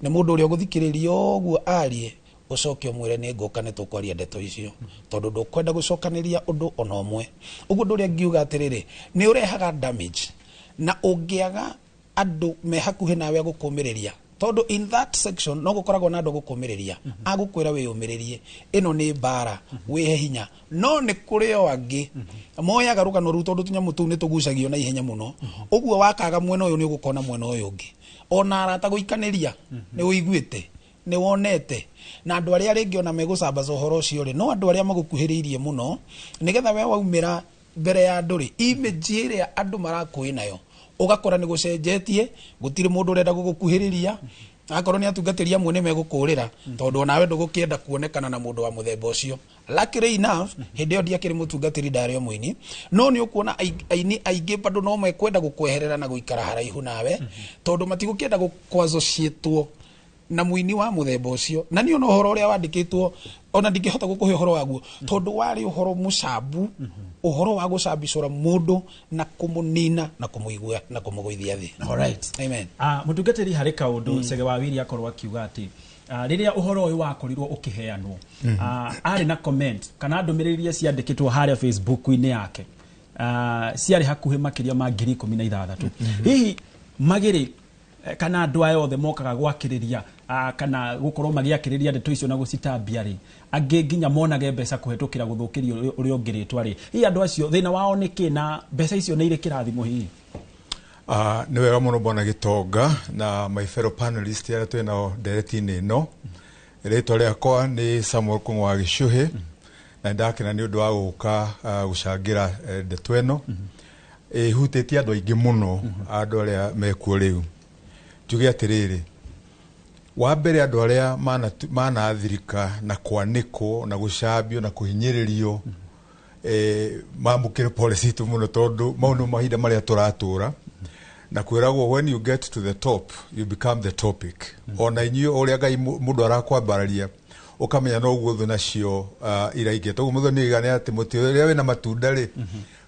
nĩ mũndũ ũrĩa ũgũthikĩrĩria ũguo arie, ũcoke ũmwĩre nĩ ngũka, nĩ tũkwaria ndeto icio, tondũ ndũkwenda gũcokanĩria ũndũ ona ũmwe. Ũguo ũndũ ũrĩa ngiuga atĩrĩrĩ, nĩ ũrehaga damage, na ũngĩaga andũ me hakuhĩ nawe agũkũmĩrĩria, tondũ in that section no gũkoragwo na andũ agũkũmĩrĩria, agũkwĩra wĩyũmĩrĩrie, ĩno nĩ mbara, wĩhe hinya. No nĩ kũrĩ o angĩ moyaga rũgano rũu, tondũ tũnyamũ tũu nĩ tũgucagio na ihenya mũno. Ũguo wakaga mwena ũyũ, nĩ ũgũkona mwena ũyũ ũngĩ, ona arata gũikanĩria, nĩ ũiguĩte, nĩ wonete, na andũ arĩa rĩngĩ ona megũcambaca ũhoro ũcio rĩ, no andũ arĩa magũkuhĩrĩirie mũno, nĩgetha we waumĩra mbere ya andũ rĩ, image ĩrĩa andũ marakũĩ nayo ũgakora nĩ gũcenjetie. Gũtirĩ mũndũ ũrenda gũgũkuhĩrĩria. Akorwo nĩ atungatĩri amwe, nĩ megũkũrĩra, tondũ onawe ndũgũkĩenda kuonekana na mũndũ wa mũthemba ũcio. Luckily enough, hĩndĩ ĩyo ndiakĩrĩ mũtungatĩri, ndarĩ o mũini, no nĩ ũkuona aini aingĩ bado no mekwenda gũkweherera na gũikara haraihu nawe, tondũ matigũkĩenda gũkwassociatwo na mũini wa mũthemba ũcio. Na niĩ ona ũhoro ũrĩa wandĩkĩtwo, ona ndingĩhota gũkũhe ũhoro waguo, tondũ warĩ ũhoro mũcambu, ũhoro wa gũcambicũra mũndũ na kũmũnina na kũmũigua na kũmũgũithia thĩ. Alright. Amen. Mũtungatĩri, harĩ kaũndũ Cege wa Wiri akorwo akiuga atĩ rĩrĩa ũhoro ũyũ wakorirwo ũkĩheanwo, arĩ na comment kana ndũmĩrĩri iria ciandĩkĩtwo harĩa Facebook-inĩ yake, ciarĩ hakuhĩ makĩria ma 16,000. Hihi magĩrĩ kana andũ aya othe mokaga gwakĩrĩria, kana gũkorwo magĩakĩrĩria ndeto icio na gũcitambia rĩ, angĩ nginya monage mbeca kũhetũkĩra gũthũkĩria ũrĩa ũngĩ rĩtwa rĩ, hihi andũ acio thĩna wao nĩ kĩ, na mbeca icio nĩ irĩ kĩrathimo hihi? Nĩ wega mũno, bwana Gĩtonga, na my fellow panelist arĩa twĩ nao ndereti-inĩ ĩno. Rĩtwa rĩakwa nĩ Samuel Kũng'ũ wa Gĩcũhĩ, na nĩndakena nĩ ũndũ wa gũka gũcangĩra ndeto ĩno ĩhutĩtie andũ aingĩ mũno, andũ arĩa mekuo rĩu. Njuge atĩrĩrĩ, wa mbere, andũ arĩa manaathirika na kwanĩkwo na gũcambio na kũhinyĩrĩrio, mamũkĩre pole citũ mũno, tondũ mau nĩ mahinda marĩa tũratũra, na kwĩragwo when you get to the top you become the topic. Ona inyuĩ ũrĩa Ngai mũndũ arakwambararia, ũkamenya noguo thũ nacio iraingĩ. Toguo mũthoni oiga nĩ atĩ mũtĩ ũrĩa wĩna matunda rĩ,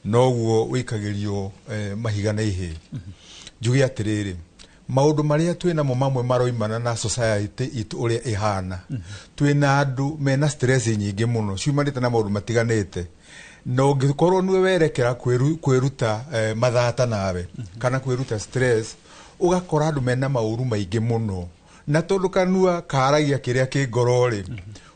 noguo wĩikagĩrio mahiga na ihĩ. Njuge atĩrĩrĩ, maũndũ marĩa twĩ namo mamwe maroimana na society itũ ũrĩa ĩhana. Twĩna andũ mena stress nyingĩ mũno ciumanĩte na maũndũ matiganĩte, na ũngĩkorwo nĩwe werekera kwĩruta mathata nawe kana kwĩruta stress, ũgakora andũ mena maũru maingĩ mũno, na tondũ kanua karagia kĩrĩa kĩ ngoro rĩ,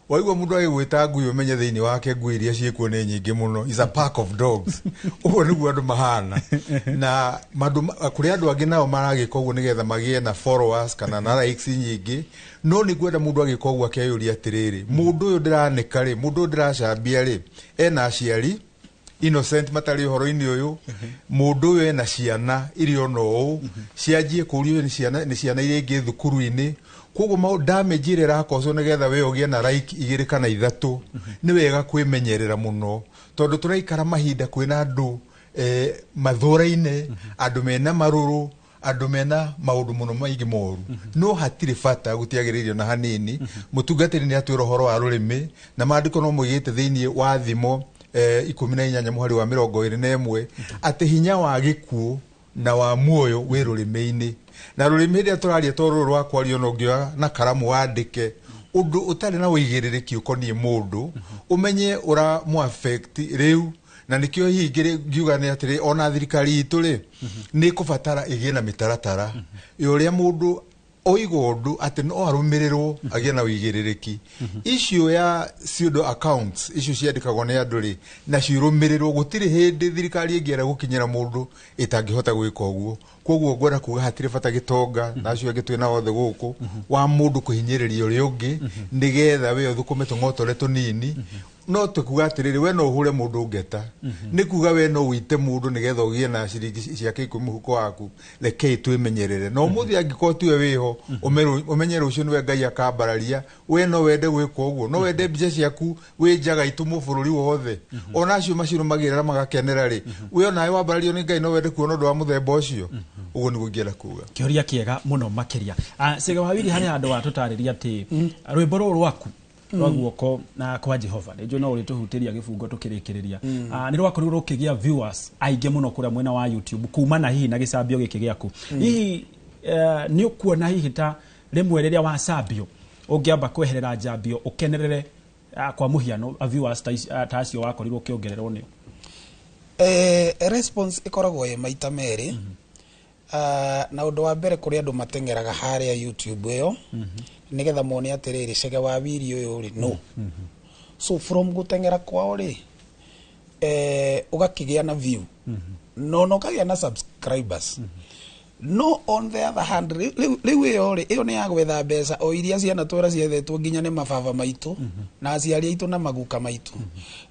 Waigua mũndũ agĩgwĩta ngui, ũmenye thĩinĩ wake ngui iria ciĩkuo nĩ nyingĩ mũno, is a pack of dogs. Ũguo nĩguo andũ mahana. Na kũrĩ andũ angĩ nao maragĩka ũguo nĩgetha magĩe na followers kana na likes nyingĩ. No nĩ ngwenda mũndũ agĩka ũguo akeyũria atĩrĩrĩ, mũndũ ũyũ ndĩranĩka rĩ, mũndũ ũyũ ndĩracambia rĩ, ena aciari innocent matarĩ ũhoro-inĩ ũyũ? Mũndũ ũyũ ena ciana iria ona ũũ cianjie kũũrio nĩ ciana iria ingĩ thukuru-inĩ? Koguo damage ĩrĩa ĩrakocwo nĩgetha we ũgĩe na like igĩrĩ kana ithatũ, nĩ wega kwĩmenyerera mũno, tondũ tũraikara mahinda kwĩna andũ mathũraine, andũ mena marũrũ, andũ mena maũndũ mũno maingĩ moru. No hatirĩ bata, gũtiagĩrĩire na hanini. Mũtungatĩri nĩ atwĩra ũhoro wa rũrĩmĩ, na maandĩko no moigĩte thĩinĩ wa Thimo 18 mũhari wa 21 atĩ hinya wa gĩkuũ na wa muoyo wĩ rũrĩmĩ-inĩ. Na rũrĩmĩ rĩrĩa tũraria to rũrũ rwa kwario, no ũngĩoya na karamu wandĩke ũndũ ũtarĩ na ũigĩrĩrĩki ũkoniĩ mũndũ, ũmenye ũramũ affect rĩu. Na nĩkĩo hihi ngiuga nĩ atĩrĩ, ona thirikari itũ rĩ, nĩ ĩkũbatara ĩgĩe na mĩtaratara ya ũrĩa mũndũ oiga ũndũ atĩ no arũmĩrĩrwo, agĩe na ũigĩrĩrĩki. Icio ya pseudo accounts icio ciandĩkagwo nĩ andũ rĩ, nacio irũmĩrĩrwo. Gũtirĩ hĩndĩ thirikari ĩngĩenda gũkinyĩra mũndũ ĩtangĩhota gwĩka ũguo. Koguo ngwenda kuga hatirĩ bata, gĩtonga na acio angĩ twĩna othe gũkũ, wa mũndũ kũhinyĩrĩria ũrĩa ũngĩ nĩgetha we ũthũkũme tũng'otore tũnini. No tũkuga atĩrĩrĩ, we no ũhũre mũndũ ngeta, nĩ kuga we no ũite mũndũ nĩgetha ũgĩe na ciringi ciake 10 mũhuko waku. Rekei twĩmenyerere. Na ũmũthĩ angĩkorwo tiwe wĩho, ũmenye rũciũ nĩwe Ngai akambararia. We no wende gwĩka ũguo? No wende mbica ciaku wĩ njaga itũmwo bũrũri wothe? Ona acio macirũmagĩrĩra magakenera rĩ, we onawe wambarario nĩ Ngai, no wende kuona ũndũ wa mũthemba ũcio? Ũguo nĩguo ingĩenda kuga. Kĩũria kĩega mũno makĩria. Cege wa Wiri, harĩ handũ watũtarĩria atĩ rwĩmbo rũrũ rwaku rwa guoko na kwa Jehova, nĩ njũĩ no ũrĩtũhutĩria gĩbungo tũkĩrĩkĩrĩria, nĩ rwakorirwo rũkĩgĩa viewers aingĩ mũno kũrĩa mwena wa YouTube kumana hihi na gĩcambio gĩkĩ gĩaku. Hihi nĩ ũkuona hihi ta rĩmwe rĩrĩa wacambio ũngĩamba kweherera njambio ũkenerere, kwa mũhiano viewers ta acio wakorirwo ũkĩongererwo nĩo? Response ĩkoragwo ĩ maita merĩ. Na ũndũ wa mbere, kũrĩ andũ mateng'eraga harĩa YouTube ĩyo nĩgetha mone atĩrĩrĩ, Cege wa Wiri ũyũ rĩ no. So from gũteng'era kwao rĩ, ũgakĩgĩa na view no ũkagĩa na subscribers. No on the other hand, rĩu ĩyo rĩ, ĩyo nĩ ya gwetha mbeca o iria ciana twĩra ciethetwo nginya nĩ mababa maitũ na aciari aitũ na maguka maitũ.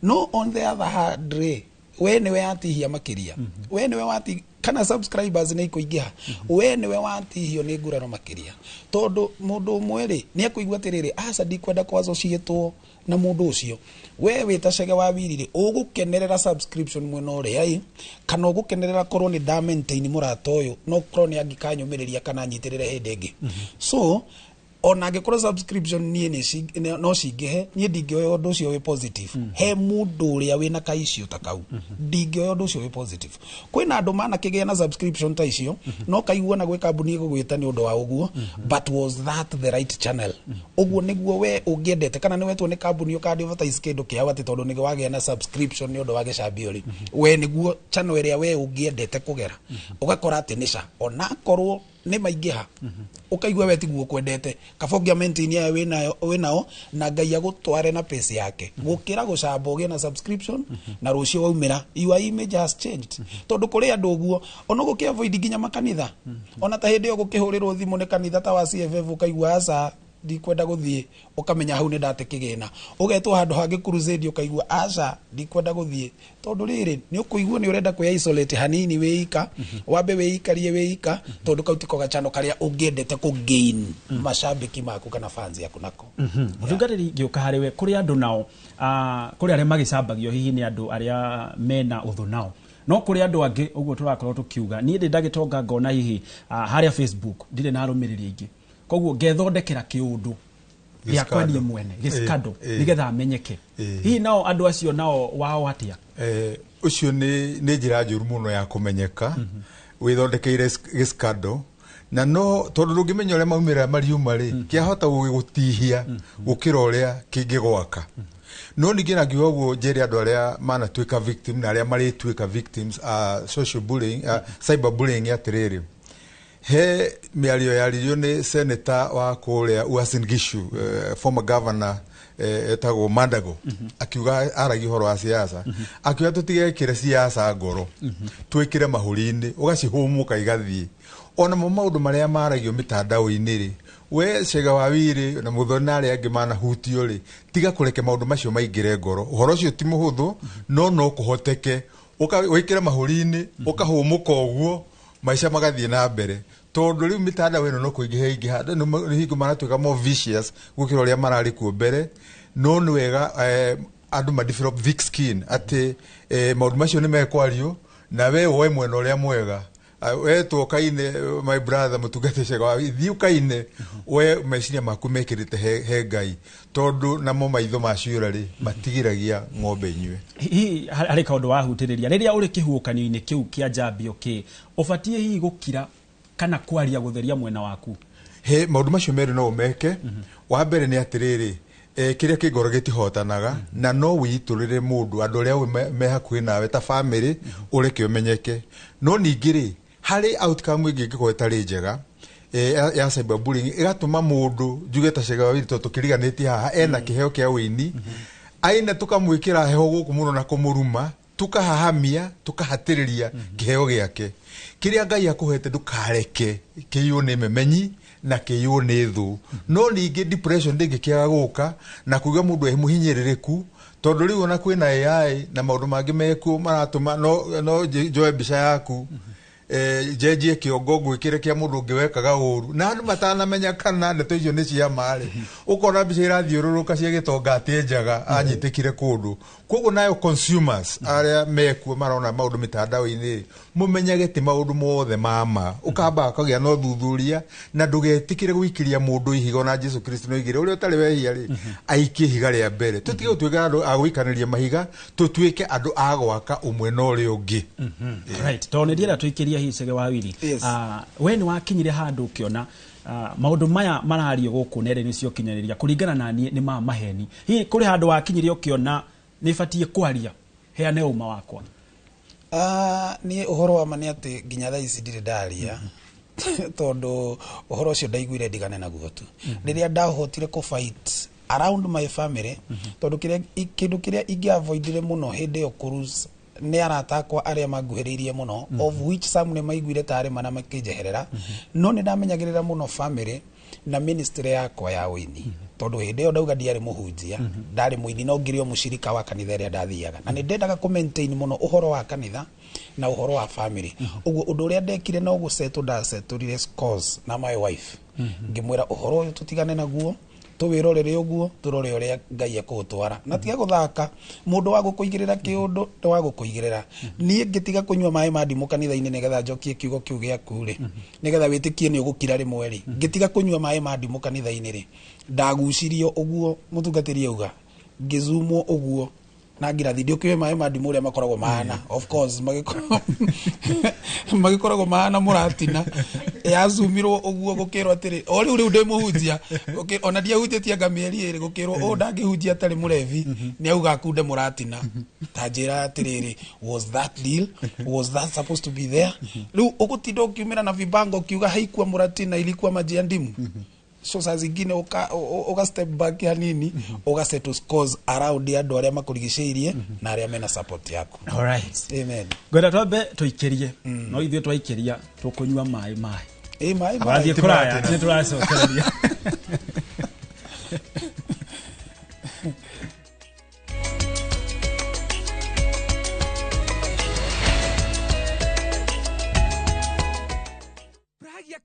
No on the other hand rĩ, we nĩwe yatihia makĩria, we nĩwe wati kana subscribers nĩ ikũingĩha, we nĩwe watihio nĩ nguraro makĩria, tondũ mũndũ ũmwe rĩ nĩ ekũigua atĩrĩrĩ, aca, ndikwenda kwassociatwo na mũndũ ũcio. We wĩta Cege wa Wiri rĩ, ũgũkenerera subscription mwena ũrĩa ĩ, kana ũgũkenerera korwo nĩ nda maintain mũrata ũyũ, no korwo nĩ angĩkanyũmĩrĩria kana anyitĩrĩre hĩndĩ ĩngĩ. So ona angĩkorwo subscription niĩ no cingĩhe, niĩ ndingĩoya ũndũ ũcio wĩ positive. He mũndũ ũrĩa wĩna ka issue ta kau, ndingĩoya ũndũ ũcio wĩ positive. Kwĩna andũ manakĩgĩa na subscription ta icio, no kaigua na gwĩ kambuni ĩgũgwĩta nĩ ũndũ wa ũguo, but was that the right channel? Ũguo nĩguo we ũngĩendete, kana nĩ wetwo nĩ kambuni ũka advertise kĩndũ kĩao atĩ tondũ nĩ wagĩa na subscription nĩ ũndũ wa gĩcambio rĩ, we nĩguo channel ĩrĩa we ũngĩendete kũgera? Ũgakora atĩ nĩ ca onakorwo nĩ maingĩha, ũkaigua we tiguo kwendete, kaba ũngĩa maintain aya wĩnayo wĩnao na Ngai agũtware na pace yake, gũkĩra gũcamba ũgĩe na subscription na rũciũ waumĩra your image has changed. Tondũ kũrĩ andũ ũguo ona gũkĩ avoid nginya makanitha, ona ta hĩndĩ ĩyo gũkĩhũrĩrwo thimũ nĩ kanitha ta wa CFF, ũkaigua aca, ndikwenda gũthiĩ, ũkamenya hau nĩ ndate kĩgĩna. Ũgetwo handũ hangĩ crusade, ũkaigua aca, ndikwenda gũthiĩ, tondũ rĩrĩ nĩ ũkũigua nĩ ũrenda kwĩ isolate hanini wĩika, wambe wĩikarie wĩika, tondũ kau tiko gachano karĩa ũngĩendete kũ gain macambĩki maku kana fans yaku nako. Mũtungatĩri, ngĩũka harĩ we, kũrĩ andũ nao, kũrĩ arĩa magĩcambagio hihi nĩ andũ arĩa mena ũthũ nao, no kũrĩ andũ angĩ ũguo tũrakorwo tũkiuga, niĩ ndĩ ndagĩtonga ngona hihi harĩa Facebook ndirĩ na arũmĩrĩri aingĩ, koguo ngethondekera kĩũndũ gĩakwa niĩ mwene gĩskando nĩgetha menyeke. Hihi nao andũ acio nao wao atĩa? Ũcio nĩ njĩra njũru mũno ya kũmenyeka, wĩthondekeire gĩskando, na no tondũ ndũngĩmenya ũrĩa maumĩrĩra mariuma rĩ, kĩahota gũgĩgũtihia gũkĩra ũrĩa kĩngĩgwaka. No ningĩ na ngiuga ũguo, njĩre andũ arĩa manatuĩka victim na arĩa marĩtuĩka victims social bullying, cyber bullying atĩrĩrĩ, He mĩario yaririo nĩ senator wa kũrĩa Uasin Gishu, former governor, etagwo Mandago, akiuga aragia ũhoro wa siasa, akiuga tũtigekĩre siasa ngoro, twĩkĩre mahũri-inĩ, ũgacihũmũka igathiĩ. Onamo maũndũ marĩa maragio mĩtandao-inĩ rĩ, we Cega wa Wiri na Muthoni na arĩa angĩ manahutio rĩ, tiga kũreke maũndũ macio maingĩre ngoro. Ũhoro ũcio ti mũhũthũ, no no kũhoteke wĩkĩre mahũri-inĩ, ũkahũmũka ũguo, maica magathiĩ na mbere. Tondũ rĩu mĩtandao ĩno no kũingĩha ingĩha, nĩ hingo maratuĩka more vicious gũkĩra ũrĩa mararĩ kuo mbere. No nĩ wega andũ ma develop thick skin atĩ maũndũ macio nĩ mekwario na we woe mwena ũrĩa mwega. We two kaine, my brother mũtungati Cega wa thiĩ ũkaine, we meciria maku mekĩrĩte he Ngai, tondũ namo maitho ma ciũra rĩ matigiragia ng'ombe inyue. Hihi harĩ kaũndũ wahutĩrĩria rĩrĩa ũrĩ kĩhuhũkanio-inĩ kĩu kĩa njambio kĩ ũbatiĩ hihi gũkira kana kwaria gũtheria mwena waku? He maũndũ macio merĩ no ũmeke. Wa mbere nĩ atĩrĩrĩ, kĩrĩa kĩ ngoro gĩtihotanaga, na no wĩitũrĩre mũndũ, andũ arĩa me hakuhĩ nawe ta bamĩrĩ, ũreke ũmenyeke. No ningĩ rĩ, harĩ outcome ĩngĩ ĩngĩkorwo ĩtarĩ njega ya cyberbullying, ĩgatũma mũndũ njuge ta Cega wa Wiri, tondũ tũkĩriganĩtie haha ena kĩheo kĩa ũini, aina tũkamwĩkĩra heho gũkũ mũno na kũmũruma, tukahahamia, tukahatĩrĩria kĩheo gĩake. Kĩrĩa Ngai akũhete ndũkareke kĩiywo nĩ memenyi na kĩiywo nĩ thũ. No ningĩ depression ndĩngĩkĩaga gũka na kuga mũndũ e mũhinyĩrĩrĩku, tondũ rĩu ona kwĩna AI na maũndũ mangĩ mekuo maratũma no njoe mbica yaku, njenjie kĩongo ngwĩkĩre kĩa mũndũ ũngĩ wekaga ũru, na andũ matanamenya kana ndeto icio nĩ cia ma rĩ, ũkona mbica irathiũrũrũka cia gĩtonga atĩ njaga anyitĩkire kũndũ. Koguo nayo consumers arĩa mekuo marona maũndũ mĩtandao-inĩ, mũmenyage ti maũndũ mothe ma ma, ũkamba ũkagĩa na ũthuthuria na ndũgetĩkĩre gũikĩria mũndũ ihiga. Ona Jesu Kristo nĩoigire ũrĩa ũtarĩ wehia rĩ aikie ihiga rĩa mbere. Tũtige gũtuĩka andũ a gũikanĩria mahiga, tũtuĩke andũ a gwaka ũmwe na ũrĩa ũngĩ. Right, tondũ nĩ ndĩrenda tũikĩrie hihi Cege wa Wiri, we nĩ wakinyire handũ ũkĩona maũndũ maya marario gũkũ nenda-inĩ cia ũkinyanĩria kũringana na niĩ nĩ ma maheni. Hihi kũrĩ handũ wakinyire ũkĩona nĩ batiĩ kwaria heane ũma wakwa? Niĩ ũhoro wa ma nĩ atĩ nginya thaa ici ndirĩ ndaria, tondũ ũhoro ũcio ndaiguire ndigane naguo tu. Rĩrĩa ndahotire kũ fight around my family, tondũ kĩndũ kĩrĩa ingĩavoidire mũno hĩndĩ ĩyo kũ nĩ arata akwa arĩa manguhĩrĩirie mũno, of which some nĩ maiguire tarĩ mana makĩnjeherera, no nĩ ndamenyagĩrĩra mũno family na ministry yakwa ya ũini, tondũ hĩndĩ ĩyo ndauga ndiarĩ mũhunjia, ndarĩ mũini, no ngĩrĩ o mũcirika wa kanitha ĩrĩa ndathiaga, na nĩ ndendaga kũ maintain mũno ũhoro wa kanitha na ũhoro wa family. Ũguo ũndũ ũrĩa ndekire no gũsettle ndasetũrire scores na my wife, ngĩmwĩra ũhoro ũyũ tũtigane naguo, tũwĩrorere ũguo, tũrore ũrĩa Ngai ekũũtwara, na tiga gũthaka. Mũndũ wa gũkũigĩrĩra kĩũndũ nĩ wa gũkũigĩrĩra. Niĩ ngĩtiga kũnyua maĩ ma ndimũ kanitha-inĩ nĩgetha njokie kiugo kĩu gĩaku rĩ, nĩgetha wĩtĩkie nĩ ũgũkira rĩmwe rĩ, ngĩtiga kũnyua maĩ ma ndimũ kanitha-inĩ rĩ, ndagucirio ũguo mũtungatĩri auga, ngĩzumwo ũguo na ngirathi. Ndiũkĩũĩ maĩ ma ndimũ ũrĩa makoragwo mahana, of course magĩkoragwo mahana mũratina, yazumirwo ũguo gũkĩrwo atĩrĩ o rĩu rĩu ndĩ mũhunjia, ona ndiahunjĩtie anga mĩeri ĩrĩ, gũkĩrwo ũũ ndangĩhunjia atarĩ mũrevi, nĩ auga akunde mũratina. Ta njĩra atĩrĩrĩ, was that deal, was that supposed to be there? Rĩu ũgũtinda ũkiumĩra na vibango ũkiuga haikuwa mũratina, ilikuwa maji ya ndimu. So saa zingine uka step back hanini, uka settle scores around andũ arĩa makũrigicĩirie na arĩa mena support yaku. Alright. Amen. Ngwenda twambe tũikĩrie, no ithuĩ twaikĩria tũkũnyua maĩ maĩ. Ĩ maĩ maĩ. Wathiĩ kũraya nĩ tũracokereria.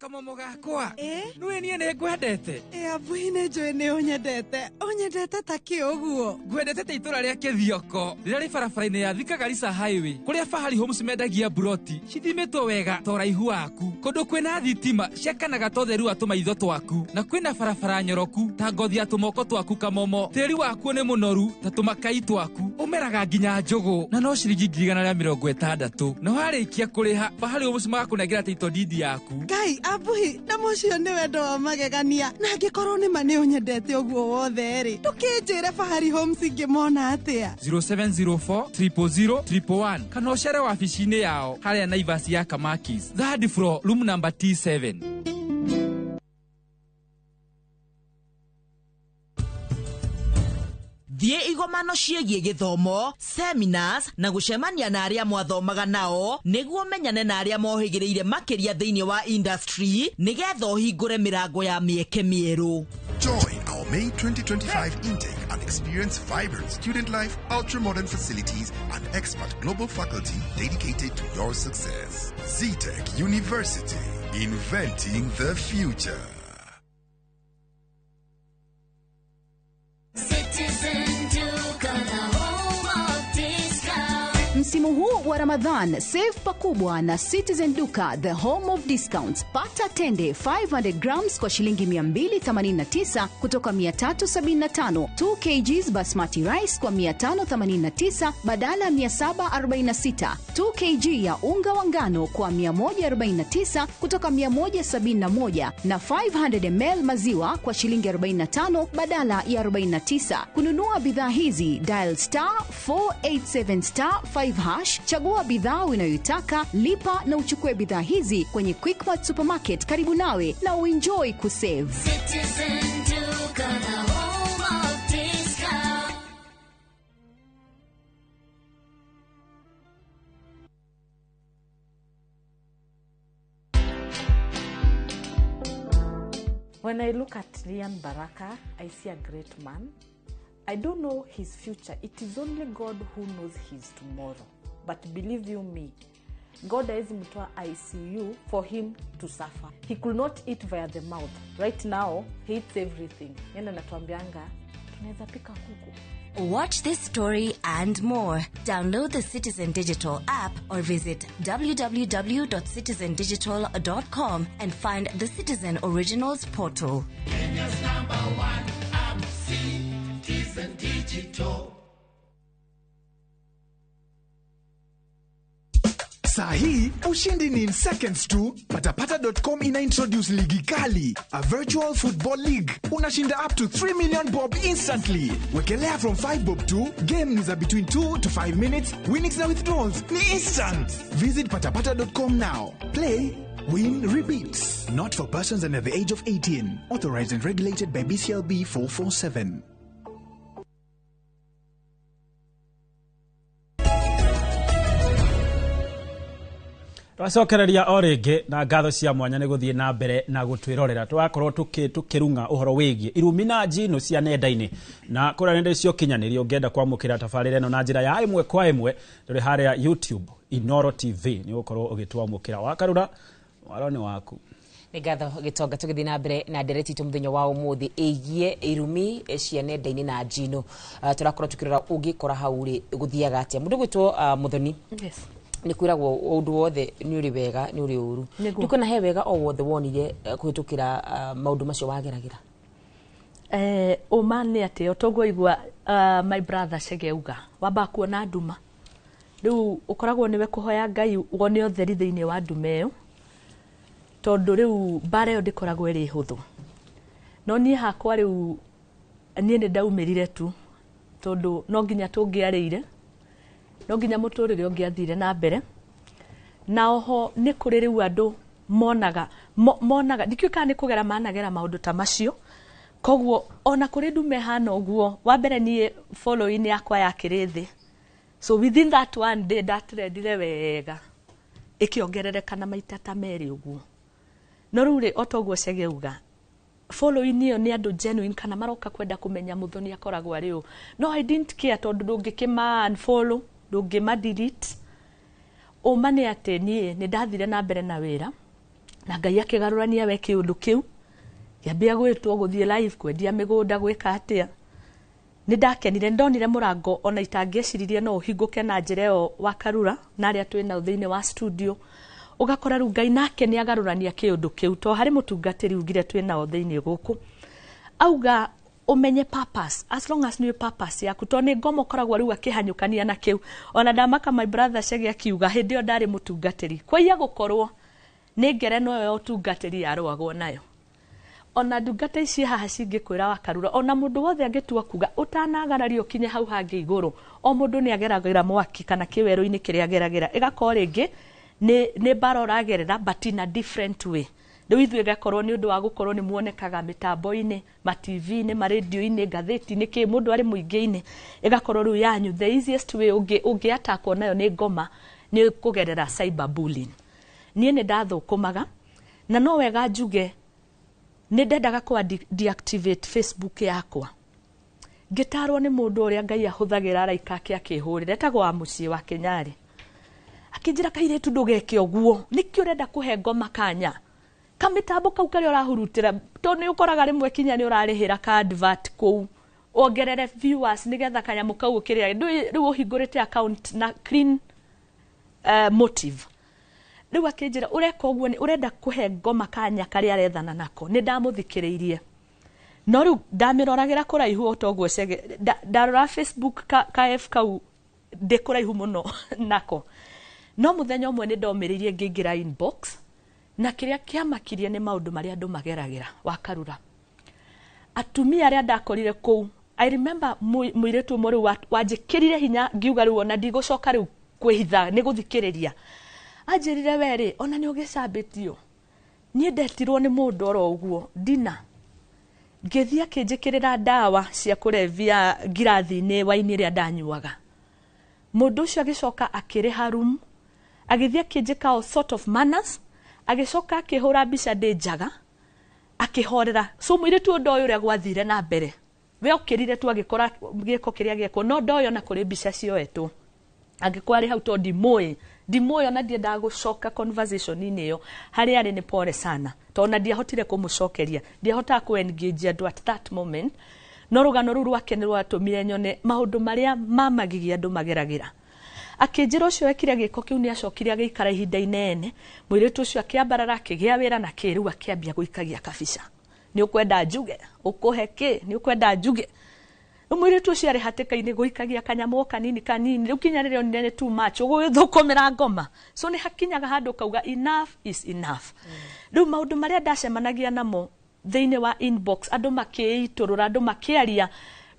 Kamomo gakwa nĩwe niĩ nĩ ngwendete. Abui nĩ njũĩ nĩ ũnyendete, ũnyendete ta kĩ ũguo? Ngwendete ta itũra rĩa Kĩthioko rĩrĩa rĩ barabara-inĩ ya Thika Garissa Highway, kũrĩa Fahari Homes mendagia buroti cithimĩtwo wega ta ũraihu waku, kũndũ kwĩna thitima ciakanaga ta ũtheru wa tũmaitho twaku, na kwĩna barabara nyoroku ta ngothi ya tũmoko twaku. Kamomo, tĩri wakuo nĩ mũnoru ta tũmakai twaku, ũmeraga nginya njũgũ na no ciringi 160,000, na warĩkia kũrĩha Fahari Homes magakũnengera title deed yaku. Ngai Wambui, na mũcio nĩ wendo wa magegania. Na angĩkorwo nĩ ma nĩ ũnyendete ũguo wothe rĩ, ndũkĩnjĩre Fahari Homes ingĩmona atĩa? 0704 000 111 kana ũcere wabici-inĩ yao harĩa Naivas ya Kamakis, third floor, room number T7. Thiĩ igomano ciĩgiĩ gĩthomo, seminars na gũcemania na arĩa mwathomaga nao nĩguo menyane na arĩa mohĩgĩrĩire makĩria thĩinĩ wa industry nĩgetha ũhingũre mĩrango ya mĩeke mĩerũ. Join our May 2025 intake and experience vibrant student life, ultra-modern facilities, and expert global faculty dedicated to your success. ZTech University, inventing the future. Citizen Duka, the home of discount. Msimu huu wa Ramadhan, save pakubwa na Citizen Duka, the home of discounts. Pata tende 500 grams kwa shilingi 289 kutoka 375, 2 kgs basmati rice kwa 589 badala ya 746, 2 kg ya unga wa ngano kwa 149 kutoka 171 na 500 ml maziwa kwa shilingi 45 badala ya 49. Kununua bidhaa hizi, dial star 487 star 5 hash, chagua bidhaa unayoitaka, lipa na uchukue bidhaa hizi kwenye Quickmart Supermarket karibu nawe na uenjoy kusave. Citizen Duka, the home of discount. When I look at Lian Baraka, I see a great man. I don't know his future. It is only God who knows his tomorrow. But believe you me, God hawezi mtoa ICU for him to suffer. He could not eat via the mouth. Right now, he eats everything. Yeye anatuambianga, tunaweza pika kuku. Watch this story and more. Download the Citizen Digital app or visit www.citizendigital.com and find the Citizen Originals portal. Kenya's number one app, Citizen Digital. Saa hii ushindi ni in seconds tu. Patapata.com ina introduce ligi kali, a virtual football league. Unashinda up to 3 million bob instantly. Wekelea from 5 bob tu. Game ni za between 2 to 5 minutes. Winnings na withdrawals ni instant. Visit patapata.com now. Play, win, repeat. Not for persons under the age of 18. Authorized and regulated by BCLB 447. Twacokereria o rĩngĩ na ngatho cia mwanya nĩ gũthiĩ na mbere na gũtwĩrorera. Twakorwo tũkĩrung'a ũhoro wĩgiĩ irumi na njino cia nenda-inĩ na kũrĩa nenda cia ũkinyanĩria. Ũngĩenda kwamũkĩra tabarĩra ĩno na njĩra ya ĩmwe kwa ĩmwe, tũrĩ harĩa YouTube Inoro TV, nĩ ũgũkorwo ũgĩtwamũkĩra. Wakarura waro nĩ waku. Nĩ ngatho Gĩtonga. Tũgĩthiĩ na mbere na ndereti itũ mũthenya wa ũmũthĩ ĩgiĩ irumi cia nenda-inĩ na njino. Tũrakorwo tũkĩrora ũngĩkora hau rĩ gũthiaga atĩa. Mũndũ gwĩtwo Mũthoni, Yes. nĩ kwĩragwo ũndũ wothe nĩ ũrĩ wega nĩ ũrĩ ũru. Nĩguo. Ndikuona he wega o wothe wonire kũhĩtũkĩra maũndũ macio wageragĩra? Ũma nĩ atĩ o toguo igua my brother Chege auga, wambaga kuona nduma, rĩu ũkoragwo nĩwe kũhoya Ngai wone ũtheri thĩinĩ wa nduma ĩyo, tondũ rĩu mbara ĩyo ndĩkoragwo ĩrĩ hũthũ. No niĩ hakwa rĩu niĩ nĩ ndaumĩrire tu, tondũ no nginya tũngĩarĩire, no nginya mũtũrĩre ũngĩathire na mbere. Na oho nĩ kũrĩ rĩu andũ monaga monaga ndikĩũĩ kana nĩ kũgera managera maũndũ ta macio. Koguo ona kũrĩ ndume hana ũguo, wa mbere niĩ following yakwa yakĩrĩ thĩ, so within that one day ndatrendire wega ĩkĩongerereka na maita ta merĩ ũguo. No rĩu rĩ, o toguo Chege auga, following ĩyo nĩ andũ genuine kana maroka kwenda kũmenya Mũthoni akoragwo arĩ ũ. No I didn't care, tondũ ndũngĩkĩma unfollow, ndũngĩma delete. Ũma nĩ atĩ niĩ nĩ ndathire na mbere na wĩra, na Ngai akĩgarũrania we kĩũndũ kĩu, ngĩambia gwĩtwo gũthiĩ live, kwendia mĩgũnda, gwĩka atĩa. Nĩ ndakenire, nĩ ndonire mũrango ona itangĩeciririe no ũhingũke na njĩra ĩyo wa Karura na arĩa twĩ nao thĩinĩ wa studio. Ũgakora rĩu Ngai nake nĩ agarũrania kĩũndũ kĩu, to harĩ mũtungatĩri ugire twĩ nao thĩinĩ gũkũ, auga ũmenye purpose, as long as nĩ purpose yaku, to nĩ ngoma ũkoragwo rĩu akĩhanyũkania na kĩu. Ona ndamaka my brother Chege akiuga hĩndĩ ĩyo ndarĩ mũtungatĩri, kwaiya gũkorwo Nĩ ngerenwa ĩyo ya ũtungatĩri yarũagwo nayo. Ona ndungata ici haha cingĩkwĩra wakarura, ona mũndũ wothe angĩtua kuga ũtanagarario ũkinye hau hangĩ igũrũ, o mũndũ nĩ ageragĩra mwaki kana kĩwerũ-inĩ kĩrĩa ageragĩra. Ĩgakorwo rĩngĩ nĩ mbara ũragerera, but in a different way. Rĩu ithuĩ ĩgakorwo nĩ ũndũ wa gũkorwo nĩ muonekaga mĩtambo-inĩ, ma TV-inĩ, ma radio-inĩ, ngathĩti-inĩ, kĩ mũndũ arĩ mũingĩ-inĩ, ĩgakorwo rĩu yanyu the easiest way ũngĩ-attackwo nayo nĩ ngoma nĩ kũgerera cyber bullying. Niĩ nĩ ndathũkũmaga, na no wega njuge nĩ ndendaga kwa deactivate Facebook yakwa. Ngĩtarwo nĩ mũndũ ũrĩa Ngai ahũthagĩra araika ake akĩhũrĩra, etagwo wa mũciĩ wa Kenyarĩ. Akĩnjĩra, kairĩtu, ndũgeke ũguo, nĩkĩ ũrenda kũhe ngoma kanya kamĩtambo kau karĩa ũrahurutĩra? Tondũ nĩ ũkoraga rĩmwe kinya nĩ ũrarĩhĩra ka advert kũu wongerere viewers nĩgetha kanyamũ kau ũkĩrĩa. Rĩu ũhingũrĩte account na clean motive. Rĩu akĩnjĩra, ũreka ũguo nĩ ũrenda kũhe ngoma kanya karĩa arethana nako. Nĩ ndamũthikĩrĩirie, no rĩu ndamĩroragĩra kũraihu o toguo cege. Ndarora Facebook ka F kau ndĩ kũraihu mũno nako. No mũthenya ũmwe nĩ ndomĩrĩirie, ngĩingĩra inbox, na kĩrĩa kĩamakirie nĩ maũndũ marĩa andũ mageragĩra wakarura. Atumia arĩa ndakorire kũu, I remember mũirĩtu ũmwe rĩu wanjĩkĩrire hinya, ngiuga rĩu ona ndigũcoka rĩu kwĩhitha nĩ gũthikĩrĩria. Anjĩrire, we rĩ, ona nĩ ũgĩcambĩtio? Niĩ ndetirwo nĩ mũndũ oro ũguo ndina, ngĩthiĩ akĩnjĩkĩrĩra ndawa cia kũrebia ngirathi-inĩ waini ĩrĩa ndanyuaga. Mũndũ ũcio agĩcoka akĩrĩha room, agĩthiĩ akĩnjĩka all sort of manners, agĩcoka akĩhũra mbica ndĩ njaga, akĩhorera. So mũirĩtu ũyũ ndoĩ ũrĩa gwathire na mbere, we okĩrire tu agĩkora gĩko kĩrĩa gĩekwo, no ndoĩ ona kũrĩ mbica cioetwo. Angĩkorwo arĩ hau, tondũ ndimũĩ, ndimũĩ, ona ndiendaga gũcoka conversation-inĩ ĩyo. Harĩa arĩ nĩ pole sana, tondũ ona ndiahotire kũmũcokeria, ndiahotaga kũ engage andũ at that moment. No rũgano rũu rwake nĩ rwatũmire nyone maũndũ marĩa mamagigia andũ mageragĩra. Akĩnjĩra ũcio wekire gĩko kĩu nĩ acokire agĩikara ihinda inene. Mũirĩtu ũcio akĩambarara, akĩgĩa wĩra na kĩrĩu akĩambia gũikagia kabica. Nĩ ũkwenda njuge ũkũhe kĩ? Nĩ ũkwenda njuge? Rĩu mũirĩtu ũcio arĩ hatĩka-inĩ gũikagia kanyamũ o kanini kanini, rĩu kinya rĩrĩa onire nĩ too much, ũgũgĩthũkũmĩra ngoma. So nĩ hakinyaga handũ ũkauga enough is enough. Rĩu maũndũ marĩa ndacemanagia namo thĩinĩ wa inbox, andũ makĩitũrũra, andũ makĩaria,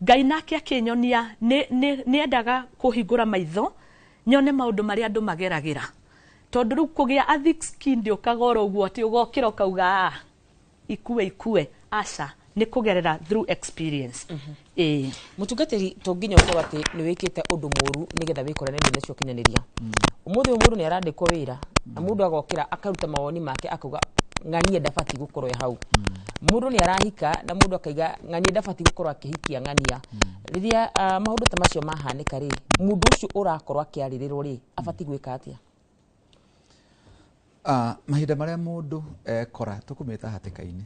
Ngai nake akĩnyonia nĩ endaga kũhingũra maitho nyone maũndũ marĩa andũ mageragĩra, tondũ rĩu kũgĩa a thick skin ndĩũkaga oro ũguo atĩ ũgokĩra ũkauga, "Ah, ikue ikue." Aca, nĩ kũgerera through experience, ĩĩ. Mũtungatĩri, to nginya ũkorwo atĩ nĩ wĩkĩte ũndũ mũru nĩgetha wĩkore nenda-inĩ cia ũkinyanĩria. Ũmũthĩ ũyũ mũndũ nĩ arandĩkwo wĩra na mũndũ agokĩra akaruta mawoni make, akauga ng'ania ndabatiĩ gũkorwo e hau. Mũndũ nĩ arahika na mũndũ akaiga ng'ania ndabatiĩ gũkorwo akĩhikia ng'ania. Rĩrĩa maũndũ ta macio mahanĩka rĩ, mũndũ ũcio ũrakorwo akĩarĩrĩrwo rĩ, abatiĩ gwĩka atĩa? Mahinda marĩa mũndũ ekora tũkũmĩta hatĩka-inĩ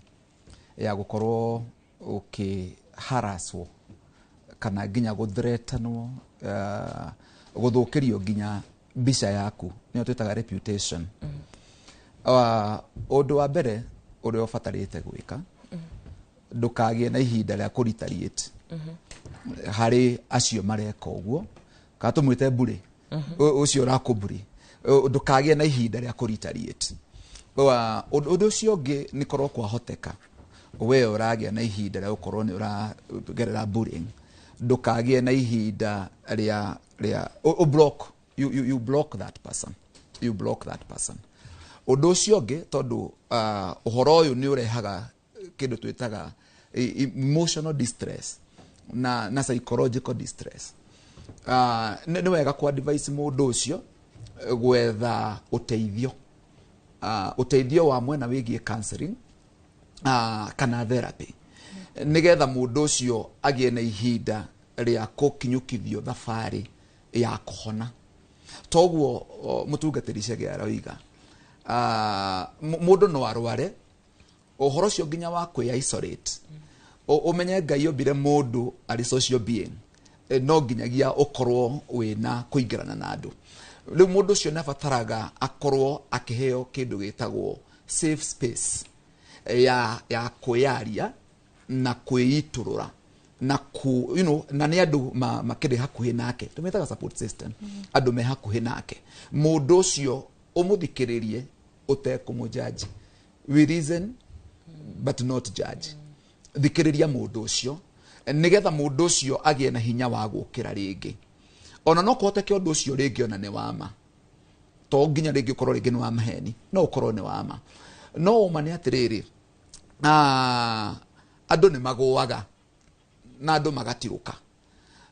ya gũkorwo ũkĩharaswo kana nginya gũthreatenwo, gũthũkĩrio nginya mbica yaku, nĩyo twĩtaga reputation, ũndũ wa mbere ũrĩa ũbatarĩte gwĩka, ndũkagĩe na ihinda rĩa kũ retaliate harĩ acio mareka ũguo, kana tũmwĩte mbũrĩ ũcio ũrakũmbũri, ndũkagĩe na ihinda rĩa kũ retaliate. Ũndũ ũcio ũngĩ nĩ korwo kwahoteka we ũragĩa na ihinda rĩa gũkorwo nĩ ũragerera bullying, ndũkagĩe na ihinda rĩa block, you block that person, you block that person. Ũndũ ũcio ũngĩ, tondũ ũhoro ũyũ nĩ ũrehaga kĩndũ twĩtaga emotional distress na psychological distress, nĩ wega ku advise mũndũ ũcio gwetha ũteithio, ũteithio wa mwena wĩgiĩ counseling kana therapy, nĩgetha mũndũ ũcio agĩe na ihinda rĩa gũkinyũkithio thabarĩ ya kũhona. Toguo mũtungatĩri Chege aroiga, mũndũ no arware ũhoro ũcio nginya wa kwĩ isolate. Ũmenye Ngai ombire mũndũ arĩ social being. No nginyagia ũkorwo wĩna kũingĩrana na andũ. Rĩu mũndũ ũcio nĩ abataraga akorwo akĩheo kĩndũ gĩtagwo safe space ya kwĩyaria na kwĩitũrũra na ku, na nĩ andũ makĩrĩ hakuhĩ nake, tũmĩtaga support system, andũ me hakuhĩ nake. Mũndũ ũcio ũmũthikĩrĩrie. Ũtekũmũjudge. We reason but not judge. Thikĩrĩria mũndũ ũcio nĩgetha mũndũ ũcio agĩe na hinya wa gũkĩra rĩngĩ. Ona no kũhoteke ũndũ ũcio rĩngĩ ona nĩ wa ma, to nginya rĩngĩ ũkorwo rĩngĩ nĩ wa maheni, no ũkorwo nĩ wa ma. No ũma nĩ atĩrĩrĩ, andũ nĩ magũaga na andũ magatirũka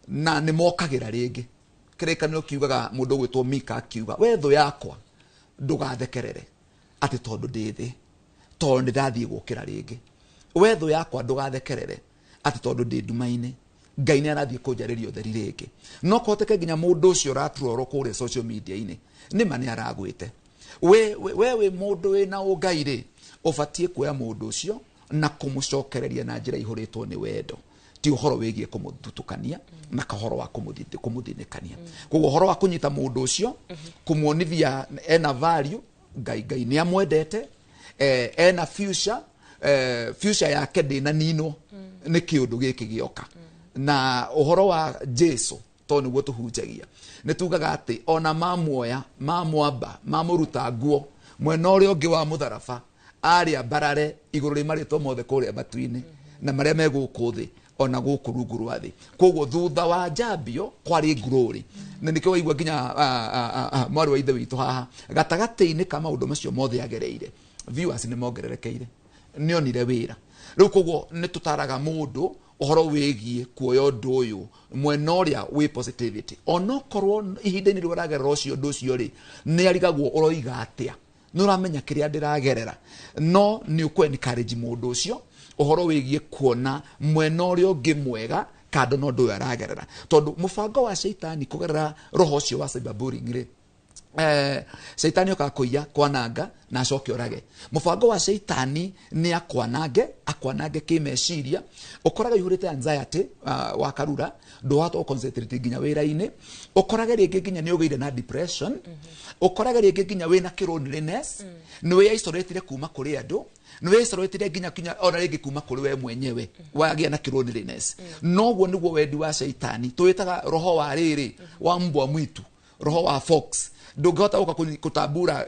na nĩ mokagĩra rĩngĩ. Kĩrĩkanĩro kiugaga, mũndũ ũgwĩtwo Mika akiuga, "We thũ yakwa, ndũgathekerere atĩ tondũ ndĩ thĩ, tondũ nĩ ndathiĩ gũkĩra rĩngĩ. We thũ yakwa, ndũgathekerere atĩ tondũ ndĩ nduma-inĩ, Ngai nĩ arathiĩ kũnjarĩria ũtheri rĩngĩ." No kũhoteke nginya mũndũ ũcio ũraturorwo kũrĩa social media-inĩ nĩma nĩ aragwĩte. We wĩ mũndũ wĩna ũngai rĩ, ũbatiĩ kuoya mũndũ ũcio na kũmũcokereria na njĩra ihũrĩtwo nĩ wendo, ti ũhoro wĩgiĩ kũmũthutũkania na kahoro wa kũmũthinĩkania. Koguo ũhoro wa kũnyita mũndũ ũcio, kũmuonithia ena value, Ngai nĩ amwendete, ena future, future yake ndĩnaninwo nĩ kĩũndũ gĩkĩ gĩoka. Na ũhoro wa Jesu, to nĩguo tũhunjagia, nĩ tugaga atĩ ona mamuoya, mamwamba, mamũruta nguo, mwena ũrĩa ũngĩ wa mũtharaba arĩa mbarare igũrũ rĩ marĩtwa mothe kũrĩa matu-inĩ na marĩa me gũkũ thĩ ona gũkũ rungu rwa thĩ. Koguo thutha wa njambio kwarĩ glory, na nĩkĩo waigua nginya mwarĩ wa ithe witũ haha gatagatĩ-inĩ ka maũndũ macio mothe agereire, viewers nĩ mongererekeire, nĩonire wĩra rĩu. Koguo nĩ tũtaraga mũndũ ũhoro wĩgiĩ kuoya ũndũ ũyũ mwena ũrĩa wĩ positivity, onokorwo ihinda-inĩ rĩu ũragerera ũcio ũndũ ũcio rĩ, nĩ arigagwo ũroiga atĩa, nĩ ũramenya kĩrĩa ndĩragerera. No nĩ ũkũ encourage mũndũ ũcio ũhoro wĩgiĩ kuona mwena ũrĩa ũngĩ mwega kando na ũndũ ũyũ aragerera, tondũ mũbango wa caitani kũgerera roho ũcio wa cyberbullying rĩ, caitani okaga kũiya, kwananga na acoke orage. Mũbango wa caitani nĩ akwanange kĩmeciria, ũkorage ũihũrĩte anxiety, wa karura ndũhota gũconcentrate nginya wĩra-inĩ, ũkorage rĩngĩ nginya nĩ ũgĩire na depression, ũkorage rĩngĩ nginya wĩna loneliness, nĩ wĩ kuma kũrĩ andũ, nĩ wĩ nginya ona rĩngĩ kuma kũrĩ we mwenyewe, wagĩa na loneliness. Noguo nĩguo wendi wa caitani twĩtaga roho wa rĩrĩ wa mbwa mwitu, roho wa fox. Ndũngĩhota gũka kũtambura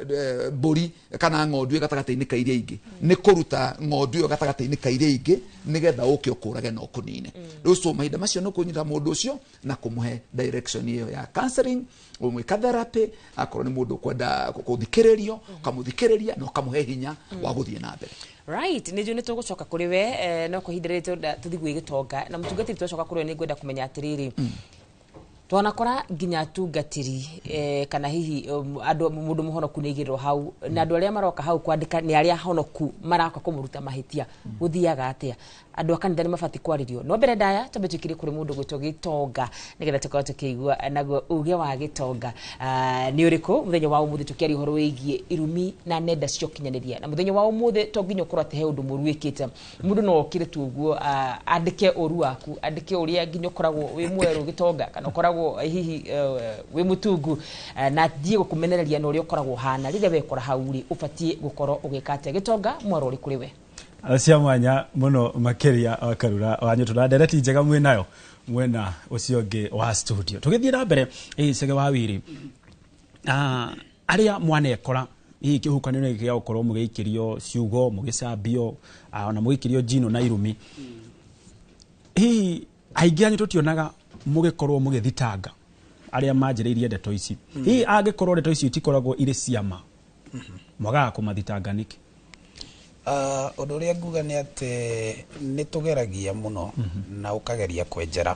mbũri kana ng'ondu ĩ gatagatĩ-inĩ ka iria ingĩ, nĩ kũruta ng'ondu ĩyo gatagatĩ-inĩ ka iria ingĩ nĩgetha ũke ũkũrage na ũkũnine. Rĩu so mahinda macio nĩ kũnyita mũndũ ũcio na kũmũhe direction ĩyo ya counseling, ũmwĩka therapy, akorwo nĩ mũndũ ũkwenda gũthikĩrĩrio, ũkamũthikĩrĩria na ũkamũhe hinya wa gũthiĩ na mbere. Right, nä njå nä tå gå coka kå rä we, no kwa ihinda rä rä tå thiä gwä gä tonga na må tungatĩri. Twacoka kå rĩ we, nä ngwenda kå menya atä rä rä, twanakora nginya atungatĩri, kana hihi andũ mũndũ mũhonoku nĩ aigĩrĩrwo hau, na andũ arĩa maroka hau kwandĩka nĩ arĩa honoku maraka kũmũruta mahĩtia. Gũthiaga atĩa? Andũ a kanitha nĩ mabatiĩ kwarĩrio? No mbere ndaya twambe tũikĩrie kũrĩ mũndũ gwĩtwo Gĩtonga, nĩgetha tũkorwo tũkĩigua naguo uge wa Gĩtonga nĩ ũrĩkũ mũthenya wa ũmũthĩ, tũkĩaria ũhoro wĩgiĩ irumi na nenda cia ũkinyanĩria. Na mũthenya wa ũmũthĩ to nginya ũkorwo atĩ he ũndũ mũru wĩkĩte. Mũndũ no okĩre tu ũguo, andĩke ũru waku, andĩke ũrĩa nginya ũkoragwo wĩ mwerũ Gĩtonga, kana ũkoragwo hihi wĩ mũtungu, na thiĩ gũkũmenereria na ũrĩa ũkoragwo ũhana. Rĩrĩa wekora hau rĩ, ũbatiĩ gũkorwo ũgĩka atĩa? Gĩtonga, mwaro ũrĩ kũrĩ we. Cia mwanya muno makiria, Karura wa Nyũtũ, na ndereti njega mwĩnayo mwena ũcio ũngĩ wa studio. Tũgĩthiĩ na mbere, ĩ Cege wa Wiri, arĩa mwanekora hihi kĩhukanio gĩa gũkorwo mũgĩikĩrio ciugo, mũgĩcambio, ona mũgĩikĩrio njino na irumi, hihi aingĩ anyu tũtionaga mũgĩkorwo mũgĩthitanga arĩa manjĩrĩirie ndeto ici? Hihi angĩkorwo ndeto icio itikoragwo irĩ ciama, mwagaga kũmathitanga nĩkĩ? Ũndũ ũrĩa nguga nĩ atĩ nĩ tũgeragia mũno na ũkageria kwenjera,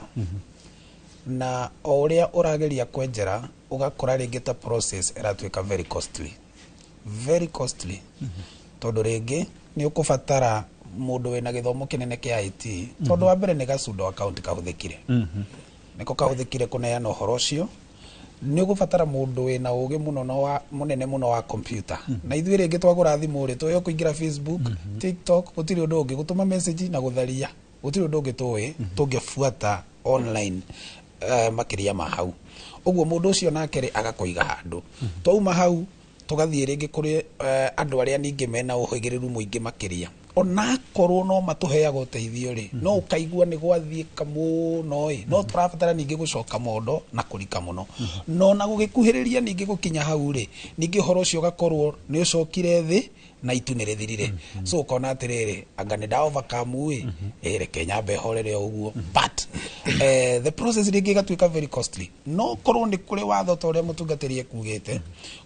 na o ũrĩa ũrageria kwenjera ũgakora rĩngĩ ta process ĩratuĩka very costly, very costly, tondũ rĩngĩ nĩ ũkũbatara mũndũ wĩna gĩthomo kĩnene kĩa IT, tondũ wa mbere nĩ gacundo account kahũthĩkire, nĩko kahũthĩkire kũneana ũhoro ũcio. Nĩ ũgũbatara mũndũ wĩna ũgĩ mũno na wa mũnene mũno wa computer, na ithuĩ rĩngĩ twagũra thimũ rĩ, tũĩ kũingĩra Facebook, TikTok, gũtirĩ ũndũ ũngĩ, gũtũma message na gũtharia, gũtirĩ ũndũ ũngĩ tũĩ tũngĩbuata online, makĩria ma hau ũguo. Mũndũ ũcio nake rĩ, agakũiga handũ. Twauma hau tũgathiĩ rĩngĩ kũrĩ andũ arĩa ningĩ mena ũhĩgĩrĩru mũingĩ makĩria. Onakorwo no matũheaga ũteithio rĩ, no ũkaigua nĩ gwathiĩka mũno ĩ, no tũrabatara ningĩ gũcoka mondo na kũrika mũno. No na gũgĩkuhĩrĩria ningĩ gũkinya hau rĩ, ningĩ ũhoro ũcio ũgakorwo nĩ ũcokire thĩ na itu nĩ rĩthirire. So ũkona atĩrĩrĩ, anga nĩ nda overcome ĩ, ĩ reke nyambe horere o ũguo. But the process rĩngĩ ĩgatuĩka very costly. No korwo nĩ kũrĩ watho ta ũrĩa mũtungatĩri ekugĩte,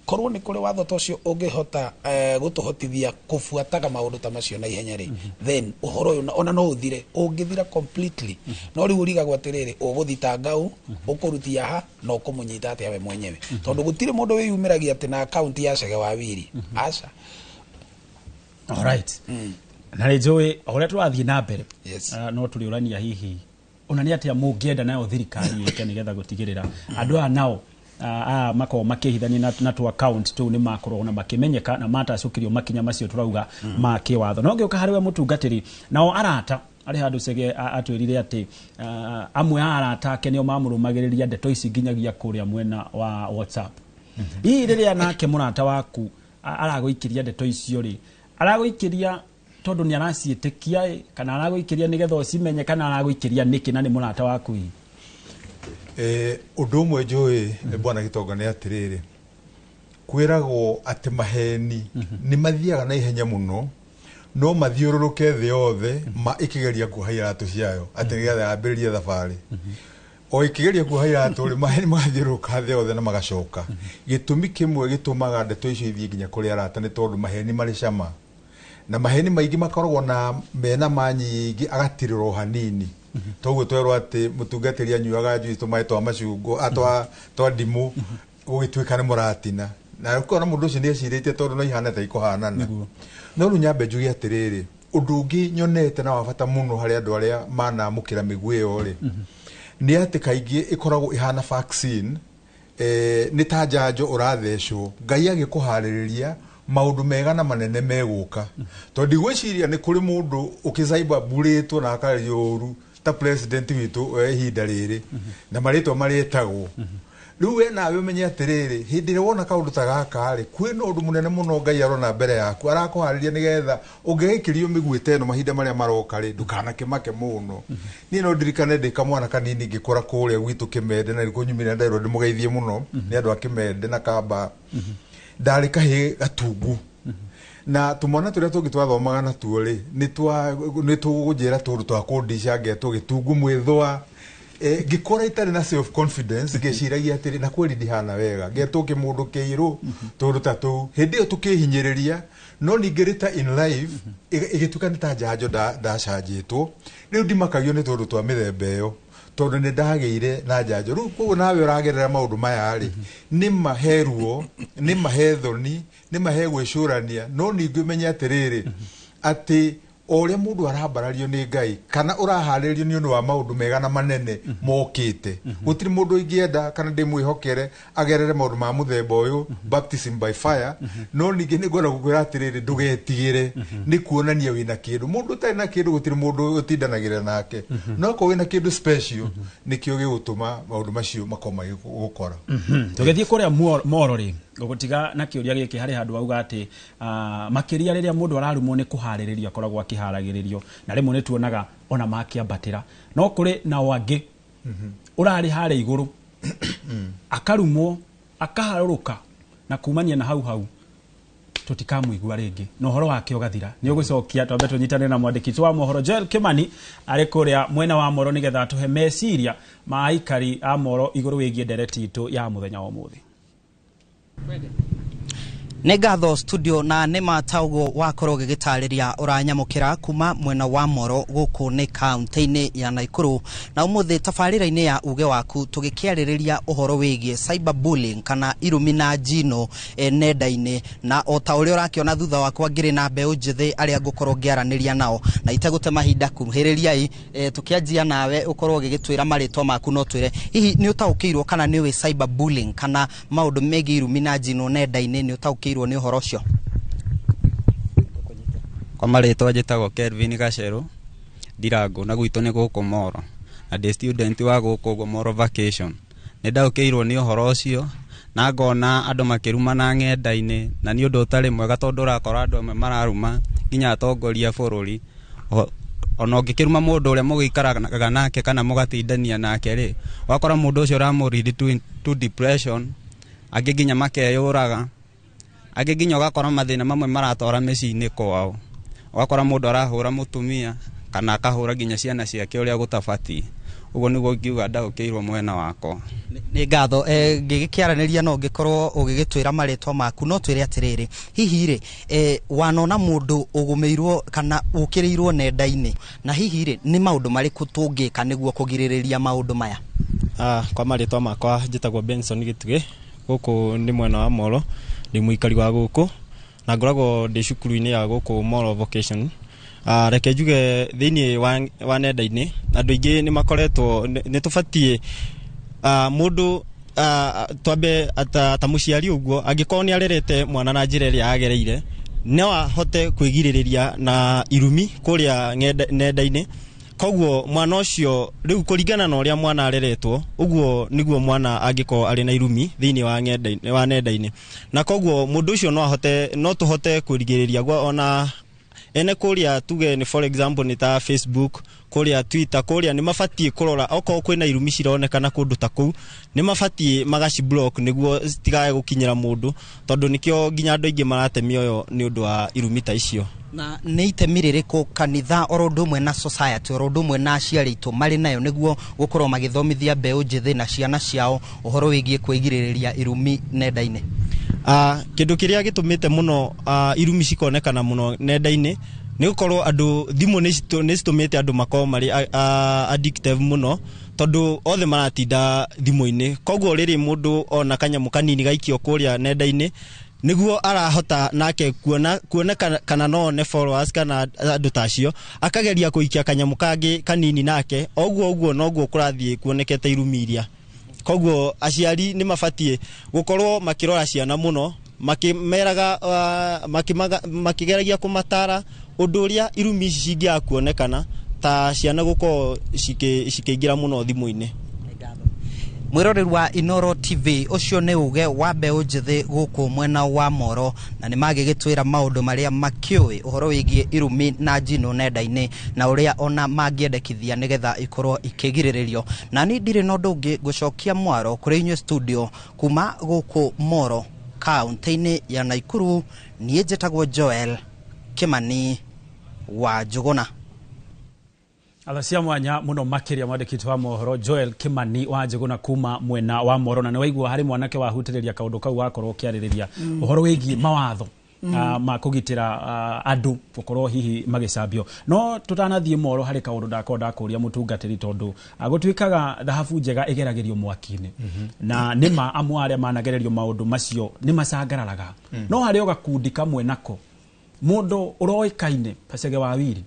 korwo nĩ kũrĩ watho ta ũcio ũngĩhota gũtũhotithia kũbuataga maũndũ ta macio na ihenya rĩ, then ũhoro ũyũ ona no ũthire, ũngĩthira completely. No rĩu ũrigagwo atĩrĩrĩ, ũgũthitanga ũ, ũkũrutia ha, na ũkũmũnyita atĩa we mwenyewe, tondũ gũtirĩ mũndũ wĩyumĩragia atĩ na akaunti ya Chege wa Wiri, aca. Alright. Na nĩ njũĩ o ũrĩa tũrathiĩ na mbere, Yes. no tũrĩũrania hihi ona nĩ atĩa mũngĩenda nayo thirikari ĩke nĩgetha gũtigĩrĩra andũ aya nao aya makoragwo makĩhithania na tũ account tũu nĩ makorwo na makĩmenyeka na matacũkĩrio makinya macio tũrauga ma kĩwatho. No ngĩũka harĩ we mũtungatĩri, nao arata arĩ handũ Chege atwĩrire atĩ amwe a arata ake nĩo mamũrũmagĩrĩria ndeto ici nginyagia kũrĩa mwena wa WhatsApp. Hihi rĩrĩa nake mũrata waku aragũikĩria ndeto icio rĩ, aragũikĩria tondũ nĩ araciĩtĩkia ĩ, kana aragũikĩria nĩgetha ũcimenye, kana aragũikĩria nĩkĩ na nĩ mũrata waku hihi? Ũndũ ũmwe njũĩ, bwana Gĩtonga, nĩ atĩrĩrĩ, kwĩragwo atĩ maheni nĩ mathiaga na ihenya mũno, no mathiũrũrũke thĩ yothe ma ĩkĩgeria kuoha iratũ ciayo atĩ nĩgetha yambĩrĩrie thabarĩ. O ĩkĩgeria kuoha iratũ rĩ, maheni magathiũrũrũka thĩ yothe na magacoka. Gĩtũmi kĩmwe gĩtũmaga ndeto icio ithiĩ nginya kũrĩ arata nĩ tondũ maheni marĩ cama, na maheni maingĩ makoragwo na mena ma nyingĩ agatirĩrwo o hanini. Toguo twerwo atĩ mũtungatĩri anyuaga juice tũmaĩ twa macungwa, twa ndimũ, gũgĩtuĩka nĩ mũratina, na ũkona mũndũ ũcio nĩ ecirĩtie tondũ no ihana ta ikũhanana. No rĩu nyambe njuge atĩrĩrĩ, ũndũ ũngĩ nyonete na wa bata mũno harĩ andũ arĩa manamũkĩra mĩguĩ ĩyo rĩ, nĩ atĩ kaingĩ ĩkoragwo ĩhana vaccine, nĩ ta njanjo ũrathecwo, Ngai agĩkũharĩrĩria maũndũ mega na manene megũka. Tondũ ndigwĩciria nĩ kũrĩ mũndũ ũkĩcaibamburĩtwo na akario ũru ta president witũ wa ihinda rĩrĩ na marĩtwa marĩtagwo. Rĩu we nawe ũmenye atĩrĩrĩ, hĩndĩ ĩrĩa wona kaũndũ ta gaka rĩ, kwĩna ũndũ mũnene mũno Ngai arona mbere yaku, arakũharĩria nĩgetha ũngĩgĩkĩrio mĩguĩ ta ĩno mahinda marĩa maroka rĩ, ndũkanakĩmake mũno. Niĩ no ndirikane ndĩ kamwana kanini ngĩkũra kũrĩa gwitũ Kĩmende, na nĩkuo nyumire, nderwo ndĩmũgeithie mũno nĩ andũ a Kĩmende na Kamba. Ndarĩ kahĩĩ gatungu, na tũmwana tũrĩa tũngĩ twathomaga natuo rĩ, nĩ tũgũnjĩra tũndũ twa kũndica, ngetwo gĩtungu mwĩthũa. Ngĩkũra itarĩ na self confidence, ngĩciragia atĩrĩ, na kweri ndihana wega, ngetwo kĩmũndũ kĩirũ, tũndũ ta tũu. Hĩndĩ ĩyo tũkĩhinyĩrĩria, no ningĩ rĩta in life ĩgĩtuĩka nĩ ta njanjo ndacanjĩtwo. Rĩu ndimakagio nĩ tũndũ twa mĩthemba ĩyo, tondũ nĩ ndagĩire na njanjo. Rĩu koguo nawe ũragerera maũndũ maya rĩ, nĩ mahe ruo, nĩ mahe thoni, nĩ mahe gwĩcũrania, no ningĩ ũmenye atĩrĩrĩ, atĩ o ũrĩa mũndũ arambarario nĩ Ngai kana ũraharĩrio nĩ ũndũ wa maũndũ mega na manene mokĩte, gũtirĩ mũndũ ingĩenda kana ndĩmwĩhokere agerere maũndũ ma mũthemba ũyũ, baptism by fire. No ningĩ nĩ ngwenda gũkwĩra atĩrĩrĩ, ndũgetigĩre, nĩ kuonania wĩna kĩndũ. Mũndũ ũtarĩ na kĩndũ gũtirĩ mũndũ ũtindanagĩra nake, no akorwo wĩna kĩndũ special, nĩkĩo gĩgũtũma maũndũ macio makorwo magĩgũkora. Tũgĩthiĩ kũrĩa Moro rĩ, ngũgũtiga na kĩũria gĩkĩ. Harĩ handũ wauga atĩ makĩria rĩrĩa mũndũ ararumwo nĩ kũharĩrĩrio akoragwo akĩharagĩrĩrio, na rĩmwe nĩ tuonaga ona makĩambatĩra, no kũrĩ nao angĩ ũrarĩ harĩa igũrũ akarumwo akaharũrũka, na kumania na hau hau tũtikamũigua rĩngĩ na ũhoro wake ũgathira. Nĩ ũgũcokia twambe tũnyitane na mwandĩki witũ wa mohoro Joel Kimani arĩ kũrĩa mwena wa Moro, nĩgetha atũhe meciria ma aikari a Moro igũrũ wĩgiĩ ndereti itũ ya mũthenya wa ũmũthĩ. Nĩ ngatho studio, na nĩ ma ta ũguo wakorwo ũgĩgĩtarĩria ũranyamũkĩra kuma mwena wa Moro gũkũ nĩ kaunti-inĩ ya Naikuru. Na ũmũthĩ tabarĩra-inĩ ya uge waku tũgĩkĩarĩrĩria ũhoro wĩgiĩ cyberbullying kana irumi na njino nenda-inĩ. Na o ta ũrĩa ũrakĩona thutha wakwa ngĩrĩ na mbeũ njĩthĩ arĩa ngũkorwo ngĩaranĩria nao, na itegũte mahinda kuhĩrĩriai, tũkĩanjia nawe ũkorwo ũgĩgĩtwĩra marĩtwa maku, no twĩre hihi nĩ ũtaũkĩirwo kana nĩ ũĩ cyberbullying kana maũndũ megiĩ irumi na njino nenda-inĩ, nĩ ũtaũkĩirwo nĩ ũhoro ũcio? Kwa marĩtwa njĩtagwo Kelvin Gacerũ Ndirango, na gwitũ nĩ gũkũ Moro, na ndĩ student wa gũkũ ũguo Moro vacation. Nĩ ndaũkĩirwo nĩ ũhoro ũcio na ngona andũ makĩrumana ng'enda-inĩ, na nĩ ũndũ ũtarĩ mwega tondũ ũrakora andũ amwe mararuma Nginya atongoria a bũrũri, ona ũngĩkĩruma mũndũ ũrĩa mũgĩikaraga nake kana mũgatindania nake rĩ, ũgakora mũndũ ũcio ũramũ lead to depression, angĩ nginya makeyũraga, angĩ nginya ũgakora mathĩna mamwe maratwara mĩciĩ-inĩ kwao, ũgakora mũndũ arahũra mũtumia kana akahũra nginya ciana ciake ũrĩa gũtabatiĩ. Ũguo nĩguo ingiuga ndaũkĩirwo mwena wakwa. Nĩ ngatho. Ngĩgĩkĩaranĩria no ũngĩkorwo ũgĩgĩtwĩra marĩtwa maku, no twĩre atĩrĩrĩ, hihi rĩ, wanona mũndũ ũgũmĩirwo kana ũkĩrĩirwo nenda-inĩ, na hihi rĩ, nĩ maũndũ marĩkũ tũngĩka nĩguo kũgirĩrĩria maũndũ maya? Kwa marĩtwa makwa njĩtagwo Benson Gĩtugĩ, gũkũ nĩ mwena wa Molo, ndĩ mũikari wa gũkũ na ngoragwo ndĩ cukuru-inĩ ya gũkũ Molo Vocation. Reke njuge thĩinĩ wa nenda-inĩ andũ aingĩ nĩ makoretwo nĩ tũbatiĩ mũndũ twambe ta mũciari ũguo angĩkorwo nĩ arerete mwana na njĩra ĩrĩa yagĩrĩire, no ahote kwĩgirĩrĩria na irumi kũrĩa nenda-inĩ. Koguo mwana ũcio rĩu kũringana na ũrĩa mwana areretwo, ũguo nĩguo mwana angĩkorwo arĩ na irumi thĩinĩ wa nenda-inĩ, na koguo mũndũ ũcio no ahote, no tũhote kwĩrigĩrĩria gwa ona ene kũrĩa tuge nĩ for example nĩ ta Facebook, kũrĩa Twitter, kũrĩa nĩ mabatiĩ kũrora okorwo kwĩna irumi cironekana kũndũ ta kũu, nĩ mabatiĩ magaciblock nĩguo citigae gũkinyĩra mũndũ, tondũ nĩkĩo nginya andũ aingĩ marate mĩoyo nĩ ũndũ wa irumi ta icio. Na nĩ itemi rĩrĩkũ kanitha oro ũndũ ũmwe na society oro ũndũ ũmwe na aciari aitũ marĩ nayo nĩguo gũkorwo magĩthomithia mbeũ njĩthĩ na ciana ciao ũhoro wĩgiĩ kwĩgirĩrĩria irumi nenda-inĩ? Kĩndũ kĩrĩa gĩtũmĩte mũno irumi cikonekana mũno nenda-inĩ nĩ gũkorwo andũ thimũ nĩ citũmĩte andũ makorwo marĩ addictive mũno, tondũ othe maratinda thimũ-inĩ. Koguo rĩrĩ mũndũ ona kanyamũ kanini gaikio kũrĩa nenda-inĩ, nĩguo arahota nake kuona kana no one followers kana andũ ta acio, akageria kũikia kanyamũ kangĩ kanini nake, oguo ũguo noguo kũrathiĩ kuonekete irumi iria. Koguo aciari nĩ mabatiĩ gũkorwo makĩrora ciana mũno, makĩmeraga, makĩgeragia kũmatara ũndũ ũrĩa irumi ici cingĩaga kuonekana ta ciana gũkorwo cikĩingĩra mũno thimũ-inĩ. Mwĩroreri wa Inoro TV, ũcio nĩ uge wa mbeũ njĩthĩ gũkũ mwena wa Moro, na nĩ magĩgĩtwĩra maũndũ marĩa makĩũĩ ũhoro wĩgiĩ irumi na njino nenda-inĩ na ũrĩa ona mangĩendekithia nĩgetha ikorwo ikĩgirĩrĩrio. Na niĩ ndirĩ na ũndũ ũngĩ ngũcokia mwaro kũrĩ inyuĩ studio kuma gũkũ Moro kaũntĩ-inĩ ya Naikuru. Niĩ njĩtagwo Joel Kimani wa Njũgũna. Atha cia mwanya muno makiria mwandĩki wa mohoro Joel Kimani wa Njũgũna kuma mwena wa Moro, na nĩ waigua harĩ mwanake wahutĩrĩria kaũndũ kau wakorwo ũkĩarĩrĩria ũhoro wĩgiĩ mawatho ma kũgitĩra andũ gũkorwo hihi magĩcambio. No tũtanathiĩ Moro harĩ kaũndũ ndakorwo ndakũria mũtungatĩri, tondũ gũtuĩkaga thahabu njega ĩgeragĩrio mwaki-inĩ, na nĩma amwe arĩa managererio maũndũ macio nĩ macangararaga. No harĩ o gakundi kamwe nako mũndũ ũroĩkaine Gachege wa Wiri,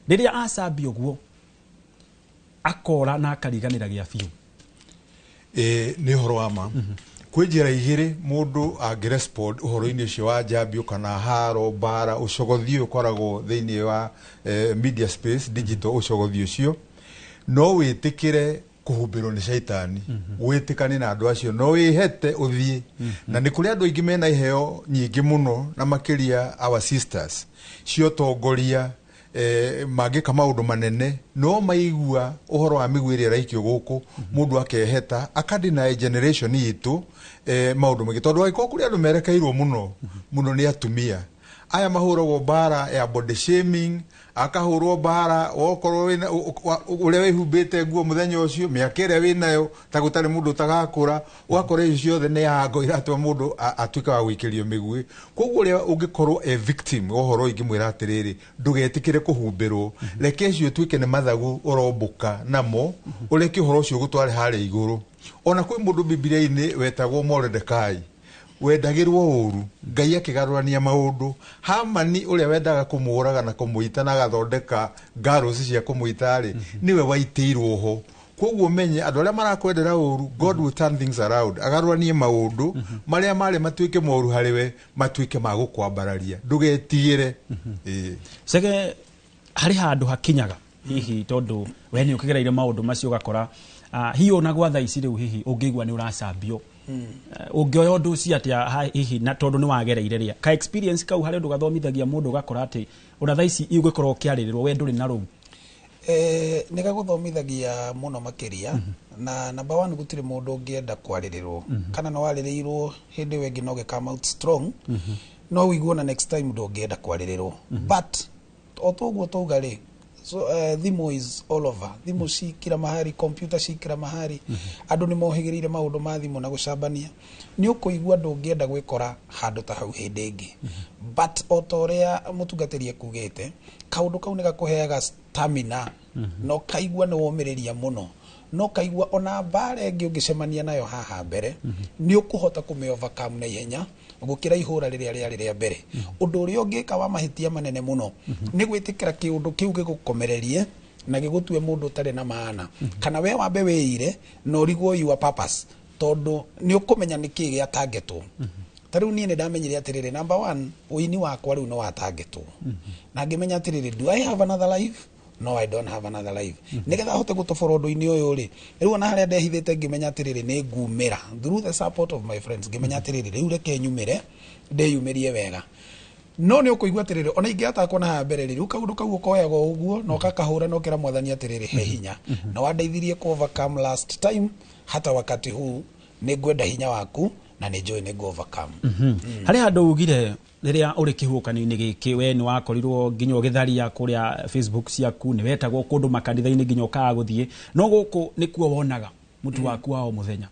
rĩrĩa acambio guo akora na akariganĩra gĩa biũ. Nĩ ũhoro wa ma. Kwĩ njĩra igĩrĩ mũndũ angĩrespond ũhoro-inĩ ũcio wa njambio kana haro, mbara, ũcogothi ũyũ ũkoragwo thĩinĩ wa media space, digital ũcogothi ũcio. No wĩtĩkĩre kũhumbĩrwo nĩ caitani, wĩtĩkane na andũ acio, no wĩhete ũthiĩ. Na nĩ kũrĩ andũ aingĩ mena iheo nyingĩ mũno, na makĩria our sisters cia ũtongoria, mangĩka maũndũ manene, no maigua ũhoro wa mĩguĩ ĩrĩa ĩraikio gũkũ, mũndũ akeheta akadeny generation itũ maũndũ maingĩ, tondũ angĩkorwo kũrĩ andũ merekeirwo mũno mũno nĩ atumia aya mahũragwo mbara ya body shaming, akahũrwo mbara wokorwo wĩna ũrĩa wĩhumbĩte nguo mũthenya ũcio, mĩaka ĩrĩa wĩnayo ta gũtarĩ mũndũ ũtagakũra, ũgakora icio ciothe nĩ yango iratũma mũndũ atuĩke wa gũikĩrio mĩguĩ. Koguo ũrĩa ũngĩkorwo e victim wa ũhoro ingĩmwĩra atĩrĩrĩ, ndũgetĩkĩre kũhumbĩrwo, reke ũcio ũtuĩke nĩ mathagu ũrombũka namo, ũreke ũhoro ũcio ũgũtware harĩa igũrũ. Ona kwĩ mũndũ Bibilia-inĩ wetagwo Mordecai, wendagĩrwo ũru, Ngai akĩgarũrania maũndũ. Hamani ũrĩa wendaga kũmũraga na kũmũita na agathondeka gallows cia kũmũita rĩ, nĩwe waitĩirwo ho. Koguo menye andũ arĩa marakwendera ũru, God will turn things around, agarũranie maũndũ marĩa marĩ matuĩke moru harĩ we, matuĩke ma gũkwambararia, ndũgetigĩre. Chege, harĩ handũ hakinyaga hihi tondũ we nĩ ũkĩgereire maũndũ macio ũgakora, hihi ona gwa thaa ici rĩu hihi ũngĩigua nĩ ũracambio Ũngĩoya ũndũ ũcio atĩa hihi na tondũ nĩ wagereire rĩa ka experience kau harĩ ũndũ gathomithagia mũndũ ũgakora atĩ ona thaa ici igũkorwo ũkĩarĩrĩrwo we ndũrĩ na rũu? Nĩ gagũthomithagia mũno makĩria. Na number one, gũtirĩ mũndũ ũngĩenda kwarĩrĩrwo. Kana nĩ warĩrĩirwo hĩndĩ ĩyo ĩngĩ no ũgĩ come out strong, no ũigue na next time ndũngĩenda kwarĩrĩrwo. But o toguo twauga rĩ, so, thimũ is all over, thimũ ci kila mahali, computer ci kila mahali. Andũ nĩ mohĩgĩrĩire maũndũ ma thimũ na gũcambania. Nĩ ũkũigua ndũngĩenda gwĩkora handũ ta hau hĩndĩ ĩngĩ. But o ta ũrĩa mũtungatĩri ekugĩte, kaũndũ kau nĩ gakũheaga stamina na ũkaigua nĩ womĩrĩria mũno, no ũkaigua ona mbara ĩngĩ ũngĩcemania nayo haha mbere nĩ ũkũhota kũmĩ overcome na ihenya gũkĩra ihũra rĩrĩa rĩarĩ rĩa mbere. Ũndũ ũrĩa ũngĩka wa mahĩtia manene mũno nĩ gwĩtĩkĩra kĩũndũ kĩu gĩgũkomererie na gĩgũtue mũndũ ũtarĩ na maana, kana we wambe wĩire na ũrigwo your purpose, tondũ nĩ ũkũmenya nĩkĩĩ gĩatangetwo. Ta rĩu niĩ nĩ ndamenyire atĩrĩrĩ, number one, ũini wakwa rĩu nĩ watangetwo, na ngĩmenya atĩrĩrĩ, do I have another life? No, I don't have another life. Nĩgetha hote gũtobora ũndũ-inĩ ũyũ rĩ, rĩu ona harĩa ndehithĩte ngĩmenya atĩrĩrĩ, nĩ ngumĩra through the support of my friends. Ngĩmenya atĩrĩrĩ, rĩu reke nyumĩre, ndĩyumĩrie wega. No nĩ ũkũigua atĩrĩrĩ, ona ingĩatakwo na haha mbere rĩ, rĩu kaũndũ kau ũkoyaga o ũguo na ũgakahũra na ũkera Mwathani atĩrĩrĩ, he hinya na wandeithirie ku overcome last time, hata wakati huu nĩ ngwenda hinya waku na nĩ njũĩ nĩ ngũ overcome. Harĩ handũ ugire rĩrĩa ũrĩ kĩhuhũkanio-inĩ gĩkĩ we nĩ wakorirwo nginya ũgĩtharia kũrĩa Facebook ciaku, nĩ wetagwo kũndũ makanitha-inĩ nginya ũkaga gũthiĩ, no gũkũ nĩkuo wonaga mũtu waku wa o mũthenya.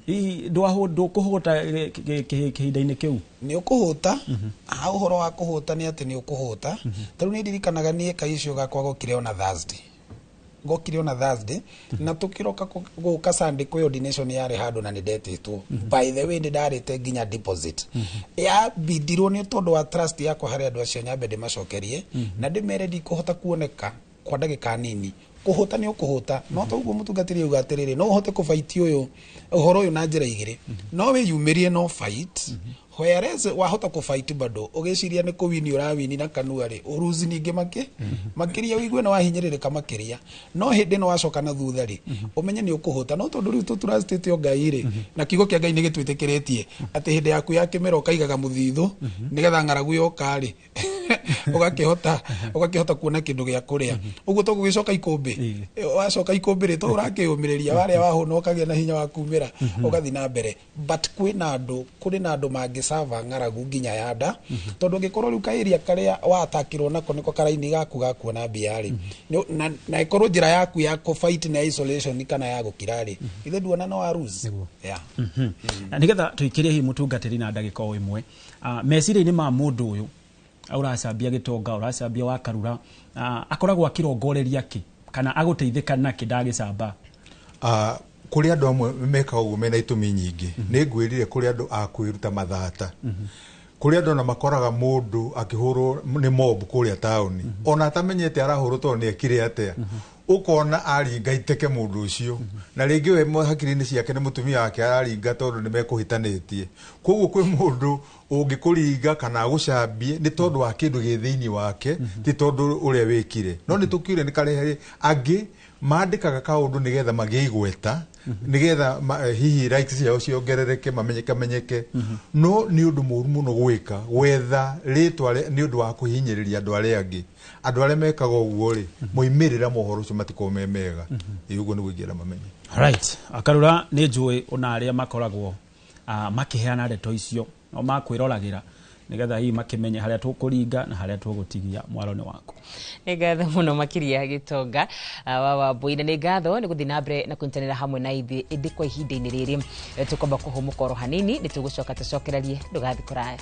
Hihi ndũkũhũta kĩhinda-inĩ kĩu? Nĩ ũkũhũta. Ha ũhoro wa kũhũta nĩ atĩ nĩ ũkũhũta. Ta rĩu nĩ ndirikanaga niĩ kaicio gakwa gokire ona Thursday, gokire ona Thursday na tũkĩroka gũka Sunday kwĩ ordination yarĩ handũ na nĩ ndetĩtwo. By the way, nĩ ndarĩte nginya deposit yabindirwo nĩ tondũ wa trust yakwa harĩ andũ acio, nyambe ndĩmacokerie na ndĩmere ndikũhota kuoneka kwa ndagĩka nini. Kũhũta nĩ ũkũhũta, no toguo mũtungatĩri auga atĩrĩrĩ, no ũhote kũbaiti ũyũ ũhoro ũyũ na njĩra igĩrĩ. No wĩyumĩrie no fight, whereas wahota kũfight bado ũgĩciria nĩ kũwini ũrawini na kanua rĩ, ũruzi ningĩ makĩria ũigue nĩ wahinyĩrĩrĩka makĩria. No hĩndĩ ĩno wacoka na thutha rĩ, ũmenye nĩ ũkũhũta. No tondũ rĩu tũtrustĩte o Ngai rĩ, na kiugo kĩa Ngai nĩ gĩtwĩtĩkĩrĩtie atĩ hĩndĩ yaku ya kĩmera ũkaigaga mũthithũ nĩgetha ng'aragu yoka rĩ, ũgakĩhota kuona kĩndũ gĩa kũrĩa. Ũguo to gũgĩcoka ikũmbĩ, wacoka ikũmbĩ rĩ, to ũrakĩyũmĩrĩria warĩa wahũna ũkagĩa na hinya wa kumĩra ũgathiĩ na mbere. But kwĩna andũ, kũrĩ na andũ mangĩcava ng'aragu nginya ya nda, tondũ ũngĩkorwo rĩu kaĩria karĩa watakĩrwo nako nĩko karaini gaku ga kuona mbia rĩ, na ĩkorwo njĩra yaku ya kũ-fight na isolation kana ya gũkira rĩ, ithe nduona no wa lose. Yeah. Na nĩgetha tũikĩrie hihi mũtungatĩri na ndagĩka o ĩmwe, meciria-inĩ ma mũndũ ũyũ ũracambia gĩtonga, ũracambia wa karura, akoragwo akĩrongoreria kĩ kana agũteithĩka nakĩ ndagĩcamba? Kũrĩ andũ amwe mekaga ũguo mena itũmi nyingĩ. Nĩ ngwĩrire kũrĩ andũ a kwĩruta mathata, kũrĩ andũ ona makoraga mũndũ akĩhũrwo nĩ mob kũrĩa taũni ona atamenyete arahũrwo tondũ nĩ ekire atĩa, ũkona aringa iteke mũndũ ũcio, na rĩngĩ we hakiri-inĩ ciake nĩ mũtumia wake araringa tondũ nĩ mekũhĩtanĩtie. Koguo kwĩ mũndũ ũngĩkũringa kana agũcambie nĩ tondũ wa kĩndũ gĩ thĩinĩ wake, ti tondũ ũrĩa wĩkire. No nĩ tũkiure nĩ karehe angĩ mandĩkaga kaũndũ nĩgetha magĩe igweta, nĩgetha hihi likes ciao ciongerereke, mamenyeke menyeke. No nĩ ũndũ mũru mũno gwĩka gwetha rĩtwa nĩ ũndũ wa kũhinyĩrĩria andũ arĩa angĩ. Andũ arĩa mekaga ũguo rĩ, moimĩrĩra mohoro ũcio matikoragwo me mega. Ĩ ũguo nĩguo ingĩenda mamenye. Right. Akarura nĩ njũĩ ona arĩa makoragwo makĩheana ndeto icio no makwĩroragĩra nĩgetha hihi makĩmenye harĩa tũkũringa na harĩa tũgũtigia. Mwaro nĩ waku. Nĩ ngatho mũno makĩria gĩtonga wa Wambui, na nĩ ngatho nĩ gũthiĩ na mbere na kũnyitanĩra hamwe na ithuĩ. Ĩndĩ kwa ihinda-inĩ rĩrĩ tũkwamba kũhũmũka oro hanini, nĩ tũgũcoka tũcokererie, ndũgathiĩ kũraya.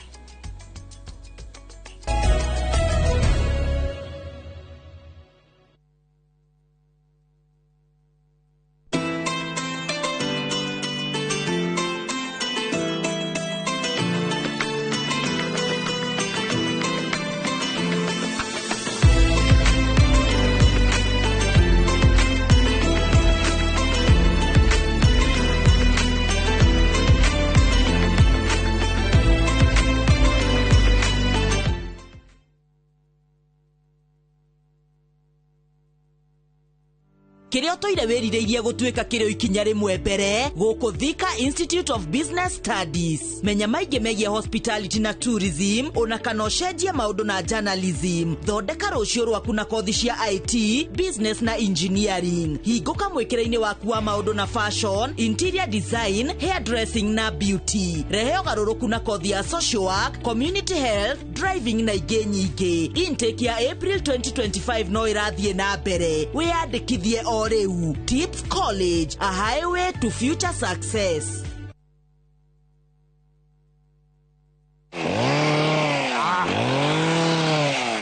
Kĩrĩa ũtũire wĩrirĩirie gũtuĩka kĩrĩ ikinya rĩmwe mbere gũkũ Thika Institute of Business Studies. Menya maingĩ megiĩ hospitality na tourism, ona kana ũcenjie maũndũ na journalism. Thondeka rũciũ rwaku na kothi cia IT, business na engineering. Hingũka mwĩkĩre-inĩ waku wa maũndũ na fashion, interior design, hairdressing na beauty. Rehe ũgarũrũku na kothi ya social work, community health, driving na ingĩ nyingĩ. Intake ya April 2025 no ĩrathiĩ na mbere. Wĩyandĩkithie o rĩu. Tips College, a highway to future success.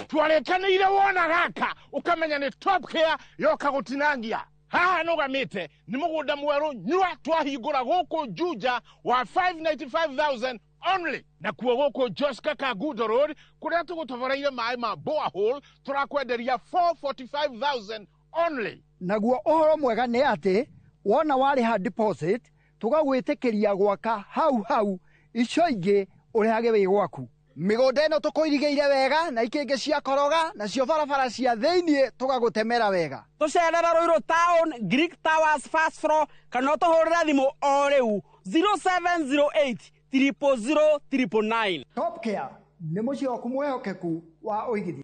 Twarĩkanĩire wona gaka ũkamenya nĩ Top Care yoka gũtinangia. Haha nũgamĩte nĩ mũgũnda mwerũ nyua twahingũra gũkũ Juja wa 595,000 only. Nakuo gũkũ Joska Kangundo Road kũrĩa tũgũtoboreire maĩ ma borehole tũrakwenderia 445,000 only. Naguo ũhoro mwega nĩ atĩ wona warĩha deposit tũgagwĩtĩkĩria gwaka hau hau, icio ingĩ ũrĩhage wĩ gwaku. Mĩgũnda ĩno tũkũirigĩire wega na ikĩngĩ cia koroga, nacio barabara cia thĩiniĩ tũgagũtemera wega. Tũcerere Ruiru Town, Greek Towers first floor, kana ũtũhũrĩre thimũ o rĩu 0708 000 999. Top Care nĩ mũciĩ waku mwĩhokeku wa ũigithia.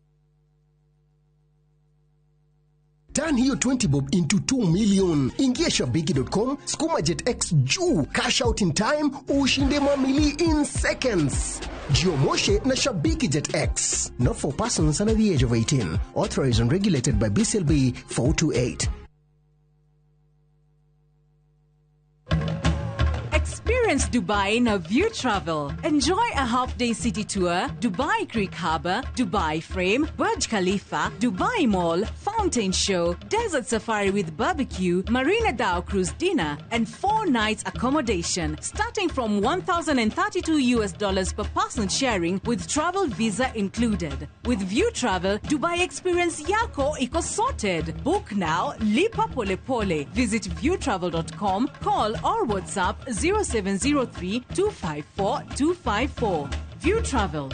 Turn hiyo 20 bob into 2 million. Ingia shabiki.com, skuma Jet X juu, cash out in time, ushinde mamili in seconds. Jiomoshe na Shabiki Jet X. Not for persons under the age of 18. Authorized and regulated by BCLB 428. Experience Dubai in a View Travel. Enjoy a half-day city tour, Dubai Creek Harbour, Dubai Frame, Burj Khalifa, Dubai Mall, Fountain Show, Desert Safari with barbecue, Marina Dhow Cruise dinner, and 4 nights accommodation, starting from $1,032 per person sharing with travel visa included. With View Travel, Dubai experience yako iko sorted. Book now, lipa pole pole. Visit viewtravel.com, call or WhatsApp 0703 254 254. View Travel.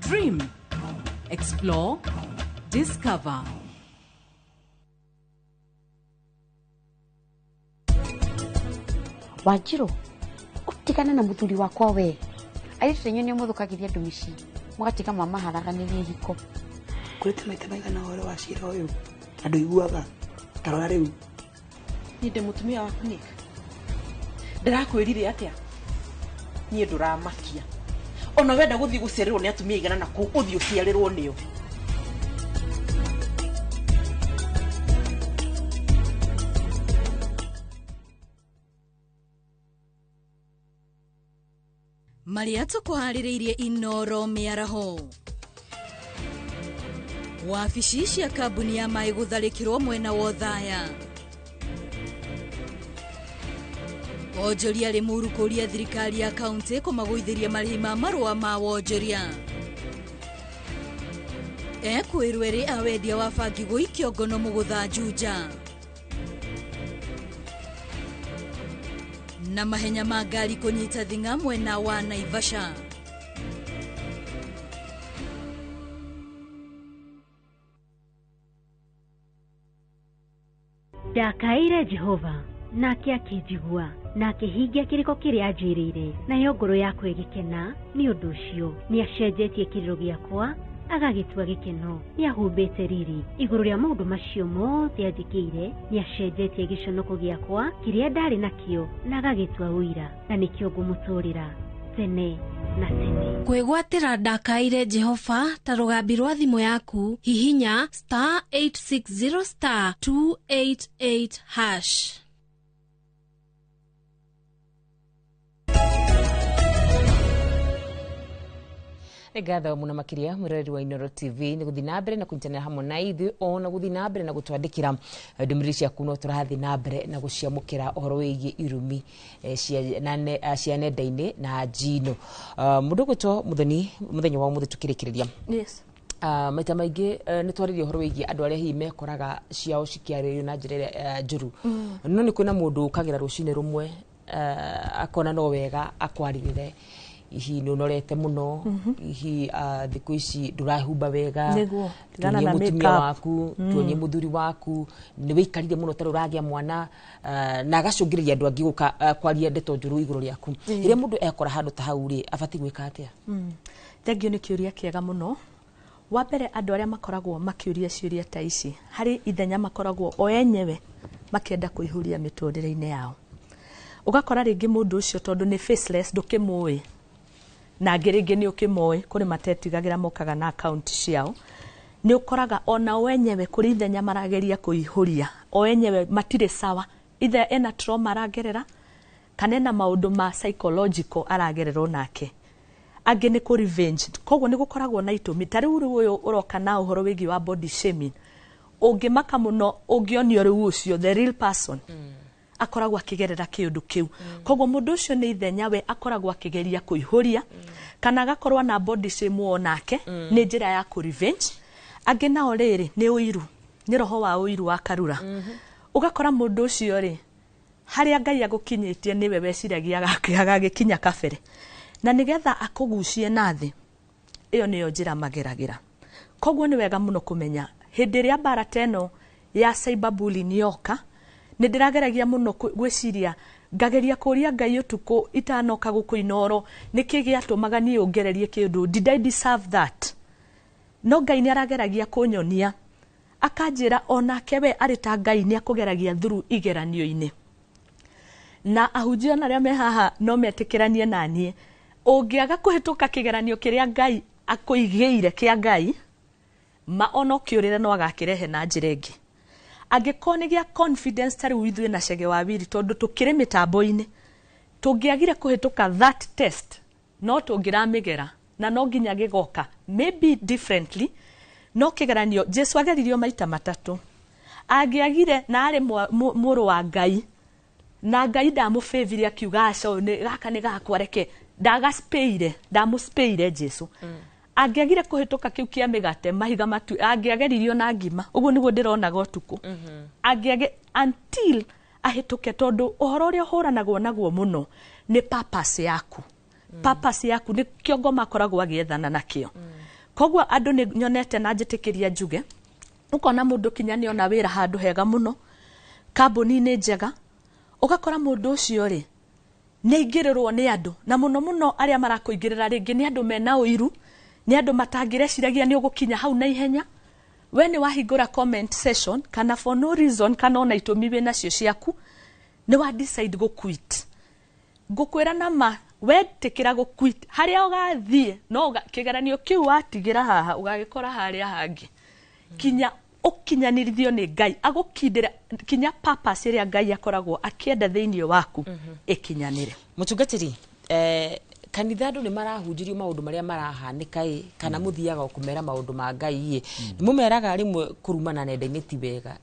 Dream. Explore. Discover. Wanjiru, utigane na muthuri wakwa we. Airĩtu anyu nĩ mũthũkagĩria andũ mĩciĩ, mũgatiga mwamaharaganĩria ihiko. Ngũrĩte maita maigana ũhoro wa cira ũyũ na ndũiguaga, ta rora rĩu. Niĩ ndĩ mũtumia waku Nick. Ndĩrakwĩrire atĩa? Niĩ ndũramakia. Ona wenda gũthiĩ gũciarĩrwo nĩ atumia aigana na kũu, ũthiĩ ũciarĩrwo nĩo. Marĩa tũkũharĩrĩirie Inoro mĩaraho. Wabici cia kambuni ya maĩ gũtharĩkĩrwo mwena wa Othaya. Wonjoria Limuru kũria thirikari ya kaunti kũmagũithĩria marĩhi ma marũa ma wonjoria. Ekwĩrwo erĩ a wendia wa bangi gũikio ngono mũgũtha Juja. Na mahenya ma ngari kũnyita thing'a mwena wa Naivasha. Ndakaĩire Jehova nake akĩnjigua na akĩhingia kĩrĩko kĩrĩa anjĩrĩire, nayo ngoro yakwa ĩgĩkena nĩ ũndũ ũcio. Nĩacenjetie kĩrĩro gĩakwa agagĩtua gĩkeno, nĩahumbĩte riri igũrũ rĩa maũndũ macio mothe anjĩkĩire, nĩacenjetie gĩconoko gĩakwa kĩrĩa ndarĩ nakĩo na agagĩtua ũira, na nĩkĩo ngũmũtũũrĩra tene na tene. Kwĩgwatĩra ndakaĩire Jehova ta rũgambi rwa thimũ yaku, hihinya star 860 star 288 hash. Nĩ ngatho mũno makĩria mwĩroreri wa Inoro TV nĩ gũthiĩ na mbere na kũnyitanĩra hamwe na ithuĩ ona gũthiĩ na mbere na gũtwandĩkĩra ndũmĩrĩri ciaku, no tũrathiĩ na mbere na gũciamũkĩra ũhoro wĩgiĩ irumi cia nenda-inĩ na njino. Mũndũ ũgwĩtwo Mũthoni, mũthenya wa ũmũthĩ tũkĩrĩkĩrĩria. Yes. Maita maingĩ nĩ twarĩria ũhoro wĩgiĩ andũ arĩa hihi mekoraga ciao cikĩarĩrio na njĩra ĩrĩa njũru. No nĩ kwĩna mũndũ ũkagĩra rũcinĩ rũmwe, akona no wega akwarĩrĩre. Hihi nĩ ũnorete mũno, hihi thikũ ici ndũrahumba wega, Nĩguo, tigana tuonie na mũtumia makeup. waku, tuonie mũthuri waku, nĩ wĩikarire mũno ũtarĩ ũragĩa mwana, na agacũngĩrĩria andũ angĩ gũka kwaria ndeto njũru igũrũ rĩaku. Rĩrĩa mũndũ ekora handũ ta hau rĩ, abatiĩ gwĩka atĩa? Thengiũ nĩ kĩũria kĩega mũno. Wa mbere, andũ arĩa makoragwo makĩũria ciũria ta ici, harĩ ithenya makoragwo o enyewe makĩenda kũihũria mĩtũrĩre-inĩ yao. Ũgakora rĩngĩ mũndũ ũcio, tondũ nĩ faceless, ndũkĩmũĩ, na angĩ rĩngĩ nĩ ũkĩmoĩ, kũrĩ matetigagĩra mokaga na account ciao, nĩ ũkoraga ona o enyewe kũrĩ ithenya marageria kũihũria, o enyewe matirĩ sawa, either ena trauma aragerera kana ena maũndũ ma psychological aragerera onake, angĩ nĩ kũ revenge. Koguo nĩ gũkoragwo na itũmi ta rĩu ũyũ ũroka na ũhoro wĩgiĩ wa body shaming, ũngĩmaka mũno ũngĩonio rĩu ũcio the real person akoragwo akĩgerera kĩũndũ kĩu. Koguo mũndũ ũcio nĩ ithenya we akoragwo akĩgeria kũihũria, kana agakorwo na body shame onake nĩ njĩra ya kũ revenge. Angĩ nao rĩrĩ nĩ ũiru, nĩ roho wa ũiru wa karura. Ũgakora mũndũ ũcio rĩ, harĩa Ngai agũkinyĩtie nĩwe weciragia agagĩkinya kabere, na nĩgetha akũgucie na thĩ, ĩyo nĩyo njĩra mageragĩra. Koguo nĩ wega mũno kũmenya hĩndĩ ĩrĩa mbara ta ĩno ya cyberbullying yoka, nĩ ndĩrageragia mũno gwĩciria, ngageria kũria Ngai ũtukũ itanoka gũkũ Inoro, nĩkĩ gĩatũmaga niĩ ũngererie kĩũndũ? Did I deserve that? No Ngai nĩ arageragia kũnyonia, akanjĩra onake we arĩ ta Ngai nĩ akũgeragia through igeranio-inĩ. Na ahunjia ona arĩa me haha no metĩkĩranie na niĩ, ũngĩaga kũhĩtũka kĩgeranio kĩrĩa Ngai akũigĩire kĩa Ngai, ma ona ũkĩũrĩre no agakĩrehe na njĩra ĩngĩ. Angĩkorwo nĩ gĩa confidence, ta rĩu ithuĩ na Chege wa Wiri, tondũ tũkĩrĩ mĩtambo-inĩ, tũngĩagire kũhĩtũka that test, no tũngĩramĩgera na no nginya gĩgoka maybe differently. No kĩgeranio Jesu ageririo maita matatũ, angĩagire na arĩ mũrũ wa Ngai, na Ngai ndamũbĩvire akiuga aca, ũyũ gaka nĩ gakwa, reke ndagaspĩire, ndamũspĩire. Jesu angĩagire kũhĩtũka kĩu kĩa mĩgate mahiga matu, angĩageririo na ngima. Ũguo nĩguo ndĩronaga ũtukũ, angĩage until ahĩtũke, tondũ ũhoro ũrĩa ũhũranagwo naguo mũno nĩ purpose yaku. Purpose yaku nĩ kĩongo makoragwo agĩethana nakĩo. Koguo andũ nĩ nyonete na njĩtĩkĩria njuge, ũkona mũndũ kinya nĩona wĩra handũ hega mũno, kambuni-inĩ njega, ũgakora mũndũ ũcio rĩ nĩ aingĩrĩrwo nĩ andũ, na mũno mũno arĩa marakũingĩrĩra rĩngĩ nĩ andũ mena ũiru, nĩ andũ matangĩreciragia nĩ ũgũkinya hau na ihenya. We nĩ wahingũra comment session, kana for no reason, kana ona itũmi wĩ nacio ciaku, nĩ wa decide gũ quit. Ngũkwĩra na ma, wetĩkĩra gũ quit, harĩa ũgathiĩ no kĩgeranio kĩu watigĩra haha ũgagĩkora harĩa hangĩ, kinya ũkinyanĩrithio nĩ Ngai agũkindĩra kinya purpose ĩrĩa Ngai akoragwo akĩenda thĩinĩ waku ĩkinyanĩre. Mũtungatĩri, kanitha andũ nĩ marahunjĩrio maũndũ marĩa marahanĩka ĩ, kana mũthiaga o kũmera maũndũ ma Ngai ĩ? Nĩ mũmeraga rĩmwe kũrumana nenda-inĩ ti wega?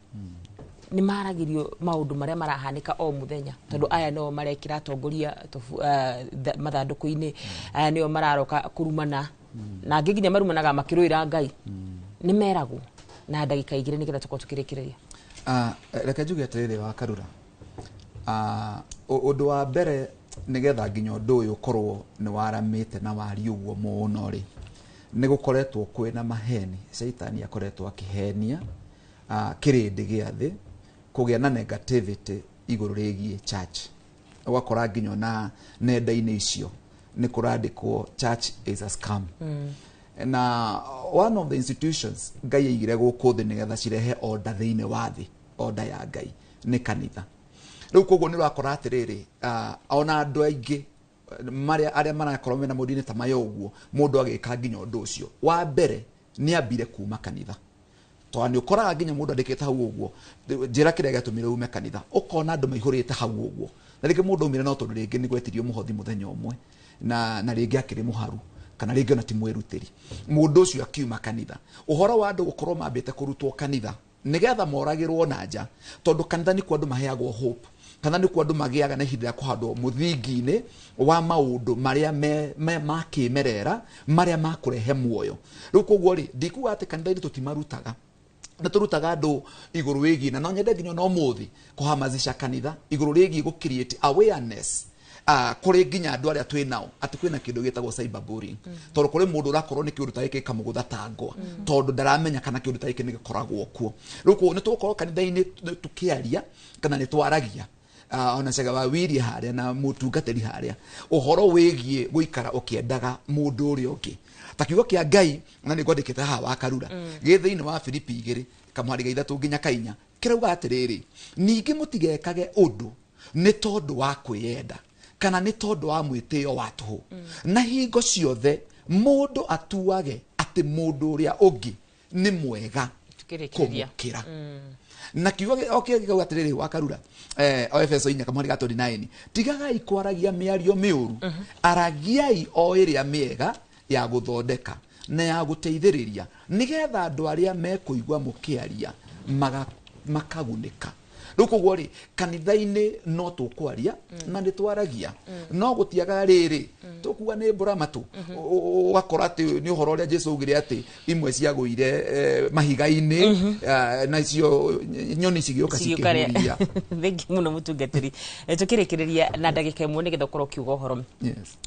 Nĩ maragĩrio maũndũ marĩa marahanĩka o mũthenya, tondũ aya nĩo marekĩra atongoria mathandũkũ-inĩ, aya nĩo mararoka kũrumana, na angĩ nginya marumanaga makĩrũĩra Ngai? Nĩ meragwo na ndagĩka 2 nĩgetha tũkorwo tũkĩrĩkĩrĩria. Reke njuge atĩrĩrĩ, wa Karura, ũndũ wa mbere, nĩgetha nginya ũndũ ũyũ ũkorwo nĩ waramĩte na wari ũguo mũno rĩ, nĩ gũkoretwo kwĩna maheni. Caitani akoretwo akĩhenia kĩrĩndĩ gĩa thĩ kũgĩa na negativity igũrũ rĩgiĩ church. Ũgakora nginya ona nenda-inĩ icio nĩ kũrandĩkwo "Church is a scam." Na one of the institutions Ngai aigire gũkũ thĩ nĩgetha cirehe order thĩinĩ wa thĩ, order ya Ngai, nĩ kanitha. Rĩu koguo nĩ ũrakora atĩrĩrĩ, ona andũ aingĩ marĩa arĩa marakorwo mena maũndũ-inĩ ta maya ũguo, mũndũ agĩka nginya ũndũ ũcio, wa mbere nĩ ambire kuma kanitha, tondũ nĩ ũkoraga nginya mũndũ andĩkĩte hau ũguo, "Njĩra kĩrĩa gĩatũmire ume kanitha." Ũkona andũ maihũrĩte hau ũguo, na rĩngĩ mũndũ aumire no tondũ rĩngĩ nĩ gwetirio mũhothi mũthenya ũmwe, na rĩngĩ akĩrĩ mũharu, kana rĩngĩ ona ti mwĩrutĩri, mũndũ ũcio akiuma kanitha. Ũhoro wa andũ gũkorwo mambĩte kũrutwo kanitha nĩgetha moragĩrwo na nja, tondũ kanitha nĩkuo andũ maheagwo hope, kana nĩkuo andũ magĩaga na ihinda rĩa kũhandwo mũthingi-inĩ wa maũndũ marĩa me ma kĩmerera, marĩa makũrehe muoyo. Rĩu koguo rĩ, ndikuga atĩ kanitha-inĩ tũtimarutaga, nĩ tũrutaga andũ igũrũ wĩgiĩ, na no nyende nginya ona ũmũthĩ kũhamazisha kanitha igũrũ rĩgiĩ gũ create awareness. Kũrĩ nginya andũ arĩa twĩ nao atĩ kwĩna kĩndũ gĩtagwo cyberbullying, tondũ kũrĩ mũndũ ũrakorwo nĩ kĩũndũ ta gĩkĩ gĩkamũgũtha ta ngwa, tondũ ndaramenya kana kĩũndũ ta gĩkĩ nĩ gĩkoragwo kuo. Rĩu koguo nĩ tũgũkorwo kanitha-inĩ tũkĩaria kana nĩ twaragia, ona cega wa wiri harĩa na mũtungatĩri harĩa, ũhoro wĩgiĩ gũikara ũkĩendaga mũndũ ũrĩa ũngĩ ta kiugo kĩa Ngai, na nĩ ngwandĩkĩte haha wa Karura, gĩ thĩinĩ wa Filipi 2:3-4, kĩrauga atĩrĩrĩ, ningĩ mũtigekage ũndũ nĩ tondũ wa kwĩyenda kana nĩ tondũ wa mwĩtĩo wa tũhũ, na hingo ciothe mũndũ atuage atĩ mũndũ ũrĩa ũngĩ nĩ mwega Tukĩrĩkĩrĩria. kũmũkĩra. Na kiugo o kĩngĩ kĩauga atĩrĩrĩ, wa Karura, o Efeso 4:29, tigagai kwaragia mĩario mĩũru, aragiai o ĩrĩa mĩega ya gũthondeka na ya gũteithĩrĩria, nĩgetha andũ arĩa mekũigua mũkĩaria makagunĩka. Rĩu koguo rĩ, kanitha-inĩ no tũkwaria na nĩ twaragia, no gũtiaga rĩrĩ tũkuga nĩ mbũra matũ, ũgakora atĩ nĩ ũhoro ũrĩa Jesu augire atĩ imwe ciagũire mahiga-inĩ, nacio nyoni cigĩũka Cigĩũka cikĩhuria. Thengi mũno mũtungatĩri. Tũkĩrĩkĩrĩria na ndagĩka 1 nĩgetha ũkorwo ũkiuga ũhoro.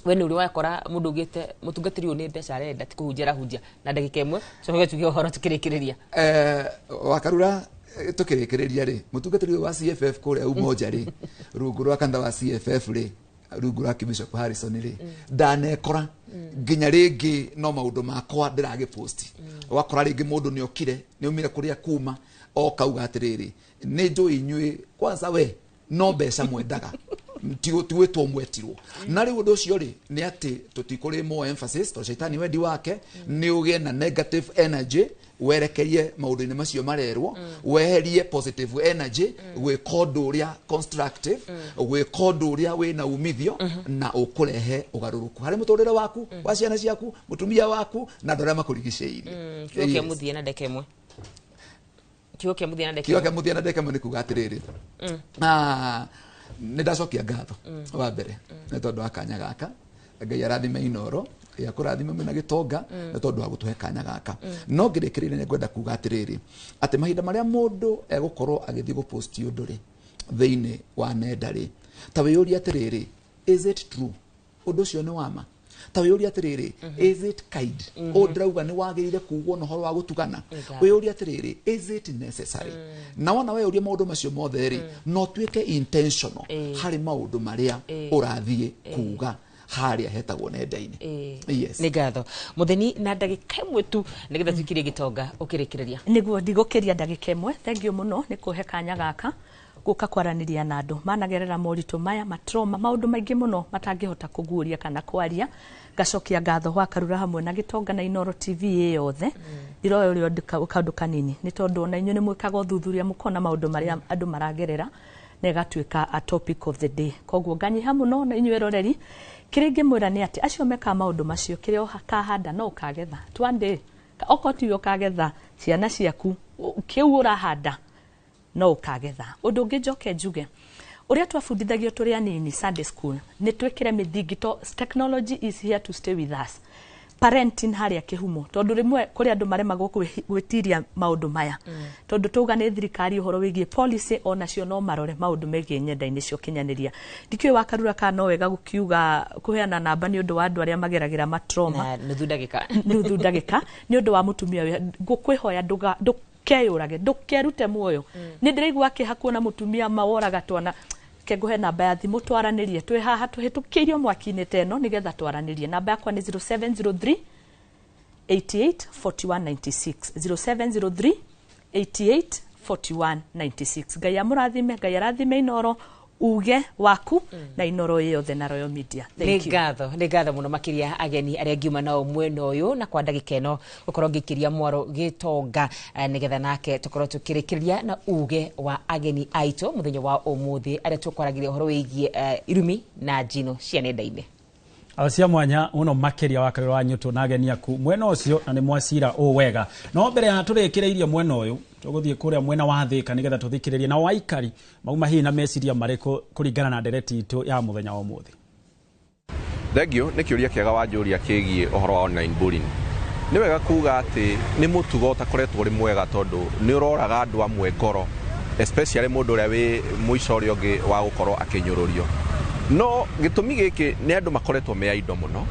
We nĩ ũrĩ wakora mũndũ ugĩte mũtungatĩri ũyũ nĩ mbeca arenda, ti kũhunjia arahunjia? Na ndagĩka 1 coke tuge ũhoro tũkĩrĩkĩrĩria. Wakarura, tukĩrĩkĩrĩria rĩ, mũtungatĩri ũyũ wa CFF kũrĩa Umoja rĩ, rungu rwa kanitha wa CFF rĩ, rungu rwa Bishop Harrison rĩ, ndanekora nginya rĩngĩ no maũndũ makwa ndĩragĩposti. Wakora rĩngĩ mũndũ nĩ okire, nĩ aumire kũrĩa kuma, okauga atĩrĩrĩ, nĩ njũĩ inyuĩ kwanza we no mbeca mwendaga, ti gwĩtwo mwetirwo. Na rĩu ũndũ ũcio rĩ, nĩ atĩ tũtikũrĩ more emphasis, tondũ caitani wendi wake nĩ ũgĩe na negative energy, werekerie maũndũ-inĩ macio marerwo, weherie positive energy, gwĩka ũndũ ũrĩa constructive, gwĩka ũndũ ũrĩa wĩna umithio na ũkũrehe ũgarũrũku harĩ mũtũrĩre waku, wa ciana ciaku, mũtumia waku na andũ arĩa makũrigicĩirie. Kiugo kĩa mũthia na ndagĩka 1. Kiugo kĩa mũthia na ndagĩka Kiugo 1. Kĩa mũthia na ndagĩka 1 nĩ kuga atĩrĩrĩ, nĩ ndacokia ngatho wa mbere nĩ tondũ wa kanya gaka. Ngai arathime Inoro ya kũrathime mwĩna gĩtonga nĩ tondũ wa gũtũhe kanya gaka. No ngĩrĩkĩrĩria nĩ ngwenda kuga atĩrĩrĩ, atĩ mahinda marĩa mũndũ egũkorwo agĩthiĩ gũposti ũndũ rĩ thĩinĩ wa nenda rĩ, ta wĩyũrie atĩrĩrĩ, is it true? Ũndũ ũcio nĩ wama? Ta wĩyũrie atĩrĩrĩ, is it kind? Ũũ ndĩrauga nĩ wagĩrĩire kugwo na ũhoro wa gũtugana? Wĩyũrie atĩrĩrĩ, is it necessary? Na wona weyũria maũndũ macio mothe rĩ, no ũtuĩke intentional harĩ maũndũ marĩa ũrathiĩ kuga harĩa hetagwo nenda-inĩ. Yes. Nĩ ngatho mũtheni. Na ndagĩka 1 tu nĩgetha tuikirie gĩtonga ũkĩrĩkĩrĩria. Nĩguo ndigũkĩria ndagĩka 1. Thengiũ mũno nĩ kũhe kanya gaka gũka kwaranĩria na andũ managerera moritũ maya matroma, maũndũ maingĩ mũno matangĩhota kũguũria kana kwaria. Ngacokia ngatho gwa Karura hamwe na Gĩtonga na Inoro TV ĩ yothe. Ndiroya ũrĩa kaũndũ kanini, nĩ tondũ ona inyuĩ nĩ mwĩkaga ũthuthuria mũkona maũndũ marĩa andũ maragerera na ĩgatuĩka a topic of the day. Koguo nganyiha mũno na inyuĩ eroreri. Kĩrĩa ingĩmwĩra nĩ atĩ acio mekaga maũndũ macio, kĩrĩa ũkahanda no ũkagetha one day. Okorwo tiwe ũkagetha, ciana ciaku, kĩu ũrahanda no ũkagetha. Ũndũ ũngĩ njoke njuge, ũrĩa twabundithagio tũrĩ anini Sunday school, nĩ twĩkĩre mĩthingi to technology is here to stay with us. Parenting harĩa kĩhumo, tondũ rĩmwe kũrĩ andũ maremagwo gwĩtiria maũndũ maya, tondũ tauga nĩ thirikari ũhoro wĩgiĩ policy, onacio no marore maũndũ megiĩ nyenda-inĩ cia ũkinyanĩria. Ndikĩũĩ wa Karura kana no wega gũkiuga kũheana namba nĩ ũndũ wa andũ arĩa mageragĩra matroma. Na nuthu ndagĩka. Nuthu ndagĩka nĩ ũndũ wa mũtumia ũyũ, ngũkwĩhoya ndũkeyũrage, ndũkerute muoyo. Nĩ ndĩraigua kĩeha kuona mũtumia maworaga twana. Ke ngũhe namba ya thimũ twaranĩrie, twĩ haha tũhĩtũkĩirio mwaki-inĩ ta ĩno nĩgetha twaranĩrie. Namba yakwa nĩ 0703 88 41 96, 0703 88 41 96. Ngai amũrathime, Ngai arathime Inoro, uge waku na Inoro yothe na Royal Media. Nĩ Thank you. ngatho, nĩ ngatho mũno makĩria ageni arĩa ngiuma nao mwena ũyũ, na kwa ndagĩka ĩno gũkorwo ngĩikĩria mwaro gĩtonga, nĩgetha nake tũkorwo tũkĩrĩkĩrĩria na uge wa ageni aitũ mũthenya wa ũmũthĩ arĩa tũkwaragĩria ũhoro wĩgiĩ irumi na njino cia nenda-inĩ. Cia mwanya muno makiria wa Karura wa Nyutu na ageni aku mwena ũcio, na nĩ mwacira ũ wega. No mbere ya tũrĩkĩrĩirie mwena ũyũ, tũgũthiĩ kũrĩa mwena wa Thĩka nĩgetha tũthikĩrĩrie nao aikari mauma hihi na meciria marĩkũ kũringana na ndereti itũ ya mũthenya wa ũmũthĩ. Thengio nĩ kĩũria kĩega wanjũria kĩgiĩ ũhoro wa online bullying. Nĩ wega kuga atĩ nĩ mũtugo ũtakoretwo ũrĩ mwega, tondũ nĩ ũroraga andũ amwe ngoro, especially mũndũ ũrĩa wĩ mũico ũrĩa ũngĩ wa gũkorwo akĩnyũrũrio. No gĩtũmi gĩkĩ nĩ andũ makoretwo me aindo mũno,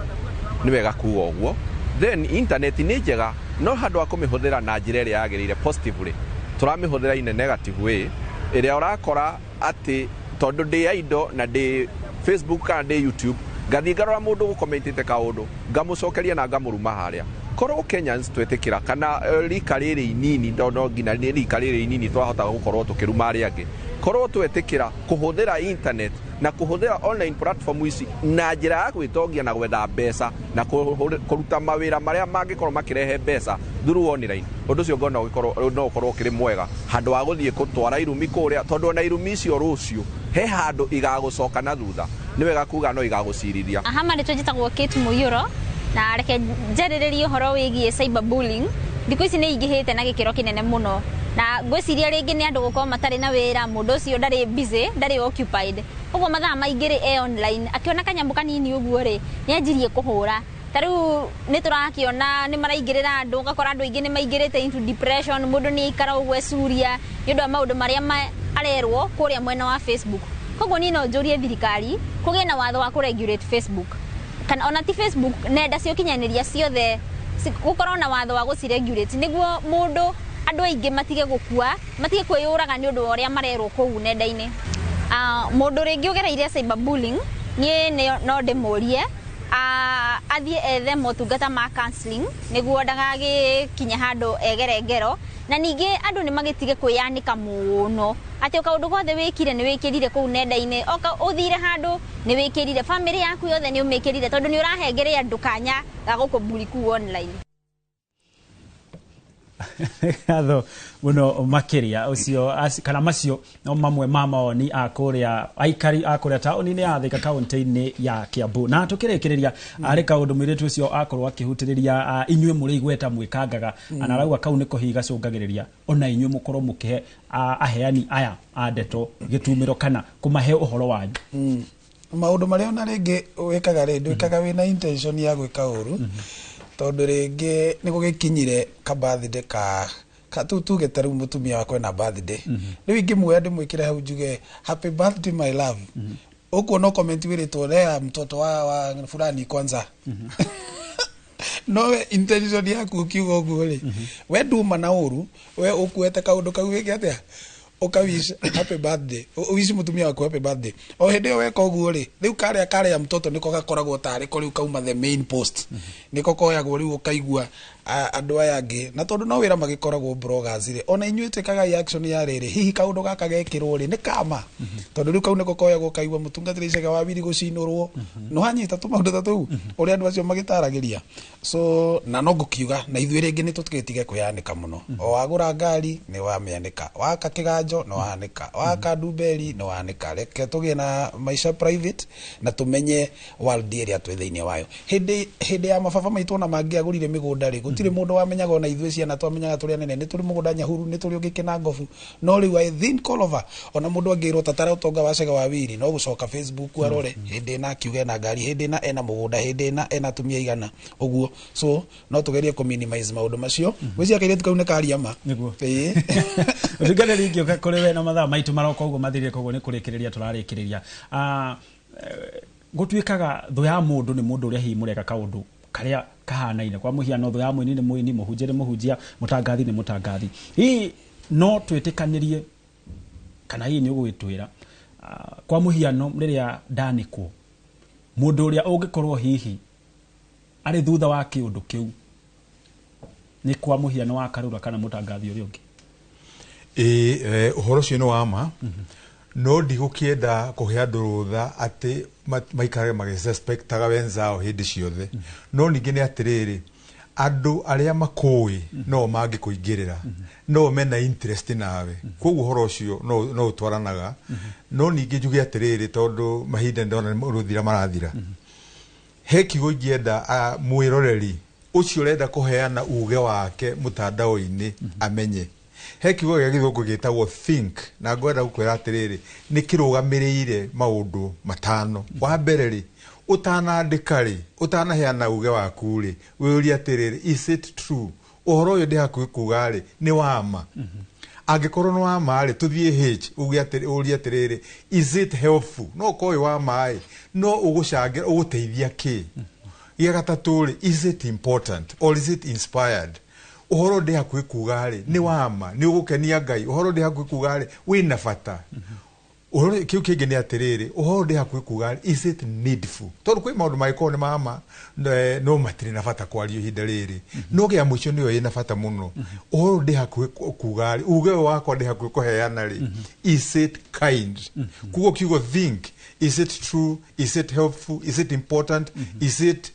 nĩ wega kuga ũguo. Then internet nĩ njega, no handũ ha kũmĩhũthĩra na njĩra ĩrĩa yagĩrĩire positively, tũramĩhũthĩra in a negative way, ĩrĩa ũrakora atĩ tondũ ndĩ aindo na ndĩ Facebook kana ndĩ YouTube, ngathiĩ ngarora mũndũ gũkomentĩte kaũndũ, ngamũcokeria na ngamũruma harĩa. Korwo Kenyans twetĩkĩra kana rika rĩrĩ inini, no nginya nĩ rika rĩrĩ inini twahota gũkorwo tũkĩruma arĩa angĩ, korwo twetĩkĩra kũhũthĩra internet na kũhũthĩra online platform ici na njĩra ya gwĩtongia na gwetha mbeca na kũruta mawĩra marĩa mangĩkorwo makĩrehe mbeca through online, ũndũ ũcio ngona ũgĩkorwo no ũkorwo ũkĩrĩ mwega handũ wa gũthiĩ gũtwara irumi kũrĩa, tondũ ona irumi icio rũciũ he handũ igagũcoka na thutha. Nĩ wega kuga no igagũcirithia. Aha, marĩtwa njĩtagwo Kate Mũiyũro, na reke njarĩrĩrie ũhoro wĩgiĩ cyberbullying. Thikũ ici nĩ ingĩhĩte na gĩkĩro kĩnene mũno, na ngwĩciria rĩngĩ nĩ andũ gũkorwo matarĩ na wĩra, mũndũ ũcio ndarĩ busy, ndarĩ occupied, ũguo mathaa maingĩ rĩ e online, akĩona kanyamũ kanini ũguo rĩ nĩ anjirie kũhũra. Ta rĩu nĩ tũrakĩona nĩ maraingĩrĩra andũ, ũgakora andũ aingĩ nĩ maingĩrĩte into depression, mũndũ nĩ aikara ũguo ecuria nĩ ũndũ wa maũndũ marĩa arerwo kũrĩa mwena wa Facebook. Koguo niĩ no njũrie thirikari kũgĩe na watho wa kũregulate Facebook, kana ona ti Facebook, nenda cia ũkinyanĩria ciothe gũkorwo na watho wa gũciregulate, nĩguo mũndũ andũ aingĩ matige gũkua, matige kwĩyũraga nĩ ũndũ wa ũrĩa marerwo kũu nenda-inĩ. Mũndũ rĩngĩ ũgereire cyberbullying, niĩ no ndĩmũrie athiĩ ethe motungata ma counseling nĩguo ndagagĩkinye handũ egere ngero. Na ningĩ andũ nĩ magĩtige kwĩyanĩka mũno atĩ o kaũndũ gothe wĩkire nĩ wĩkĩrire kũu nenda-inĩ, o ũthire handũ nĩ wĩkĩrire, famĩlĩ yaku yothe nĩ ũmĩkĩrire, tondũ nĩ ũrahengere andũ kanya ga gũkũmburi kũu online. Ngatho muno makiria ucio kana macio no mamwe ma mawoni a kuria aikari a kuria taoni-inĩ ya Thika kaunti-inĩ ya Kiambu. Na tukĩrĩkĩrĩria arĩ kaũndũ mũirĩtu ũcio akorwo akĩhutĩrĩria inyuĩ mũrĩ igweta mwĩkangaga, na arauga kau nĩko hihi gacũngagĩrĩria ona inyuĩ mũkorwo mũkĩhe aheani aya a ndeto gĩtumĩro kana kũmahe ũhoro wanyu. Maũndũ marĩa ona rĩngĩ wĩkaga rĩ ndwĩkaga wĩna intention ya gwĩka ũru, tondũ rĩngĩ nĩ gũgĩkinyire ka birthday ka tuge ta rĩu mũtumia wakwa ena birthday, rĩu ingĩmuoya ndĩmwĩkĩre hau njuge happy birthday my love, ũkuona comment wĩrĩtwo lea mtoto wa fulani kwanza. No we intention yaku ũkiuga ũguo rĩ, we nduma na ũru, we ũkuĩte kaũndũ kau wĩke atĩa, ũkawish happy birthday, ũwish mũtumia waku happy birthday. O hĩndĩ ĩyo weka ũguo rĩ, rĩu karĩa mtoto nĩko gakoragwo tarĩ ko rĩu kauma the main post, nĩko koyagwo rĩu ũkaigua andũ aya angĩ, na tondũ no wĩra magĩkoragwo bloggers rĩ, ona inyuĩ twĩkaga action ya rĩrĩ, hihi kaũndũ gaka gekĩrwo rĩ nĩ kama, tondũ rĩu kau nĩko koyagwo ũkaigua mũtungatĩri Icega wa Wiri gũcinũrwo, nĩ wanyita tũmaũndũ ta tũu ũrĩa andũ acio magĩtaragĩria. So na no ngũkiuga na ithuĩ rĩngĩ nĩ tũtigĩtige kwĩyanĩka mũno, o wagũra ngari nĩ wamĩanĩka, waka kĩganjo nĩ wanĩka, waka ndumberi nĩ wanĩka. Reke tũgĩe na maica private na tũmenye world ĩrĩa twĩ thĩinĩ wayo. Hĩndĩ ya mababa maitũ ona mangĩagũrire mĩgũnda rĩ, gũtirĩ mũndũ wamenyaga, ona ithuĩ ciana twamenyaga tũrĩ anene nĩ tũrĩ mũgũnda Nyahuru, nĩ tũrĩ ũngĩ Kĩnangobu, no rĩu I think all over ona mũndũ angĩrwo tatara ũtonga wa Cega wa Wiri no gũcoka Facebook arore hĩndĩ ĩna akiuga ena ngari, hĩndĩ ĩna ena mũgũnda, hĩndĩ ĩna ena atumia igana ũguo. So no tũgerie kũ minimize maũndũ macio. Gwĩciria kairĩtu kau nĩ karia ma. Nĩguo. Ũtungatĩri ingĩũka kũrĩ we na mathaa maitũ maroka ũguo mathirire, koguo nĩ kũrĩkĩrĩria tũrarĩkĩrĩria. Gũtuĩkaga thũ ya mũndũ nĩ mũndũ ũrĩa hihi mũreka kaũndũ karĩa kahanaine, kwa mũhiano thũ ya mũini nĩ mũini, mũhunjia nĩ mũhunjia, mũtangathi nĩ mũtangathi. Hihi no twĩtĩkanĩrie kana hihi nĩ ũgũgĩtwĩra kwa mũhiano rĩrĩa ndanĩkwo mũndũ ũrĩa ũngĩkorwo hihi arĩ thutha wa kĩũndũ kĩu nĩ kwa mũhiano wa Karura kana mũtangathi ũrĩa ũngĩ? Ĩĩ, ũhoro ũcio nĩ wa ma, no ndigũkĩenda kũhe andũ rũtha atĩ maikarage magĩsuspectaga wenzao hĩndĩ ciothe. No ningĩ nĩ atĩrĩrĩ, andũ arĩa makũĩ no mangĩkũingĩrĩra, no mena interest nawe, koguo ũhoro ũcio no ũtwaranaga. No ningĩ njuge atĩrĩrĩ, tondũ mahinda ndona nĩ gũthira marathira, he kiugo ingĩenda mwĩroreri ũcio ũrenda kũheana uge wake mũtandao-inĩ amenye. He kiugo gĩa gĩthũngũ gĩtagwo think, na ngwenda gũkwĩra atĩrĩrĩ, nĩ kĩrũgamĩrĩire maũndũ matano. Wa mbere rĩ, ũtanandĩka rĩ, ũtanaheana uge waku rĩ, wĩyũrie atĩrĩrĩ, is it true? Ũhoro ũyũ ndĩ hakuhĩ kuga rĩ, nĩ wa ma? Angĩkorwo nĩ wa ma rĩ, tũthiĩ H, uge atĩrĩ, ũrie atĩrĩrĩ, is it helpful? No ũkorwo wĩ wa ma ĩ, no ũgũcangĩra, ũgũteithia kĩ? Gĩa gatatũ rĩ, is it important or is it inspired? Ũhoro ndĩ hakuhĩ kuga rĩ, nĩ wa ma, nĩ ũgũkenia Ngai? Ũhoro ndĩ hakuhĩ kuga rĩ, wĩna bata? Ũhoro kĩu kĩngĩ nĩ atĩrĩrĩ, ũhoro ndĩ hakuhĩ kuga rĩ, is it needful? Tondũ kwĩ maũndũ mangĩkorwo nĩ mama no matirĩ na bata kwario ihinda rĩrĩ. No gĩa mũico nĩyo ĩna bata mũno. Ũhoro ndĩ hakuhĩ kuga rĩ, uge ũyũ wakwa ndĩ hakuhĩ kũheana rĩ, is it kind? Koguo kiugo think, is it true, is it helpful, is it important, is it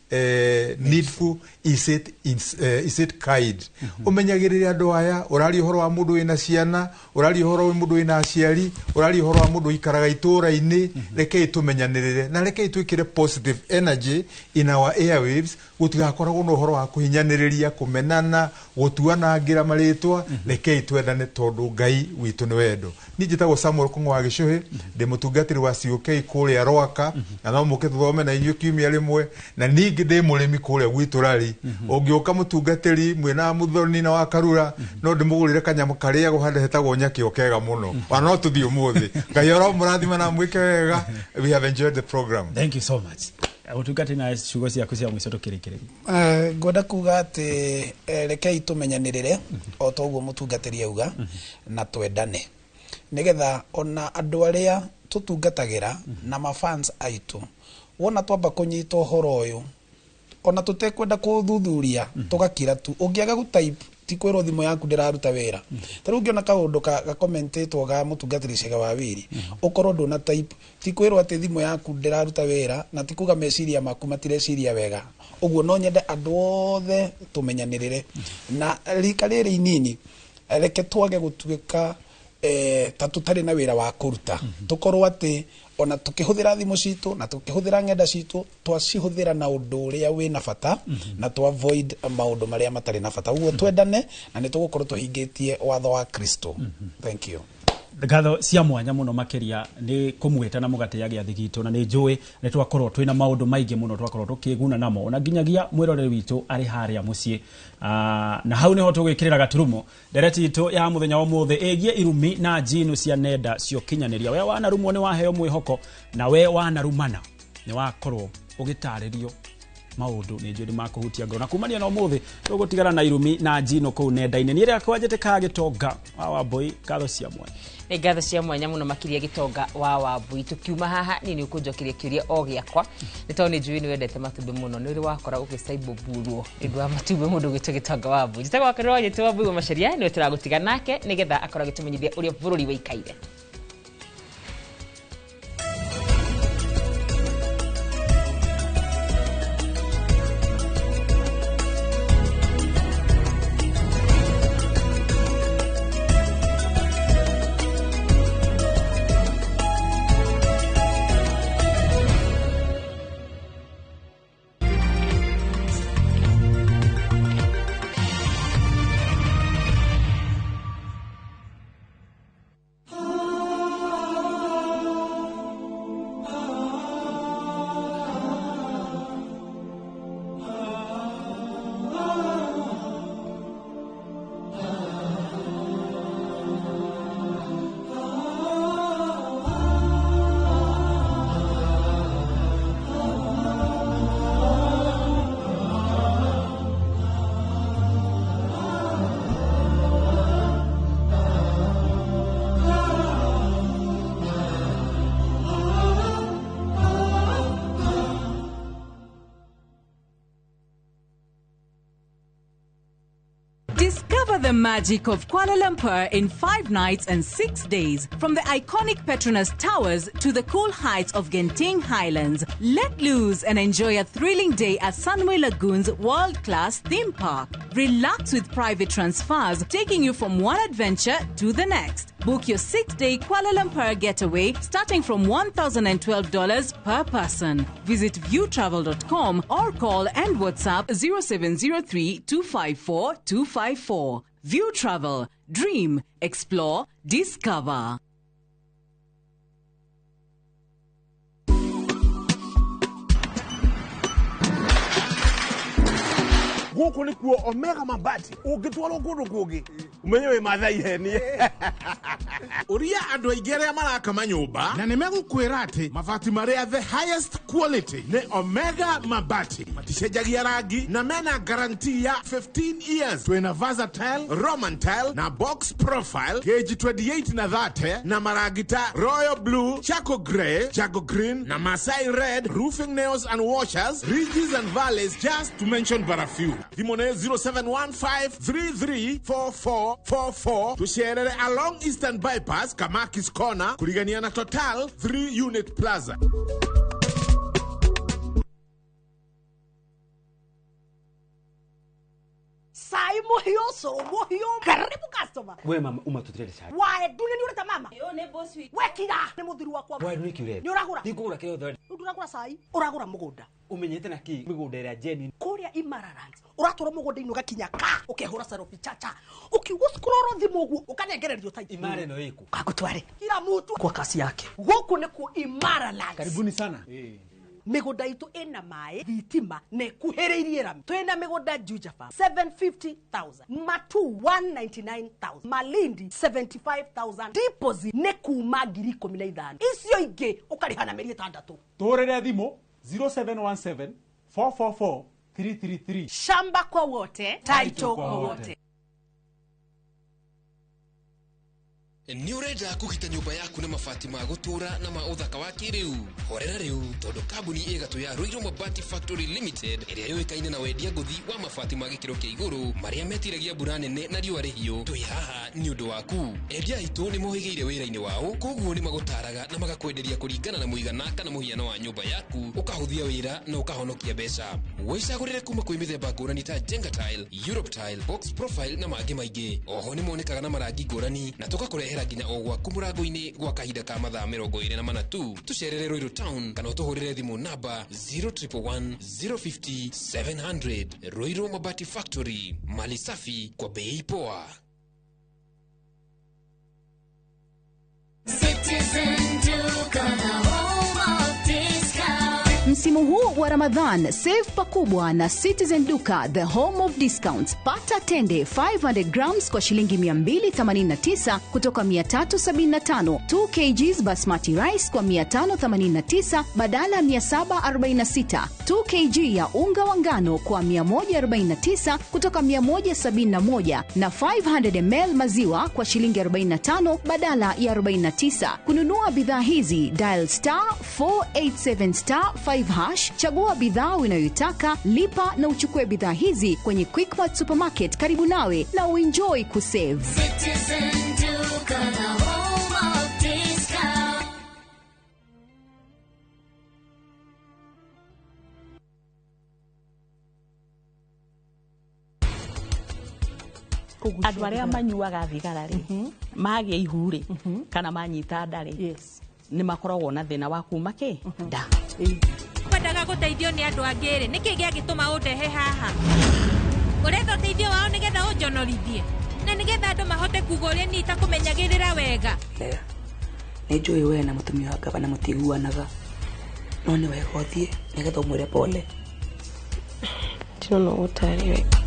needful, is it kind? Ũmenyagĩrĩre andũ aya. Ũraria ũhoro wa mũndũ wĩna ciana, ũraria ũhoro wa mũndũ wĩna aciari, ũraria ũhoro wa mũndũ ũikaraga itũũra-inĩ. Rekei tũmenyanĩrĩre na rekei twĩkĩre positive energy in our airwaves, gũtigakoragwo na ũhoro wa kũhinyanĩrĩria, kũmenana, gũtuanangĩra marĩtwa. Rekei twendane tondũ Ngai witũ nĩ wendo. Niĩ njĩtagwo Samuel Kũng'ũ wa Gĩcũhĩ, ndĩ mũtungatĩri wa COK kũrĩa Rwaka, na no mũke tũthome na inyuĩ kiumia rĩmwe. Na ningĩ ndĩ mũrĩmi kũrĩa gwitũ Rari. Ũngĩũka mũtungatĩri mwĩna Mũthoni na wa Karura, no ndĩmũgũrĩre kanyamũ karĩagwo handũ hetagwo nyakĩo kega mũno. Ona no tũthiĩ ũmũthĩ. Ngai aromũrathima na mwĩke wega. We have enjoyed the program. Thank you so much. Ũtungati, na ciugo ciaku cia mũico tũkĩrĩkĩrĩria. Ngwenda kuga atĩ rekei tũmenyanĩrĩre o ta ũguo mũtungatĩri auga, na twendane, nĩgetha ona andũ arĩa tũtungatagĩra na mafans aitũ, wona twamba kũnyita ũhoro ũyũ, ona tũtekwenda kũũthuthuria, tũgakira tu. Ũngĩaga gũtype, ti kwĩrwo thimũ yaku ndĩraruta wĩra. Ta rĩu ũngĩona kaũndũ gakomentĩtwo ga mũtungatĩri Cege wa Wiri, ũkorwo ndũna type, ti kwĩrwo atĩ thimũ yaku ndĩraruta wĩra, na ti kuga meciria maku matireciria wega. Ũguo no nyende andũ othe tũmenyanĩrĩre, na rika rĩrĩ inini, reke twage gũtuĩka ta tũtarĩ na wĩra wa kũruta, tũkorwo atĩ ona tukĩhũthĩra thimũ citũ na tukĩhũthĩra ng'enda citũ, twacihũthĩra na ũndũ ũrĩa wĩna bata, na tũ avoid maũndũ marĩa matarĩ na bata. Ũguo twendane na nĩ tũgũkorwo tũhingĩtie watho wa Kristo. Thank you. Ngatho cia mwanya mũno makĩria nĩ kũmwĩta na mũgatĩa gĩathĩ gitũ, na nĩ njũĩ nĩ twakorwo twĩna maũndũ maingĩ mũno twakorwo tũkĩguna namo, ona nginyagia mwĩroreri witũ arĩ harĩa mũciĩ. Na hau nĩho tũgwĩkĩrĩra gaturumo ndereti itũ ya mũthenya wa ũmũthĩ ĩgiĩ irumi na njinu cia nenda cia ũkinyanĩria. We wanarumwo nĩ waheo mwĩhoko, na we wanarumana nĩ wakorwo ũgĩtarĩrio maũndũ nĩ njũĩ nĩ makũhutia ngoro. Na kumania na ũmũthĩ tũgũtigana na irumi na njino kũu nenda-inĩ. Niĩ rĩakwa njĩtĩkaga Gĩtonga wa Wambũi. Ngatho cia mwanya. Nĩ ngatho cia mwanya mũno makĩria, Gĩtonga wa Wambui. Tũkiuma haha, niĩ nĩ ũkũnjokeria kĩũria o gĩakwa, nĩ tondũ nĩ njũĩ nĩ wendete matumbĩ mũno. Nĩ ũrĩ wakora ũgĩcaibũmburwo nĩ ũndũ wa matumbĩ mũndũ ũgwĩtwo Gĩtonga wa Wambui? Njĩtagwo Wakerwo Wanyĩtĩ wa Mbui wa Macaria. Nĩwe tũragũtiga nake nĩgetha akorwo agĩtũmenyithia ũrĩa bũrũri wĩikaire. Discover the magic of Kuala Lumpur in 5 nights and 6 days. From the iconic Petronas Towers to the cool heights of Genting Highlands. Let loose and enjoy a thrilling day at Sunway Lagoon's world-class theme park. Relax with private transfers taking you from one adventure to the next. Book your 6-day Kuala Lumpur getaway starting from $1,012 per person. Visit viewtravel.com or call and WhatsApp 0703 254 254. View Travel. Dream, explore, discover. Gũkũ nĩkuo Omega Mabati. Ũngĩtwarwo kũndũ kũngĩ Umenye wĩ Maathai heni. Ũria andũ aingĩ arĩa maraka manyũmba na nĩ megũkwĩra atĩ mabati marĩa the highest quality nĩ Omega Mabati, maticenjagia rangi na mena guarantee ya 15 years. Twĩna versatile, Roman tile na box profile gauge 28 na 30 na marangi ta royal blue, charcoal grey, jago green na Masai red, roofing nails and washers, ridges and valleys, just to mention but a few. Thimũ nĩ 0715334444. Tucerere along Eastern Bypass, Kamakis Corner, kurigania na Total 3 Unit Plaza. Cai muhiũ, cũrũ mũhiũ, karibu customer. We mama uma tutirere cai. Wae ndune nĩ ũreta mama. Yo nĩ boss witũ. Wekira nĩ mũthuri wakwa. Wae nĩ kĩ ũrenda? Nĩ ũragũra. Ndikũgũra kĩrĩa ũthe. Rĩu ndũragũra cai, ũragũra mũgũnda. Ũmenyete na kĩ mĩgũnda ĩrĩa genuine? Kũrĩa Imaralands ũratwarwo mũgũnda-inĩ ũgakinya ka ũkehũra selfie chacha ũkiuga scroll thimũ ũguo ũkanengererio title. Imara ĩno ĩkũ? Kagũtware kila mtu kwa kasi yake. Gũkũ nĩkuo Imaralands. Karibuni sana. Mĩgũnda itũ ĩna maĩ, thitima na ĩkuhĩrĩirie rami. Twĩna mĩgũnda Juja Farm 750,000, Matu 199,000, Malindi 75,000. Deposit nĩ kuma 15,000. Icio ingĩ ũkarĩha na mĩeri 6. Tũhũrĩre thimũ 0717 444 333. Shamba kwa wote, title kwa wote. Nĩ ũrenda kũgita nyũmba yaku na mabati ma gũtũũra na ma ũthaka wa kĩrĩu? Horera rĩu tondũ kambuni ĩ gatũ ya Ruiru Mabati Factory Limited ĩrĩa yũĩkaine na wendia ngũthi wa mabati ma gĩkĩro kĩa igũrũ marĩa metiragia mbura nene na riũa rĩhiũ, twĩ haha nĩ ũndũ waku. Endia aitũ nĩ mohĩgĩire wĩra-inĩ wao, koguo nĩ magũtaraga na magakwenderia kũringana na mũigana kana mũhiano wa nyũmba yaku, ũkahũthia wĩra na ũkahonokia mbeca. Wĩcagũrĩre kuma kwĩ mĩthemba ngũrani ta Jenga Tile, Europe Tile, Box Profile na mangĩ maingĩ. Oho nĩ monekaga na marangi ngũrani na tũgakũrehera nginya o gwaku mũrango-inĩ gwa kahinda ka mathaa 24 tu. Tũcerere Ruiru Town kana ũtũhũrĩre thimũ namba 0111 050 700. Ruiru Mabati Factory, mali safi kwa bei poa. Citizen Duka, the home of discount. Msimu huu wa Ramadhan, save pakubwa na Citizen Duka, the home of discounts. Pata tende 500 grams kwa shilingi 289 kutoka 375, 2 kgs basmati rice kwa 589 badala 746, 2 kg ya unga wa ngano kwa 149 kutoka 171 na 500 ml maziwa kwa shilingi 45 badala ya 49. Kununua bidhaa hizi, dial star 487 star 5 hash, chagua bidhaa unayoitaka, lipa na uchukue bidhaa hizi kwenye Quickmart Supermarket karibu nawe na uenjoy kusave. Citizen Duka, the home of discount. Andũ arĩa manyuaga thigara rĩ, magĩa ihu rĩ, kana manyita nda rĩ, nĩ makoragwo na thĩna wa kuma kĩ nda. Kwendaga gũteithio nĩ andũ angĩ rĩ, nĩkĩ gĩagĩtũma ũndehe haha? Ũretha ũteithio wao nĩgetha ũnjonorithie na nĩgetha andũ mahote kuga ũrĩa niĩ itakũmenyagĩrĩra wega. Lea, nĩ njũĩ we na mũtumia wa gavana mũtiguanaga, no nĩ wega ũthiĩ nĩgetha ũmwĩre pole. Ndĩrona ũtarĩ wega.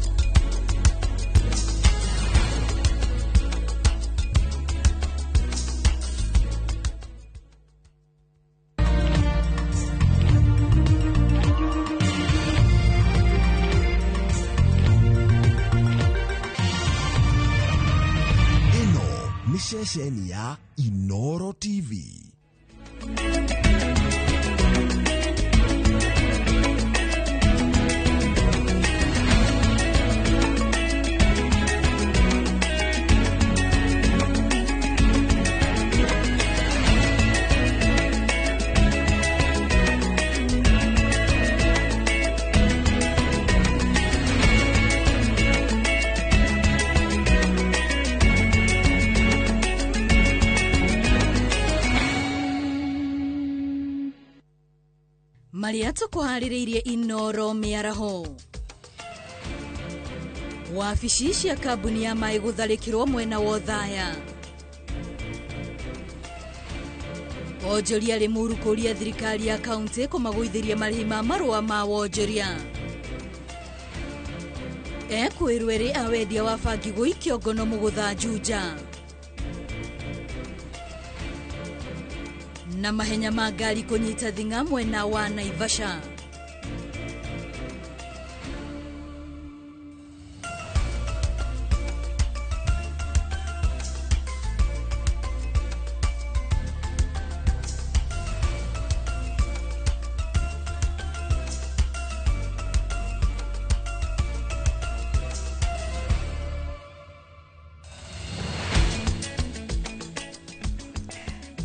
Ceceni ya Inoro TV. Marĩa tũkũharĩrĩirie Inoro mĩaraho. Wabici cia kambuni ya maĩ gũtharĩkĩrwo mwena wa Othaya. Wonjoria Limuru kũria thirikari ya kaunti kũmagũithĩria marĩhi ma marũa ma wonjoria. Ekwĩrwo erĩ a wendia wa bangi gũikio ngono mũgũtha Juja. Na mahenya ma ngari kũnyita thing'a mwena wa Naivasha.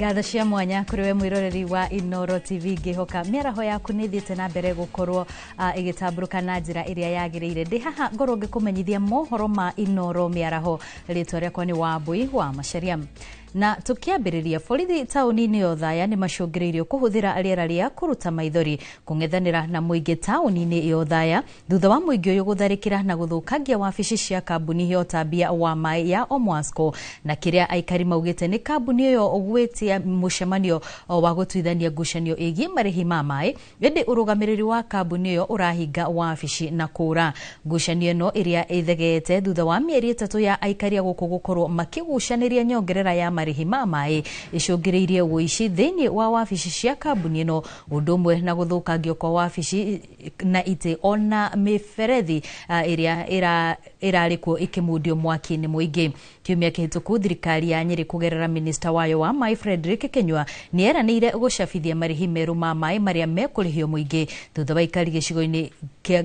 Ngatho cia mwanya kũrĩ we mwĩroreri wa Inooro TV, ngĩhoka mĩaraho yaku nĩ ĩthiĩte na mbere gũkorwo ĩgĩtambũrũka na njĩra ĩrĩa yagĩrĩire. Ndĩ haha ngorwo ngĩkũmenyithia mohoro ma Inooro mĩaraho. Rĩtwa rĩakwa nĩ Wambui wa Macharia. Na tukiambĩrĩria, borithi taũni-inĩ ya Othaya nĩ macũngĩrĩirio kũhũthĩra rĩera rĩa kũruta maithori kũng'ethanĩra na mũingĩ taũni-inĩ ya Othaya thutha wa mũingĩ ũyũ gũtharĩkĩra na gũthũkangia wabici cia kambuni ya ũtambia wa maĩ ya Omwasco, na kĩrĩa aikari maugĩte nĩ kambuni ĩyo gwĩtia mũcemanio wa gũtuithania ngucanio ĩgiĩ marĩhi ma maĩ, ĩndĩ ũrũgamĩrĩri wa kambuni ĩyo ũrahinga wabici na kũra. Ngucanio ĩno ĩrĩa ĩthegeete thutha wa mĩeri 3 ya aikari a gũkũ gũkorwo makĩgucanĩria nyongerera ya marĩhi ma maĩ icũngĩrĩirie ũici thĩinĩ wa wabici cia kambuni ĩno, ũndũ ũmwe na gũthũkangio kwa wabici na itĩ ona mĩberethi ĩrĩa ĩrarĩ kuo ĩkĩmundio mwaki nĩ mũingĩ. Kiumia kĩhĩtũku thirikari ya Nyĩrĩ kũgerera minista wayo wa maĩ Frederick Kenyua nĩ eranĩire gũcabithia marĩhi merũ ma maĩ marĩa mekũrĩhio mũingĩ thutha wa aikari gĩcigo-inĩ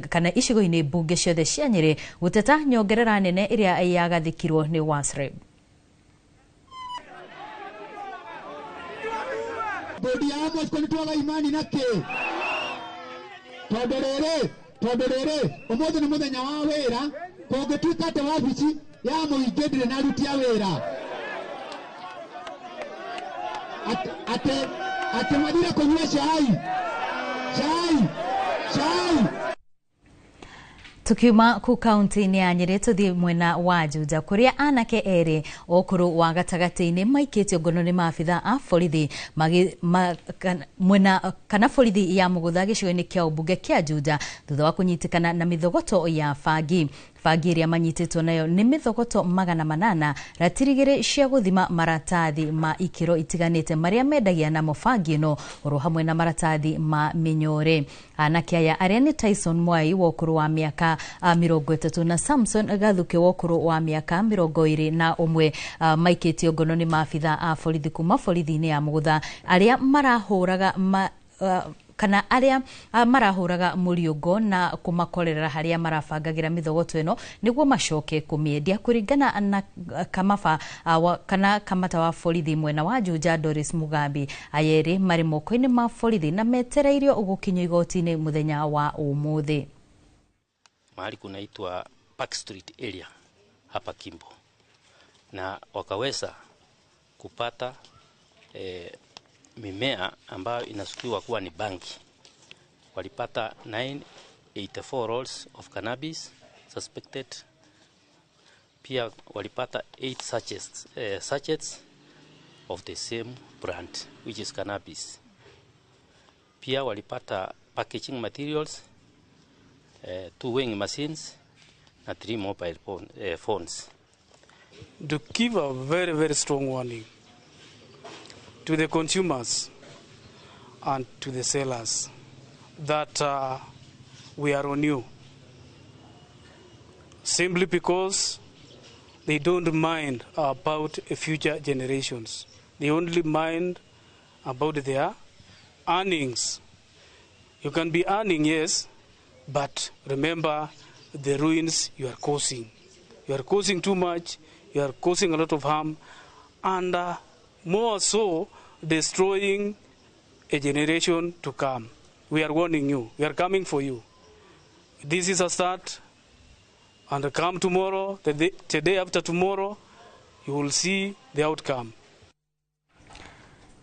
kana icigo-inĩ mbunge ciothe cia Nyĩrĩ gũteta nyongerera nene ĩrĩa yagathĩkirwo nĩ WASREB. Bodi ya Amos nĩ twaga imani na kĩ tondũ rĩrĩ ũmũthĩ nĩ mũthenya wa wĩra, kũngĩtuĩka atĩ wabici ya mũingĩ ndĩrĩ na aruti a wĩra atĩ mathire kũnyua cai cai cai. Tukiuma ku kaunti-inĩ ya Nyĩrĩ tũthiĩ mwena wa Juja kũrĩa anake erĩ ũkũrũ wa gatagatĩ-inĩ maikĩtio ngono nĩ maabitha a borithi mwena kana borithi ya Mũgũtha gĩcigo-inĩ kĩa ũmbunge kĩa Juja thutha wa kũnyitĩkana na mĩthogoto ya bangi. Bangi ĩrĩa manyitĩtwo nayo nĩ mĩthogoto 800, ratiri 2 cia gũthima maratathi ma ikĩro itiganĩte marĩa mendagia namo bangi ĩno oro hamwe na maratathi ma mĩnyore. Anake aya arĩa nĩ Tyson Mwai wa ũkũrũ wa mĩaka 30 na Samson Gathuke wa ũkũrũ wa mĩaka 21 maikĩtio ngono nĩ maabitha a borithi kuma borithi-inĩ ya Mũgũtha arĩa marahũraga kana arĩa marahũraga mũriũngo na kũmakorerera harĩa marabangagĩra mĩthogoto ĩno nĩguo macoke kũmĩendia kũringana na kamaba kana kamata wa borithi mwena wa Juja Doris Mugambi. Aya erĩ marĩ moko-inĩ ma borithi na metereirio gũkinyio igoti-inĩ mũthenya wa ũmũthĩ. Mahali kunaitwa Park Street area hapa Kimbo, na wakaweza kupata mimea ambayo inashukiwa kuwa ni bangi. Walipata 984 rolls of cannabis suspected. Pia walipata 8 sachets of the same brand, which is cannabis. Pia walipata packaging materials, 2 weighing machines na 3 mobile phones. To give a very, very strong warning to the consumers and to the sellers that we are on you, simply because they don't mind about future generations. They only mind about their earnings. You can be earning, yes, but remember the ruins you are causing. You are causing too much, you are causing a lot of harm, and more so destroying a generation to come. We are warning you. We are coming for you. This is a start, and come tomorrow, the day after tomorrow, you will see the outcome.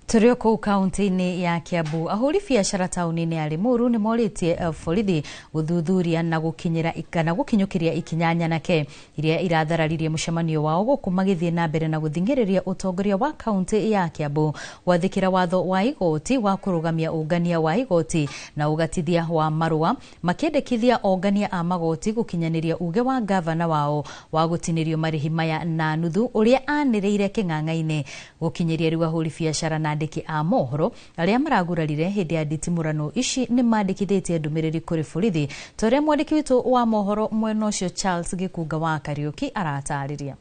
Tũrĩ o kũu kaunti-inĩ ya Kiambu, ahũri biacara taũni-inĩ ya Limuru nĩ morĩtie borithi gũthuthuria na gũkinyĩra kana gũkinyũkĩria ikinya nyanake iria irathararirie mũcemanio wao gũkũ magĩthiĩ na mbere na gũthing'ĩrĩria ũtongoria wa kaunti ya Kiambu gwathĩkĩra watho wa igoti wa kũrũgamia ũngania wa igoti na ũgatithia wa marũa, makĩendekithia ongania a magoti gũkinyanĩria uge wa gavana wao wa gũtinĩrio marĩhi maya na nuthu ũrĩa anĩrĩire kĩng'ang'a-inĩ. Gũkinyĩria rĩu ahũri biacara na andĩki a mohoro arĩa maragurarire hĩndĩ ya nditimũrano ici nĩ mandĩkithĩtie ndũmĩrĩri kũrĩ borithi, ta ũrĩa mwandĩki witũ wa mohoro mwena ũcio Charles Gĩkunga wa Kariũki aratarĩria.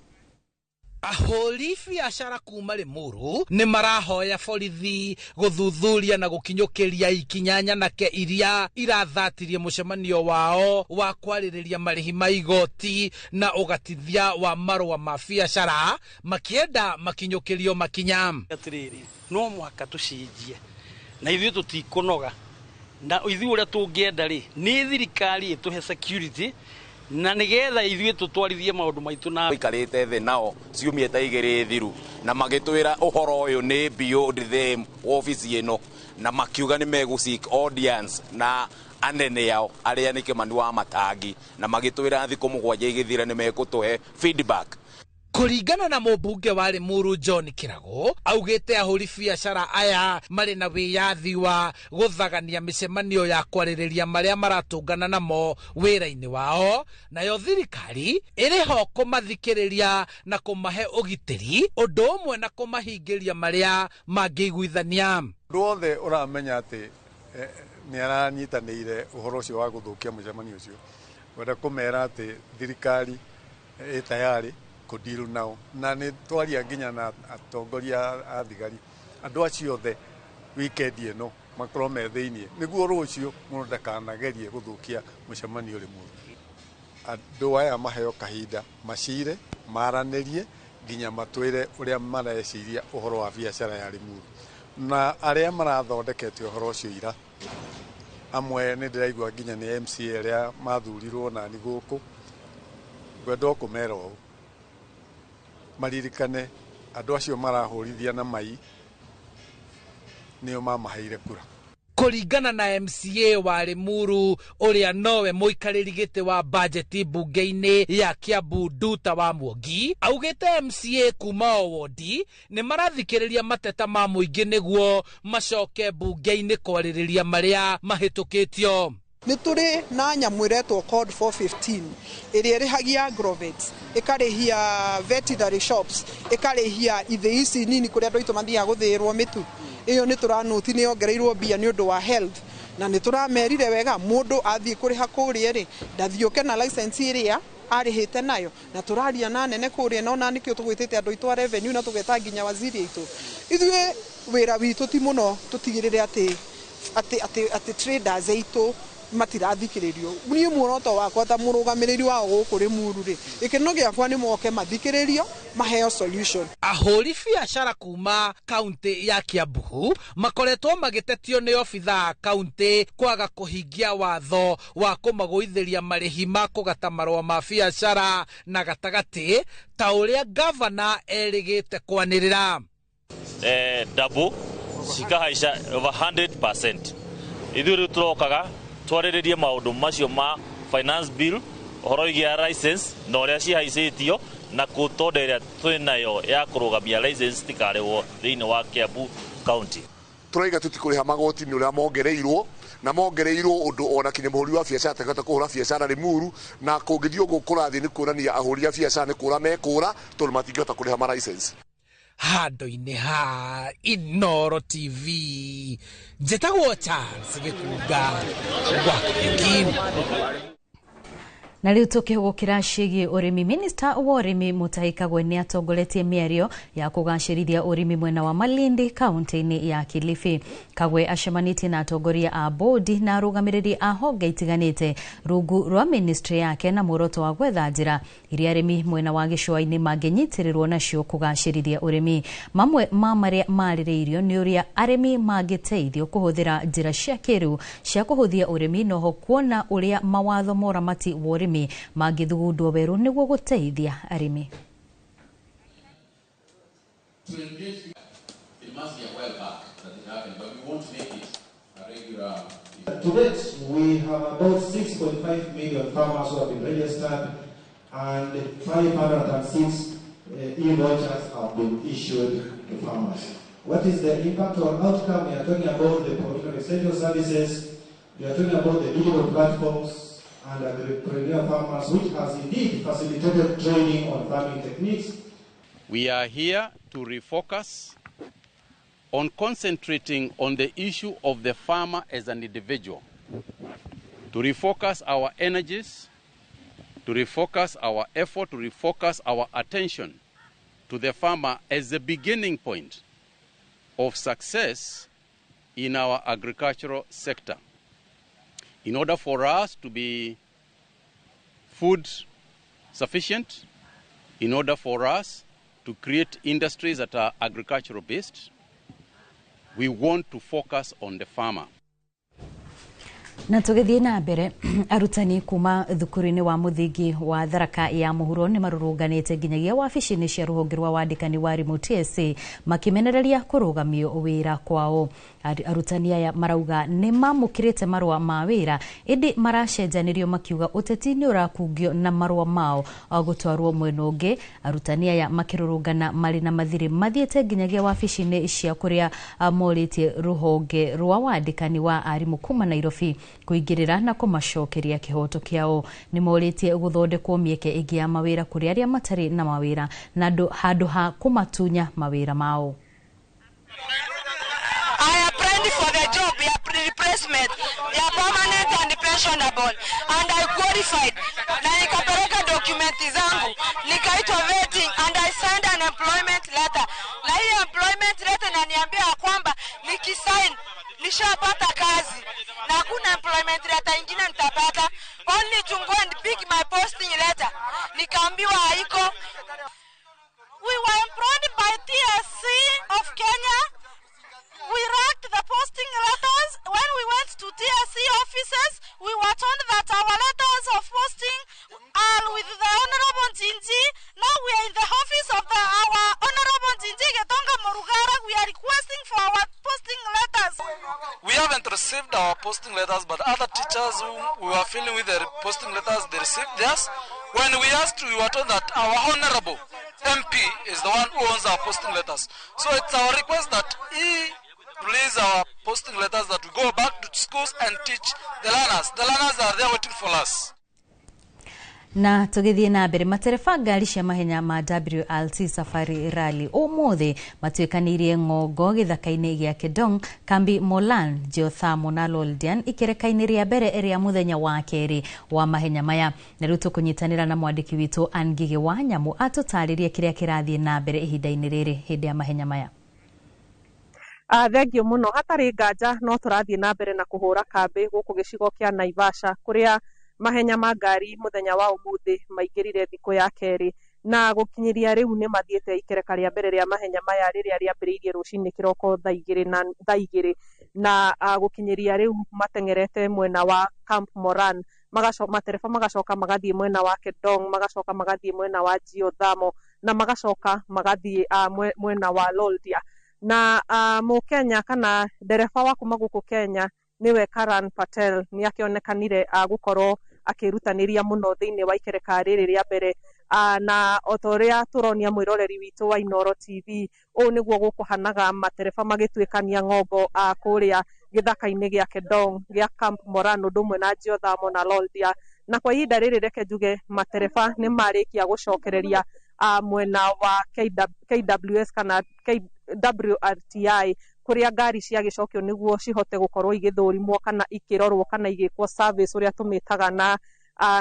Ahũri biacara kuma Limuru nĩ marahoya borithi gũthuthuria na gũkinyũkĩria ikinya nyanake iria irathatirie mũcemanio wao wa kwarĩrĩria marĩhi ma igoti na ũgatithia wa marũa ma biacara, makĩenda makinyũkĩrio makinya. Atĩrĩrĩ, no mũhaka tũcenjie na ithuĩ tũtikũnoga, na ithuĩ ũrĩa tũngĩenda rĩ nĩ thirikari ĩtũhe security na nigetha ithuĩ tũtwarithie maũndũ maitũ na ikarĩte thĩ nao ciumia ta igĩrĩ thiru na magĩtwĩra ũhoro ũyũ nĩ beyond them wabici ĩno, na makiuga nĩ megũ seek audience na anene ao arĩa nĩ Kĩmani wa Matangi, na magĩtwĩra thikũ 7 igĩthira nĩ megũtũhe feedback. Kũringana na mũmbunge wa Limuru John Kĩrago, augĩte ahũri biacara aya marĩ na wĩyathi wa gũthagania mĩcemanio ya kwarĩrĩria marĩa maratũngana namo wĩra-inĩ wao, nayo thirikari ĩrĩ ho kũmathikĩrĩria na kũmahe ũgitĩri ũndũ ũmwe na kũmahingĩria marĩa mangĩiguithania. Ũndũ wothe ũramenya atĩ nĩ aranyitanĩire ũhoro ũcio wa gũthũkia mũcemanio ũcio, wenda kũmera atĩ thirikari ĩ tayari kũdeal nao, na nĩ twaria nginya na atongoria a thigari, andũ acio othe weekend ĩno makorwo me thĩiniĩ nĩguo rũciũ mũndũ ndakanagerie gũthũkia mũcemanio Limuru. Andũ aya maheo kahinda macire maranĩrie nginya matwĩre ũrĩa mareciria ũhoro wa biacara ya Limuru, na arĩa marathondekete ũhoro ũcio ira amwe nĩ ndĩraigua nginya nĩ MCA arĩa mathurirwo na nĩ gũkũ, ngwenda o kũmera ũũ maririkane andũ acio marahũrithia na mai nĩo mamaheire kura. Kũringana na MCA wa Limuru ũrĩa nowe mũikarĩri gĩtĩ wa bajeti mbunge-inĩ ya Kiambu Nduta wa Mwangi, augĩte MCA kuma o wondi nĩ marathikĩrĩria mateta ma mũingĩ nĩguo macoke mbunge-inĩ kwarĩrĩria marĩa mahĩtũkĩtio. Nĩ tũrĩ na nyamũ ĩretwo code 415 ĩrĩa ĩrĩhagia agrovet, ĩkarĩhia veterinary shops, ĩkarĩhia ithĩi ici nini kũrĩa andũ aitũ mathiaga gũthĩĩrwo mĩtu. Ĩyo nĩ tũranũti nĩ yongereirwo mbia nĩ ũndũ wa health, na nĩ tũramerire wega mũndũ athiĩ kũrĩha kũrĩa rĩ ndathiũke na license ĩrĩa arĩhĩte nayo, na tũraria na nene kũrĩa na ona nĩkĩo tũgwĩtĩte andũ aitũ a revenue na tũgeta nginya waziri aitũ. Ithuĩ wĩra witũ ti mũno tũtigĩrĩre atĩ traders aitũ matirathikĩrĩrio. Niĩ muoroto wakwa ta mũrũgamĩrĩri wao gũkũ Limuru rĩ, gĩkeno gĩakwa nĩ moke mathikĩrĩrio maheo solution. Ahũri biacara kuma kaunti ya Kiambu makoretwo magĩtetio nĩ obitha a kaunti kwaga kũhingia watho wa kũmagũithĩria marĩhi ma kũgata marũa ma biacara na gatagatĩ ta ũrĩa gavana erĩgĩte kwanĩrĩra. Double cikahaica over 100%. Ithuĩ rĩu tũrokaga twarĩrĩrie maũndũ macio ma finance bill, ũhoro wĩgiĩ license na ũrĩa cihaicĩtio na kũtonda ĩrĩa twĩ nayo ya kũrũgamia license itikarĩhwo thĩinĩ wa Kiambu County. Tũraiga tũtikũrĩha magoti nĩ ũrĩa mongereirwo, na mongereirwo ũndũ ona kinya mũhũri wa biacara atakĩhota kũhũra biacara Limuru, na kũngĩthiĩ ũguo kũrathiĩ nĩ kuonania ahũri a biacara nĩ kũra mekũra tondũ matingĩhota kũrĩha ma license. Handũ-inĩ ha Inooro TV, njĩtagwo Charles Gĩkunga wa Kariũki. Na rĩu tũkĩhũgũkĩra ciĩgiĩ ũrĩmi, minista wa ũrĩmi Mutahi Kagwe nĩ atongoretie mĩario ya kũgacĩrithia ũrĩmi mwena wa Malindi kaunti-inĩ ya Kilifi. Kagwe acemanĩtie na atongoria a bodi na arũgamĩrĩri a honge itiganĩte rungu rwa ministry yake na muoroto wa gwetha njĩra iria arĩmi mwena wa gĩcũa-inĩ mangĩnyitĩrĩrwo nacio kũgacĩrithia ũrĩmi. Mamwe ma marĩa marĩrĩirio nĩ ũrĩa arĩmi mangĩteithio kũhũthĩra njĩra cia kĩrĩu cia kũhũthia ũrĩmi, noho kuona ũrĩa mawatho ma ũramati wa ũrĩmi mangĩthugundwo werũ nĩguo gũteithia arĩmi. won't make it a regular. To date, we have about 6.5 million farmers who have been registered, and 506 e-vouchers have been issued to farmers. What is the impact or outcome? We are talking about the provision of essential services, we are talking about the digital platforms and agripreneur farmers, which has indeed facilitated training on farming techniques. We are here to refocus on concentrating on the issue of the farmer as an individual, to refocus our energies, to refocus our effort, to refocus our attention to the farmer as the beginning point of success in our agricultural sector. In order for us to be food sufficient, in order for us to create industries that are agricultural based, we want to focus on the farmer. Na tũgĩthiĩ na mbere, arutani kuma thukuru-inĩ wa mũthingi wa Tharaka ya Mũhuro nĩ marũrũnganĩte nginyagia wabici-inĩ cia rũhonge rwa wandĩkani wa arimũ TSC makĩmenereria kũrũgamio wĩra kwao. Arutani aya marauga nĩ mamũkĩrĩte marũa ma wĩra ĩndĩ maracenjanĩrio makiuga ũteti nĩ ũrakungio na marũa mao gũtwarwo mwena ũngĩ. Arutani aya makĩrũrũngana marĩ na mathirĩ mathiĩte nginyagia wabici-inĩ cia kũrĩa morĩtie rũhonge rwa wandĩkani wa arimũ kuma Nairobi kũingĩrĩra na kũmacokeria kĩhoto kĩao. Nĩ morĩtie gũthondekwo mĩeke ĩngĩ ya mawĩra kũrĩ arĩa matarĩ na mawĩra na handũ ha kũmatunya mawĩra mao. I applied for the job ya replacement ya permanent and pensionable and I qualified na nikapeleka dokumenti zangu nikaitwa vetting and I signed an employment letter, na hii employment letter inaniambia kwamba nikisign nishapata kazi na hakuna employment letter ingine nitapata, only to go and pick my posting letter. Nikaambiwa haiko. We were employed by TSC of Kenya. We racked the posting letters. When we went to TSC offices, we were told that our letters of posting are with the Honorable Ndindi. Now we are in the office of our Honorable Ndindi Getonga Murugara. We are requesting for our posting letters. We haven't received our posting letters, but other teachers who we were filling with their posting letters, they received theirs. When we asked, we were told that our Honorable MP is the one who owns our posting letters. So it's our request that he release our posting letters, that we go back to schools and teach the learners. The learners are there waiting for us. Na tũgĩthiĩ na mbere, matereba ngari cia mahenya ma WRC Safari Rally ũmũthĩ matuĩkanĩirie ng'ongo gĩthaka-inĩ gĩa Kedong, Kambi Molan, Geothermal na Loldian ikereka-inĩ rĩa mbere rĩa mũthenya wa kerĩ wa mahenya maya. Na rĩu tũkũnyitanĩra na mwandĩki witũ Ann Ngigĩ wa Nyamũ atũtarĩrie kĩrĩa kĩrathiĩ na mbere ihinda-inĩ rĩrĩ hĩndĩ ya mahenya maya. Thengio mũno. Hatarĩ nganja no tũrathiĩ na mbere na kũhũra kambĩ gũkũ gĩcigo kĩa Naivasha kũrĩa mahenya ma ngari mũthenya wa ũmũthĩ maingĩrire thikũ ya kerĩ, na gũkinyĩria rĩu nĩ mathiĩte ikereka rĩa mbere rĩa mahenya maya rĩrĩa rĩambĩrĩirie rũcinĩ kĩroko thaa igĩrĩ na thaa igĩrĩ na gũkinyĩria rĩu mateng'erete mwena wa Camp Moran, matereba magacoka magathiĩ mwena wa Kedong, magacoka magathiĩ mwena wa Geothermal na magacoka magathiĩ mwena wa Loldia. Na Mũkenya kana ndereba wa kuma gũkũ Kenya nĩwe Karan Patel nĩ akĩonekanire gũkorwo akĩrutanĩria mũno thĩinĩ wa ikereka rĩrĩ rĩa mbere, na o ta ũrĩa tũronia mwĩroreri witũ wa Inooro TV, ũũ nĩguo gũkũhanaga matereba magĩtuĩkania ng'ongo kũrĩa gĩthaka-inĩ gĩa Kedong gĩa Camp Moran ũndũ ũmwe na Geothermal na Loldia. Na kwa ihinda rĩrĩ reke njuge matereba nĩ marĩkia gũcokereria mwena wa KWS kana WRTI kũrĩa ngari ciagĩcokio nĩguo cihote gũkorwo igĩthũrimwo kana ikĩrorwo kana igĩkwo service ũrĩa tũmĩtaga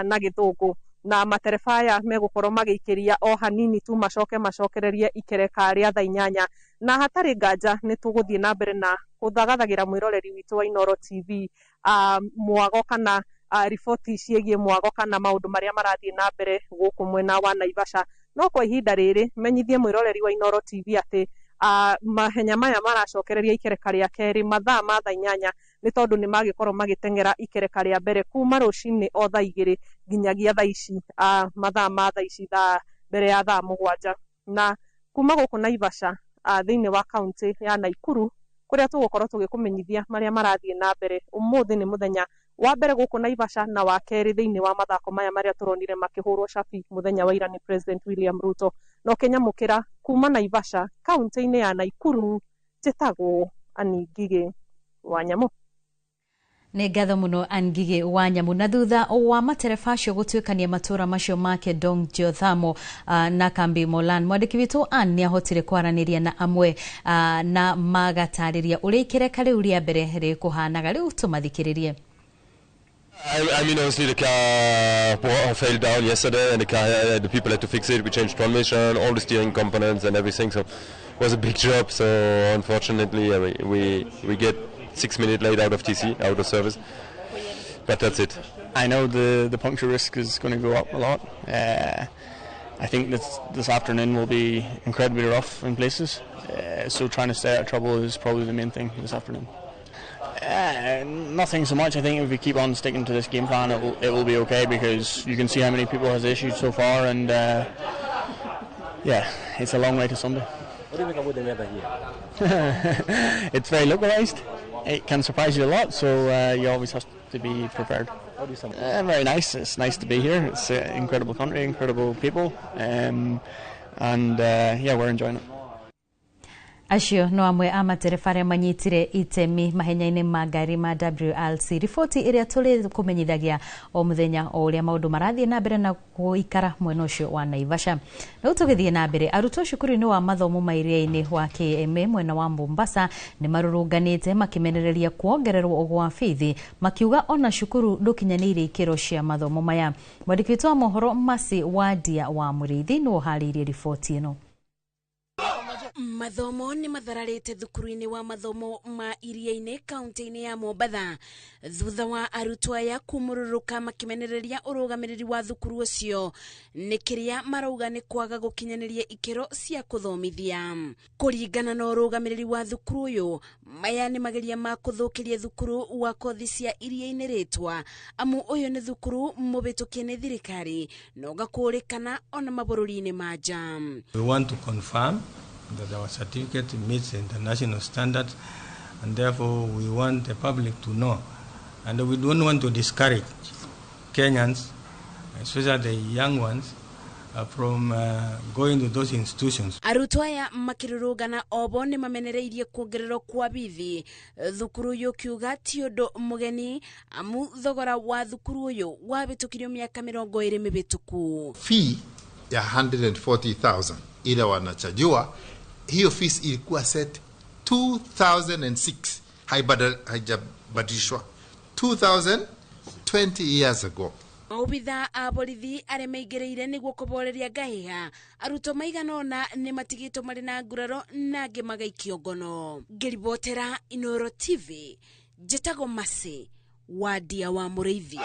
na gĩthũngũ. Na matereba aya megũkorwo magĩikĩria o hanini tu macoke macokererie ikereka rĩa thaa inyanya. Na hatarĩ nganja nĩ tũgũthiĩ na mbere na gũthagathagĩra mwĩroreri witũ wa Inooro TV mwago kana riboti ciĩgiĩ mwago kana maũndũ marĩa marathiĩ na mbere gũkũ mwena wa Naivasha. No kwa ihinda rĩrĩ menyithie mwĩroreri wa Inooro TV atĩ mahenya maya maracokereria ikereka rĩa kerĩ mathaa ma thaa inyanya nĩ tondũ nĩ magĩkorwo magĩteng'era ikereka rĩa mbere kuma rũcinĩ o thaa igĩrĩ nginyagia thaa ici mathaa ma thaa ici thaa mbere ya thaa mũgwanja. Na kuma gũkũ Naivasha thĩinĩ wa kaunti ya Naikuru Kũrĩa tũgũkorwo tũgĩkũmenyithia marĩa marathiĩ na mbere. Ũmũthĩ nĩ mũthenya wa mbere gũkũ Naivasha na wa kerĩ thĩinĩ wa mathako maya marĩa tũronire makĩhũrwo cabi mũthenya wa ira nĩ President William Ruto. Na ũkĩnyamũkĩra kuma Naivasha kaunti-inĩ ya Nakuru, njĩtagwo Ann Ngigĩ wa Nyamũ. Nĩ ngatho mũno Ann Ngigĩ wa Nyamũ. Na thutha wa matereba acio gũtuĩkania matũra macio ma Kedong Geothermal na Kambi Molan, mwandĩki witũ Ann nĩ ahotire kwaranĩria na amwe na magatarĩria ũrĩa ikereka rĩu rĩa mbere rĩkũhanaga. Rĩu tũmathikĩrĩrie. I mean, obviously the car fell down yesterday, and the people had to fix it. We changed transmission, all the steering components, and everything. So it was a big job. So unfortunately, we get 6 minutes late out of TC, out of service. But that's it. I know the puncture risk is going to go up a lot. I think this afternoon will be incredibly rough in places. So trying to stay out of trouble is probably the main thing this afternoon. Nothing so much. I think if we keep on sticking to this game plan, it will be okay because you can see how many people has issued so far, and yeah, it's a long way to Sunday. What do you think about the weather here? It's very localized. It can surprise you a lot, so you always have to be prepared. How do you sum Very nice. It's nice to be here. It's an incredible country, incredible people, and yeah, we're enjoying it. Acio no amwe a matereba arĩa manyitire itemi mahenya-inĩ ma ngari ma WRC, riboti ĩrĩa tũrĩ kũmenyithagia o mũthenya o ũrĩa maũndũ marathiĩ na mbere na gũikara mwena ũcio wa Naivasha. Rĩu tũgĩthiĩ na mbere, arutwo cukuru-inĩ wa mathomo ma iria-inĩ wa KMA mwena wa Mombasa nĩ marũrũnganĩte makĩmenereria kuongererwo gwa bithi, makiuga ona cukuru ndũkinyanĩirie ikĩro cia mathomo maya. Mwandĩki witũ wa mohoro Masi Wandia wa Mũrĩithi nĩwe ũharĩirie riboti ĩno. Mathomo nĩ mathararĩte thukuru-inĩ wa mathomo ma iria-inĩ kaunti-inĩ ya Mombatha thutha wa arutwo aya kumũrũrũka makĩmenereria ũrũgamĩrĩri wa thukuru ũcio nĩ kĩrĩa marauga nĩ kwaga gũkinyanĩria ikĩro cia kũthomithia. Kũringana na ũrũgamĩrĩri wa thukuru ũyũ, maya nĩ mageria ma kũthũkĩria thukuru wa kothi cia iria-inĩ rĩtwa, amu ũyũ nĩ thukuru mũhĩtũkie nĩ thirikari na ũgakũrĩkana ona mabũrũri-inĩ ma nja. We want to confirm that our certificate meets international standards, and therefore we want the public to know. And we don't want to discourage Kenyans, especially the young ones, from going to those institutions. Arutwo aya makĩrũrũngana obo nĩ mamenereirie kuongererwo kwa bithi thukuru ũyũ, ũkiuga ti ũndũ mũgeni amu thogora wa thukuru ũyũ wahĩtũkirio mĩaka 20 mĩhĩtũku. Fee ya 140,000 ile wanachajiwa, hiyo fees ilikuwa set 2006, haijabadilishwa 2020 years ago. Maobitha a borithi arĩa maingĩrĩire nĩguo kũboreria ngahĩha arutwo maigana ũna nĩ matigĩtwo marĩ na nguraro na angĩ magaikio ngono. Ngĩribotera Inoro TV, njĩtagwo Masi Wandia wa Mũrĩithi.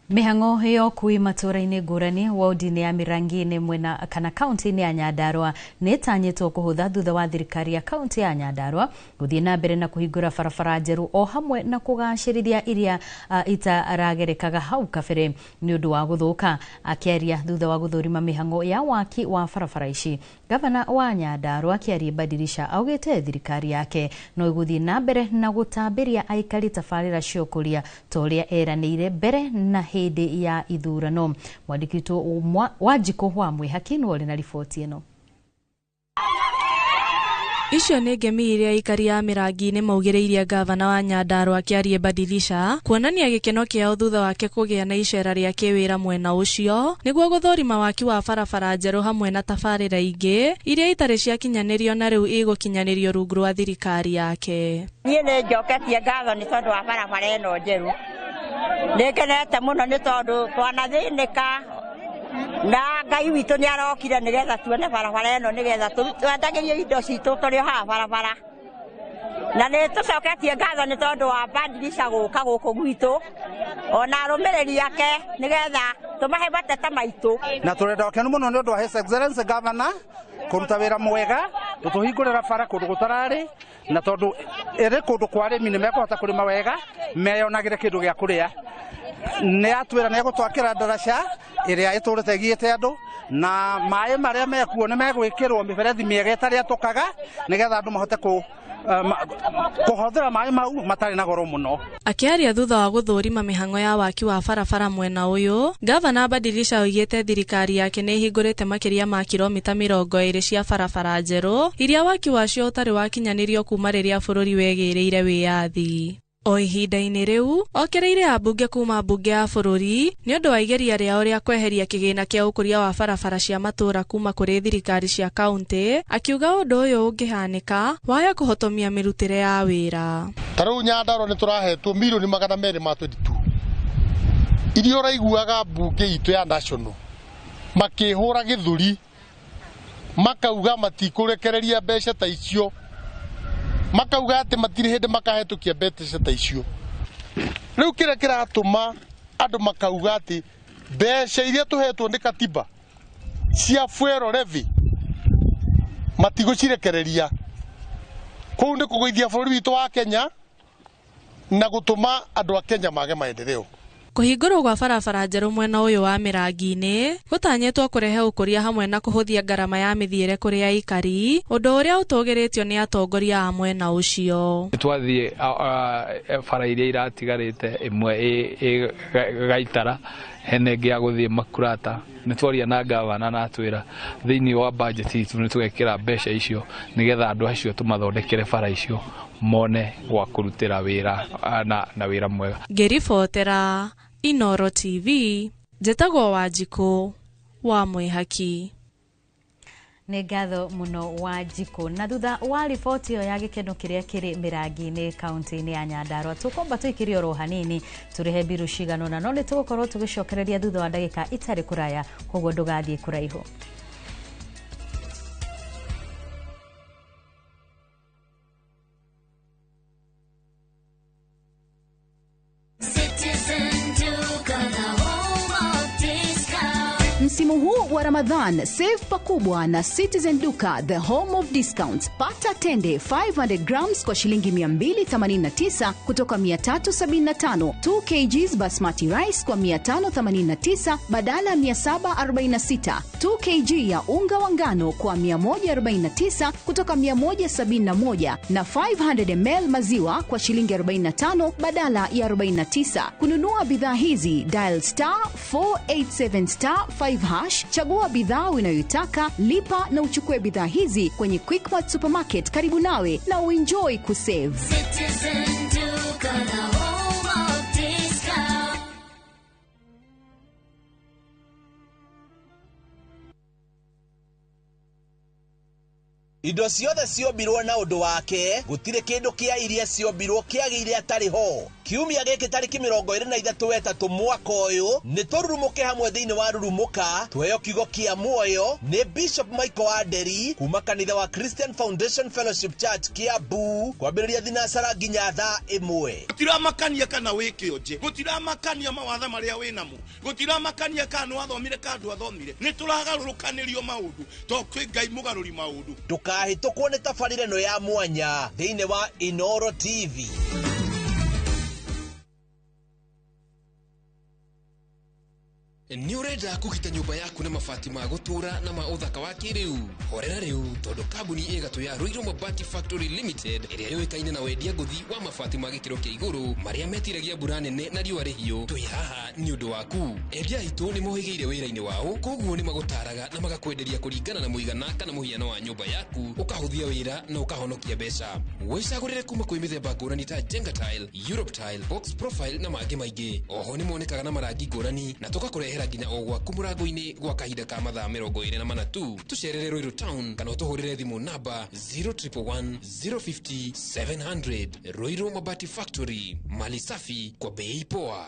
Mĩhang'o ya ũkui matũra-inĩ ngũrani wodi-inĩ ya Mĩrangi-inĩ mwena kana kaunti-inĩ ya Nyandarua nĩ ĩtanyĩtwo kũhũtha thutha wa thirikari ya kaunti ya Nyandarua gũthiĩ na mbere na kũhingũra barabara njerũ o hamwe na kũgacĩrithia iria itaragerekaga hau kabere nĩ ũndũ wa gũthũka. Akĩaria thutha wa gũthũrima mĩhang'o ya waki wa barabara ici, gavana wa Nyandarua Kĩarie Badirisha augĩte thirikari yake no ĩgũthiĩ na mbere na gũtambĩria aikari tabarĩra cia ũkũria ta ũrĩa eranĩire mbere na hĩndĩ ya ithurano. Mwandĩki witũ Wanjikũ wa Mwĩhaki nĩwe ũrĩ na riboti ĩno. Icio nĩ ngemi iria aikari a Mĩrangi-inĩ maugĩrĩirie ngavana wa Nyandarua Kĩarie Badilisha kuonania gĩkeno kĩao thutha wake kũgĩa na icera rĩa kĩwĩra mwena ũcio nĩguo gũthũrima waki wa barabara njerũ hamwe na tabarĩra ingĩ iria itarĩ ciakinyanĩrio na rĩu igũkinyanĩrio rungu rwa thirikari yake. Niĩ nĩ njoketie ngatho nĩ tondũ wa barabara ĩno njerũ. Nĩ ngenete mũno nĩ tondũ twanathĩnĩka na Ngai witũ nĩ arokire nĩgetha tuone barabara ĩno nĩgetha twendagĩrie indo citũ tũrĩ o haha barabara. Na nĩ tũcoketie ngatho nĩ tondũ wa Badilisha gũka gũkũ gwitũ ona arũmĩrĩri ake nĩgetha tũmahe mateta maitũ. Na tũrenda ũkenu mũno nĩ ũndũ wa His Excellency Governor kũruta wĩra mwega gũtũhingũrĩra bara kũndũ gũtararĩ, na tondũ ĩrĩ kũndũ kwa arĩmi nĩ mekũhota kũrĩma wega meyonagĩre kĩndũ gĩa kũrĩa. Nĩ atwĩra nĩ egũtwakĩra ndaraca ĩrĩa ĩtũrĩte ĩgiĩte andũ, na maĩ marĩa mekuo nĩ megwĩkĩrwo mĩberethi mĩega ĩtarĩ atũkaga nĩgetha andũ mahote kũhũthĩra maĩ mau matarĩ na goro mũno. Akĩaria thutha wa gũthũrima mĩhang'o ya waki wa barabara mwena ũyũ, Gavana Badilisha oigĩte thirikari yake nĩ ĩhingũrĩte makĩria ma kilomita 20 cia barabara njerũ iria waki wacio ũtarĩ wakinyanĩrio kuma rĩrĩa bũrũri wegĩrĩire wĩyathi. O ihinda-inĩ rĩu, okereire ambunge kuma mbunge ya bũrũri nĩ ũndũ wa igeria rĩao rĩa kweheria kĩgĩna kĩa ũkũria wa barabara cia matũũra kuma kũrĩ thirikari cia kaunti, akiuga ũndũ ũyũ ũngĩhanĩka waya kũhotomia mĩrutĩre ya wĩra. Ta rĩu Nyandarua nĩ tũrahetwo mirioni 222 iria ũraiguaga mbunge itũ ya national makĩhũra gĩthũri makauga matikũrekereria mbeca ta icio, makauga atĩ matirĩ hĩndĩ makahetũkia mbeca ta icio. Rĩu kĩrĩa kĩratũma andũ makauga atĩ mbeca iria tũhetwo nĩ katiba cia fuel levy matigũcirekereria, kũu nĩ kũgũithia bũrũri witũ wa Kenya na gũtũma andũ a Kenya mage maendeleo. Kũhingũrwo gwa barabara njerũ mwena ũyũ wa Mĩrangi-inĩ gũtanyĩtwo kũrehe ũkũria hamwe na kũhũthia ngarama ya mĩthiĩre kũrĩ aikari, ũndũ ũrĩa ũtũgĩrĩtio nĩ atongoria a mwena ũcio. Twathiĩ bara iria iratigarĩte ĩmwe ĩ Gaitara, hena ĩngĩ ya gũthiĩ Makurata. Nĩ twaria na gavana na atwĩra thĩinĩ wa budget itũ nĩ tũgekĩra mbeca icio nĩgetha andũ acio tũmathondekere bara icio mone gwa kũrutĩra wĩra na wĩra mwega. Ngĩribotera Inoro TV, njĩtagwo Wanjikũ wa Mwĩhaki. Nĩ ngatho mũno Wanjikũ. Na thutha wa riboti ĩyo ya gĩkeno kĩrĩa kĩrĩ Mĩrangi-inĩ kaunti-inĩ ya Nyandarua, tũkwamba tũikĩrie oro hanini tũrĩhe mbiru cigana ũna, no nĩ tũgũkorwo tũgĩcokereria thutha wa ndagĩka itarĩ kũraya, koguo ndũgathiĩ kũraihu. Msimu huu wa Ramadhan, save pakubwa na Citizen Duka, the home of discounts. Pata tende 500 grams kwa shilingi 289 kutoka 375, 2 kgs basmati rice kwa 589 badala 746, 2 kg ya unga wa ngano kwa 149 kutoka 171 na 500 ml maziwa kwa shilingi 45 badala ya 49. Kununua bidhaa hizi, dial star 487 star 5 hash, chagua bidhaa unayoitaka, lipa na uchukue bidhaa hizi kwenye Quickmart Supermarket karibu nawe na uenjoy kusave. Citizen Duka, the home of discount. Indo ciothe ciombirwo na ũndũ wake, gũtirĩ kĩndũ kĩa iria ciombirwo kĩagĩire atarĩ ho. Kiumia gĩkĩ tarĩki 23 mwaka ũyũ nĩ tũrurumũke hamwe thĩinĩ wa Rurumũka, tuheo kiugo kĩa muoyo nĩ Bishop Michael Aderi kuma kanitha wa Christian Foundation Fellowship Church Kiambu, kwambĩrĩria thinacara nginya thaa 1. Gũtiramakania kana wĩ kĩonje, gũtiramakania mawatha marĩa wĩ namo, gũtiramakania kana nĩwathomire kana ndwathomire, nĩ tũragarũrũkanĩrio maũndũ to kwĩ Ngai mũgarũri maũndũ. Ndũkahĩtũkwo nĩ tabarĩra ĩno ya mwanya thĩinĩ wa Inoro TV. Nĩ ũrenda kũgita nyũmba yaku na mabati ma gũtũũra na ma ũthaka wa kĩrĩu? Horera rĩu, tondũ kambuni ĩgatũ ya Ruiru Mabati Factory Limited ĩrĩa yũĩkaine na wendia ngũthi wa mabati ma gĩkĩro kĩa igũrũ marĩa metiragia mbura nene na riũa rĩhiũ, twĩ haha nĩ ũndũ waku. Endia aitũ nĩ mohĩgĩire wĩra-inĩ wao, koguo nĩ magũtaraga na magakwenderia kũringana na mũigana kana mũhiano wa nyũmba yaku, ũkahũthia wĩra na ũkahonokia mbeca. Wĩcagũrĩre kuma kwĩ mĩthemba ngũrani ta Jenga Tile, Europe Tile, Box Profile na mangĩ maingĩ. Oho nĩ monekaga na marangi ngũrani na tũgakũrehera nginya o gwaku mũrango-inĩ gwa kahinda ka mathaa 24 tu. Tũcerere Ruiru Town kana ũtũhũrĩre thimũ namba 0111 050 700. Ruiru Mabati Factory, mali safi kwa bei poa.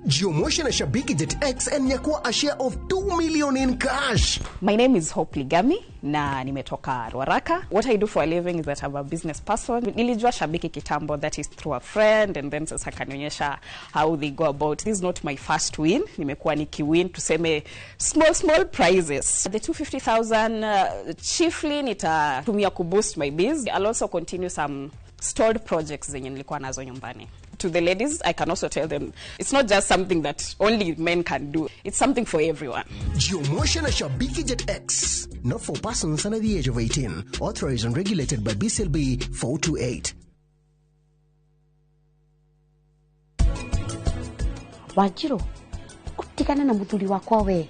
Jiomoshe na Shabiki Jet X and nyakua a share of 2 million in cash. My name is Hope Ligami na nimetoka Ruaraka. What I do for a living is that I'm a business person. Nilijua Shabiki kitambo, that is through a friend, and then sasa kanionyesha how they go about. This is not my first win. Nimekuwa nikiwin tuseme small prizes. The 250,000 chiefly nitatumia kuboost my biz. I'll also continue some stalled projects zenye nilikuwa nazo nyumbani. To the ladies, I can also tell them it's not just something that only men can do. It's something for everyone. Jiomoshe na Shabiki Jet X. Not for persons under the age of 18. Authorized and regulated by BCLB 428. Wanjiru, utigane na muthuri wakwa we.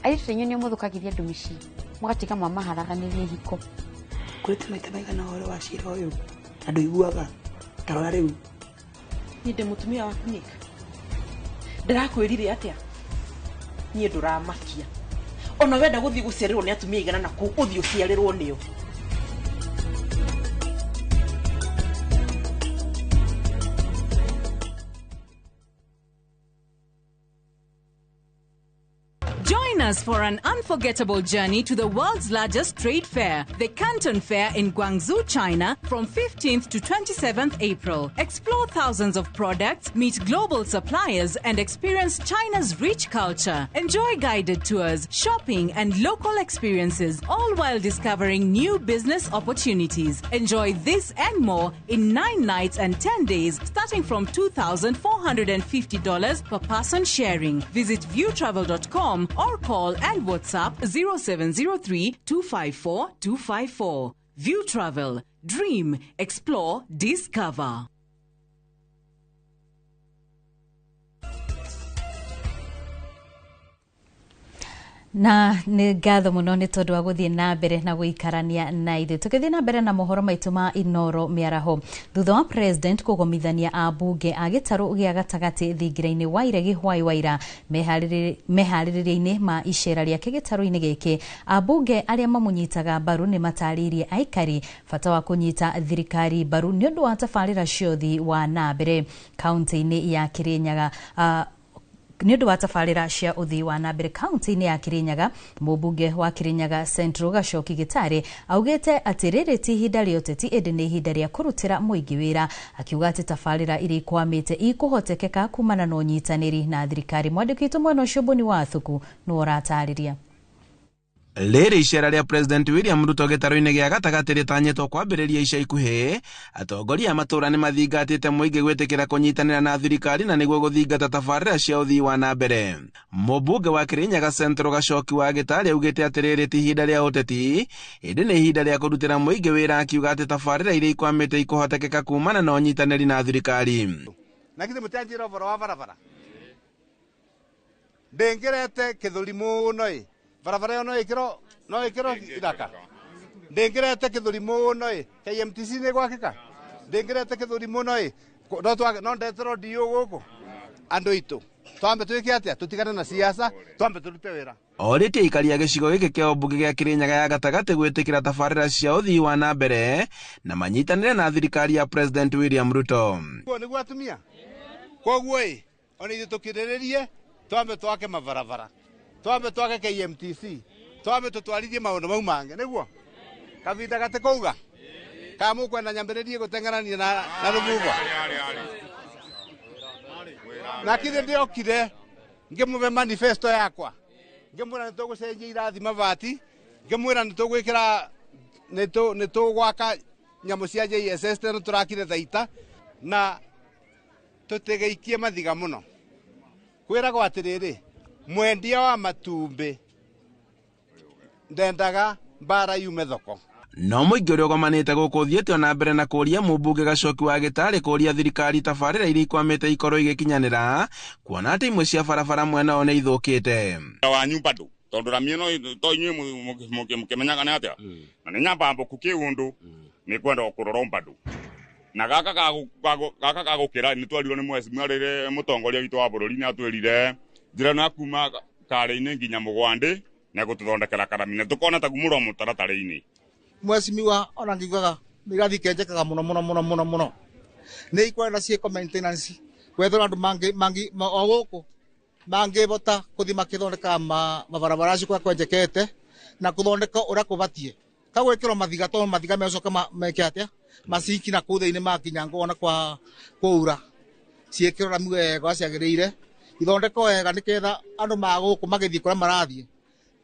Airitu enyu nĩ mũthũkagĩria andũ mĩciĩ, mũgatiga mwamaharaganĩria ihiko. Ngũrĩte maita maigana ũhoro wa cira ũyũ na ndũiguaga ta rora rĩu. Niĩ ndĩ mũtumia waku Nick. Ndĩrakwĩrire atĩa? Niĩ ndũramakia. Ona wenda gũthiĩ gũciarĩrwo nĩ atumia igana na kũu ũthiĩ ũciarĩrwo nĩo. Join us for an unforgettable journey to the world's largest trade fair, the Canton Fair in Guangzhou, China, from 15th to 27th April. Explore thousands of products, meet global suppliers, and experience China's rich culture. Enjoy guided tours, shopping, and local experiences, all while discovering new business opportunities. Enjoy this and more in 9 nights and 10 days, starting from $2,450 per person sharing. Visit viewtravel.com or call and WhatsApp 0703 254 254. View Travel. Dream, explore, discover. Na nĩ ngatho mũno nĩ tondũ wa gũthiĩ na mbere na gũikarania na ithuĩ. Tũgĩthiĩ na mbere na mohoro maitũ ma Inoro mĩaraho, thutha wa president kũgomithania ambunge a gĩtarũ gĩa gatagatĩ thingira-inĩ wa Iregi Hwai Waira meharĩrĩria-inĩ ma icera rĩake gĩtarũ-inĩ gĩkĩ, ambunge arĩa mamũnyitaga mbaru nĩ matarĩirie aikari bata wa kũnyita thirikari mbaru nĩ ũndũ wa tabarĩra cia ũthii wa na mbere kaunti-inĩ ya Kirinyaga. Nĩ ũndũ wa tabarĩra cia ũthii wa na mbere kaunti-inĩ ya Kirinyaga, mũmbunge wa Kirinyaga Central Gacoki Gĩtarĩ augĩte atĩ rĩrĩ ti ihinda rĩa ũteti ĩndĩ nĩ ihinda rĩa kũrutĩra mũingĩ wĩra, akiuga atĩ tabarĩra iria ikwamĩte ikũhotekeka kumana na ũnyitanĩri na thirikari. Mwandĩki witũ mwena ũcio Mbũni wa Thuku nĩwe ũratarĩria. Rĩrĩ icera rĩa President William Ruto gĩtarũ-inĩ gĩa gatagatĩ rĩtanyĩtwo kwambĩrĩria ica ikuhĩ, atongoria a matũũra nĩ mathingatĩte mũingĩ gwĩtĩkĩra kũnyitanĩra na thirikari na nĩguo gũthingata tabarĩra cia ũthii wa na mbere. Mũmbunge wa Kirinyaga Central Gacoki wa Gĩtarĩ augĩte atĩ rĩrĩ ti ihinda rĩa ũteti ĩndĩ nĩ ihinda rĩa kũrutĩra mũingĩ wĩra, akiuga atĩ tabarĩra iria ikwamĩte ikũhotekeka kumana na ũnyitanĩri na thirikari. Na githĩ mũtianjĩra ũhoro wa barabara ndĩngĩrete kĩthũri mũno ĩ barabara ĩyo no ĩkĩrwo ithaka ndĩngĩrete kĩthũri mũno ĩ KMTC nĩ gwakĩka ndĩngĩrete kĩthũri mũno ĩ no ndeterwo ndiũ gũkũ andũ aitũ twambe twĩke atĩa tũtigane na siasa twambe tũrute wĩra. Orĩtie aikari a gĩcigo gĩkĩ kĩa ũmbunge gĩa Kirinyaga ya gatagatĩ gwĩtĩkĩra tabarĩra cia ũthii wa na mbere na manyitanĩre na thirikari ya President William Ruto. Guo nĩguo atumia koguo ĩ ona ithuĩ tũkirĩrĩrie twambe twake mabarabara twambe twake KMTC twambe tutwarithie maundu mau mange niguo kavinda gatikouga ka mukwenda nyambiririe guteng'erania na rũhuho na kithe ndiokire ngimũve manifesto yakwa ngimwĩra nĩtũgũcenjia irathi mabati ngimwĩra nĩtũgwĩkĩra nĩtũgwaka nyamũ cia JSS teno tũrakire thaita na tũtigaikie mathiga mũno kwĩragwo atĩrĩrĩ mwendia wa matumbĩ ndendaga mbara yume thoko. No mũingĩ ũrĩa ũgomanĩte gũkũ ũthiĩte ona mbere na kũũria mũmbunge Gacoki wa Gĩtarĩ kũũria thirikari tabarĩra iria ikwamĩte ikorwo igĩkinyanĩra kuona atĩ imwe cia barabara mwena ũyũ nĩ ithũkĩte. Wanyu bado tondu rami ĩno to inyuĩ mũkĩmenyaga nĩ atĩa na nĩ nyambambũku kĩũndũ nĩ kwenda kũrorwo bado na gaka gagũkĩra nĩ twarirwo nĩ mheshimiwa rĩrĩ mũtongoria witũ wa bũrũri nĩ atwĩrire njĩra ĩno ya kuma karĩ-inĩ nginya mũgwandĩ nĩ egũtũthondekera karami na tũkona ta kumũrwo mũtaratara-inĩ. Mheshimiwa ona ngiugaga mĩrathi kenjekaga mũno mũno mũno mũno mũno nĩ ikwenda ciĩko maintenance gwethera andũ mangĩ o gũkũ mangĩbota kũthi makĩthondekaga mabarabara acio kũrĩa kwenjekete na kũthondeka ũrĩa kũbatiĩ kagwĩkĩrwo mathiga tondũ mathiga mecoka meke atĩa macinki na kũu thĩinĩ makinya ngona kwa kũura ciĩkĩrwo rami wega ciagĩrĩire ithondekwo wega nĩgetha andũ ma gũkũ magĩthiĩ kũrĩa marathiĩ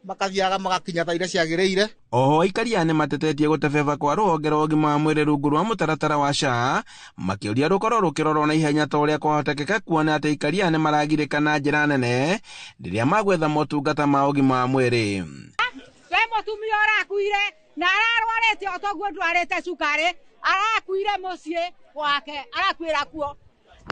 Makathiaga magakinya thaa iria ciagĩrĩire. Oho aikari aya nĩmatetetie gũtebeba kwa rũhonge rwa ũgima wa mwĩrĩ rungu rwa mũtaratara wa SHA, makĩũria rũkorwo rũkĩrorwo na ihenya ta ũrĩa kwahotekeka, kuona atĩ aikari aya nĩmaragirĩka na njĩra nene rĩrĩa magwetha motungata ma ũgima wa mwĩrĩ. We mũtumia ũrakuire na ararwarĩte o toguo ndwarĩte cukari, arakuire mũciĩ wake, arakuĩra kuo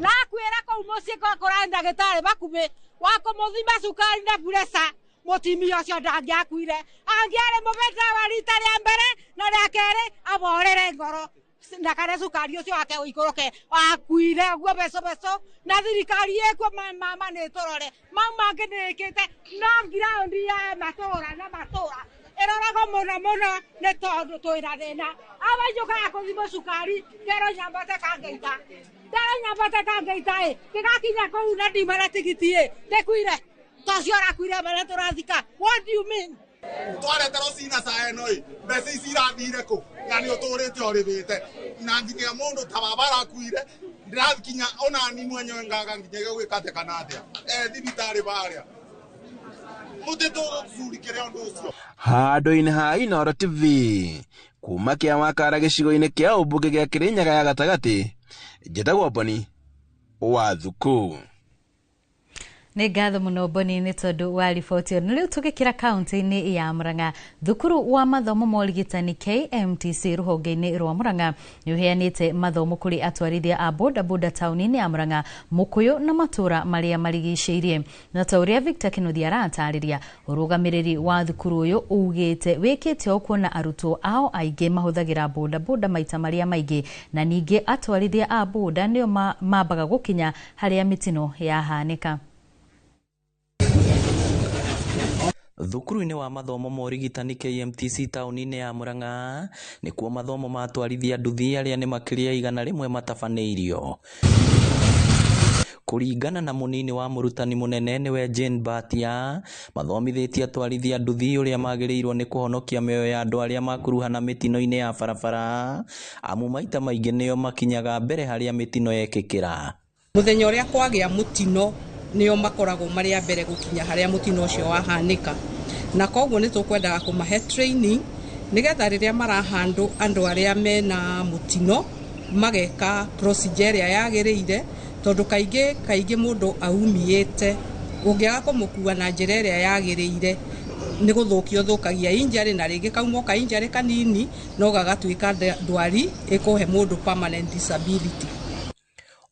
na akuĩra kũu mũciĩ kũrarĩ ndagĩtarĩ bakubĩ wa kũmũthima cukari na pureca. Mũtumia ũcio ndangĩakuire, angĩarĩ mũbe ndawa rita rĩa mbere na rĩa kerĩ aborere ngoro na kana cukari ũcio wake ũikũrũke. Akuire ũguo beco beco, na thirikari ĩkuo mama nĩ tũrore mau mangĩ nĩ ĩkĩte, no ngiraundi ya matũra na matũra ĩroragwo mũno mũno nĩ tondũ twĩna thĩna. Awainũkaga kũthimwo cukari kero nyambate kangeita, kero nyambate kangeita ĩ gĩgakinya kũu na ndima na tigiti ĩ ndĩkuire tocio ũrakuire marĩa tũrathika. What do you mean? Twareterwo cina ca ĩno ĩ mbeca ici irathire kũ na nĩ ũtũrĩte ũrĩhĩte na nginya mũndũ ta baba arakuire ndĩrakinya ona ni mwenyewe ngaga nginya gwĩka atĩa kana atĩa thibitarĩ barĩa mũtĩ tũcurikĩre ũndũ ũcio. Handũ-inĩ ha Inooro TV kuma kĩa Wakara gĩcigo-inĩ kĩa ũmbunge gĩa Kĩrĩnyaga ya gatagatĩ, njĩtagwo Boni wa Thuku. Nĩ ngatho mũno Boni nĩ tondũ wa riboti ĩyo. Na rĩu tũgĩkĩra kaunti-inĩ ya Murang'a, thukuru wa mathomo ma ũrigitani KMTC rũhonge-inĩ rwa Murang'a nĩ ũheanĩte mathomo kũrĩ atwarithia a bodaboda taũni-inĩ ya Murang'a, Mũkũyũ na matũra marĩa marigicĩirie. Na ta ũrĩa Victor Kĩnuthia aratarĩria, ũrũgamĩrĩri wa thukuru ũyũ ugĩte wĩkĩte o kuona arutwo ao aingĩ mahũthagĩra bodaboda maita marĩa maingĩ, na ningĩ atwarithia a boda nĩo mambaga gũkinya harĩa mĩtino yahanĩka. Thukuru-inĩ wa mathomo ma ũrigitani KMTC taũni-inĩ ya Murang'a nĩkuo mathomo ma atwarithia nduthi arĩa nĩ makĩria 100 matabanĩirio. Kũringana na mũnini wa mũrutani mũnene nĩwe Jane Batia, mathomithĩtie atwarithia nduthi ũrĩa magĩrĩirwo nĩ kũhonokia mĩoyo ya andũ arĩa makuruhana mĩtino-inĩ ya barabara, amu maita maingĩ nĩo makinyaga mbere harĩa mĩtino yekĩkĩra. Mũthenya ũrĩa kwagĩa mũtino nĩo makoragwo marĩ a mbere gũkinya harĩa mũtino ũcio wahanĩka, na koguo nĩ tũkwendaga kũmahe training nĩgetha rĩrĩa marahandũ andũ arĩa mena mũtino mageka procedure ĩrĩa yagĩrĩire, tondũ kaingĩ kaingĩ mũndũ aumiĩte ũngĩaga kũmũkua na njĩra ĩrĩa yagĩrĩire nĩ gũthũkia ũthũkagia injury, na rĩngĩ kauma ka injury kanini no gagatuĩka ndwari ĩkũhe mũndũ permanent disability.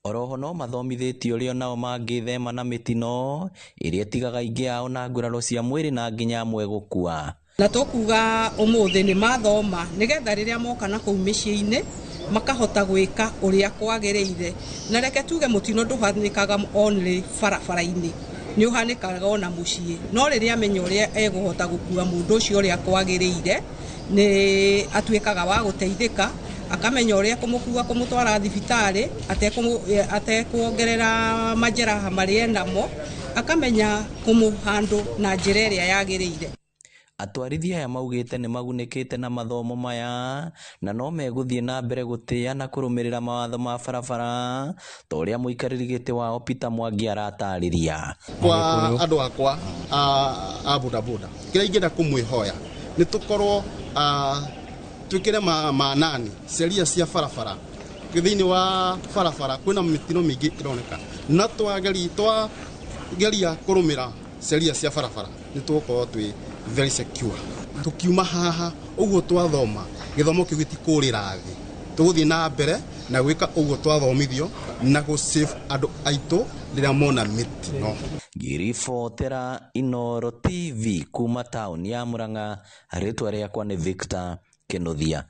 Oroho no mathomithĩtio ũrĩa nao mangĩthema na mĩtino ĩrĩa ĩtigaga aingĩ ao na nguraro cia mwĩrĩ na nginya amwe gũkua. Na tũkuga ũmũthĩ nĩ mathoma nĩgetha rĩrĩa moka na kũu mĩciĩ-inĩ makahota gwĩka ũrĩa kwagĩrĩire. Na reke tuge mũtino ndũhanĩkaga only barabara-inĩ, nĩ ũhanĩkaga ona mũciĩ, no rĩrĩa amenya ũrĩa egũhota gũkua mũndũ ũcio ũrĩa kwagĩrĩire nĩ atuĩkaga wa gũteithĩka, akamenya ũrĩa kũmũkua kũmũtwara thibitarĩ atekuongerera majeraha marĩa enamo, akamenya kũmũhandũ na njĩra ĩrĩa yagĩrĩire. Atwarithia aya maugĩte nĩ magunĩkĩte na mathomo maya na no megũthiĩ na mbere gũtĩĩa na kũrũmĩrĩra mawatho ma barabara ta ũrĩa mũikarĩri gĩtĩ wao Peter Mwangi aratarĩria. Kwa andũ akwa a bodaboda, kĩrĩa ingĩenda kũmwĩhoya nĩ tũkorwo twĩkĩre manani sheria cia barabara. Thĩinĩ wa barabara kwĩna mĩtino mĩingĩ ĩroneka, na twageria kũrũmĩra sheria cia barabara nĩ tũgũkorwo twĩ very secure. Tukiuma haha ũguo twathoma gĩthomo kĩu gĩtikũrĩra thĩ, tũgũthiĩ na mbere na gwĩka ũguo twathomithio na gũ save andũ aitũ rĩrĩa mona mĩtino. Ngĩribotera Inooro TV kuma taũni ya Murang'a, rĩtwa rĩakwa nĩ Victor Kĩnuthia.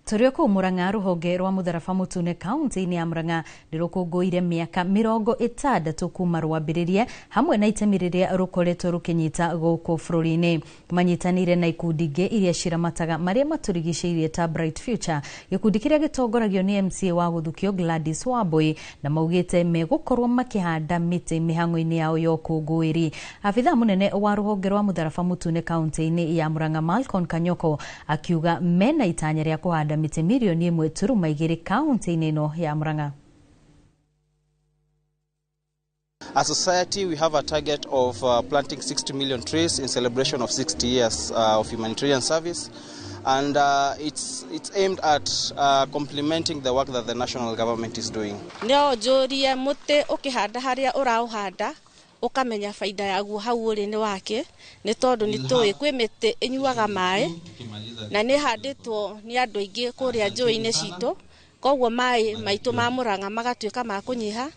Tũrĩ o kũu Murang'a, rũhonge rwa Mũtharaba Mũtune kaunti-inĩ ya Murang'a nĩ rũkũngũĩire mĩaka 60 kuma rwambĩrĩrie, hamwe na itemi rĩrĩa rũkoretwo rũkĩnyita gũkũ bũrũri-inĩ. Manyitanĩire na ikundi ingĩ iria ciramataga marĩa matũrigicĩirie ta Bright Future, gĩkundi kĩrĩa gĩtongoragio nĩ MCA wa gũthukio Gladys Wambui, na maugĩte megũkorwo makĩhanda mĩtĩ mĩhang'o-inĩ yao ya ũkũngũĩri. Abithaa mũnene wa rũhonge rwa Mũtharaba Mũtune kaunti-inĩ ya Murang'a Malcolm Kanyoko akiuga mena itanya rĩa kũhanda mĩtĩ mirioni 1.2 kaunti-inĩ ĩno ya Murang'a. As a society, we have a target of planting 60 million trees in celebration of 60 years of humanitarian service. And it's aimed at complementing the work that the national government is doing. No njũrie mũtĩ ũkĩhanda harĩa ũraũhanda ũkamenya baida yaguo hau ũrĩ nĩ wake, nĩ tondũ nĩ tũĩ kwĩ mĩtĩ ĩnyuaga maĩ na nĩ ĩhandĩtwo nĩ andũ aingĩ kũrĩa njũĩ-inĩ citũ, koguo maĩ maitũ ma Mũrang'a magatuĩka ma kũnyiha,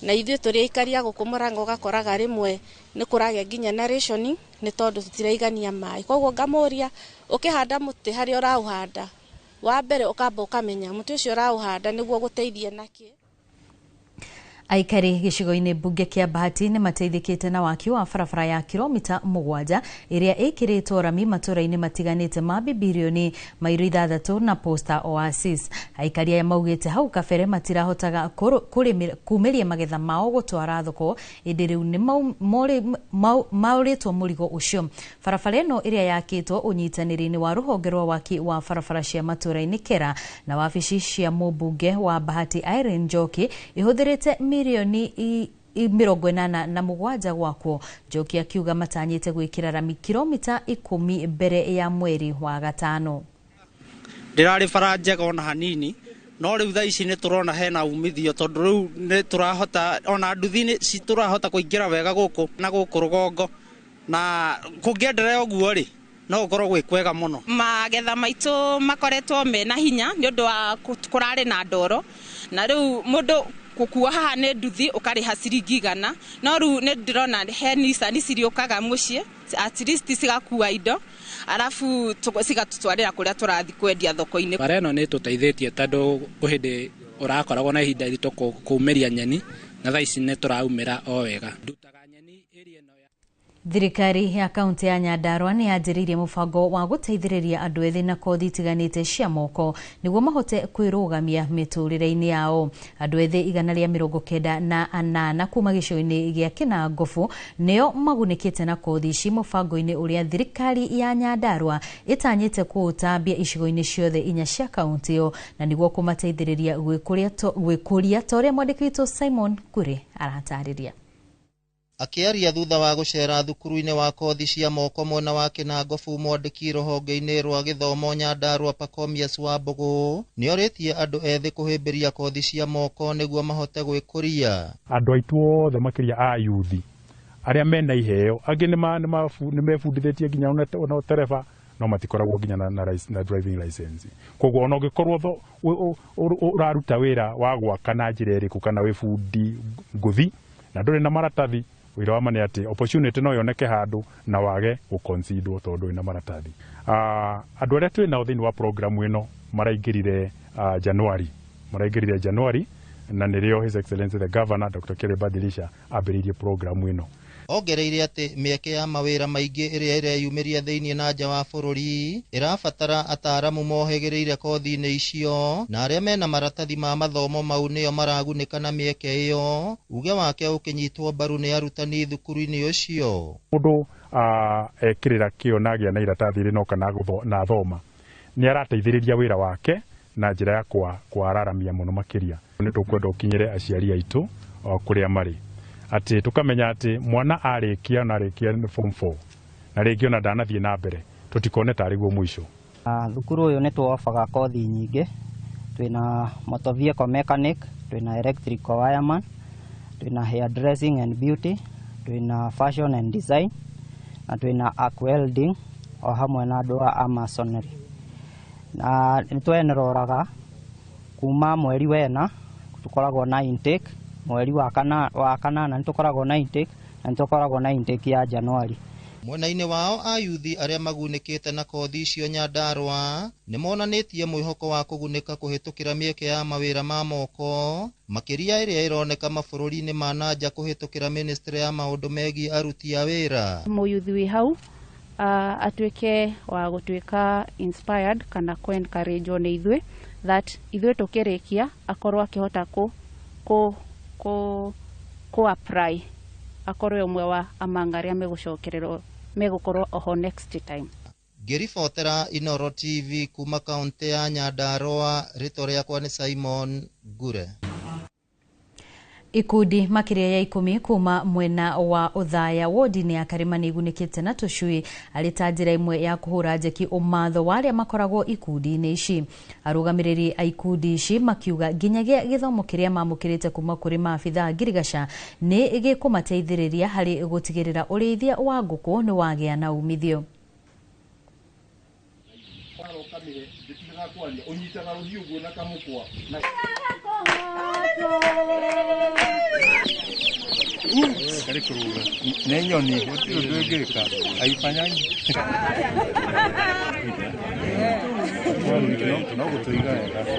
na ithuĩ tũrĩ aikari a gũkũ Mũrang'a ũgakoraga rĩmwe nĩ kũragĩa nginya na rationing nĩ tondũ tũtiraigania maĩ. Koguo ngamũria ũkĩhanda mũtĩ harĩa ũraũhanda, wa mbere ũkamba ũkamenya mũtĩ ũcio ũraũhanda nĩguo ũgũteithie nakĩ. Aikari gĩcigo-inĩ mbunge kĩa Bahati nĩ mateithĩkĩte na waki wa barabara ya kilomita 7 ĩrĩa ĩkĩrĩtwo rami matũra-inĩ matiganĩte ma Bibirioni, Mairo 6 na Posta Oasis. Aikari aya maugĩte hau kabere matirahotaga kumĩria magetha mao gũtwara thoko, ĩndĩ rĩu nĩ maũrĩtwo mũrigo ũcio. Barabara ĩno ĩrĩa yakĩtwo ũnyitanĩri-inĩ wa rũhonge rwa waki wa barabara cia matũra-inĩ Kera na wabici cia mũmbunge wa Bahati Irene Njoki ĩhũthĩrĩte milioni 87 gwakwo. Njoki akiuga matanyĩte gwĩkĩra rami kilomita 10 mbere ya mweri wa 5. Ndĩrarĩ bara njega ona hanini, no rĩu thaa ici nĩ tũrona hena umithio tondũ rĩu nĩ tũrahota ona nduthi nĩ tũrahota kũingĩra wega gũkũ na gũkũ rũgongo, na kũngĩenderea ũguo rĩ no gũkorwo gwĩ kwega mũno. Magetha maitũ makoretwo mena hinya nĩ ũndũ wa kũrarĩ na ndoro, na rĩu mũndũ gũkua haha nĩ nduthi ũkarĩha ciringi 100, no rĩu nĩ ndĩrona he Nissan ciriũkaga mũciĩ at least cigakua indo arabu cigatũtwarĩra kũrĩa tũrathiĩ kwendia thoko-inĩ. Bara ĩno nĩ ĩtũteithĩtie tondũ kwĩ hĩndĩ ũrakoragwo na ihinda iritũ kũumĩria nyeni, na thaa ici nĩ tũraumĩra o wega. Thirikari ya kaunti ya Nyandarua nĩ yanjĩrĩirie mũbango wa gũteithĩrĩria andũ ethĩ na kothi itiganĩte cia moko nĩguo mahote kwĩrũgamia mĩtũrĩre-inĩ yao. Andũ ethĩ 198 kuma gĩcigo-inĩ gĩa Kĩnangobu nĩo magunĩkĩte na kothi ici mũbango-inĩ ũrĩa thirikari ya Nyandarua ĩtanyĩte kũũtambia icigo-inĩ ciothe 4 cia kaunti ĩyo, na nĩguo kũmateithĩrĩria gwĩkũria ta ũrĩa mwandĩki witũ Simon Kure aratarĩria. Akĩaria thutha wa gũcera thukuru-inĩ wa kothi cia moko mwena wa Kĩnangobu, mwandĩki rũhonge-inĩ rwa gĩthomo Nyandarua Pacomius Wambũgũ nĩorĩtie andũ ethĩ kũhĩmbĩria kothi cia moko nĩguo mahote gwĩkũria. Andũ aitũ othe makĩria a yuthi arĩa mena iheo, angĩ nĩmebundithĩtie nginya ona ũtereba, no matikoragwo nginya na driving license. Koguo ona ũngĩkorwo ũraruta wĩra wa gwaka na njĩra ĩrĩkũ kana wĩ bundi ngũthi na ndũrĩ na maratathi, wĩra wa ma nĩ atĩ opportunity no yoneke handũ na wage gũconsiderwo tondũ wĩna maratathi. Andũ arĩa twĩ nao thĩinĩ wa program ĩno maraingĩrire January, na nĩrĩo His Excellency the Governor Dr. Kelly Badilisha ambĩrĩirie program ĩno. Ongereire atĩ mĩeke ya mawĩra maingĩ ĩrĩa ĩreyumĩria thĩinĩ na nja wa bũrũri ĩrabatara ataaramu mohĩgĩrĩire kothi-inĩ icio, na arĩa mena maratathi ma mathomo mau nĩo maragunĩka na mĩeke ĩyo. Uge wake ũkĩnyitwo mbaru nĩ arutani thukuru-inĩ ũcio. Mũndũ ekĩrĩra kĩo na agĩa na iratathi rĩ no kana na thoma nĩ arateithĩrĩria wĩra wake na njĩra ya kwararamia mũno makĩria. Nĩ tũkwenda ũkinyĩre aciari aitũ kũrĩa marĩ, atĩ tũkamenya atĩ mwana arĩkia na arĩkia form 4 na rĩngĩ ona ndanathiĩ na mbere, tũtikone tarĩ guo mũico. Thukuru ũyũ nĩ tũobaga kothi nyingĩ, twĩna motor vehicle mechanic, twĩna electrical wireman, twĩna hair dressing and beauty, twĩna fashion and design, na twĩna arc welding o hamwe na andũ a masonry. Na nĩ twenroraga kuma mweri wena tũkoragwo na intake, mweri wa kanana nĩ tũkoragwo na intake, na nĩ tũkoragwo na intake ya Januari. Mwena-inĩ wao ayuthi arĩa magunĩkĩte na kothi icio Nyandarua nĩ monanĩtie mwĩhoko wa kũgunĩka kũhĩtũkĩra mĩeke ya mawĩra ma moko makĩria ĩrĩa ĩroneka mabũrũri-inĩ ma na nja kũhĩtũkĩra ministry ya maũndũ megiĩ aruti a wĩra. Mũyuthi wĩ hau atuĩke wa gũtuĩka inspired kana kũ encourage nĩ ithuĩ that ithuĩ tũkĩrĩkia akorwo akĩhota kũ apply akorwo ũmwe wa among arĩa megũcokererwo megũkorwo oho next time. Ngĩribotera Inoro TV kuma kaunti ya Nyandarua, rĩtwa rĩakwa nĩ Simon Ngure. Ikundi makiria ya 10 kuma mwena wa Othaya wodi-inĩ ya Karima nĩ igunĩkĩte na tũcui arĩ ta njĩra ĩmwe ya kũhũra njeki ũmatho wa arĩa makoragwo ikundi-inĩ ici. Arũgamĩrĩri a ikundi ici makiuga nginyagia gĩthomo kĩrĩa mamũkĩrĩte kuma kũrĩ maabithaa ngirigaca nĩ gĩkũmateithĩrĩria harĩ gũtigĩrĩra ũrĩithia wa ngũkũ nĩ wagĩa na umithio.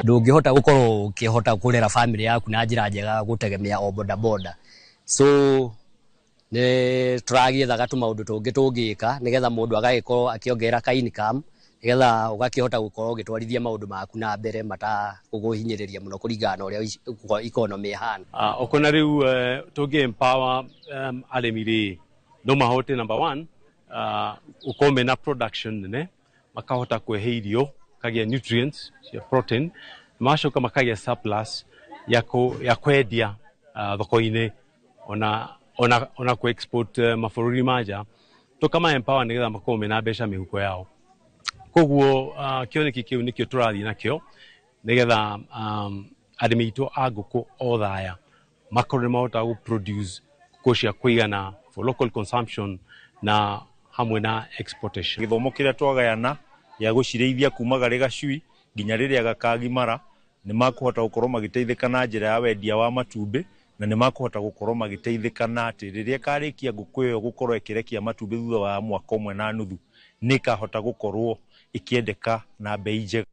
Ndũngĩhota gũkorwo ũkĩhota kũrera family yaku na njĩra njega gũtegemea o boda boda, so nĩ tũragĩethaga tũmaũndũ tũngĩ tũngĩka nĩgetha mũndũ agagĩkorwo akĩongerera ka income nĩgetha ũgakĩhota gũkorwo ũgĩtwarithia maũndũ maku na mbere matakũkũhinyĩrĩria mũno kũringana na ũrĩa economy ĩhana. Okona rĩu tũngĩ empower arĩmi rĩ no mahote number one gũkorwo mena production nene, makahota kwehe irio kagĩa nutrients cia protein, magacoka makagĩa surplus ya kwendia thoko-inĩ ona ku export mabũrũri ma nja. Tũkama empower nĩgetha makorwo mena mbeca mĩhuko yao. Koguo kĩoneki kĩu nĩkĩo tũrathiĩ nakĩo nĩgetha arĩmi aitũ a ngũkũ Othaya makorwo nĩ mahotaga gũ produce ngũkũ cia kũigana for local consumption na hamwe na exportation. Gĩthomo kĩrĩa twagayana gĩa gũcirĩithia kuma garĩ gacui nginya rĩrĩa gakagimara nĩ makũhota gũkorwo magĩteithĩka na njĩra ya wendia wa matumbĩ, na nĩ makũhota gũkorwo magĩteithĩka na atĩ rĩrĩa ĩkarĩkia ngũkũ ĩyo gũkorwo ĩkĩrekia matumbĩ thutha wa mwaka ũmwe na nuthu nĩ ĩkahota gũkorwo ĩkĩendeka na bei njega.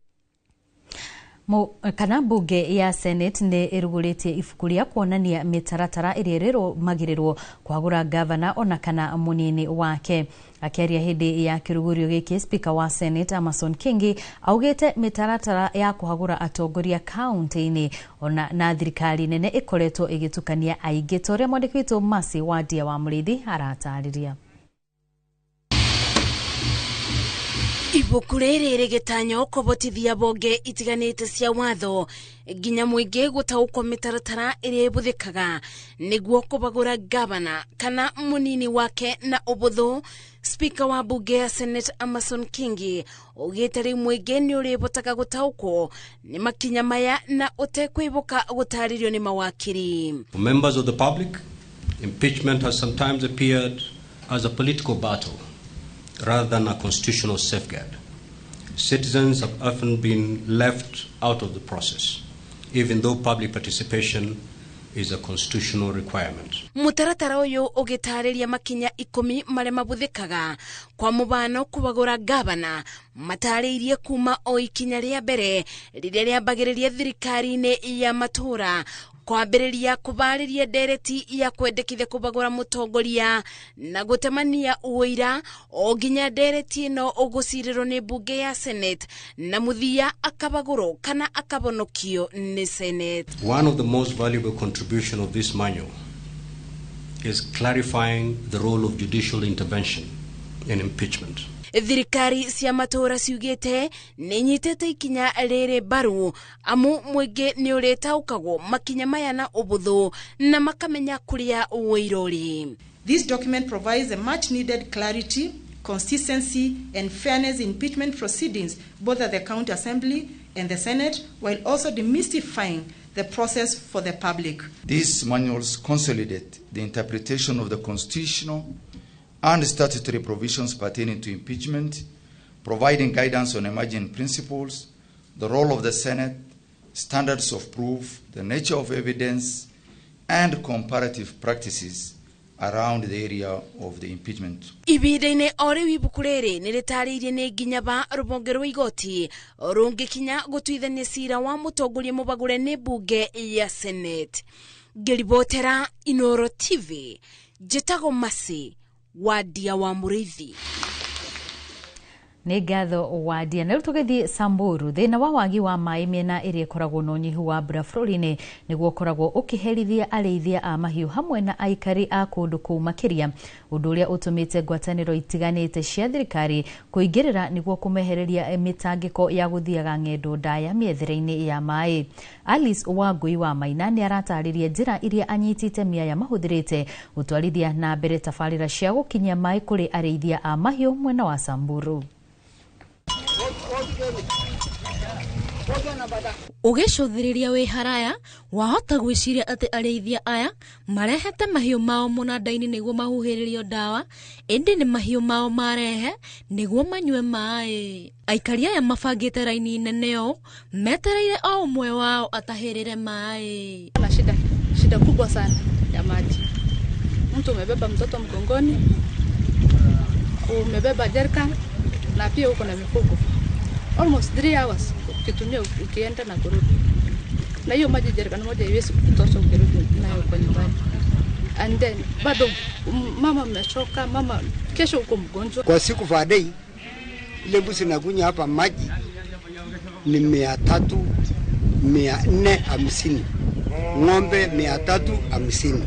Kana mbunge ya Senate nĩ ĩrugũrĩtie ibuku rĩa kuonania mĩtaratara ĩrĩa ĩrũmagĩrĩrwo kwagũra gavana ona kana mũnini wake. Akĩaria hĩndĩ ya kĩrugũrio gĩkĩ, Speaker wa Senate Amason Kingi augĩte mĩtaratara ya kũhagũra atongoria kaunti-inĩ ona na thirikari nene ĩkoretwo ĩgĩtukania aingĩ ta ũrĩa mwandĩki witũ Mercy Wandia wa Mũrĩithi aratarĩria. Ibuku rĩrĩ rĩgĩtanywo kũbotithia mbunge itiganĩte cia watho nginya mũingĩ gũtaũkwo mĩtaratara ĩrĩa ĩbũthĩkaga nĩguo kũbagũra gavana kana mũnini wake na ũbũthũ. Speaker wa mbunge ya Senate Amason Kingi augĩte rĩu mũingĩ nĩ ũrĩbotaga gũtaũkwo nĩ makinya maya na ũtekwĩbũka gũtarĩrio nĩ mawakiri. For members of the public, impeachment has sometimes appeared as a political battle rather than a constitutional safeguard. Citizens have often been left out of the process, even though public participation is a constitutional requirement. Mutaratara ũyũ ũgĩtarĩria makinya 10 marĩa mabũthĩkaga kwa mũbano kũbagũra gavana matarĩirie kuma o ikinya rĩa mbere rĩrĩa rĩambagĩrĩria thirikari-inĩ ya matũra kwambĩrĩria kũbarĩria ndereti ya kwendekithia kũbagũra mũtongoria na gũtemania ũira o nginya ndereti ĩno ũgũcirĩrwo nĩ mbunge ya Senate na mũthia akabagũrwo kana akabonokio nĩ Senate. One of the most valuable contribution of this manual is clarifying the role of judicial intervention in impeachment. Thirikari cia matũra ciugĩte nĩ inyitĩte ikinya rĩrĩ mbaru amu mũingĩ nĩ ũrĩtaũkagwo makinya maya na ũbũthũ na makamenya kũrĩa ũira ũrĩ. This document provides a much needed clarity, consistency and fairness in impeachment proceedings both at the County Assembly and the Senate, while also demystifying the process for the public. These manuals consolidate the interpretation of the constitutional and statutory provisions pertaining to impeachment, providing guidance on emerging principles, the role of the Senate, standards of proof, the nature of evidence, and comparative practices around the area of the impeachment. Ibinda-inĩ o rĩu ibuku rĩrĩ nĩ rĩtarĩirie nĩ nginya ba rũhonge rwa igoti rũngĩkinya gũtuithania cira wa mũtongoria mũbagũre nĩ mbunge ya Senate. Ngĩribotera Inoro TV, njĩtagwo Mercy Wandia wa Mũrĩithi. Nĩ ngatho Wadia. Na rĩu tũgĩthiĩ Samburu, thĩna wa wagi wa maĩ mĩena ĩrĩa ĩkoragwo na ũnyihu wa mbura bũrũri-inĩ nĩguo ũkoragwo ũkĩherithia arĩithia a mahiũ hamwe na aikari a kũndũ kũu makĩria, ũndũ ũrĩa ũtũmĩte ngwatanĩro itiganĩte cia thirikari kũingĩrĩra nĩguo kũmehereria mĩtangĩko ya gũthiaga ng'endo ndaya mĩethere-inĩ ya maĩ. Alice Wangui wa Maina nĩ aratarĩria njĩra iria anyiti itemi aya mahũthĩrĩte gũtwarithia na mbere tabarĩra cia gũkinyia maĩ kũrĩ arĩithia a mahiũ mwena wa Samburu. Ũgĩcũthĩrĩria wĩ haraya wahota gwĩciria atĩ arĩithia aya marehete mahiũ mao mũnanda-inĩ nĩguo mahuhĩrĩrio ndawa, ĩndĩ nĩ mahiũ mao marehe nĩguo manyue maĩ. Aikari aya mabangĩte raini nene ũũ metereire o ũmwe wao atahĩrĩre maĩ. Na shida kubwa sana ya maji. Mtu umebeba mtoto mgongoni, umebeba jerrycan na pia uko na mifugo. Almost 3 hours ukitumia ukienda na kurudi. Na hiyo maji jerrycan moja haiwezi kutosha ukirudi nayo kwa nyumbani. And then bado mama mmechoka, mama kesho uko mgonjwa. Kwa siku for day ile mbuzi nakunywa hapa maji ni 300, 450. Ng'ombe 350.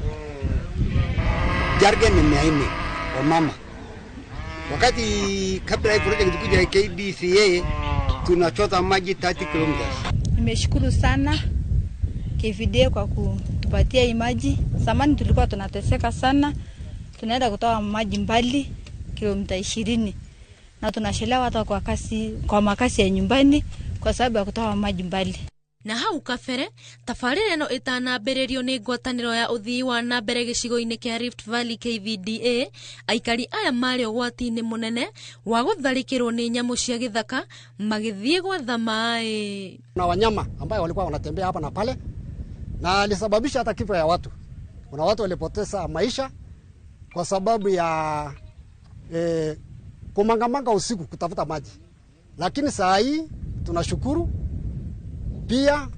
Jargen ni 400 kwa mama. Wakati kabla hii project kuja KBCA tunachota maji 30 kilometers. Nimeshukuru sana KVDA kwa kutupatia hii maji. Zamani tulikuwa tunateseka sana. Tunaenda kutoa maji mbali kilomita 20 na tunachelewa hata kwa makasi ya nyumbani kwa sababu ya kutoa maji mbali. Na hau kabere tabarĩra ĩno ĩtanambĩrĩrio nĩ ngwatanĩro ya ũthii wa na mbere gĩcigo-inĩ kĩa Rift Valley KVDA, aikari aya marĩ ũgwati-inĩ mũnene wa gũtharĩkĩrwo nĩ nyamũ cia gĩthaka magĩthiĩ gwetha maĩ. Na wanyama ambayo walikuwa wanatembea hapa na pale na alisababisha hata kifo ya watu. Kuna watu walipoteza maisha kwa sababu ya kumangamanga usiku kutafuta maji. Lakini saa hii tunashukuru pia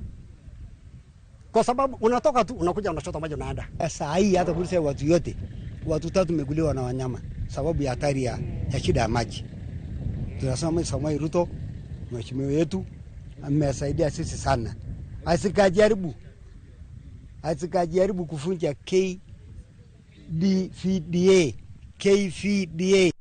kwa sababu unatoka tu unakuja unachota maji unaenda. Saa hii hata kulisa watu yote, watu 3 mekuliwa na wanyama sababu ya hatari ya shida ya maji. Tunasema Samoei Ruto mheshimiwa wetu amesaidia sisi sana. Asikajaribu kufunja KVDA.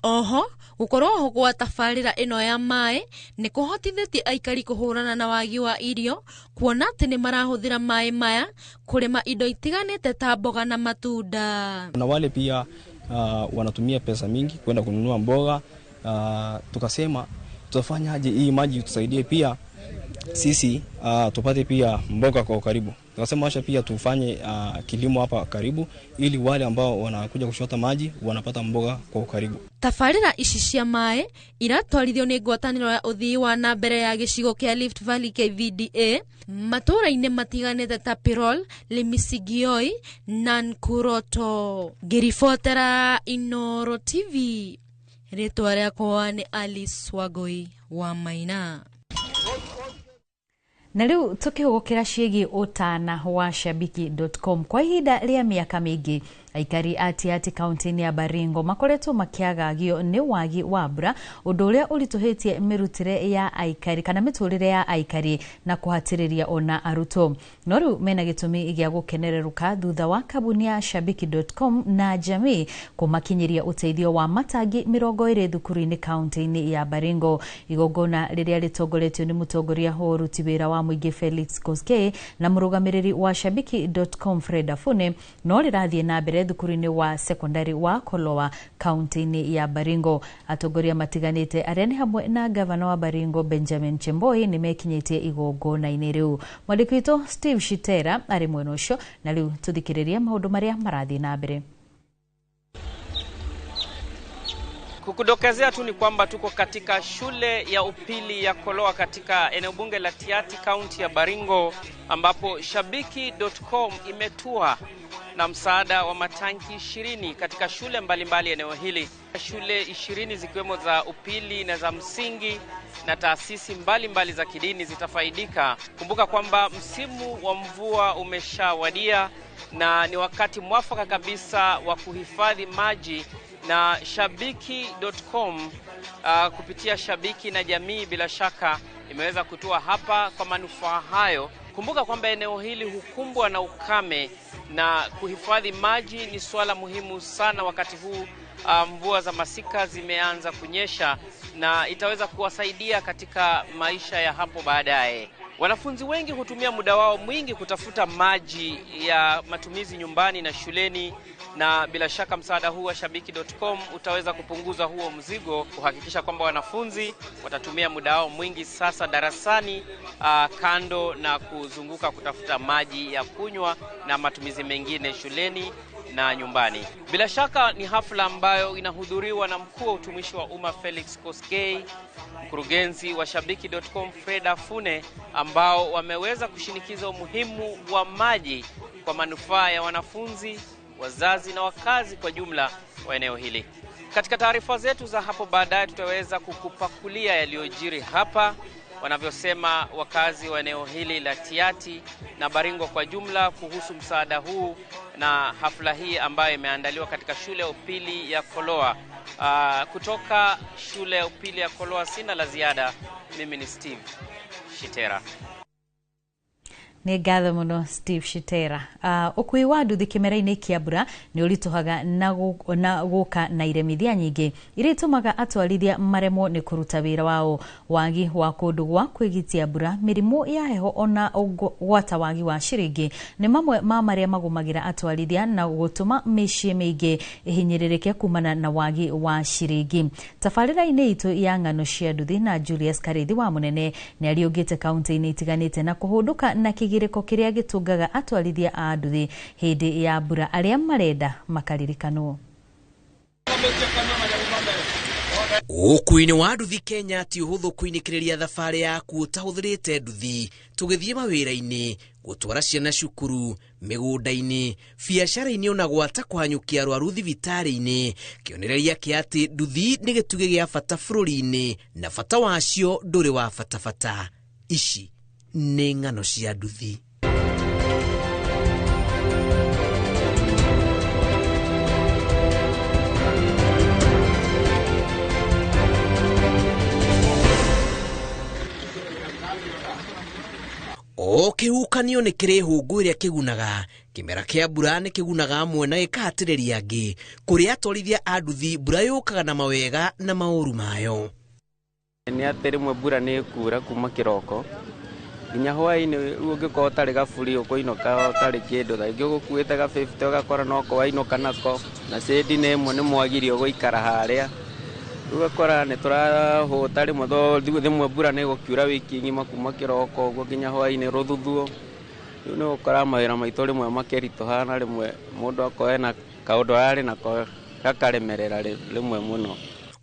Oho gukorwo gwa tabarĩra ĩno ya maĩ nĩ kũhotithĩtie aikari kũhũrana na wagi wa irio, kuona atĩ nĩ marahũthĩra maĩ maya kũrĩma indo itiganĩte ta mboga na matunda. Na wale pia wanatumia pesa mingi kwenda kununua mboga. Tukasema tutafanyaje hii maji tusaidie pia sisi tupate pia mboga kwa ukaribu. Tukasema acha pia tufanye kilimo hapa karibu ili wale ambao wanakuja kushota maji wanapata mboga kwa ukaribu. Tabarĩra ici cia maĩ iratwarithio nĩ ngwatanĩro ya ũthii wa na mbere ya gĩcigo kĩa Rift Valley KVDA matũũra-inĩ matiganĩte ta Pirol, Lemisigioi na Nkuroto. Ngĩribotera Inooro TV, rĩtwa rĩakwa nĩ Alice Wangui wa Maina. Na rĩu tũkĩhũgũkĩra ciĩgiĩ ũtana wa shabiki.com. Kwa ihinda rĩa mĩaka mĩingĩ aikari a Tiaty kaunti-inĩ ya Baringo makoretwo makĩagagio nĩ wagi wa mbura, ũndũ ũrĩa ũritũhĩtie mĩrutĩre ya aikari kana mĩtũrĩre ya aikari na kũhatĩrĩria ona arutwo. No rĩu mena gĩtũmi gĩa gũkenererũka thutha wa kambuni ya shabiki.com na jamii kũmakinyĩria ũteithio wa matangi 20 thukuru-inĩ kaunti-inĩ ya Baringo. Igongona rĩrĩa rĩtongoretio nĩ mũtongoria wa ũruti wĩra wa mũingĩ Felix Koskei na mũrũgamĩrĩri wa shabiki.com Fred Afune no rĩrathiĩ na mbere thukuru-inĩ wa sekondari wa Koloa kaunti-inĩ ya Baringo. Atongoria matiganĩte arĩa nĩ hamwe na gavana wa Baringo Benjamin Chemboi nĩ mekinyĩtie igongona-inĩ rĩu. Mwandĩki witũ Steve Shitera arĩ mwena ũcio, na rĩu tũthikĩrĩrie maũndũ marĩa marathiĩ na mbere. Kukudokezea tu ni kwamba tuko katika shule ya upili ya Koloa katika eneo bunge la Tiaty kaunti ya Baringo, ambapo shabiki.com imetua na msaada wa matanki 20 katika shule mbalimbali eneo hili. Shule 20 zikiwemo za upili na za msingi na taasisi mbalimbali za kidini zitafaidika. Kumbuka kwamba msimu wa mvua umeshawadia na ni wakati mwafaka kabisa wa kuhifadhi maji, na shabiki.com kupitia Shabiki na Jamii bila shaka imeweza kutua hapa kwa manufaa hayo. Kumbuka kwamba eneo hili hukumbwa na ukame na kuhifadhi maji ni suala muhimu sana wakati huu mvua za masika zimeanza kunyesha, na itaweza kuwasaidia katika maisha ya hapo baadaye. Wanafunzi wengi hutumia muda wao mwingi kutafuta maji ya matumizi nyumbani na shuleni, na bila shaka msaada huu wa Shabiki.com utaweza kupunguza huo mzigo, kuhakikisha kwamba wanafunzi watatumia muda wao mwingi sasa darasani, kando na kuzunguka kutafuta maji ya kunywa na matumizi mengine shuleni na nyumbani. Bila shaka ni hafla ambayo inahudhuriwa na mkuu wa utumishi wa umma Felix Koskei, mkurugenzi wa Shabiki.com Freda Fune, ambao wameweza kushinikiza umuhimu wa maji kwa manufaa ya wanafunzi, wazazi na wakazi kwa jumla wa eneo hili. Katika taarifa zetu za hapo baadaye tutaweza kukupakulia yaliyojiri hapa, wanavyosema wakazi wa eneo hili la Tiaty na Baringo kwa jumla kuhusu msaada huu na hafla hii ambayo imeandaliwa katika shule ya upili ya Koloa. Kutoka shule ya upili ya Koloa sina la ziada. Mimi ni Steve Shitera. Nĩ ngatho mũno Steve Shitera. Ũkui wa nduthi kĩmera-inĩ kĩa mbura nĩ ũritũhaga na gũka na iremithia nyingĩ iria itũmaga atwarithia maremwo nĩ kũruta wĩra wao. Wagi wa kũndũ gwa kwĩgitia mbura, mĩrimũ ya heho ona gwata wagi wa ciringi nĩ mamwe ma marĩa magũmagĩra atwarithia na gũtũma mĩciĩ mĩingĩ ĩhinyĩrĩrĩke kumana na wagi wa ciringi. Tabarĩra-inĩ itũ ya ng'ano cia nduthi na Julius Karithi wa Mũnene nĩ ariũngĩte kaunti-inĩ itiganĩte na kũhũndũka na kĩgirĩko kĩrĩa gĩtũngaga atwarithia a nduthi hĩndĩ ya mbura arĩa marenda makaririkanwo. Ũkuui-inĩ wa nduthi Kenya ti ũhũthũ kũinĩkĩrĩria thabarĩ yaku ũtahũthĩrĩte nduthi tũgĩthiĩ mawĩra-inĩ, gũtwara ciana cukuru, mĩgũnda-inĩ, biacara-inĩ ona gwata kũhanyũkia arwaru thibitarĩ-inĩ, kĩonereria kĩa atĩ nduthi nĩ gĩtugĩ gĩa bata bũrũri-inĩ na bata wacio ndũrĩ wa batabata. Ici nĩ ng'ano cia nduthi. O kĩhuhũkanio nĩ kĩrĩ hũngũ ĩrĩa kĩgunaga. Kĩmera kĩa mbura nĩ kĩgunaga amwe na gĩkahatĩrĩria angĩ. Kũrĩ atwarithia a nduthi, mbura yũkaga na mawega na maũru mayo. Nĩ atĩ rĩmwe mbura nĩ ĩkura kuma kĩroko nginya hwaĩ-inĩ, rĩu ũngĩkorwo ũtarĩ gaburi ũkũinũka ũtarĩ kĩndũ, thaa ingĩ ũgũkuĩte ga 50 ũgakora noko wainũka nako, na cĩndi nĩ ĩmwe nĩ mwagirio gũikara harĩa. Rĩu ũgakora nĩ tũrahũta rĩmwe, rĩmwe mbura nĩ ĩgũkiura wiki ng'ima kuma kĩroko ũguo nginya hwaĩ-inĩ rũthuthuo. Rĩu nĩ ũgũkora mawĩra maitũ rĩmwe makĩritũha na rĩmwe mũndũ akorwo ena kaũndũ ararĩ nako gakaremerera rĩmwe mũno.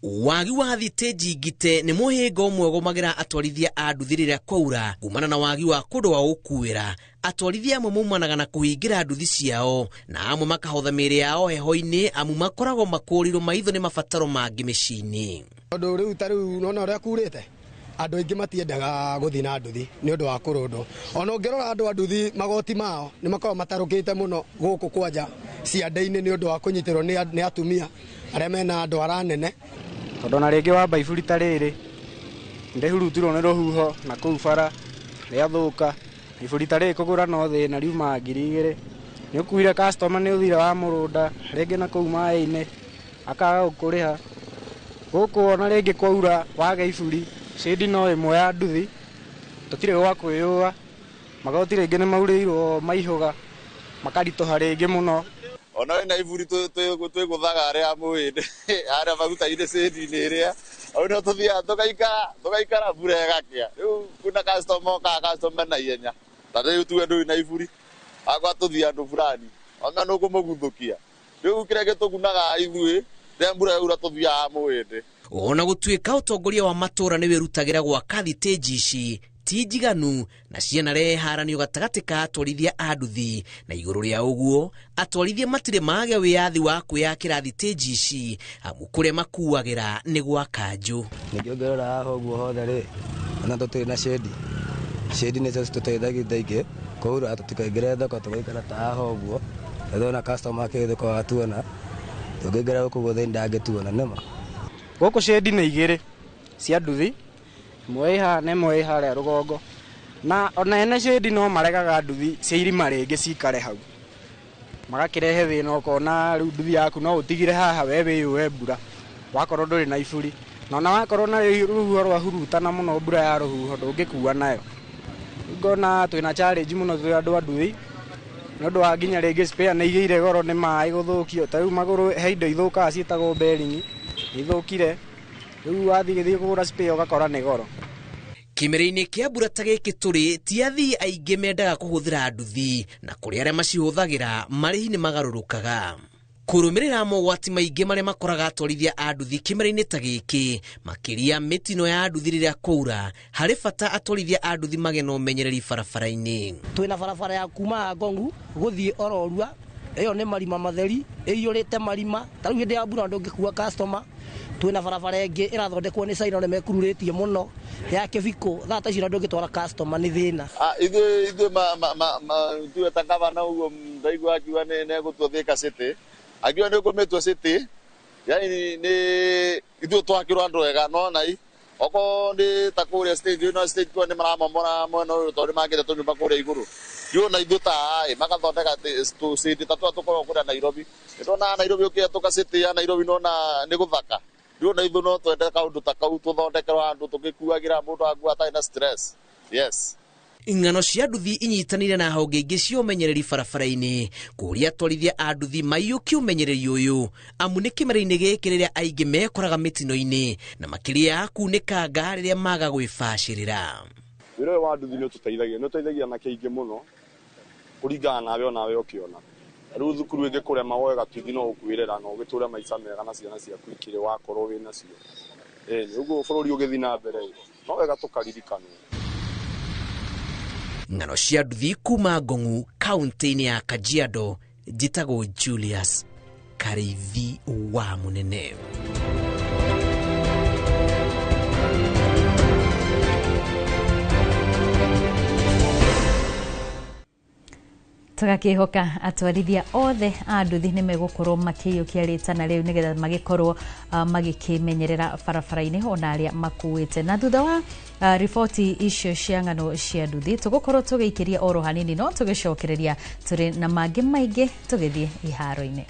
Wagi wa thitĩnji ngite nĩ mũhĩnga ũmwe ũgũmagĩra atwarithia a nduthi rĩrĩa kwaura kumana na wagi wa kũndũ wa gũkuĩra. Atwarithia amwe maumanaga na kũhingĩra nduthi ciao na amwe makahotha mĩĩrĩ yao heho-inĩ amu makoragwo makũrĩirwo maitho nĩ mabataro mangĩ mĩciĩ-inĩ. Tondũ rĩu ta rĩu nona ũrĩa kurĩte, andũ aingĩ matiendaga gũthiĩ na nduthi nĩ ũndũ wa kũrũndwo. Ona ũngĩrora andũ a nduthi magoti mao nĩ makoragwo matarũkĩte mũno gũkũ kwanja ciande-inĩ nĩ ũndũ wa kũnyitĩrwo nĩ atumia arĩa mena ndwara nene. Tondũ ona rĩngĩ wamba iburi ta rĩrĩ ndĩhurutirwo nĩ rũhuho na kũu bara rĩathũka, iburi ta rĩrĩ kũgũra no thĩna riuma 2,000. Nĩ ũkuire customer nĩ ũthire wa mũrũnda rĩngĩ na kũu maĩ-inĩ akaga gũkũrĩha. Gũkũ ona rĩngĩ kwaura waga iburi cĩndi no ĩmwe ya nduthi, tũtirĩ gwa kwĩyũa, magoti rĩngĩ nĩ maurĩirwo maihũga makaritũha rĩngĩ mũno. Ona wĩna iburi twĩgũthaga harĩa mũĩ-inĩ harĩa maguta-inĩ cĩndi-inĩ ĩrĩa au no tũthiaga tũgaikara mbura ĩgakĩa. Rĩu kwĩna customer okaga customer na ihenya, ta rĩu tuge ndũrĩ na iburi akwa tũthiĩ handũ fulani ona nĩ ũkũmũguthũkia. Rĩu kĩrĩa gĩtũgunaga ithuĩ rĩrĩa mbura yaura tũthiaga mũĩ-inĩ. Ona gũtuĩka ũtongoria wa matũũra nĩ wĩrutagĩra gwaka thitĩnji ici ti njiganu na cianarehe haranio gatagatĩ ka atwarithia a nduthi, na igũrũ rĩa ũguo atwarithia matirĩ magĩa wĩyathi wa kwĩyakĩra thitĩnji ici amu kũrĩa makuagĩra nĩ gwa kanjũ. Ningĩ ũngĩrora haha ũguo hothe rĩ, ona tũtirĩ na cĩndi, cĩndi nĩcio citũteithagia thaingĩ kwaura tũtikaingĩre thoko tũgaikara ta haha ũguo, tondũ ona customer akĩhĩtũka watuona tũngĩingĩra gũkũ guothe ndangĩtuona nĩma. Gũkũ shedi nĩ igĩrĩ cia nduthi, ĩmwe ĩ haha na ĩmwe ĩ harĩa rũgongo, na ona ene shedi no maregaga nduthi cia irima rĩngĩ cikare hau, magakĩrehe thĩna ũkona rĩu nduthi yaku no ũtigire haha we wĩyũe mbura wakorwo ndũrĩ na iburi, na ona wakorwo na rũhuho rwahurutana mũno mbura ya rũhuho ndũngĩkua nayo. Ngona twĩna challenge mũno twĩ andũ a nduthi nĩ ũndũ wa nginya rĩngĩ spare nĩ igĩire goro nĩ maĩ gũthũkio, ta rĩu magũrũ he indo ithũkaga ciĩtagwo bearing ithũkire, rĩu wathiĩ gĩthiĩ kũgũra spare ũgakora nĩ goro. Kĩmera-inĩ kĩa mbura ta gĩkĩ tũrĩ ti athii aingĩ mendaga kũhũthĩra nduthi, na kũrĩ arĩa macihũthagĩra marĩhi nĩ magarũrũkaga. Kũrũmĩrĩra mogwati maingĩ marĩa makoraga atwarithia a nduthi kĩmera-inĩ ta gĩkĩ, makĩria mĩtino ya nduthi rĩrĩa kwaura, harĩ bata atwarithia a nduthi magĩe na ũmenyereri barabara-inĩ. Twĩna barabara ya kuma Ngongu gũthiĩ Ororua, ĩyo nĩ marima matheri, ĩiyũrĩte marima, ta rĩu hĩndĩ ya mbura ndũngĩkua customer. Twĩna barabara ĩngĩ ĩrathondekwo nĩ China nĩ mekururĩtie mũno ya Kĩbikũ, thaa ta icio ndũngĩtwara customer nĩ thĩna. Ithuĩ ma ta gavana ũguo ndaigua akiuga nĩ egũtua Thika City, akiuga nĩ ũkũmĩtua city, yani nĩ ithuĩ twakĩrwo andũ ega, nona i okorwo nĩ ta kũrĩa stage ĩno stage kwa nĩ maramomora mwena ũyũ tondũ nĩ makĩte tũnyũmba kũrĩa igũrũ, rĩu ona ithuĩ ta ĩ magathondeka tũcity ta tũrĩa tũkoragwo kũrĩa Nairobi, nĩtuonaga Nairobi ũkĩhetũka city ya Nairobi nona nĩ gũthaka, rĩu ona ithuĩ no twende kaũndũ ta kau tũthondekerwo handũ tũgĩkuagĩra mũndũ akua atarĩ na stress. Yes. Ng'ano cia nduthi inyitanĩire na honge ingĩ cia ũmenyereri barabara-inĩ kũria atwarithia a nduthi maiyũkie ũmenyereri ũyũ, amu nĩ kĩmera-inĩ gĩkĩ rĩrĩa aingĩ mekoraga mĩtino-inĩ na makĩria ya kunĩkanga rĩrĩa maga gwĩbacĩrĩra. Wĩra ũyũ wa nduthi nĩ ũtũteithagia, nĩ ũteithagia anake aingĩ mũno kũringana nawe onawe ũkĩona. Rĩu thukuru ĩngĩkũrema woe gatuthi no ũkuĩrĩra na ũgĩtũre maica mega na ciana ciaku ikĩrĩ wakorwo wĩ nacio. Ũguo bũrũri ũgĩthiĩ na mbere no wega tũkaririkanwo. Ng'ano cia nduthi kuma Ngong'u kaunti-inĩ ya Kajiado, njĩtagwo Julius Karĩithi wa Mũnene. Tũgakĩhoka atwarithia othe a nduthi nĩ megũkorwo makĩiyũkia rĩtana rĩu nĩgetha magĩkorwo magĩkĩmenyerera barabara-inĩ ona arĩa makuĩte. Na thutha wa riboti icio cia ng'ano cia nduthi tũgũkorwo tũgĩikĩria oro hanini, no tũgĩcokereria tũrĩ na mangĩ maingĩ tũgĩthiĩ iharo-inĩ.